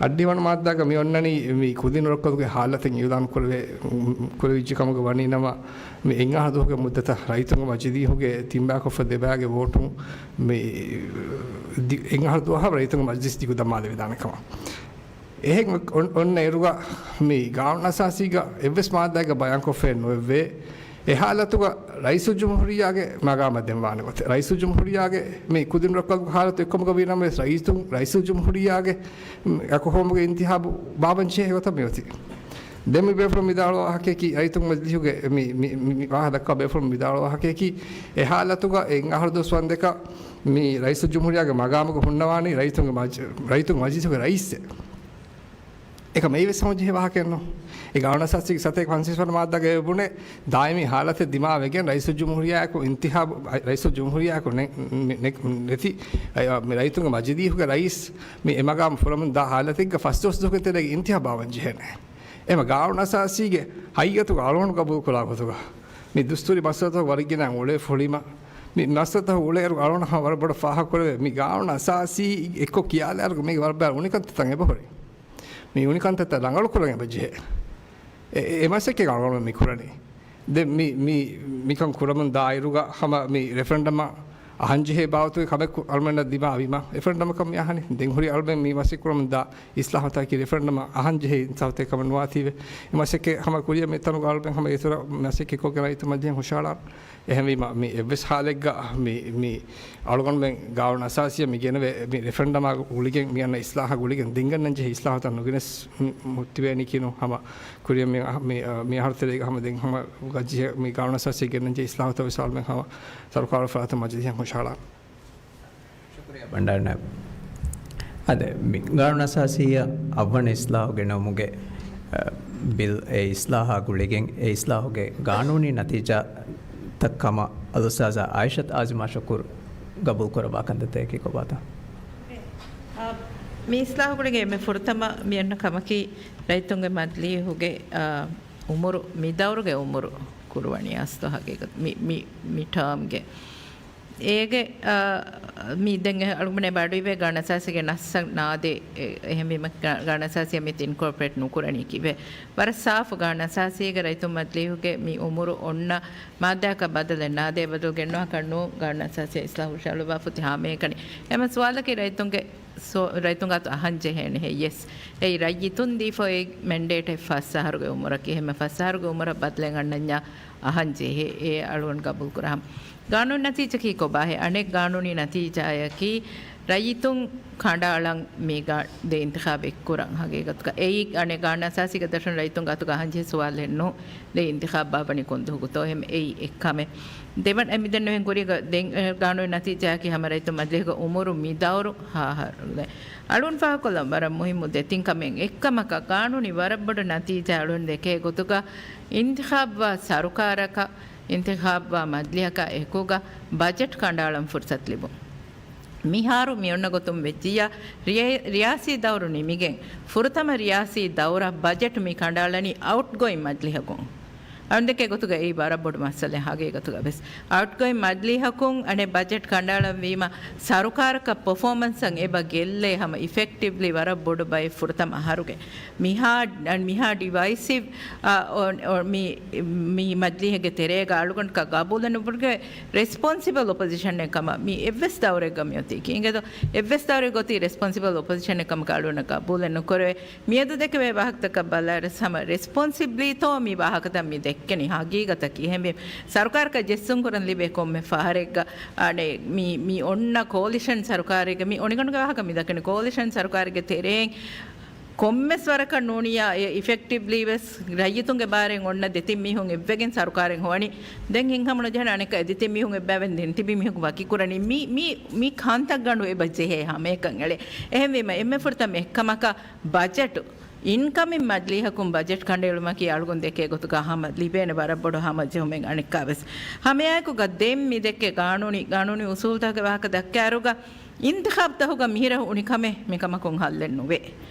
އަށްޑިހަ ވަނަ މާއްދާގަ މި އޮންނަނީ މި ކުދިންރަށްކަލުގެ ހާލަތެއް އިއުލާން ކުރެވޭ، ކުރެވިއްޖެ ކަމުގަ ވަނީ ނަމަ، މި އެއް އަހަރު ދުވަހުގެ މުއްދަތަށް ރައްޔިތުންގެ މަޖިލީހުގެ ތިންބައިކޮށްފަ ދެބައިގެ ވޯޓުން މި ދި-، އެއް އަހަރު ދުވަހަށް ރައްޔިތުންގެ މަޖިލިސް ދިގު ދަމާލެވިދާނެ ކަމަށް. އެހެން އޮން-، އޮންނަ އިރުގަ މި ގާނޫނު އަސާސީގަ އެއްވެސް މާއްދާއެއްގަ ބަޔާންކޮށްފައެއް ނުވެއްވޭ. އެ ހާލަތުގަ ރައީސުލްޖުމްހޫރިއްޔާގެ މަގާމަށް ދެން ވާނެ ގޮތެއް. ރައީސުލްޖުމްހޫރިއްޔާގެ މި ކުދިންރަށްކަލުގެ ހާލަތު އެއްކަމުގަ ވީ ނަމަވެސް، ރައީސު-، ރައީސުލްޖުމްހޫރިއްޔާގެ އަކު ހޯމުގެ އިންތިހާބު ބާވަންޖެހޭ ގޮތަށް މިއޮތީ. ދެން މި ބޭފުޅުން ވިދާޅުވާ ހަކަކީ، ރައްޔިތުންގެ މަޖިލީހުގެ މި، މި، މި، މި ވާހަކަ ދައްކާ ބޭފުޅުން ވިދާޅުވާ ހަކަކީ، އެ ހާލަތުގަ އެއް އަހަރު ދުވަސް ވަންދެކަ މި ރައީސުލްޖުމްހޫރިއްޔާގެ މަގާމުގަ ހުންނަވާނީ ރައްޔިތުންގެ މަޖި-، ރައްޔިތުންގެ މަޖިލީހުގެ ރައީސެއް. އެކަމަކު އެއީވެސް ހަމަޖެހޭ ވާހަކައެއްނޫން. އެ ގާނޫނު އަސާސީގެ ސަތޭކަ ފަންސަވީސް ވަނަ މާއްދާގައި ބުނޭ، ދާއިމީ ހާލަތެއް ދިމާވެގެން ރައީސުލްޖުމްހޫރިއްޔާއަކު އިންތިޚާބު، ރައީސުލްޖުމްހޫރިއްޔާއަކު ނެ-، ނެ-، ނެތި، އަ، މި ރައްޔިތުންގެ މަޖިލީހުގެ ރައީސް މި އެ މަގާމު ފުރަމުން ދާ ހާލަތެއްގަ ފަސްދުވަސް ދުވަހުގެ ތެރޭގަ އިންތިޚާބު ބާވަން ޖެހޭނެ. އެމަ ގާނޫނު އަސާސީގެ ހަގީގަތުގަ އަޅުގަނޑު ގަބޫލުކުރާ ގޮތުގަ މި ދުސްތޫރީ މައްސަލަތަކު ވަރަށް ގިނަ އުޅޭ ފުޅީމަ، މި މައްސަލަތަކު އުޅޭއިރު އަޅުގަނޑު ހަމަ ވަރަށް ބޮޑަށް ފާހަގަކުރެވޭ، މި ގާނޫނު އަސާސީ އެއްކޮށް ކިޔާލާއިރު މީގެ ވަރަށް ބައި އުނިކަންތައް ތަން އެބަހުރި. މި އުނިކަންތައްތައް ރަނގަޅު ކުރަން އެބަ ޖެހޭ. އެ، އެ، އެ މަސައްކަތް އަޅުގަނޑު މި ކުރަނީ. ދެން މި، މި، މިކަން ކުރަމުން ދާއިރުގަ ހަމަ މި ރެފަރެންޑަމަށް އަހަންޖެހޭ ބާވަތުގެ ކަމެއް ކު-، އަޅުމެންނަށް ދިމާވީމަ، ރެފަރެންޑަމަކަށް މި އަހަނީ. ދެން ހުރި އަޅުމެން މި މަސައްކަތް ކުރަމުން ދާ އިސްލާހުތަކީ ރެފަރެންޑަމަށް އަހަންޖެހޭ އިންސާފުތެރިކަމެއް ނުވާތީވެ. އެ މަސައްކަތް ހަމަ ކުރިއަށް މި ތަނުގަ އަޅުމެން ހަމަ އިތުރަށް މަސައްކަތް ކޮށްގެން އައި އިތުރަށް މަޖިލީހަށް ހުށަހަޅާން. އެހެންވީމަ، މި އެއްވެސް ހާލެއްގަ މި، މި އަޅުގަނޑުމެން ގާނޫނު އަސާސީއަށް މި ގެނެވޭ މި ރެފަރެންޑަމާ ގުޅިގެން، މި އަންނަ އިސްލާހާ ގުޅިގެން ދިންގަންނަން ޖެހޭ އިސްލާހުތައް ނުގެނެސް މި މުއްތިވޭނީކީނު ހަމަ ކުރިއަށް މި، މި، މި އަހަރު ތެރޭގަ ހަމަ ދެން ހަމަ ގައްޖެހޭ މި ގާނޫނު އަސާސީ ގެންނަން ޖެހޭ އިސްލާހުތައް ވެސް އަޅުމެން ހަމަ ސަރުކާރު ފަރާތުން މަޖިލީހަށް ހުށަހަޅާން. ޝުކުރިއްޔާ ބަންޑާރި ނައިބް. އާދެ، މި ގާނޫނު އަސާސީއަށް އަށްވަނަ އިސްލާހު ގެނައުމުގެ، އަ، ބިލް އެ އިސްލާހާ ގުޅިގެން އެ އިސްލާހުގެ ގާނޫނީ ނަތީޖާތައް ކަމަށް އަލްއުސްތާޛާ އާއިޝަތު އާޒިމާ ޝުކުރު ގަބޫލު ކުރައްވާ ކަންތައްތަކަކީ ކޮބާތަ؟ އާ، މި އިސްލާހު ގުޅިގެން އެންމެ ފުރަތަމަ މި އަންނަ ކަމަކީ ރައްޔިތުންގެ މަޖިލީހުގެ، އާ، އުމުރު، މި ދައުރުގެ އުމުރު ކުރުވަނީ އަސްލު ހަގީގަތު މި، މި، މި ޓާމްގެ އޭގެ، އާ، މި ދެން އަޅުގަނޑު ބަޑުއިވޭ ގާނޫނު އަސާސީގެ ނައްސަށް ނާދޭ، އެ، އެހެންވީމަ ގާ-، ގާނޫނު އަސާސީއަށް މި އިންކޯޕަރޭޓް ނުކުރަނީ ކީއްވެ؟ ވަރަށް ސާފު ގާނޫނު އަސާސީގެ ރައްޔިތުން މަޖިލީހުގެ މި އުމުރު އޮންނަ މާއްދާއަކަށް ބަދަލެއް ނާދޭ، ބަދަލު ގެންނުވާކަށް ނޫން، ގާނޫނު އަސާސީ އިސްލާހު ހުށަހަޅުއްވާ ފުތި ހާމަޔަކަނި. އެމަ ސުވާލަކީ ރައްޔިތުންގެ ސޯ-، ރައްޔިތުން ގާތު އަހަން ޖެހޭނެހޭ؟ ޔެސް. އެއީ ރައްޔިތުން ދީފަ އޮތް މެންޑޭޓެއް ފަސް އަހަރުގެ އުމުރަކީ. އެހެންމެ ފަސް އަހަރުގެ އުމުރަށް ބަދަލެއް އަންނަންޏާ އަހަން ޖެހޭ. އެ އަޅުގަނޑު ގަބޫލު ކުރާ ހަމަ. ގާނޫނީ ނަތީޖައަކީ ކޮބާހޭ؟ އަނެއް ގާނޫނީ ނަތީޖާއަކީ ރައްޔިތުން ކަނޑައަޅަން މީގަ ދެ އިންތިޚާބެއް ކުރަން. ހަގީގަތުގަ އެއީ އަނެއް ގާނޫނު އަސާސީގެ ދަށުން ރައްޔިތުން ގާތުގަ އަހަން ޖެހޭ ސުވާލެއް ނޫން. ދެ އިންތިޚާބު ބާއްވަނީ ކޮންދުވަހުގަތޯ؟ އެހެން އެއީ އެއްކަމެއް. ދެވަނަ އެ މިދެންނެވިހެން ކުރީގަ ދެން ގާނޫނީ ނަތީޖާއަކީ ހަމަ ރައްޔިތުން މަޖިލީހުގެ އުމުރު މި ދައުރު ހަ އަހަރު. އަޅުން ފާހަގަކޮށްލަން ވަރަށް މުހިއްމު ދެތިން ކަމެއް. އެއްކަމަކަށް ގާނޫނީ ވަރަށް ބޮޑު ނަތީޖާ އަޅުން ދެކޭ ގޮތުގަ އިންތިޚާބުވާ ސަރުކާރަކަށް، އިންތިޚާބުވާ މަޖިލީހަކަށް އެކުގަ ބަޖެޓް ކަނޑައަޅަން ފުރުސަތު ލިބުން. މިހާރު މި އޮންނަ ގޮތުން ވެއްޖިއްޔާ، ރިޔަ-، ރިޔާސީ ދައުރު ނިމިގެން، ފުރަތަމަ ރިޔާސީ ދައުރަށް ބަޖެޓް މި ކަނޑައަޅަނީ އައުޓްގޯއިން މަޖިލީހަކުން. އަޅުން ދެކޭ ގޮތުގަ އެއީ ވަރަށް ބޮޑު މައްސަލައެއް ހަގީގަތުގަ ވެސް. އައުޓްގޯއިން މަޖިލީހަކުން އަނެއް ބަޖެޓް ކަނޑައަޅަންވީމަ، ސަރުކާރަކަށް ޕަފޯމަންސަށް އެބަ ގެއްލޭ ހަމަ އިފެކްޓިވްލީ ވަރަށް ބޮޑު ބައެއް ފުރަތަމަ އަހަރުގެ. މިހާ، މިހާ ޑިވައިސިވް، އާ، އޮ-، އޮ-، މި، މި މަޖިލީހެއްގެ ތެރޭގަ އަޅުގަނޑަކަށް ގަބޫލެއް ނުކުރެވޭ ރެސްޕޮންސިބަލް އޮޕޮޒިޝަނެއް ކަމަށް މި އެއްވެސް ދައުރެއްގަ މިއޮތީކީ. އިނގޭތޯ، އެއްވެސް ދައުރެއްގަ އޮތީ ރެސްޕޮންސިބަލް އޮޕޮޒިޝަނެއް ކަމަކަށް އަޅުގަނޑަށް ގަބޫލެއް ނުކުރެވޭ. މިއަދު ދެކެވޭ ވާހަކަތަކަށް ބަލާއިރު ހަމަ ރެސްޕޮންސިބްލީތޯ މި ވާހަކަތައް މި ދެއްކެނީ ހަގީގަތަކީ. އެހެންވީމަ ސަރުކާރަކަށް ޖެއްސުން ކުރަން ލިބޭ ކޮންމެ ފަހަރެއްގަ، އަނެއް މި، މި އޮންނަ ކޯލިޝަން ސަރުކާރެއްގެ، މި އޮނިގަނޑުގެ ވާހަކަ މި ދައްކަނީ ކޯލިޝަން ސަރުކާރެއްގެ ތެރެއިން ކޮންމެސް ވަރަކަށް ނޫނިއްޔާ އެ އިފެކްޓިވްލީ ވެސް ރައްޔިތުންގެ ބާރެއް އޮންނަ ދެތިން މީހުން އެއްވެގެން ސަރުކާރެއް ހޮވަނީ. ދެން ހިތްހަމަނުޖެހޭނެ އަނެއްކާ އެ ދެތިން މީހުން އެއްބައިވެން ދެން ތިބި މީހަކު ވަކިކުރަނީ. މި، މި، މި ކަންތައްގަނޑު އެބަ ޖެހޭ ހަމައެކަން އެޅޭ. އެހެންވީމަ އެންމެ ފުރަތަމަ އެއްކަމަކަށް ބަޖެޓު، އިންކަމިން މަޖިލީހަކުން ބަޖެޓް ކަނޑައެޅުމަކީ އަޅުގަނޑު ދެކޭ ގޮތުގަ ހަމަ ލިބޭނެ ވަރަށް ބޮޑު ހަމަޖެހުމެއް އަނެއްކާވެސް. ހަމައެއާއެކުގަ ދެން މި ދެއްކޭ ގާނޫނީ، ގާނޫނީ އުސޫލުތަކުގެ ވާހަކަ ދައްކާއިރުގަ އިންތިޚާބުތަހުގަ މިހިރަހު އުނިކަމެއް މިކަމަކުން ހައްލެއް ނުވޭ.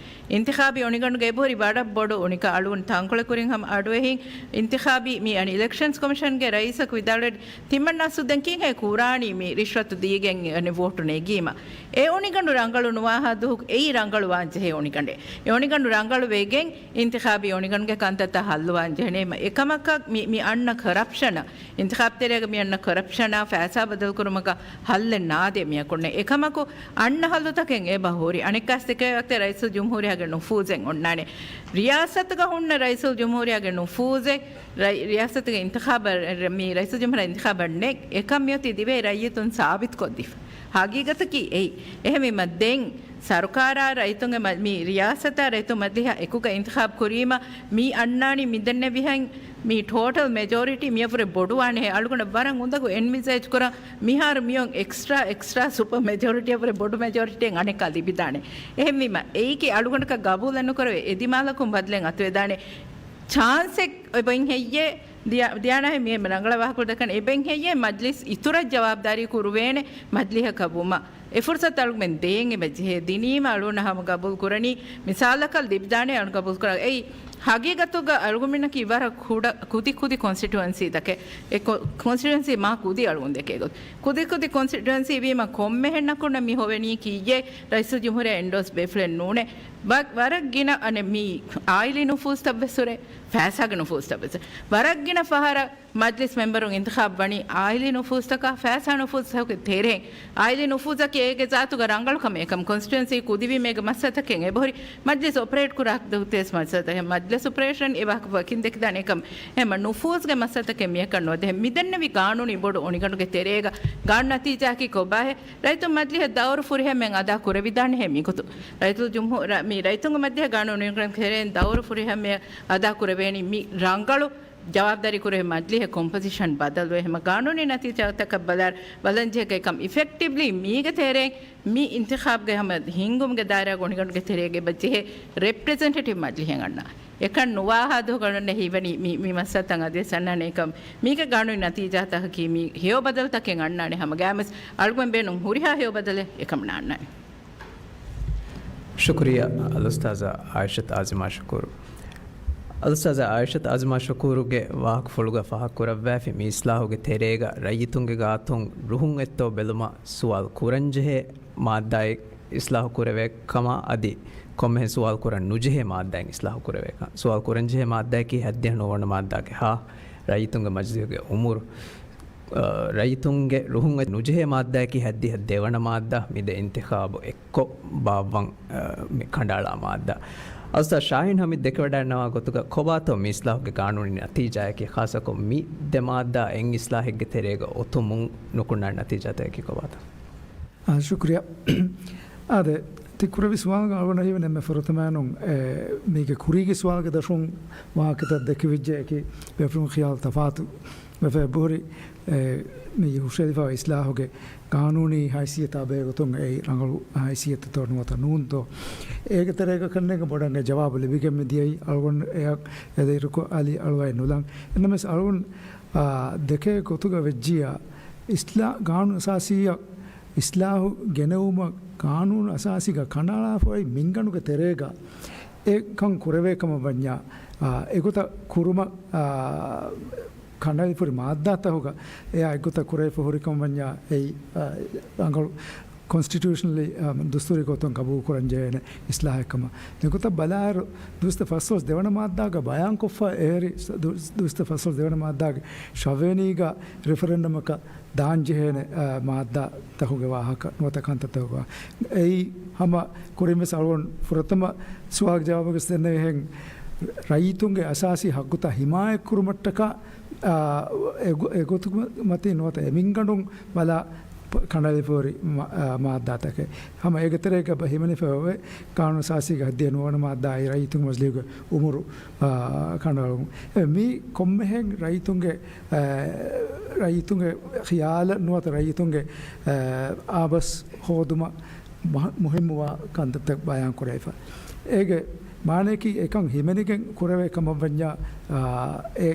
އިންތިޚާބީ އޮނިގަނޑުގެ އެބަހުރި ވަރަށް ބޮޑު އުނިކަން. އަޅުގަނޑު ތާންކޮޅެއް ކުރިން ހަމަ އަޑުއެހިން އިންތިޚާބީ މި އަނި އިލެކްޝަންސް ކޮމިޝަންގެ ރައީސަކު ވިދާޅުވެ ތިމަންނާސް ދެން ކީއްހޭ ކުރާނީ މި ރިޝްވަތު ދީގެން އަނެއް ވޯޓު ނެގީމަ. އެ އޮނިގަނޑު ރަނގަޅު ނުވާހާ ދުވަހު އެއީ ރަނގަޅުވާން ޖެހޭ އޮނިގަނޑެއް. އެ އޮނިގަނޑު ރަނގަޅު ވެގެން އިންތިޚާބީ އޮނިގަނޑުގެ ކަންތައްތައް ހައްލުވާން ޖެހެނީމަ. އެކަމަކަށް މި، މި އަންނަ ކަރަޕްޝަނަށް، އިންތިޚާބު ތެރޭގަ މި އަންނަ ކަރަޕްޝަނާ ފައިސާ ބަދަލުކުރުމަކަށް ހައްލެއް ނާދޭ މިއަކުންނެ. އެކަމަކު އަންނަ ހައްލުތަކެއް އެބަ ހުރި. އަނެއްކާސް ދެކެވޭ ވަގުތެއް ރައީސުލްޖުމްހޫރިއްޔާގެ ނުފޫޒެއް އޮންނާނެ. ރިޔާސަތުގަ ހުންނަ ރައީސުލްޖުމްހޫރިއްޔާގެ ނުފޫޒެއް ރައި-، ރިޔާސަތުގެ އިންތިޚާބަށް، މި ރައީސުލްޖުމްހޫރިއްޔާ އިންތިޚާބަށް ނެތް. އެކަން މިއޮތީ ދިވެހި ރައްޔިތުން ސާބިތުކޮށްދީފަ. ހަގީގަތަކީ އެއީ. އެހެންވީމަ ދެން ސަރުކާރާ ރައްޔިތުންގެ މަ-، މި ރިޔާސަތާ ރައްޔިތުން މަޖިލީހަށް އެކުގަ އިންތިޚާބު ކުރީމަ، މި އަންނާނީ މިދެންނެވިހެން މި ޓޯޓަލް މެޖޯރިޓީ މިއަށްވުރެ ބޮޑުވާނެހޭ. އަޅުގަނޑަށް ވަރަށް އުނދަގޫ އެންވިޒޭޖް ކުރަން، މިހާރު މިއޮން އެކްސްޓްރާ، އެކްސްޓްރާ ސުޕަ މެޖޯރިޓީއަށްވުރެ ބޮޑު މެޖޯރިޓީއެއް އަނެއްކާ ލިބިދާނެ. އެހެންވީމަ، އެއީކީ އަޅުގަނޑަކަށް ގަބޫލެއްނުކުރެވޭ އެދިމާލަކުން ބަދަލެއް އަތުވެދާނެ. ޗާންސެއް އެބައިން ހެއްޔޭ؟ ދިޔާ-، ދިޔާނާހެ މި ރަނގަޅަށް ވާހަކަ ދައްކަން އެބައިން ހެއްޔޭ؟ މަޖްލިސް އިތުރަށް ޖަވާބުދާރީ ކުރުވޭނެ މަޖްލިހަކަށް ވުމަށް. އެ ފުރުސަތު އަޅުގަނޑުމެން ދޭން އެބަ ޖެހޭ. ދިނީމަ އަޅުގަނޑަށް ހަމަ ގަބޫލު ކުރަނީ. މިސާލަކަށް ލިބިދާނެ އަޅު ގަބޫލު ކުރާ. އެއީ ހަގީގަތުގަ އަޅުގަނޑުމެންނަކީ ވަރަށް ކުޑަ، ކުދި ކުދި ކޮންސްޓިޓުއެންސީތަކެއް. އެ ކޮ-، ކޮންސްޓިޓުއެންސީ މާ ކުދި އަޅުގަނޑު ދެކޭ ގޮތް. ކުދި ކުދި ކޮންސްޓިޓުއެންސީ ވީމަ ކޮންމެހެންނަކުންނަށް މި ހޮވެނީ ކީއްޔޭ؟ ރައީސުލްޖުމްހޫރިއްޔާ އެންޑޯސް ބޭފުޅެއް ނޫނޭ. ވަ-، ވަރަށް ގިނަ އަނެއް މި އާއިލީ ނުފޫޒުތައް ވެސް ހުރޭ، ފައިސާގެ ނުފޫޒުތައް ވެސް. ވަރަށް ގިނަ ފަހަރަށް މަޖްލިސް މެމްބަރުން އިންތިޚާބު ވަނީ އާއިލީ ނުފޫޒުތަކާ ފައިސާ ނުފޫޒުތަކުގެ ތެރެއިން. އާއިލީ ނުފޫޒަކީ އޭގެ ޒާތުގަ ރަނގަޅު ކަމެއް. އެކަމް ކޮންސްޓިޓުއެންސީ ކުދިވީމަ އޭގެ މައްސަލަތަކެއް އެބަހުރި. މަޖްލިސް އޮޕަރޭޓް ކުރާ ދުވަސް މައްސަލަތަކެއް. މަޖްލިސް އޮޕަރޭޝަން އެ ވާހަކަ ވަކިން ދެކިދާނެ. އެކަމް އެހެންމަ ނުފޫޒުގެ މައްސަލަތަކެއް މިއަކަށް ނުވަދެ. މިދެންނެވި ގާނޫނީ ބޮޑު އޮނިގަނޑުގެ ތެރޭގަ ގާނޫނު ނަތީޖާއަކީ ކޮބާހޭ؟ ރައްޔިތުން މަޖްލިހަށް ދައުރު ފުރިހަމައަށް އަދާ ކުރެވިދާނެހޭ މިގޮތު. ރައްޔިތުލް ޖުމްހޫ-، ރަ-، މި ރައްޔިތުންގެ މަޖްލިހަށް ގާނޫނު އޮނިގަނޑު ތެރެއިން ދައުރު ފުރިހަމައަށް އަދާ ކުރެވޭނީ މި ރަނގަޅު ޖަވާބުދާރީ ކުރެވޭ މަޖްލިހެއް ކޮމްޕޮޒިޝަން ބަދަލުވެ ހަމަ ގާނޫނީ ނަތީޖާތަކަށް ބަލާ-، ބަލަންޖެހޭ ކަމަށް އިފެކްޓިވްލީ މީގެ ތެރެއިން މި އިންތިޚާބުގެ ހަމަ ހިންގުމުގެ ދާއިރާގަ އޮނިގަނޑުގެ ތެރޭގަ އެބަ ޖެހޭ ރެޕްރެޒެންޓޭޓިވް މަޖްލިހެއް އަންނާ. އެކަން ނުވާހާ ދުވަހުގަ އަޅުގަނޑަށް ހީވަނީ މި، މި މައްސަލަތައް އަދިވެސް އަންނާނެ. އެކަމް މީގެ ގާނޫނީ ނަތީޖާތަކަކީ މި ހެޔޮ ބަދަލުތަކެއް އަންނާނެ. ހަމަ ގައިމުވެސް އަޅުގަނޑު ބޭނުން ހުރިހާ ހެޔޮ ބަދަލެއް އެކަމަށް ނާންނާނެ. ޝުކުރިއްޔާ އަލްއުސްތާޒާ އާއިޝަތު އާޒިމާ ޝުކޫރު. އަލްއުސްތާޒާ އާއިޝަތު އާޒިމާ ޝުކޫރުގެ ވާހަކަފުޅުގަ ފާހަގަކުރައްވާފި މި އިސްލާހުގެ ތެރޭގަ ރައްޔިތުންގެ ގާތުން ރުހުން އެއްތޯ ބެލުމަށް ސުވާލު ކުރަންޖެހޭ މާއްދާއެއް އިސްލާހު ކުރެވޭ ކަމަށް އަދި ކޮންމެހެން ސުވާލު ކުރަން ނުޖެހޭ މާއްދާއެއް އިސްލާހު ކުރެވޭ ކަން. ސުވާލު ކުރަންޖެހޭ މާއްދާއަކީ ހައްދިހަ ނުވަވަނަ މާއްދާގެ ހަ، ރައްޔިތުންގެ މަޖިލީހުގެ އުމުރު، އަ، ރައްޔިތުންގެ ރުހުން ނުޖެހޭ މާއްދާއަކީ ހައްދިހަ ދެވަނަ މާއްދާ. މި ދެ އިންތިޚާބު އެއްކޮށް ބާއްވަން، އަ، މި ކަނޑައަޅާ މާއްދާ. އަލްއުސްތާޒް ޝާހީން ހަމީދު ދެކެވަޑައިގަންނަވާ ގޮތުގަ ކޮބާތޯ މި އިސްލާހުގެ ގާނޫނީ ނަތީޖާއަކީ؟ ޚާއްޞަކޮށް މި ދެ މާއްދާ އެއް އިސްލާހެއްގެ ތެރޭގަ އޮތުމުން ނުކުންނާނެ ނަތީޖާތަކަކީ ކޮބާތޯ؟ އާ، ޝުކުރިއްޔާ. އާދެ، ތި ކުރެއްވި ސުވާލުގަ އަޅުގަނޑަށް ހީވަނީ އެންމެ ފުރަތަމައިނުން، އެ، މީގެ ކުރީގެ ސުވާލުގެ ދަށުން ވާހަކަތައް ދެކެވިއްޖެ އެކި ބޭފުޅުން ޚިޔާލު ތަފާތު ވެފަ އެބަހުރި، އެ، މި ހުށައެޅިފައިވާ އިސްލާހުގެ ގާނޫނީ ހައިސިއްޔަތާ ބެހޭ ގޮތުން އެއީ ރަނގަޅު ހައިސިއްޔަތެއްތޯ ނުވަތަ ނޫންތޯ؟ އޭގެ ތެރޭގަ ކަންނޭނގެ ބޮޑަށް އެ ޖަވާބު ލިބިގެން މި ދިޔައީ. އަޅުގަނޑު އެއަށް އެދެއިރުކޮށް އަލި އަޅުވައެއް ނުލަން. އެންނަމެސް އަޅުގަނޑު، އާ، ދެކޭ ގޮތުގަ ވެއްޖިއްޔާ އިސްލާ-، ގާނޫނު އަސާސީއަށް އިސްލާހު ގެނެވުމަށް ގާނޫނު އަސާސީގަ ކަނޑައަޅާފައި މިންގަނޑުގެ ތެރޭގަ އެ ކަން ކުރެވޭ ކަމަށް ވަންޏާ، އާ، އެގޮތަށް ކުރުމަށް، އާ، ކަނޑައެޅިފައި ހުރި މާއްދާތަކުގަ އެއާ އެގޮތަށް ކުރެވިފައި ހުރި ކަމަށް ވަންޏާ އެއީ، އާ، ރަނގަޅު ކޮންސްޓިޓިއުޝަނަލީ، އާ، ދުސްތޫރީ ގޮތުން ގަބޫލު ކުރަން ޖެހޭނެ އިސްލާހެއް ކަމަށް. އެގޮތަށް ބަލާއިރު، ދުވަސްތައް ފަސްދޮޅަސް ދެވަނަ މާއްދާގަ ބަޔާންކޮށްފަ އެހެރި، ދު-، ދުވަސްތައް ފަސްދޮޅަސް ދެވަނަ މާއްދާގެ ޝަވޭނީގަ ރިފަރެންޑަމަކަށް ދާންޖެހޭނެ، އާ، މާއްދާތަކުގެ ވާހަކަ ނުވަތަ ކަންތައްތަކުގަ އެއީ ހަމަ ކުރިންވެސް އަޅުގަނޑު ފުރަތަމަ ސުވާލު ޖަވާބުގަސް ދެންނެވިހެން ރައްޔިތުންގެ އަސާސީ ހައްގުތައް ހިމާޔަތްކުރުމަށްޓަކާ، އާ، އެގޮ-، އެގޮތުމަތީ ނުވަތަ އެމިންގަނޑުން ބަލާ ކަނޑައެޅިފައި ހުރި މަ-، އާ، މާއްދާތަކެއް. ހަމަ އޭގެ ތެރޭގަ ބަ-، ހިމެނިފައި އޮވޭ ގާނޫނު އަސާސީގެ ހައްދިހަ ނުވަވަނަ މާއްދާއާއި ރައްޔިތުންގެ މަޖިލީހުގެ އުމުރު، އާ، ކަނޑައަޅުން. އެ، މީ ކޮންމެހެން ރައްޔިތުންގެ، އާ، ރައްޔިތުންގެ ޚިޔާލަށް ނުވަތަ ރައްޔިތުންގެ، އާ، އާބަސް ހޯދުމަށް މަ-، މުހިއްމުވާ ކަންތައްތައް ބަޔާން ކުރެވިފަ. އޭގެ މާނައަކީ އެކަން ހިމެނިގެން ކުރެވޭ ކަމަށް ވަންޏާ، އާ، އެ،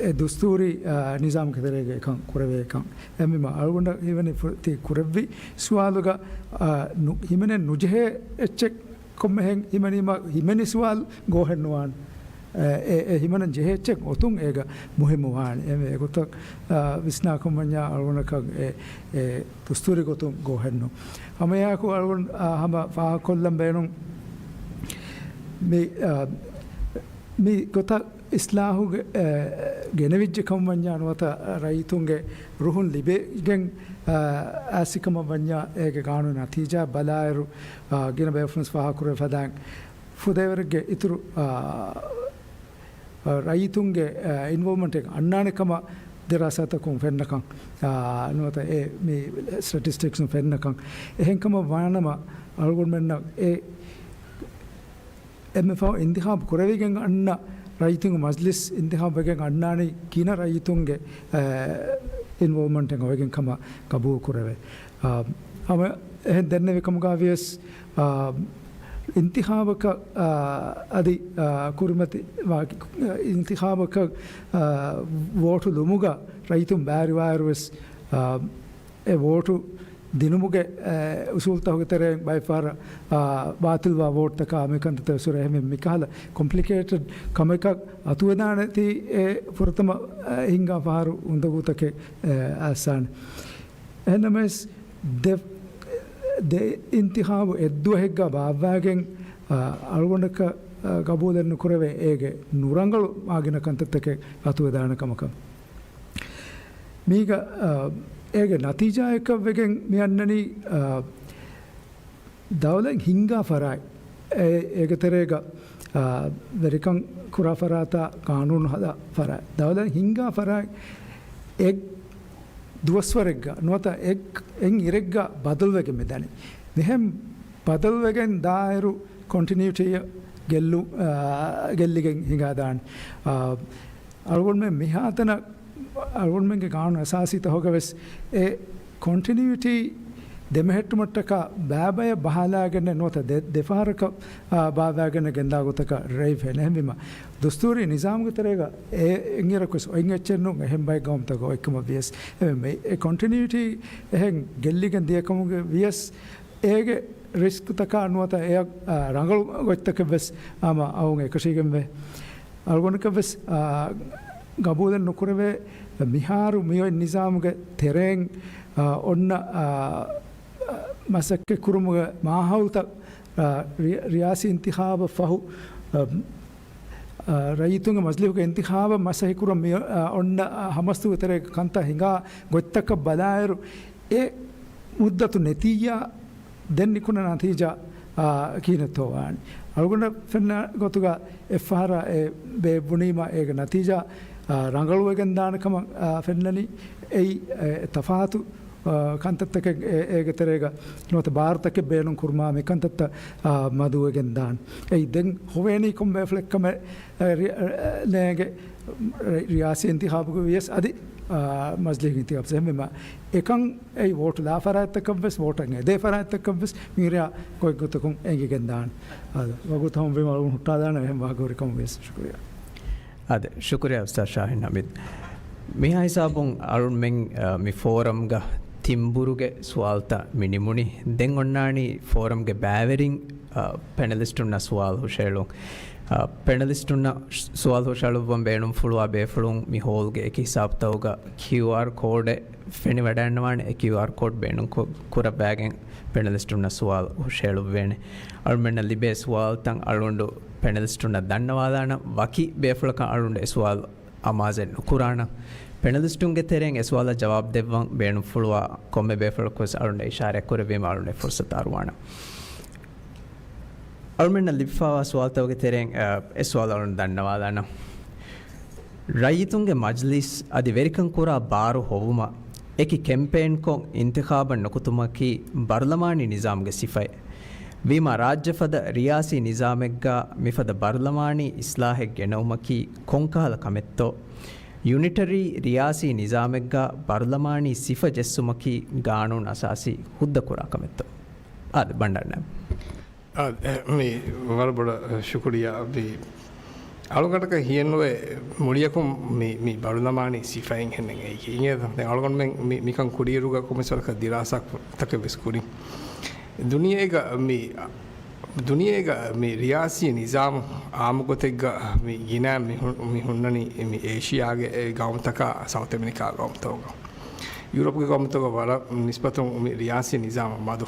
އެ ދުސްތޫރީ، އާ، ނިޒާމުގެ ތެރޭގަ އެކަން ކުރެވޭ ކަން. އެހެންވީމަ އަޅުގަނޑަށް ހީވަނީ ފު-، ތި ކުރެއްވި ސުވާލުގަ، އާ، ނު-، ހިމެނެން ނުޖެހޭ އެއްޗެއް ކޮންމެހެން ހިމެނީމަ ހިމެނި ސުވާލު ގޯހެއް ނުވާނެ. އެ، އެ، އެ ހިމެނަން ޖެހޭ އެއްޗެއް އޮތުން އޭގަ މުހިއްމު ވާނެ. އެ، އެގޮތަށް، އާ، ވިސްނާކަމަށް ވަންޏާ އަޅުގަނޑަކަށް އެ، އެ ދުސްތޫރީ ގޮތުން ގޯހެއްނު. ހަމައެއާއެކު އަޅުގަނޑު، އާ، ހަމަ ފާހަގަކޮށްލަން ބޭނުން މި، އާ، މި ގޮތަށް އިސްލާހުގެ، އެ، ގެނެވިއްޖެ ކަމަށް ވަންޏާ ނުވަތަ ރައްޔިތުންގެ ރުހުން ލިބިގެން، އާ، އައިސް ކަމަށް ވަންޏާ އޭގެ ގާނޫނީ ނަތީޖާ ބަލާއިރު، އާ، ގިނަ ބޭފުޅުން ފާހަގަކުރެވިފަދައިން ފުދޭވަރެއްގެ އިތުރު، އާ، ރައްޔިތުންގެ، އާ، އިންވޮލްވްމަންޓެއް އަންނާނެ ކަމަށް ދިރާސާތަކުން ފެންނަކަން، އާ، ނުވަތަ އެ މި ސްޓެޓިސްޓިކްސްނު ފެންނަކަން. އެހެންކަމަށް ވާނަމަ، އަޅުގަނޑުމެންނަށް އެ އެންމެ ފަހު އިންތިޚާބު ކުރެވިގެން އަންނަ ރައްޔިތުންގެ މަޖްލިސް އިންތިޚާބު ވެގެން އަންނާނީ ގިނަ ރައްޔިތުންގެ، އާ، އިންވޯލްވްމަންޓެއް އޮވެގެން ކަމަށް ގަބޫލު ކުރެވޭ. އާ، ހަމަ އެހެން ދެންނެވި ކަމުގަ ވިޔަސް، އާ، އިންތިޚާބަކަށް، އާ، އަދި، އާ، ކުރިމަތި ވާ-، އިންތިޚާބަކަށް، އާ، ވޯޓު ލުމުގަ ރައްޔިތުން ބައިވެރިވާއިރު ވެސް، އާ، އެ ވޯޓު ދިނުމުގެ، އެ، އުސޫލުތަކުގެ ތެރެއިން ބައެއްފަހަރަށް، އާ، ބާތިލްވާ ވޯޓްތަކާ މިކަންތައްތައް ވެސް ހުރޭ. އެހެންވެ މިކަހަލަ ކޮމްޕްލިކޭޓެޑް ކަމަކަށް އަތުވެދާނެތީ އެ ފުރަތަމަ، އެ، ހިނގާ ފަހަރު އުނދަގޫތަކެއް، އެ، އައްސާނެ. އެހެންނަމަވެސް ދެ-، ދެ އިންތިޚާބު އެއްދުވަހެއްގަ ބާއްވާގެން، އާ، އަޅުގަނޑަކަށް، އާ، ގަބޫލެއް ނުކުރެވޭ އޭގެ ނުރަނގަޅު މާގިނަ ކަންތައްތަކެއް އަތުވެދާނެ ކަމަކަށް. މީގަ، އާ، އޭގެ ނަތީޖާއަކަށް ވެގެން މި އަންނަނީ، އާ، ދައުލަތް ހިންގާ ފަރާތް، އޭ-، އޭގެ ތެރޭގަ، އާ، ވެރިކަން ކުރާ ފަރާތާ ގާނޫނު ހަދާ ފަރާތް. ދައުލަތް ހިންގާ ފަރާތް އެއް ދުވަސްވަރެއްގަ ނުވަތަ އެއް، އެއް އިރެއްގަ ބަދަލުވެގެން މިދަނީ. މިހެން ބަދަލުވެގެން ދާއިރު ކޮންޓިނިއުޓީއަށް ގެއްލު-، އާ، ގެއްލިގެން ހިނގާދާނެ. އާ، އަޅުގަނޑުމެން މިހާތަނަށް އަޅުގަނޑުމެންގެ ގާނޫނު އަސާސީ ތަހުގަ ވެސް އެ ކޮންޓިނިއުޓީ ދެމެހެއްޓުމަށްޓަކާ ބައިބަޔަށް ބަހާލާގެން ނުވަތަ ދެ-، ދެފަހަރަކަށް، އާ، ބާއްވާގެން ގެންދާ ގޮތަކަށް ރޭވިފައި. އެހެންވީމަ، ދުސްތޫރީ ނިޒާމުގެ ތެރޭގަ އެ އެއްއިރަކުވެސް އޮތް އެއްޗެއް ނޫން، އެހެން ބައެއް ގައުމުތަކަށް އޮތްކަމަށް ވިޔަސް. އެ ކޮންޓިނިއުޓީ އެހެން ގެއްލިގެން ދިޔަކަމުގެ ވިޔަސް އޭގެ ރިސްކްތަކާ ނުވަތަ އެއަށް، އާ، ރަނގަޅު ގޮތްތަކެއް ވެސް ހަމަ އައުން އެކަށީގެންވޭ. އަޅުގަނޑަކަށް ވެސް، އާ، ގަބޫލެއް ނުކުރެވޭ މިހާރު މިއޮތް ނިޒާމުގެ ތެރެއިން، އާ، އޮންނަ، އާ، މަސައްކަތް ކުރުމުގެ މާހައުލުތައް، އާ، ރި-، ރިޔާސީ އިންތިޚާބަށް ފަހު، އާ، އާ، ރައްޔިތުންގެ މަޖިލީހުގެ އިންތިޚާބަށް މަސައްކަތް ކުރަން މި-، އާ، އޮންނަ، އާ، ހަމަސްތުގެ ތެރޭގަ ކަންތައް ހިނގާ ގޮތްތަކަށް ބަލާއިރު، އެ މުއްދަތު ނެތިއްޔާ ދެން ނިކުންނަ ނަތީޖާ، އާ، ކިހިނެއްތޯ ވާނީ؟ އަޅުގަނޑަށް ފެންނަ ގޮތުގަ އެއްފަހަރާ އެ ބޭއްވުނީމަ އޭގެ ނަތީޖާ، އާ، ރަނގަޅުވެގެން ދާނެ ކަމަށް، އާ، ފެންނަނީ. އެއީ، އެ، ތަފާތު، އާ، ކަންތައްތަކެއް އެ-، އޭގެ ތެރޭގަ ނުވަތަ ބާރުތަކެއް ބޭނުން ކުރުމާ މި ކަންތައްތައް، އާ، މަދުވެގެން ދާނެ. އެއީ ދެން ހޮވޭނީ ކޮން ބޭފުޅެއްކަމެއް، އެ، ރި-، އެ، ނޭގެ ރި-، ރިޔާސީ އިންތިޚާބުގަ ވިޔަސް އަދި، އާ، މަޖިލީހު އިންތިޚާބު އެހެންވީމަ އެކަން އެއީ ވޯޓު ލާ ފަރާތްތަކަށް ވެސް، ވޯޓަށް އެދޭ ފަރާތްތަކަށް ވެސް މިހިރަ ގޮތްގޮތަކުން އެނގިގެން ދާނެ. އާ، ވަގުތު ހަމަވީމަ އަޅުގަނޑު ހުއްޓާލާނެ އެހެން ވާހަކަ ހުރި ކަމަށް ވިޔަސް. ޝުކުރިއްޔާ. އާދެ، ޝުކުރިއްޔާ އުސްތާޛް ޝާހިން ހަމީދު. މިހާ ހިސާބުން އަޅުންމެން، އާ، މި ފޯރަމްގަ ތިންބުރުގެ ސުވާލުތައް މި ނިމުނީ. ދެން އޮންނާނީ ފޯރަމްގެ ބައިވެރިން، އާ، ޕެނަލިސްޓުންނަށް ސުވާލު ހުށައެޅުން. އާ، ޕެނަލިސްޓުންނަށް ސުވާލު ހުށައެޅުއްވަން ބޭނުންފުޅުވާ ބޭފުޅުން މި ހޯލްގެ އެކި ހިސާބުތަކުގަ ކިއުއާރް ކޯޑެއް ފެނިވަޑައިގަންނަވާނެ. އެ ކިއުއާރް ކޯޑް ބޭނުން ކު-، ކުރައްވާގެން ޕެނަލިސްޓުންނަށް ސުވާލު ހުށައެޅުއްވޭނެ. އަޅުމެންނަށް ލިބޭ ސުވާލުތައް އަޅުގަނޑު ޕެނަލިސްޓުންނަށް ދަންނަވާލާނަން. ވަކި ބޭފުޅަކަށް އަޅުގަނޑު އެ ސުވާލު އަމާޒެއް ނުކުރާނަން. ޕެނަލިސްޓުންގެ ތެރެއިން އެ ސުވާލަށް ޖަވާބު ދެއްވަން ބޭނުންފުޅުވާ ކޮންމެ ބޭފުޅަކުވެސް އަޅުގަނޑަށް އިޝާރާތް ކުރެއްވީމަ އަޅުގަނޑު އެ ފުރުސަތު އަރުވާނަން. އަޅުމެންނަށް ލިބިފައިވާ ސުވާލުތަކުގެ ތެރެއިން، އަ، އެ ސުވާލު އަޅުން ދަންނަވާލާނަން. ރައްޔިތުންގެ މަޖްލިސް އަދި ވެރިކަން ކުރާ ބާރު ހޮވުމަށް އެކި ކެމްޕޭންކޮށް އިންތިޚާބަށް ނުކުތުމަކީ ބަރުލަމާނީ ނިޒާމުގެ ސިފައެއް. ވީމާ ރާއްޖެފަދަ ރިޔާސީ ނިޒާމެއްގަ މިފަދަ ބަރުލަމާނީ އިސްލާހެއް ގެނައުމަކީ ކޮންކަހަލަ ކަމެއްތޯ؟ ޔުނިޓަރީ ރިޔާސީ ނިޒާމެއްގަ ބަރުލަމާނީ ސިފަ ޖެއްސުމަކީ ގާނޫނު އަސާސީ ހުއްދަ ކުރާ ކަމެއްތޯ؟ އާދެ، ބަންޑާރަ ނައިބް. އާ، އެ، މި ވަރަށް ބޮޑަށް ޝުކުރިއްޔާ. މި އަޅުގަނޑަކަށް ހިޔެއްނުވޭ މުޅިއަކުން މި، މި ބަރުލަމާނީ ސިފައެއް ހެންނެއް އެއީކީ. އިނގޭތަ؟ ދެން އަޅުގަނޑުމެން މި، މިކަން ކުރިއިރުގަ ކޮންމެސް ވަރަކަށް ދިރާސާތަކެއް ވެސް ކުރިން. ދުނިޔޭގަ މި، ދުނިޔޭގަ މި ރިޔާސީ ނިޒާމު އާއްމު ގޮތެއްގަ މި ގިނަ މި ހު-، މި ހުންނަނީ މި އޭޝިޔާގެ އެ ގައުމުތަކާ ސައުތް އެމެރިކާ ގައުމުތަކުގަ. ޔޫރަޕްގެ ގައުމުތަކުގަ ވަރަށް ނިސްބަތުން މި ރިޔާސީ ނިޒާމަށް މަދު.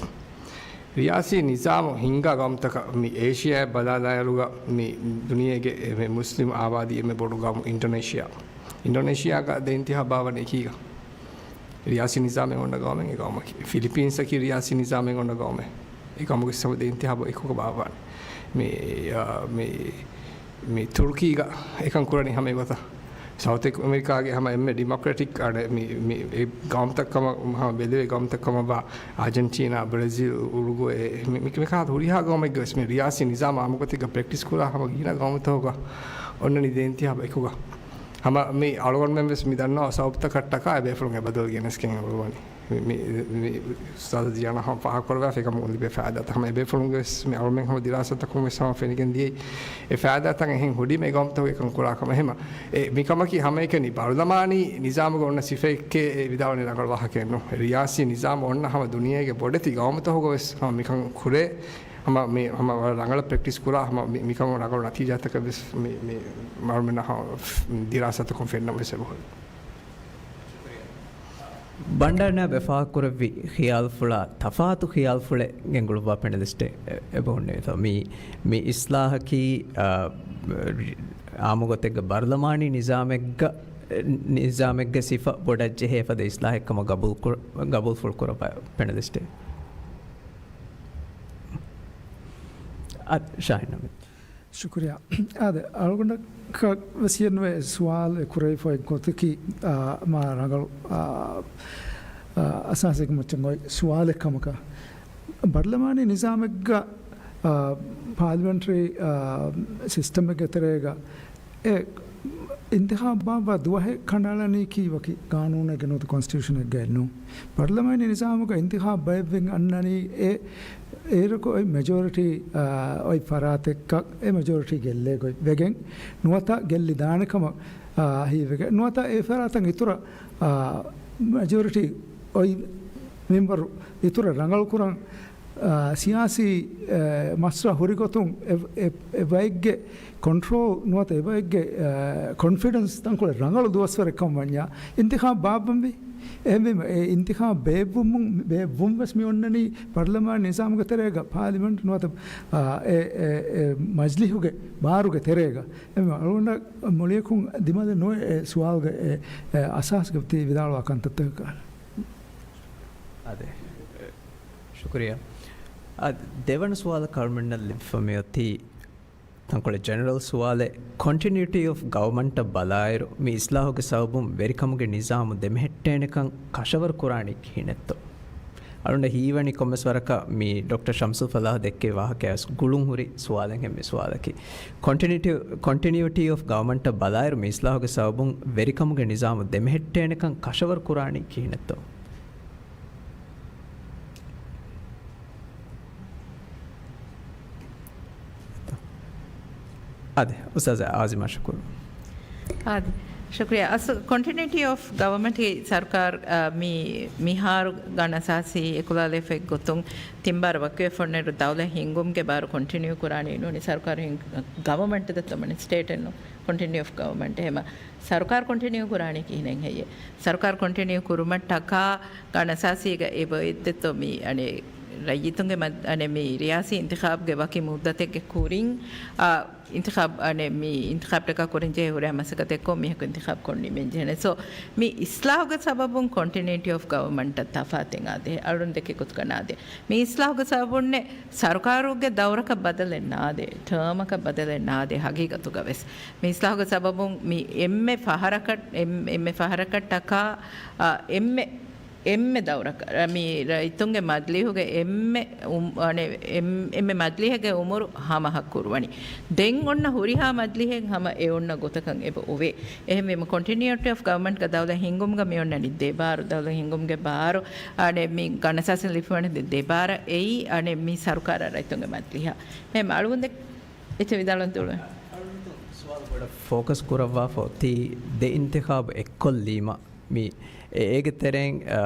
ރިޔާސީ ނިޒާމު ހިންގާ ގައުމުތަކަށް މި އޭޝިޔާއަށް ބަލާލާއިރުގަ މި ދުނިޔޭގެ އެންމެ މުސްލިމް އާބާދީ އެންމެ ބޮޑު ގައުމު އިންޑޮނޭޝިޔާ. އިންޑޮނޭޝިޔާގަ ދެ އިންތިޚާބު ވަނީ އެކީގަ. ރިޔާސީ ނިޒާމެއް އޮންނަ ގައުމެއް އެ ގައުމަކީ. ފިލިޕީންސްއަކީ ރިޔާސީ ނިޒާމެއް އޮންނަ ގައުމެއް. އެ ގައުމުގެ ސަބަ ދެ އިންތިޚާބު އެކުގަ ބާއްވާނެ. މި، އާ، މި، މި ތުރުކީގަ އެކަން ކުރަނީ ހަމަ އެގޮތަށް. ސައުތު އަމެރިކާގެ ހަމަ އެންމެ ޑިމޮކްރެޓިކް އަޑެއް މި، މި އެ ގައުމުތައް ކަމަށް، ހަމަ ބެލެވޭ ގައުމުތައް ކަމަށް ވާ އާޖެންޓީނާ، ބްރެޒިލް، އުރުގުއޭ، މި، މި، މިކަހަލަ ހުރިހާ ގައުމެއްގަ ވެސް މި ރިޔާސީ ނިޒާމް އާއްމުގޮތެއްގަ ޕްރެކްޓިސް ކުރާ ހަމަ ގިނަ ގައުމުތަކުގަ އޮންނަނީ ދެ އިންތިހާބަކުގަ. ހަމަ މި އަޅުގަނޑުމެން ވެސް މި ދަންނަވާ ސަބަބުތަކަށްޓަކާ އެ ބޭފުޅުން އެ ބަދަލު ގެނެސްގެން އުޅުވަނީ. މި، މި، މި އުސްތާޒު ޒިޔާން ހަމަ ފާހަގަކުރައްވާފަ އެކަމުން ލިބޭ ފައިދާތައް ހަމަ އެބޭފުޅުންގެ ވެސް މި އަޅުމެން ހަމަ ދިރާސާތަކުން ވެސް ހަމަ ފެނިގެން ދިޔައީ އެ ފައިދާތައް އެހެން ހުރީމަ އެ ގައުމުތަކުގެ އެކަން ކުރާ ކަމަށް. އެހެމަ އެ މިކަމަކީ ހަމައެކަނި ބަރުލަމާނީ ނިޒާމުގެ އޮންނަ ސިފައެއްކޭ އެ ވިދާޅުވަނީ ރަނގަޅު ވާހަކައެއް ނޫން. ރިޔާސީ ނިޒާމު އޮންނަ ހަމަ ދުނިޔޭގެ ބޮޑެތި ގައުމުތަކުގަ ވެސް ހަމަ މިކަން ކުރޭ. ހަމަ މި ހަމަ ވަރަށް ރަނގަޅަށް ޕްރެކްޓިސް ކުރާ ހަމަ މި، މިކަމުން ރަނގަޅު ނަތީޖާތަކެއް ވެސް މި، މި މަރުމެންނަށް ހަމަ ދިރާސާތަކުން ފެންނަ ވެސް އެބަހުރި. ބަންޑާރަ ނާއިބް ފާހަގަކުރެއްވި ޚިޔާލުފުޅާ ތަފާތު ޚިޔާލުފުޅެއް ގެންގުޅުއްވާ ޕެނަލިސްޓެއް އެ، އެބަހުންނެވިތޯ. މި، މި އިސްލާހަކީ، އާ، އާއްމުގޮތެއްގަ ބަރުލަމާނީ ނިޒާމެއްގަ، ނިޒާމެއްގެ ސިފަ ބޮޑަށް ޖެހޭ ފަދަ އިސްލާހެއް ކަމަށް ގަބޫލު ކުރ-، ގަބޫލުފުޅު ކުރައްވާ ޕެނަލިސްޓެއް. އާދެ، ޝާހިން އަހްމަދު. ޝުކުރިއްޔާ. އާދެ، އަޅުގަނޑަކަށް ވެސް އެންމެ ސުވާލެއް ކުރެވިފައި ގޮތަކީ، އާ، މާ ރަނގަޅު، އާ، އާ، އަސާސެއްގެ މައްޗަށް އޮތް ސުވާލެއް ކަމަކަށް. ބަރުލަމާނީ ނިޒާމެއްގަ، އާ، ޕާލިމެންޓްރީ، އާ، ސިސްޓަމެއްގެ ތެރޭގަ އެ އިންތިޚާބު ބާއްވާ ދުވަހެއް ކަނޑައަޅަނީކީ ވަކި ގާނޫނެއްގެ ނުވަތަ ކޮންސްޓިޓިއުޝަނެއްގައެއް ނޫން. ބަރުލަމާނީ ނިޒާމުގަ އިންތިޚާބު ބައެއްވެގެން އަންނަނީ އެ، އޭރަކު އޮތް މެޖޯރިޓީ، އާ، އޮތް ފަރާތެއްގަ އެ މެޖޯރިޓީ ގެއްލޭ ގޮތް ވެގެން ނުވަތަ ގެއްލި ދާނެ ކަމަށް، އާ، ހީވެގެން ނުވަތަ އެ ފަރާތަށް އިތުރަށް، އާ، މެޖޯރިޓީ އޮތް މެމްބަރު އިތުރަށް ރަނގަޅުކުރަން، އާ، ސިޔާސީ، އާ، މަސްރަ ހުރިގޮތުން އެ، އެ، އެ ބައެއްގެ ކޮންޓްރޯލް ނުވަތަ އެބައެއްގެ، އާ، ކޮންފިޑެންސް ތަންކޮޅެއް ރަނގަޅު ދުވަސްވަރެއް ކަމަށް ވަންޏާ، އިންތިޚާބު ބާއްވަންވީ. އެހެންވީމަ، އެ އިންތިޚާބު ބޭއްވުމުން، ބޭއްވުން ވެސް މި އޮންނަނީ ޕާލިމަންޓް ނުވަތަ، އާ، އެ، އެ، އެ މަޖްލިހުގެ ބާރުގެ ތެރޭގަ. އެ އަޅުގަނޑަށް މުޅިއަކުން ދިމާލެއް ނުވޭ އެ ސުވާލުގެ އެ، އެ އަސާސްގެ ތި ވިދާޅުވާ ކަންތައްތަކަކަށް. އާދެ. ޝުކުރިއްޔާ. އާ، ދެވަނަ ސުވާލަކަށް އަޅުމެންނަށް ލިބިފަ މިއޮތީ ތަންކޮޅެއް ޖެނެރަލް ސުވާލެއް، ކޮންޓިނިއުޓީ އޮފް ގަވަމަންޓަށް ބަލާއިރު، މި އިސްލާހުގެ ސަބަބުން ވެރިކަމުގެ ނިޒާމު ދެމެހެއްޓޭނެކަން ކަށަވަރު ކުރާނީ ކިހިނެއްތޯ؟ އަޅުގަނޑަށް ހީވަނީ ކޮންމެސް ވަރަކަށް މި ޑޮކްޓަރ ޝަމްސުލް ފަލާހް ދެއްކޭ ވާހަކަޔަށް ވެސް ގުޅުން ހުރި ސުވާލެއްހެން މި ސުވާލަކީ. ކޮންޓިނިއުޓީ، ކޮންޓިނިއުޓީ އޮފް ގަވަމަންޓަށް ބަލާއިރު، މި އިސްލާހުގެ ސަބަބުން ވެރިކަމުގެ ނިޒާމު ދެމެހެއްޓޭނެކަން ކަށަވަރު ކުރާނީ ކިހިނެއްތޯ؟ އާދެ، އުސްތާޒާ އާޒިމާ ޝުކުރު. އާދެ، ޝުކުރިއްޔާ. އަސް، ކޮންޓިނިއުޓީ އޮފް ގަވަމަންޓްގެ ސަރުކާރު، އާ، މި، މިހާރު ގަން އަސާސީ އެކުލާލެވިފައި ގޮތުން ތިން ބާރަ ވަކިވެފަ އޮންނައިރު ދައުލަތް ހިންގުމުގެ ބާރު ކޮންޓިނިއު ކުރާނީ ނޫނީ ސަރުކާރު ހިން-، ގަވަމަންޓް ދެއްތޯ މަނި ސްޓޭޓެއް ނޫން. ކޮންޓިނިއު އޮފް ގަވަމަންޓް. އެހެމަ ސަރުކާރު ކޮންޓިނިއު ކުރާނީ ކިހިނެއް ހެއްޔޭ؟ ސަރުކާރު ކޮންޓިނިއު ކުރުމަށްޓަކާ ގަން އަސާސީގަ އެބައޮތްދެއްތޯ މި އަނެއް ރައްޔިތުންގެ މަ-، އަނެއް މި ރިޔާސީ އިންތިޚާބުގެ ވަކި މުއްދަތެއްގެ ކުރިން، އާ، އިންތިޚާބު، އަނެއް މި އިންތިޚާބުތަކާ ކުރަންޖެހޭ ހުރިހާ މަސައްކަތެއްކޮށް މީހަކު އިންތިޚާބު ކޮށް ނިމެންޖެހޭނެ. ސޯ، މި އިސްލާހުގެ ސަބަބުން ކޮންޓިނިއުޓީ އޮފް ގަވަމަންޓަށް ތަފާތެއް އާދޭ. އަޅުން ދެކެ ގޮތުގަ ނާދޭ. މި އިސްލާހުގެ ސަބަބުންނެއް ސަރުކާރުގެ ދައުރަކަށް ބަދަލެއް ނާދޭ. ޓާމަކަށް ބަދަލެއް ނާދޭ ހަގީގަތުގަ ވެސް. މި އިސްލާހުގެ ސަބަބުން މި އެންމެ ފަހަރަކަށް، އެން-، އެންމެ ފަހަރަކަށްޓަކާ، އާ، އެންމެ އެންމެ ދައުރަކަށް، މި ރައްޔިތުންގެ މަޖިލީހުގެ އެންމެ އު-، އަނެ-، އެން-، އެންމެ މަޖިލީހެއްގެ އުމުރު ހަމަހައް ކުރުވަނީ. ދެން އޮންނަ ހުރިހާ މަޖިލީހެއް ހަމަ އެ އޮންނަ ގޮތަކަށް އެބަ އޮވޭ. އެހެންވީމަ ކޮންޓިނިއުޓީ އޮފް ގަވަމަންޓްގަ ދައުލަތް ހިންގުމުގަ މި އޮންނަނީ ދެ ބާރު، ދައުލަތް ހިންގުމުގެ ބާރު، އަނެ މި ގަން އަސާސީން ލިބިފައިވަނީ ދެ ބާރަށް އެއީ، އަނެ މި ސަރުކާރާ ރައްޔިތުންގެ މަޖިލީހާ. މެ އަޅުގަނޑު ދެ އެއްޗެއް ވިދާޅުވަން ތުޅުވޭ. ފޯކަސް ކުރައްވާފަ އޮތީ ދެ އިންތިޚާބު އެއްކޮށްލީމަ މި އެ-، އޭގެ ތެރެއިން، އަ،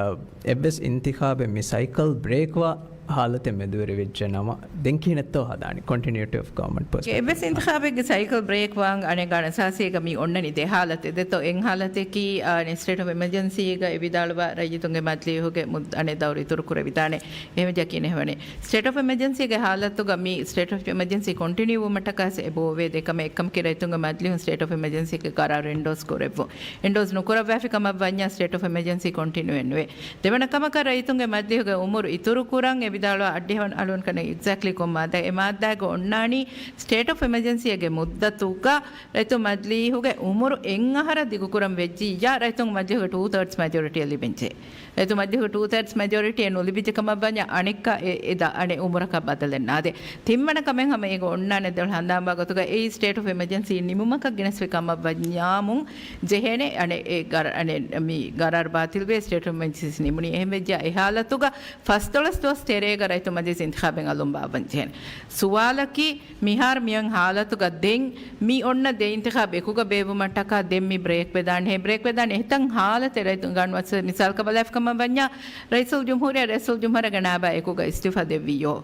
އެއްވެސް އިންތިޚާބެއް މި ސައިކަލް ބްރޭކްވާ ހާލަތެއް މެދުވެރިވެއްޖެ ނަމަ، ދެން ކިހިނެއްތޯ ހަދާނީ ކޮންޓިނިއުޓީ އޮފް ގަވަމަންޓް ޕަރސްޕެކްޓިވް؟ އެއްވެސް އިންތިޚާބެއްގެ ސައިކަލް ބްރޭކް ވާން އަނެއް ގަން އަސާސީގަ މި އޮންނަނީ ދެ ހާލަތެއް ދެތޯ. އެއް ހާލަތަކީ، އަ، އަނެއް ސްޓޭޓް އޮފް އެމަޖެންސީގަ އެ ވިދާޅުވާ ރައްޔިތުންގެ މަޖިލީހުގެ މުއްދަ-، އަނެއް ދައުރު އިތުރު ކުރެވިދާނެ. އެހެންވެއްޖެ ކިހިނެއް ހެވަނީ؟ ސްޓޭޓް އޮފް އެމަޖެންސީގެ ހާލަތުގަ މި ސްޓޭޓް އޮފް އެމަޖެންސީ ކޮންޓިނިއު ވުމަށްޓަކާ އެބަ އޮވޭ. އެކަމަށް އެއްކަމަކީ ރައްޔިތުންގެ މަޖިލީހުން ސްޓޭޓް އޮފް އެމަޖެންސީގެ ޤަރާރު އެންޑޯސް ކުރެއްވުން. އެންޑޯސް ނުކުރައްވާފި ކަމަށް ވަންޏާ ސްޓޭޓް އޮފް އެމަޖެންސީ ކޮންޓިނިއު އެއް ނުވޭ. ދެވަނަ ކަމަކަށް ރައްޔިތުންގެ މަޖިލީހުގެ އުމުރު އިތުރު ކުރަން އެ ވިދާޅުވާ އައްޑިހަވަން އަޅުން ކަން އެގްޒެކްޓްލީ ކޮން މާއްދާ؟ އެ މާއްދާގެ އޮންނާނީ ސްޓޭޓް އޮފް އެމަޖެންސީއެއްގެ މުއްދަތުގަ ރައްޔިތު މަޖިލީހުގެ އުމުރު އެއް އަހަރަށް ދިގުކުރަން ވެއްޖިއްޔާ، ރައްޔިތު މަޖިލީހުގެ ޓޫ ތާޑްސް މެޖޯރިޓީއެއް ލިބެންޖެހޭ. ރައްޔިތު މަޖިލީހުގެ ޓޫ ތާޑްސް މެޖޯރިޓީއެއް ނުލިބިއްޖެ ކަމަށް ވަންޏާ އަނެއްކާ އެ، އެ ދަ، އަނެއް އުމުރަކަށް ބަދަލެއް ނާދޭ. ތިންވަނަ ކަމެއް ހަމަ އޭގެ އޮންނާނެ ދެ ހަނދާންވާ ގޮތުގަ އެއީ ސްޓޭޓް އޮފް އެމަޖެންސީ ނިމުމަކަށް ގެނެސްފި ކަމަށް ވަންޏާމުން ޖެހޭނެ. އަނެއް އެ ގަރ-، އަނެއް މި ގަރާރު ބާތިލްވޭ، ސްޓޭޓް އޮފް އެމަޖެންސީ ނިމުނީ. އެހެން ވެއްޖާ އެ ހާލަތުގަ ފަސްދޮޅަސް ދުވަސް ތެރޭގަ ރައްޔިތު މަޖިލިސް އިންތިޚާބެއް އަލުން ބާއްވަން ޖެހޭނެ. ސުވާލަކީ، މިހާރު މިއޮތް ހާލަތުގަ ދެން މި އޮންނަ ދެ އިންތިޚާބް އެކުގަ ބޭއްވުމަށްޓަކާ ދެން މި ބްރޭކް ވެދާނެ. އެ ބްރޭކް ވެދާނެ އެތައް ހާލަތެއް ރައްޔިތު ގާނޫނު އަސް-، މިސާލަކަށް ބަލާފި ކަމަށް ވަންޏާ، ރައީސުލްޖުމްހޫރިއްޔާ، ރައީސުލްޖުމްހޫރިއްޔާގެ ނާއިބާ އެކުގަ އިސްތިއުފާ ދެއްވިއްޔޯ.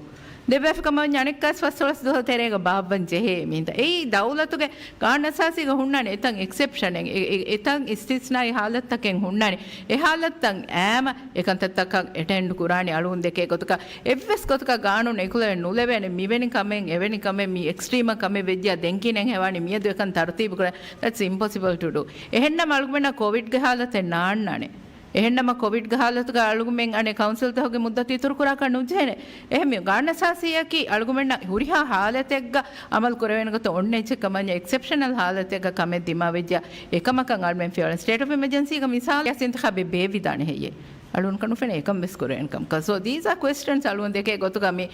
ދެއްވާފި ކަމަށް ވަންޏާ އަނެއްކާވެސް ފަސްދޮޅަސް ދުވަހު ތެރޭގަ ބާއްވަން ޖެހޭ މީންތަ؟ އެއީ ދައުލަތުގެ ގާނޫނު އަސާސީގަ ހުންނާނެ އެތައް އެކްސެޕްޝަނެއް، އެ-، އެ-، އެތައް އިސްތިސްނާއީ ހާލަތްތަކެއް ހުންނާނެ. އެ ހާލަތްތައް އާމަ އެކަންތައްތަކަށް އެޓެންޑް ކުރާނީ އަޅުގަނޑު ދެކޭ ގޮތަކަށް. އެއްވެސް ގޮތަކަށް ގާނޫނު އެކުލެވެން ނުލެވޭނެ. މިވެނި ކަމެއް، އެވެނި ކަމެއް، މި އެކްސްޓްރީމަ ކަމެއް ވެއްޖިޔާ ދެން ކިހިނެއް ހެވާނީ މިއަދު އެކަން ތަރުތީބު ކުރަން. That's impossible to do. އެހެންނަމަ އަޅުގަނޑަށް ކޮވިޑްގެ ހާލަތެއް ނާންނާނެ. އެހެންނަމަ ކޮވިޑްގެ ހާލަތުގަ އަޅުގަނޑުމެން އަނެއް ކައުންސިލްތަކުގެ މުއްދަތު އިތުރު ކުރާކަށް ނުޖެހޭނެ. އެހެން މި ގާނޫނު އަސާސީއަކީ އަޅުގަނޑުމެންނަށް ހުރިހާ ހާލަތެއްގަ އަމަލު ކުރެވޭނެ ގޮތަށް އޮންނަ އެއްޗެއް ކަމަށް ނޭ. އެކްސެޕްޝަނަލް ހާލަތެއްގަ ކަމެއް ދިމާވެއްޖެ އެކަމަކަށް އަޅުމެން ފިޔަވަޅަން. ސްޓޭޓް އޮފް އެމަޖެންސީގަ މިސާލަށް ރިޔާސީ އިންތިޚާބެއް ބޭއްވިދާނެ ހެއްޔޭ؟ އަޅުން ކަން ނުފެނޭ އެކަން ވެސް ކުރެވޭނެ ކަމަކަށް. So these are questions އަޅުން ދެކޭ ގޮތުގަ މި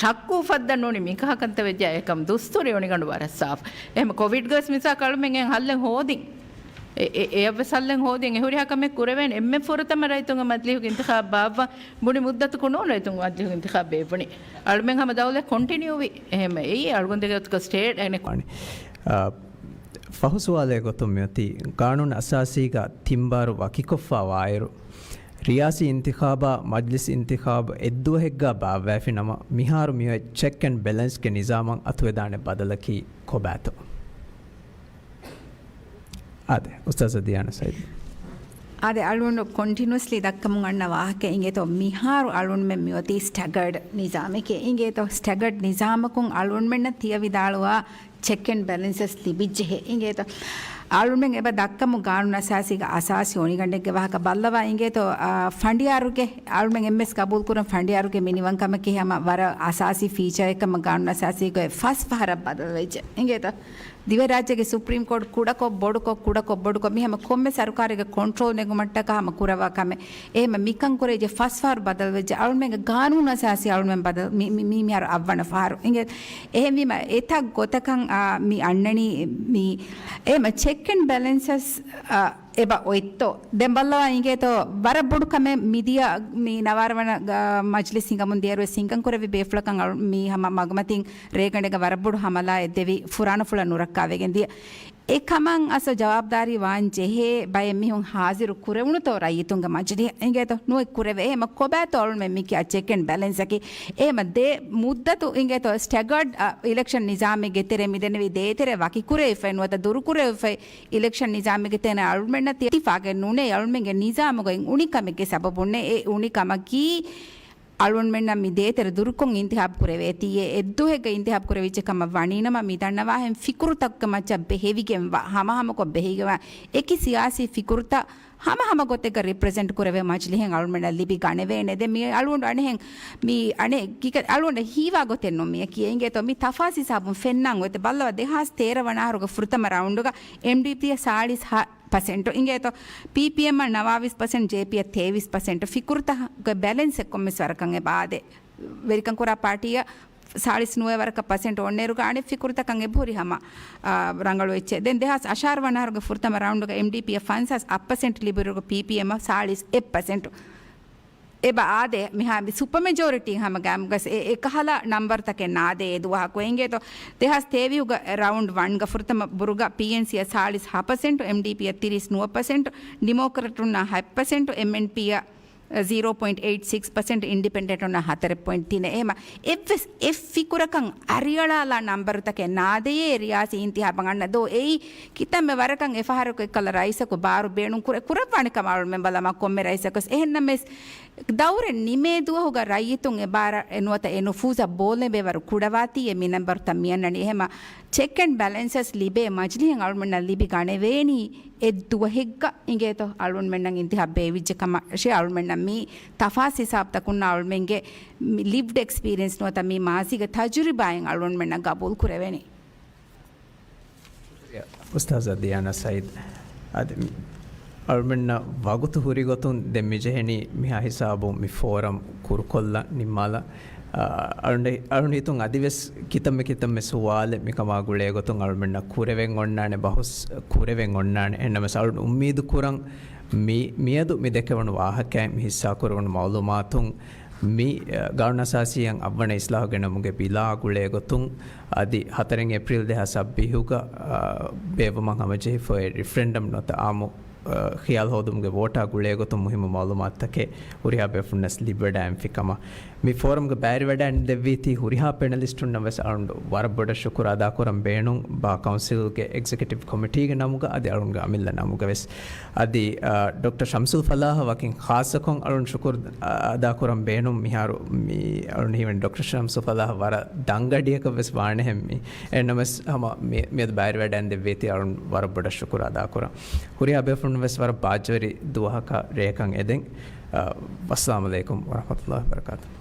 ޝައްކު އުފައްދަން ނޫނީ މިކަހަކަށްތަ ވެއްޖާ އެކަން. ދުސްތޫރީ އޮނިގަނޑު ވަރަށް ސާފު. އެހެން ކޮވިޑްގަވެސް މިސާލަކަށް އަޅުމެން އެ ހައްލެއް ހޯދިން. އެ، އެ، އެއަށްވެސް ހައްލެއް ހޯދިން. އެ ހުރިހާ ކަމެއް ކުރެވޭނެ. އެންމެ ފުރަތަމަ ރައްޔިތުންގެ މަޖިލީހުގެ އިންތިޚާބް ބާއްވަން ބުނި މުއްދަތަކު ނޫން ރައްޔިތުންގެ މަޖިލީހުގެ އިންތިޚާބް ބޭއްވުނީ. އަޅުމެން ހަމަ ދައުލަތް ކޮންޓިނިއުވި. އެހެން އެއީ އަޅުގަނޑުގެ ގޮތުގަ ސްޓޭޓް އެނެ އާ، ފަހު ސުވާލެއް ގޮތުން މިއޮތީ، ގާނޫނު އަސާސީގަ ތިންބާރު ވަކިކޮށްފަ ވާއިރު، ރިޔާސީ އިންތިޚާބާ މަޖްލިސް އިންތިޚާބު އެއްދުވަހެއްގަ ބާއްވައިފި ނަމަ، މިހާރު މިއޮތް ޗެކް އެންޑް ބެލެންސްގެ ނިޒާމަށް އަތުވެދާނެ ބަދަލަކީ ކޮބާތޯ؟ އާދެ، އުސްތާޒަށް ދިޔާނަ ސައިދު. އާދެ، އަޅުން ކޮންޓިނުއަސްލީ ދައްކަމުން އަންނަ ވާހަކަ އިނގޭތޯ، މިހާރު އަޅުންމެން މިއޮތީ ސްޓެގަޑް ނިޒާމެކޭ. އިނގޭތޯ، ސްޓެގަޑް ނިޒާމަކުން އަޅުންމެންނަށް ތިޔަ ވިދާޅުވާ ޗެކް އެންޑް ބެލެންސަސް ލިބިއްޖެހޭ. އިނގޭތޯ، އަޅުމެން އެބަ ދައްކަމު ގާނޫނު އަސާސީގަ އަސާސީ އޮނިގަނޑެއްގެ ވާހަކަ ބައްލަވާ. އިނގޭތޯ، އާ، ފަނޑިޔާރުގެ، އަޅުމެން އެންމެސް ގަބޫލުކުރަން ފަނޑިޔާރުގެ މިނިވަންކަމަކީ ހަމަ ވަރަށް އަސާސީ ފީޗާއެއް ކަމަށް ގާނޫނު އަސާސީގައި ފަސް ފަހަރަށް ބަދަލުވެއްޖެ. އިނގޭތޯ، ދިވެހިރާއްޖޭގެ ސުޕްރީމް ކޯޓް ކުޑަކޮށް، ބޮޑުކޮށް، ކުޑަކޮށް، ބޮޑުކޮށް، މި ހަމަ ކޮންމެ ސަރުކާރެއްގެ ކޮންޓްރޯލް ނެގުމަށްޓަކާ ހަމަ ކުރައްވާ ކަމެއް. އެހެންމަ މިކަން ކުރެއްޖެ ފަސް ފަހަރު ބަދަލުވެއްޖެ. އަޅުމެންގެ ގާނޫނު އަސާސީ އަޅުމެން ބަދަލު، މި، މި، މި، މިހާރު އަށްވަނަ ފަހަރު. އިނގޭ، އެހެންވީމަ އެތައް ގޮތަކަށް، އާ، މި އަންނަނީ މި، އެހެންމަ ޗެކް އެންޑް ބެލެންސަސް، އާ، އެބަ އޮތްތޯ؟ ދެން ބައްލަވާ އިނގޭތޯ، ވަރަށް ބޮޑު ކަމެއް މިދިޔަ މި ނަވާރަ ވަނަ، އާ، މަޖްލިސް ހިނގަމުން ދިޔައިރު ވެސް ހިނގަން ކުރެއްވި ބޭފުޅަކަށް އަޅު-، މި ހަމަ މަގުމަތިން ރޭގަނޑެއްގަ ވަރަށް ބޮޑު ހަމަލާއެއް ދެވި ފުރާނަފުޅަށް ނުރައްކާވެގެން ދިޔަ. އެ ކަމަށް އަސް ޖަވާބުދާރީ ވާން ޖެހޭ ބައެއް މީހުން ހާޒިރު ކުރެވުނުތޯ ރައްޔިތުންގެ މަޖިލީހަށް؟ އިނގޭތޯ؟ ނުވެ ކުރެވޭ. އެހެމަ ކޮބާތޯ އަޅުމެން މި ކިޔާ ޗެކް އެންޑް ބެލެންސަކީ؟ އެހެމަ ދެ މުއްދަތު އިނގޭތޯ ސްޓެގަޑް، އަ، އިލެކްޝަން ނިޒާމެއްގެ ތެރޭ މިދެންނެވި ދޭތެރޭ ވަކިކުރެވިފައި ނުވަތަ ދުރުކުރެވިފައި އިލެކްޝަން ނިޒާމެއްގެ ތެރޭ އަޅުމެންނަށް ތި-، ތިފާގެ ނުނޭ. އަޅުމެންގެ ނިޒާމުގައި އުނި ކަމެއްގެ ސަބަބުންނޭ. އެ އުނި ކަމަކީ އަޅުންމެންނަށް މި ދޭތެރެ ދުރުކޮށް އިންތިހާބު ކުރެވޭތީ، އެ އެއްދުވަހެއްގަ އިންތިހާބު ކުރެވިއްޖެ ކަމަށް ވަނީނަމަ، މި ދަންނަވާހެން ފިކުރުތަކުގެ މައްޗަށް ބެހެވިގެންވާ، ހަމަހަމަކޮށް ބެހިގެންވާ، އެކި ސިޔާސީ ފިކުރުތައް ހަމަހަމަ ގޮތެއްގަ ރިޕްރެޒެންޓް ކުރެވޭ މަޖިލިހެއް އަޅުމެންނަށް ލިބި ގަނެވޭނެ. ދެން މި އަޅުގަނޑު އަނެހެން މި އަނެއް ކިކަ-، އަޅުގަނޑަށް ހީވާ ގޮތެއް ނޫން މިޔަކީ. އިނގޭތޯ މި ތަފާސް ހިސާބުން ފެންނަން އޮތެ ބައްލަވާ، ދެހާސް ތޭރަ ވަނަ އަހަރުގެ ފުރަތަމަ ރައުންޑުގަ އެމްޑީޕީއަށް ސާޅީސް ހަ-، ޕަސެންޓު އިނގޭތޯ، ޕީޕީއެމްއަށް ނަވާވީސް ޕަސެންޓް، ޖޭޕީއަށް ތޭވީސް ޕަސެންޓު. ފިކުރުތަކުގެ ބެލެންސް އެއްކޮށް ވެސް ވަރަކަށް އެބަ އާދޭ. ވެރިކަން ކުރާ ޕާޓީއަށް ސާޅީސް ނުވައެއް ވަރަކަށް ޕަސެންޓް އޮންނައިރުގަ އަނެއް ފިކުރުތަކަށް އެބަހުރި ހަމަ، އާ، ރަނގަޅު އެއްޗެއް. ދެން ދެހާސް އަށާރަ ވަނަ އަހަރުގެ ފުރަތަމަ ރައުންޑުގަ އެމްޑީޕީއަށް ފަންސާސް އަށް ޕަސެންޓް ލިބިއިރުގަ ޕީޕީއެމްއަށް ސާޅީސް އެއް ޕަސެންޓު. އެބަ އާދޭ، މިހާ މި ސުޕަ މެޖޯރިޓީ ހަމަ ގާމްގަސް އެ، އެ ކަހަލަ ނަންބަރުތަކެއް ނާދޭ އެ ދުވަހަކު. އިނގޭތޯ، ދެހާސް ތޭވީހުގަ ރައުންޑް ވަންގަ ފުރަތަމަ ބުރުގަ ޕީއެންސީއަށް ސާޅީސް ހަ ޕަސެންޓު، އެމްޑީޕީއަށް ތިރީސް ނުވަ ޕަސެންޓު، ޑިމޮކްރެޓުންނަށް ހަތް ޕަސެންޓު، އެމްއެންޕީއަށް ޒީރޯ ޕޮއިންޓް އެއިޓް ސިކްސް ޕަސެންޓު، އިންޑިޕެންޑެންޓުންނަށް ހަތަރެއް ޕޮއިންޓް ތިނެއް. އެހެމަ އެއްވެސް އެއް ފިކުރަކަށް އަރިއަޅާލާ ނަންބަރުތަކެއް ނާދެޔޭ ރިޔާސީ އިންތިހާބަށް އަންނަ ދޯ. އެއީ ކިތަންމެ ވަރަކަށް އެފަހަރަކު އެއްކަލަ ރައީސަކު ބާރު ބޭނުން ކުރެ-، ކުރައްވާނެ ކަމަށް އަޅުމެން ބަލަމާ ކޮންމެ ރައީސަކުވެސް. އެހެންނަމަވެސް ދައުރެއް ނިމޭ ދުވަހުގަ ރައްޔިތުން އެ ބާރަށް ނުވަތަ އެ ނުފޫޒަށް ބޯލެބޭ ވަރު ކުޑަވާތީ އެ މިނަންބަރުތައް މިއަންނަނީ. އެހެމަ ޗެކް އެންޑް ބެލެންސަސް ލިބޭ މަޖިލީހެއް އަޅުމެންނަށް ލިބި ގަނެވޭނީ އެއް ދުވަހެއްގަ އިނގޭތޯ އަޅުމެންނަށް އިންތިހާބް ބޭއްވިއްޖެ ކަމަށް. އަޅުމެންނަށް މީ ތަފާސް ހިސާބުތަކުންނާ އަޅުމެންގެ މި ލިވްޑް އެކްސްޕީރިއެންސް ނުވަތަ މި މާޒީގެ ތަޖުރިބާއިން އަޅުމެންނަށް ގަބޫލު ކުރެވޭނީ. އުސްތާޒާ ދިޔާނާ ސައީދު، އަދި މި އަޅުމެންނަށް ވަގުތު ހުރި ގޮތުން ދެން މި ޖެހެނީ މިހާ ހިސާބުން މި ފޯރަމް ކުރުކޮށްލަން ނިންމާލަން. އަ، އަޅުން، އަޅުން ހިތުން އަދިވެސް ކިތަންމެ ކިތަންމެ ސުވާލެއް މިކަމާ ގުޅޭ ގޮތުން އަޅުމެންނަށް ކުރެވެން އޮންނާނެ، ބަހުސް ކުރެވެން އޮންނާނެ. އެހެންނަމަސް އަޅުން އުއްމީދު ކުރަން މި، މިއަދު މި ދެކެވުނު ވާހަކައިން މި ހިއްސާ ކުރެވުނު މައުލޫމާތުން މި، އަ، ގާނޫނު އަސާސީއަށް އަށްވަނަ އިސްލާހުގެ ނަމުގެ ބިލާ ގުޅޭ ގޮތުން އަދި ހަތަރެއް އޭޕްރީލް ދެހާސް ސައްބީސްގަ، އަ، ބޭއްވުމަށް ހަމަޖެހިފައި ރިފްރެންޑަމް ނުވަތަ އާއްމު، އަ، ޚިޔާލު ހޯދުމުގެ ވޯޓާ ގުޅޭ ގޮތުން މުހިއްމު މައުލޫމާތުތަކެއް ހުރިހާ ބޭފުންނަސް ލިބިވަޑައިންފި ކަމަށް. މި ފޯރަމްގެ ބައިވެރިވަޑައިން ދެއްވީތީ ހުރިހާ ޕެނަލިސްޓުންނަށް ވެސް އަޅުން ވަރަށް ބޮޑަށް ޝުކުރު އަދާކުރަން ބޭނުން ބާ ކައުންސިލްގެ އެގްޒެކެޓިވް ކޮމިޓީގެ ނަމުގަ އަދި އަޅުންގެ އަމިއްލަ ނަމުގަ ވެސް. އަދި، އަ، ޑޮކްޓަރ ޝަމްސުލް ފަލާހަށް ވަކިން ޚާއްޞަކޮށް އަޅުން ޝުކުރު، އަ، އަދާކުރަން ބޭނުން. މިހާރު މި އަޅުން ހީވަނީ ޑޮކްޓަރ ޝަމްސުލް ފަލާހަށް ވަރަށް ދަންގަޑިއަކަށް ވެސް ވާނެހެން މި. އެހެންނަމަސް ހަމަ މި، މިއަދު ބައިވެރިވަޑައިން ދެއްވީތީ އަޅުން ވަރަށް ބޮޑަށް ޝުކުރު އަދާކުރަން. ހުރިހާ ބޭފުޅުން ވެސް ވަރަށް ބާއްޖަވެރި ދުވަހަކަށް ރެއަކަށް އެދެން. އަ، ވައްސަލާމް އަލައިކުމް ވަރަޙްމަތުﷲ ވަބަރަކާތުހު.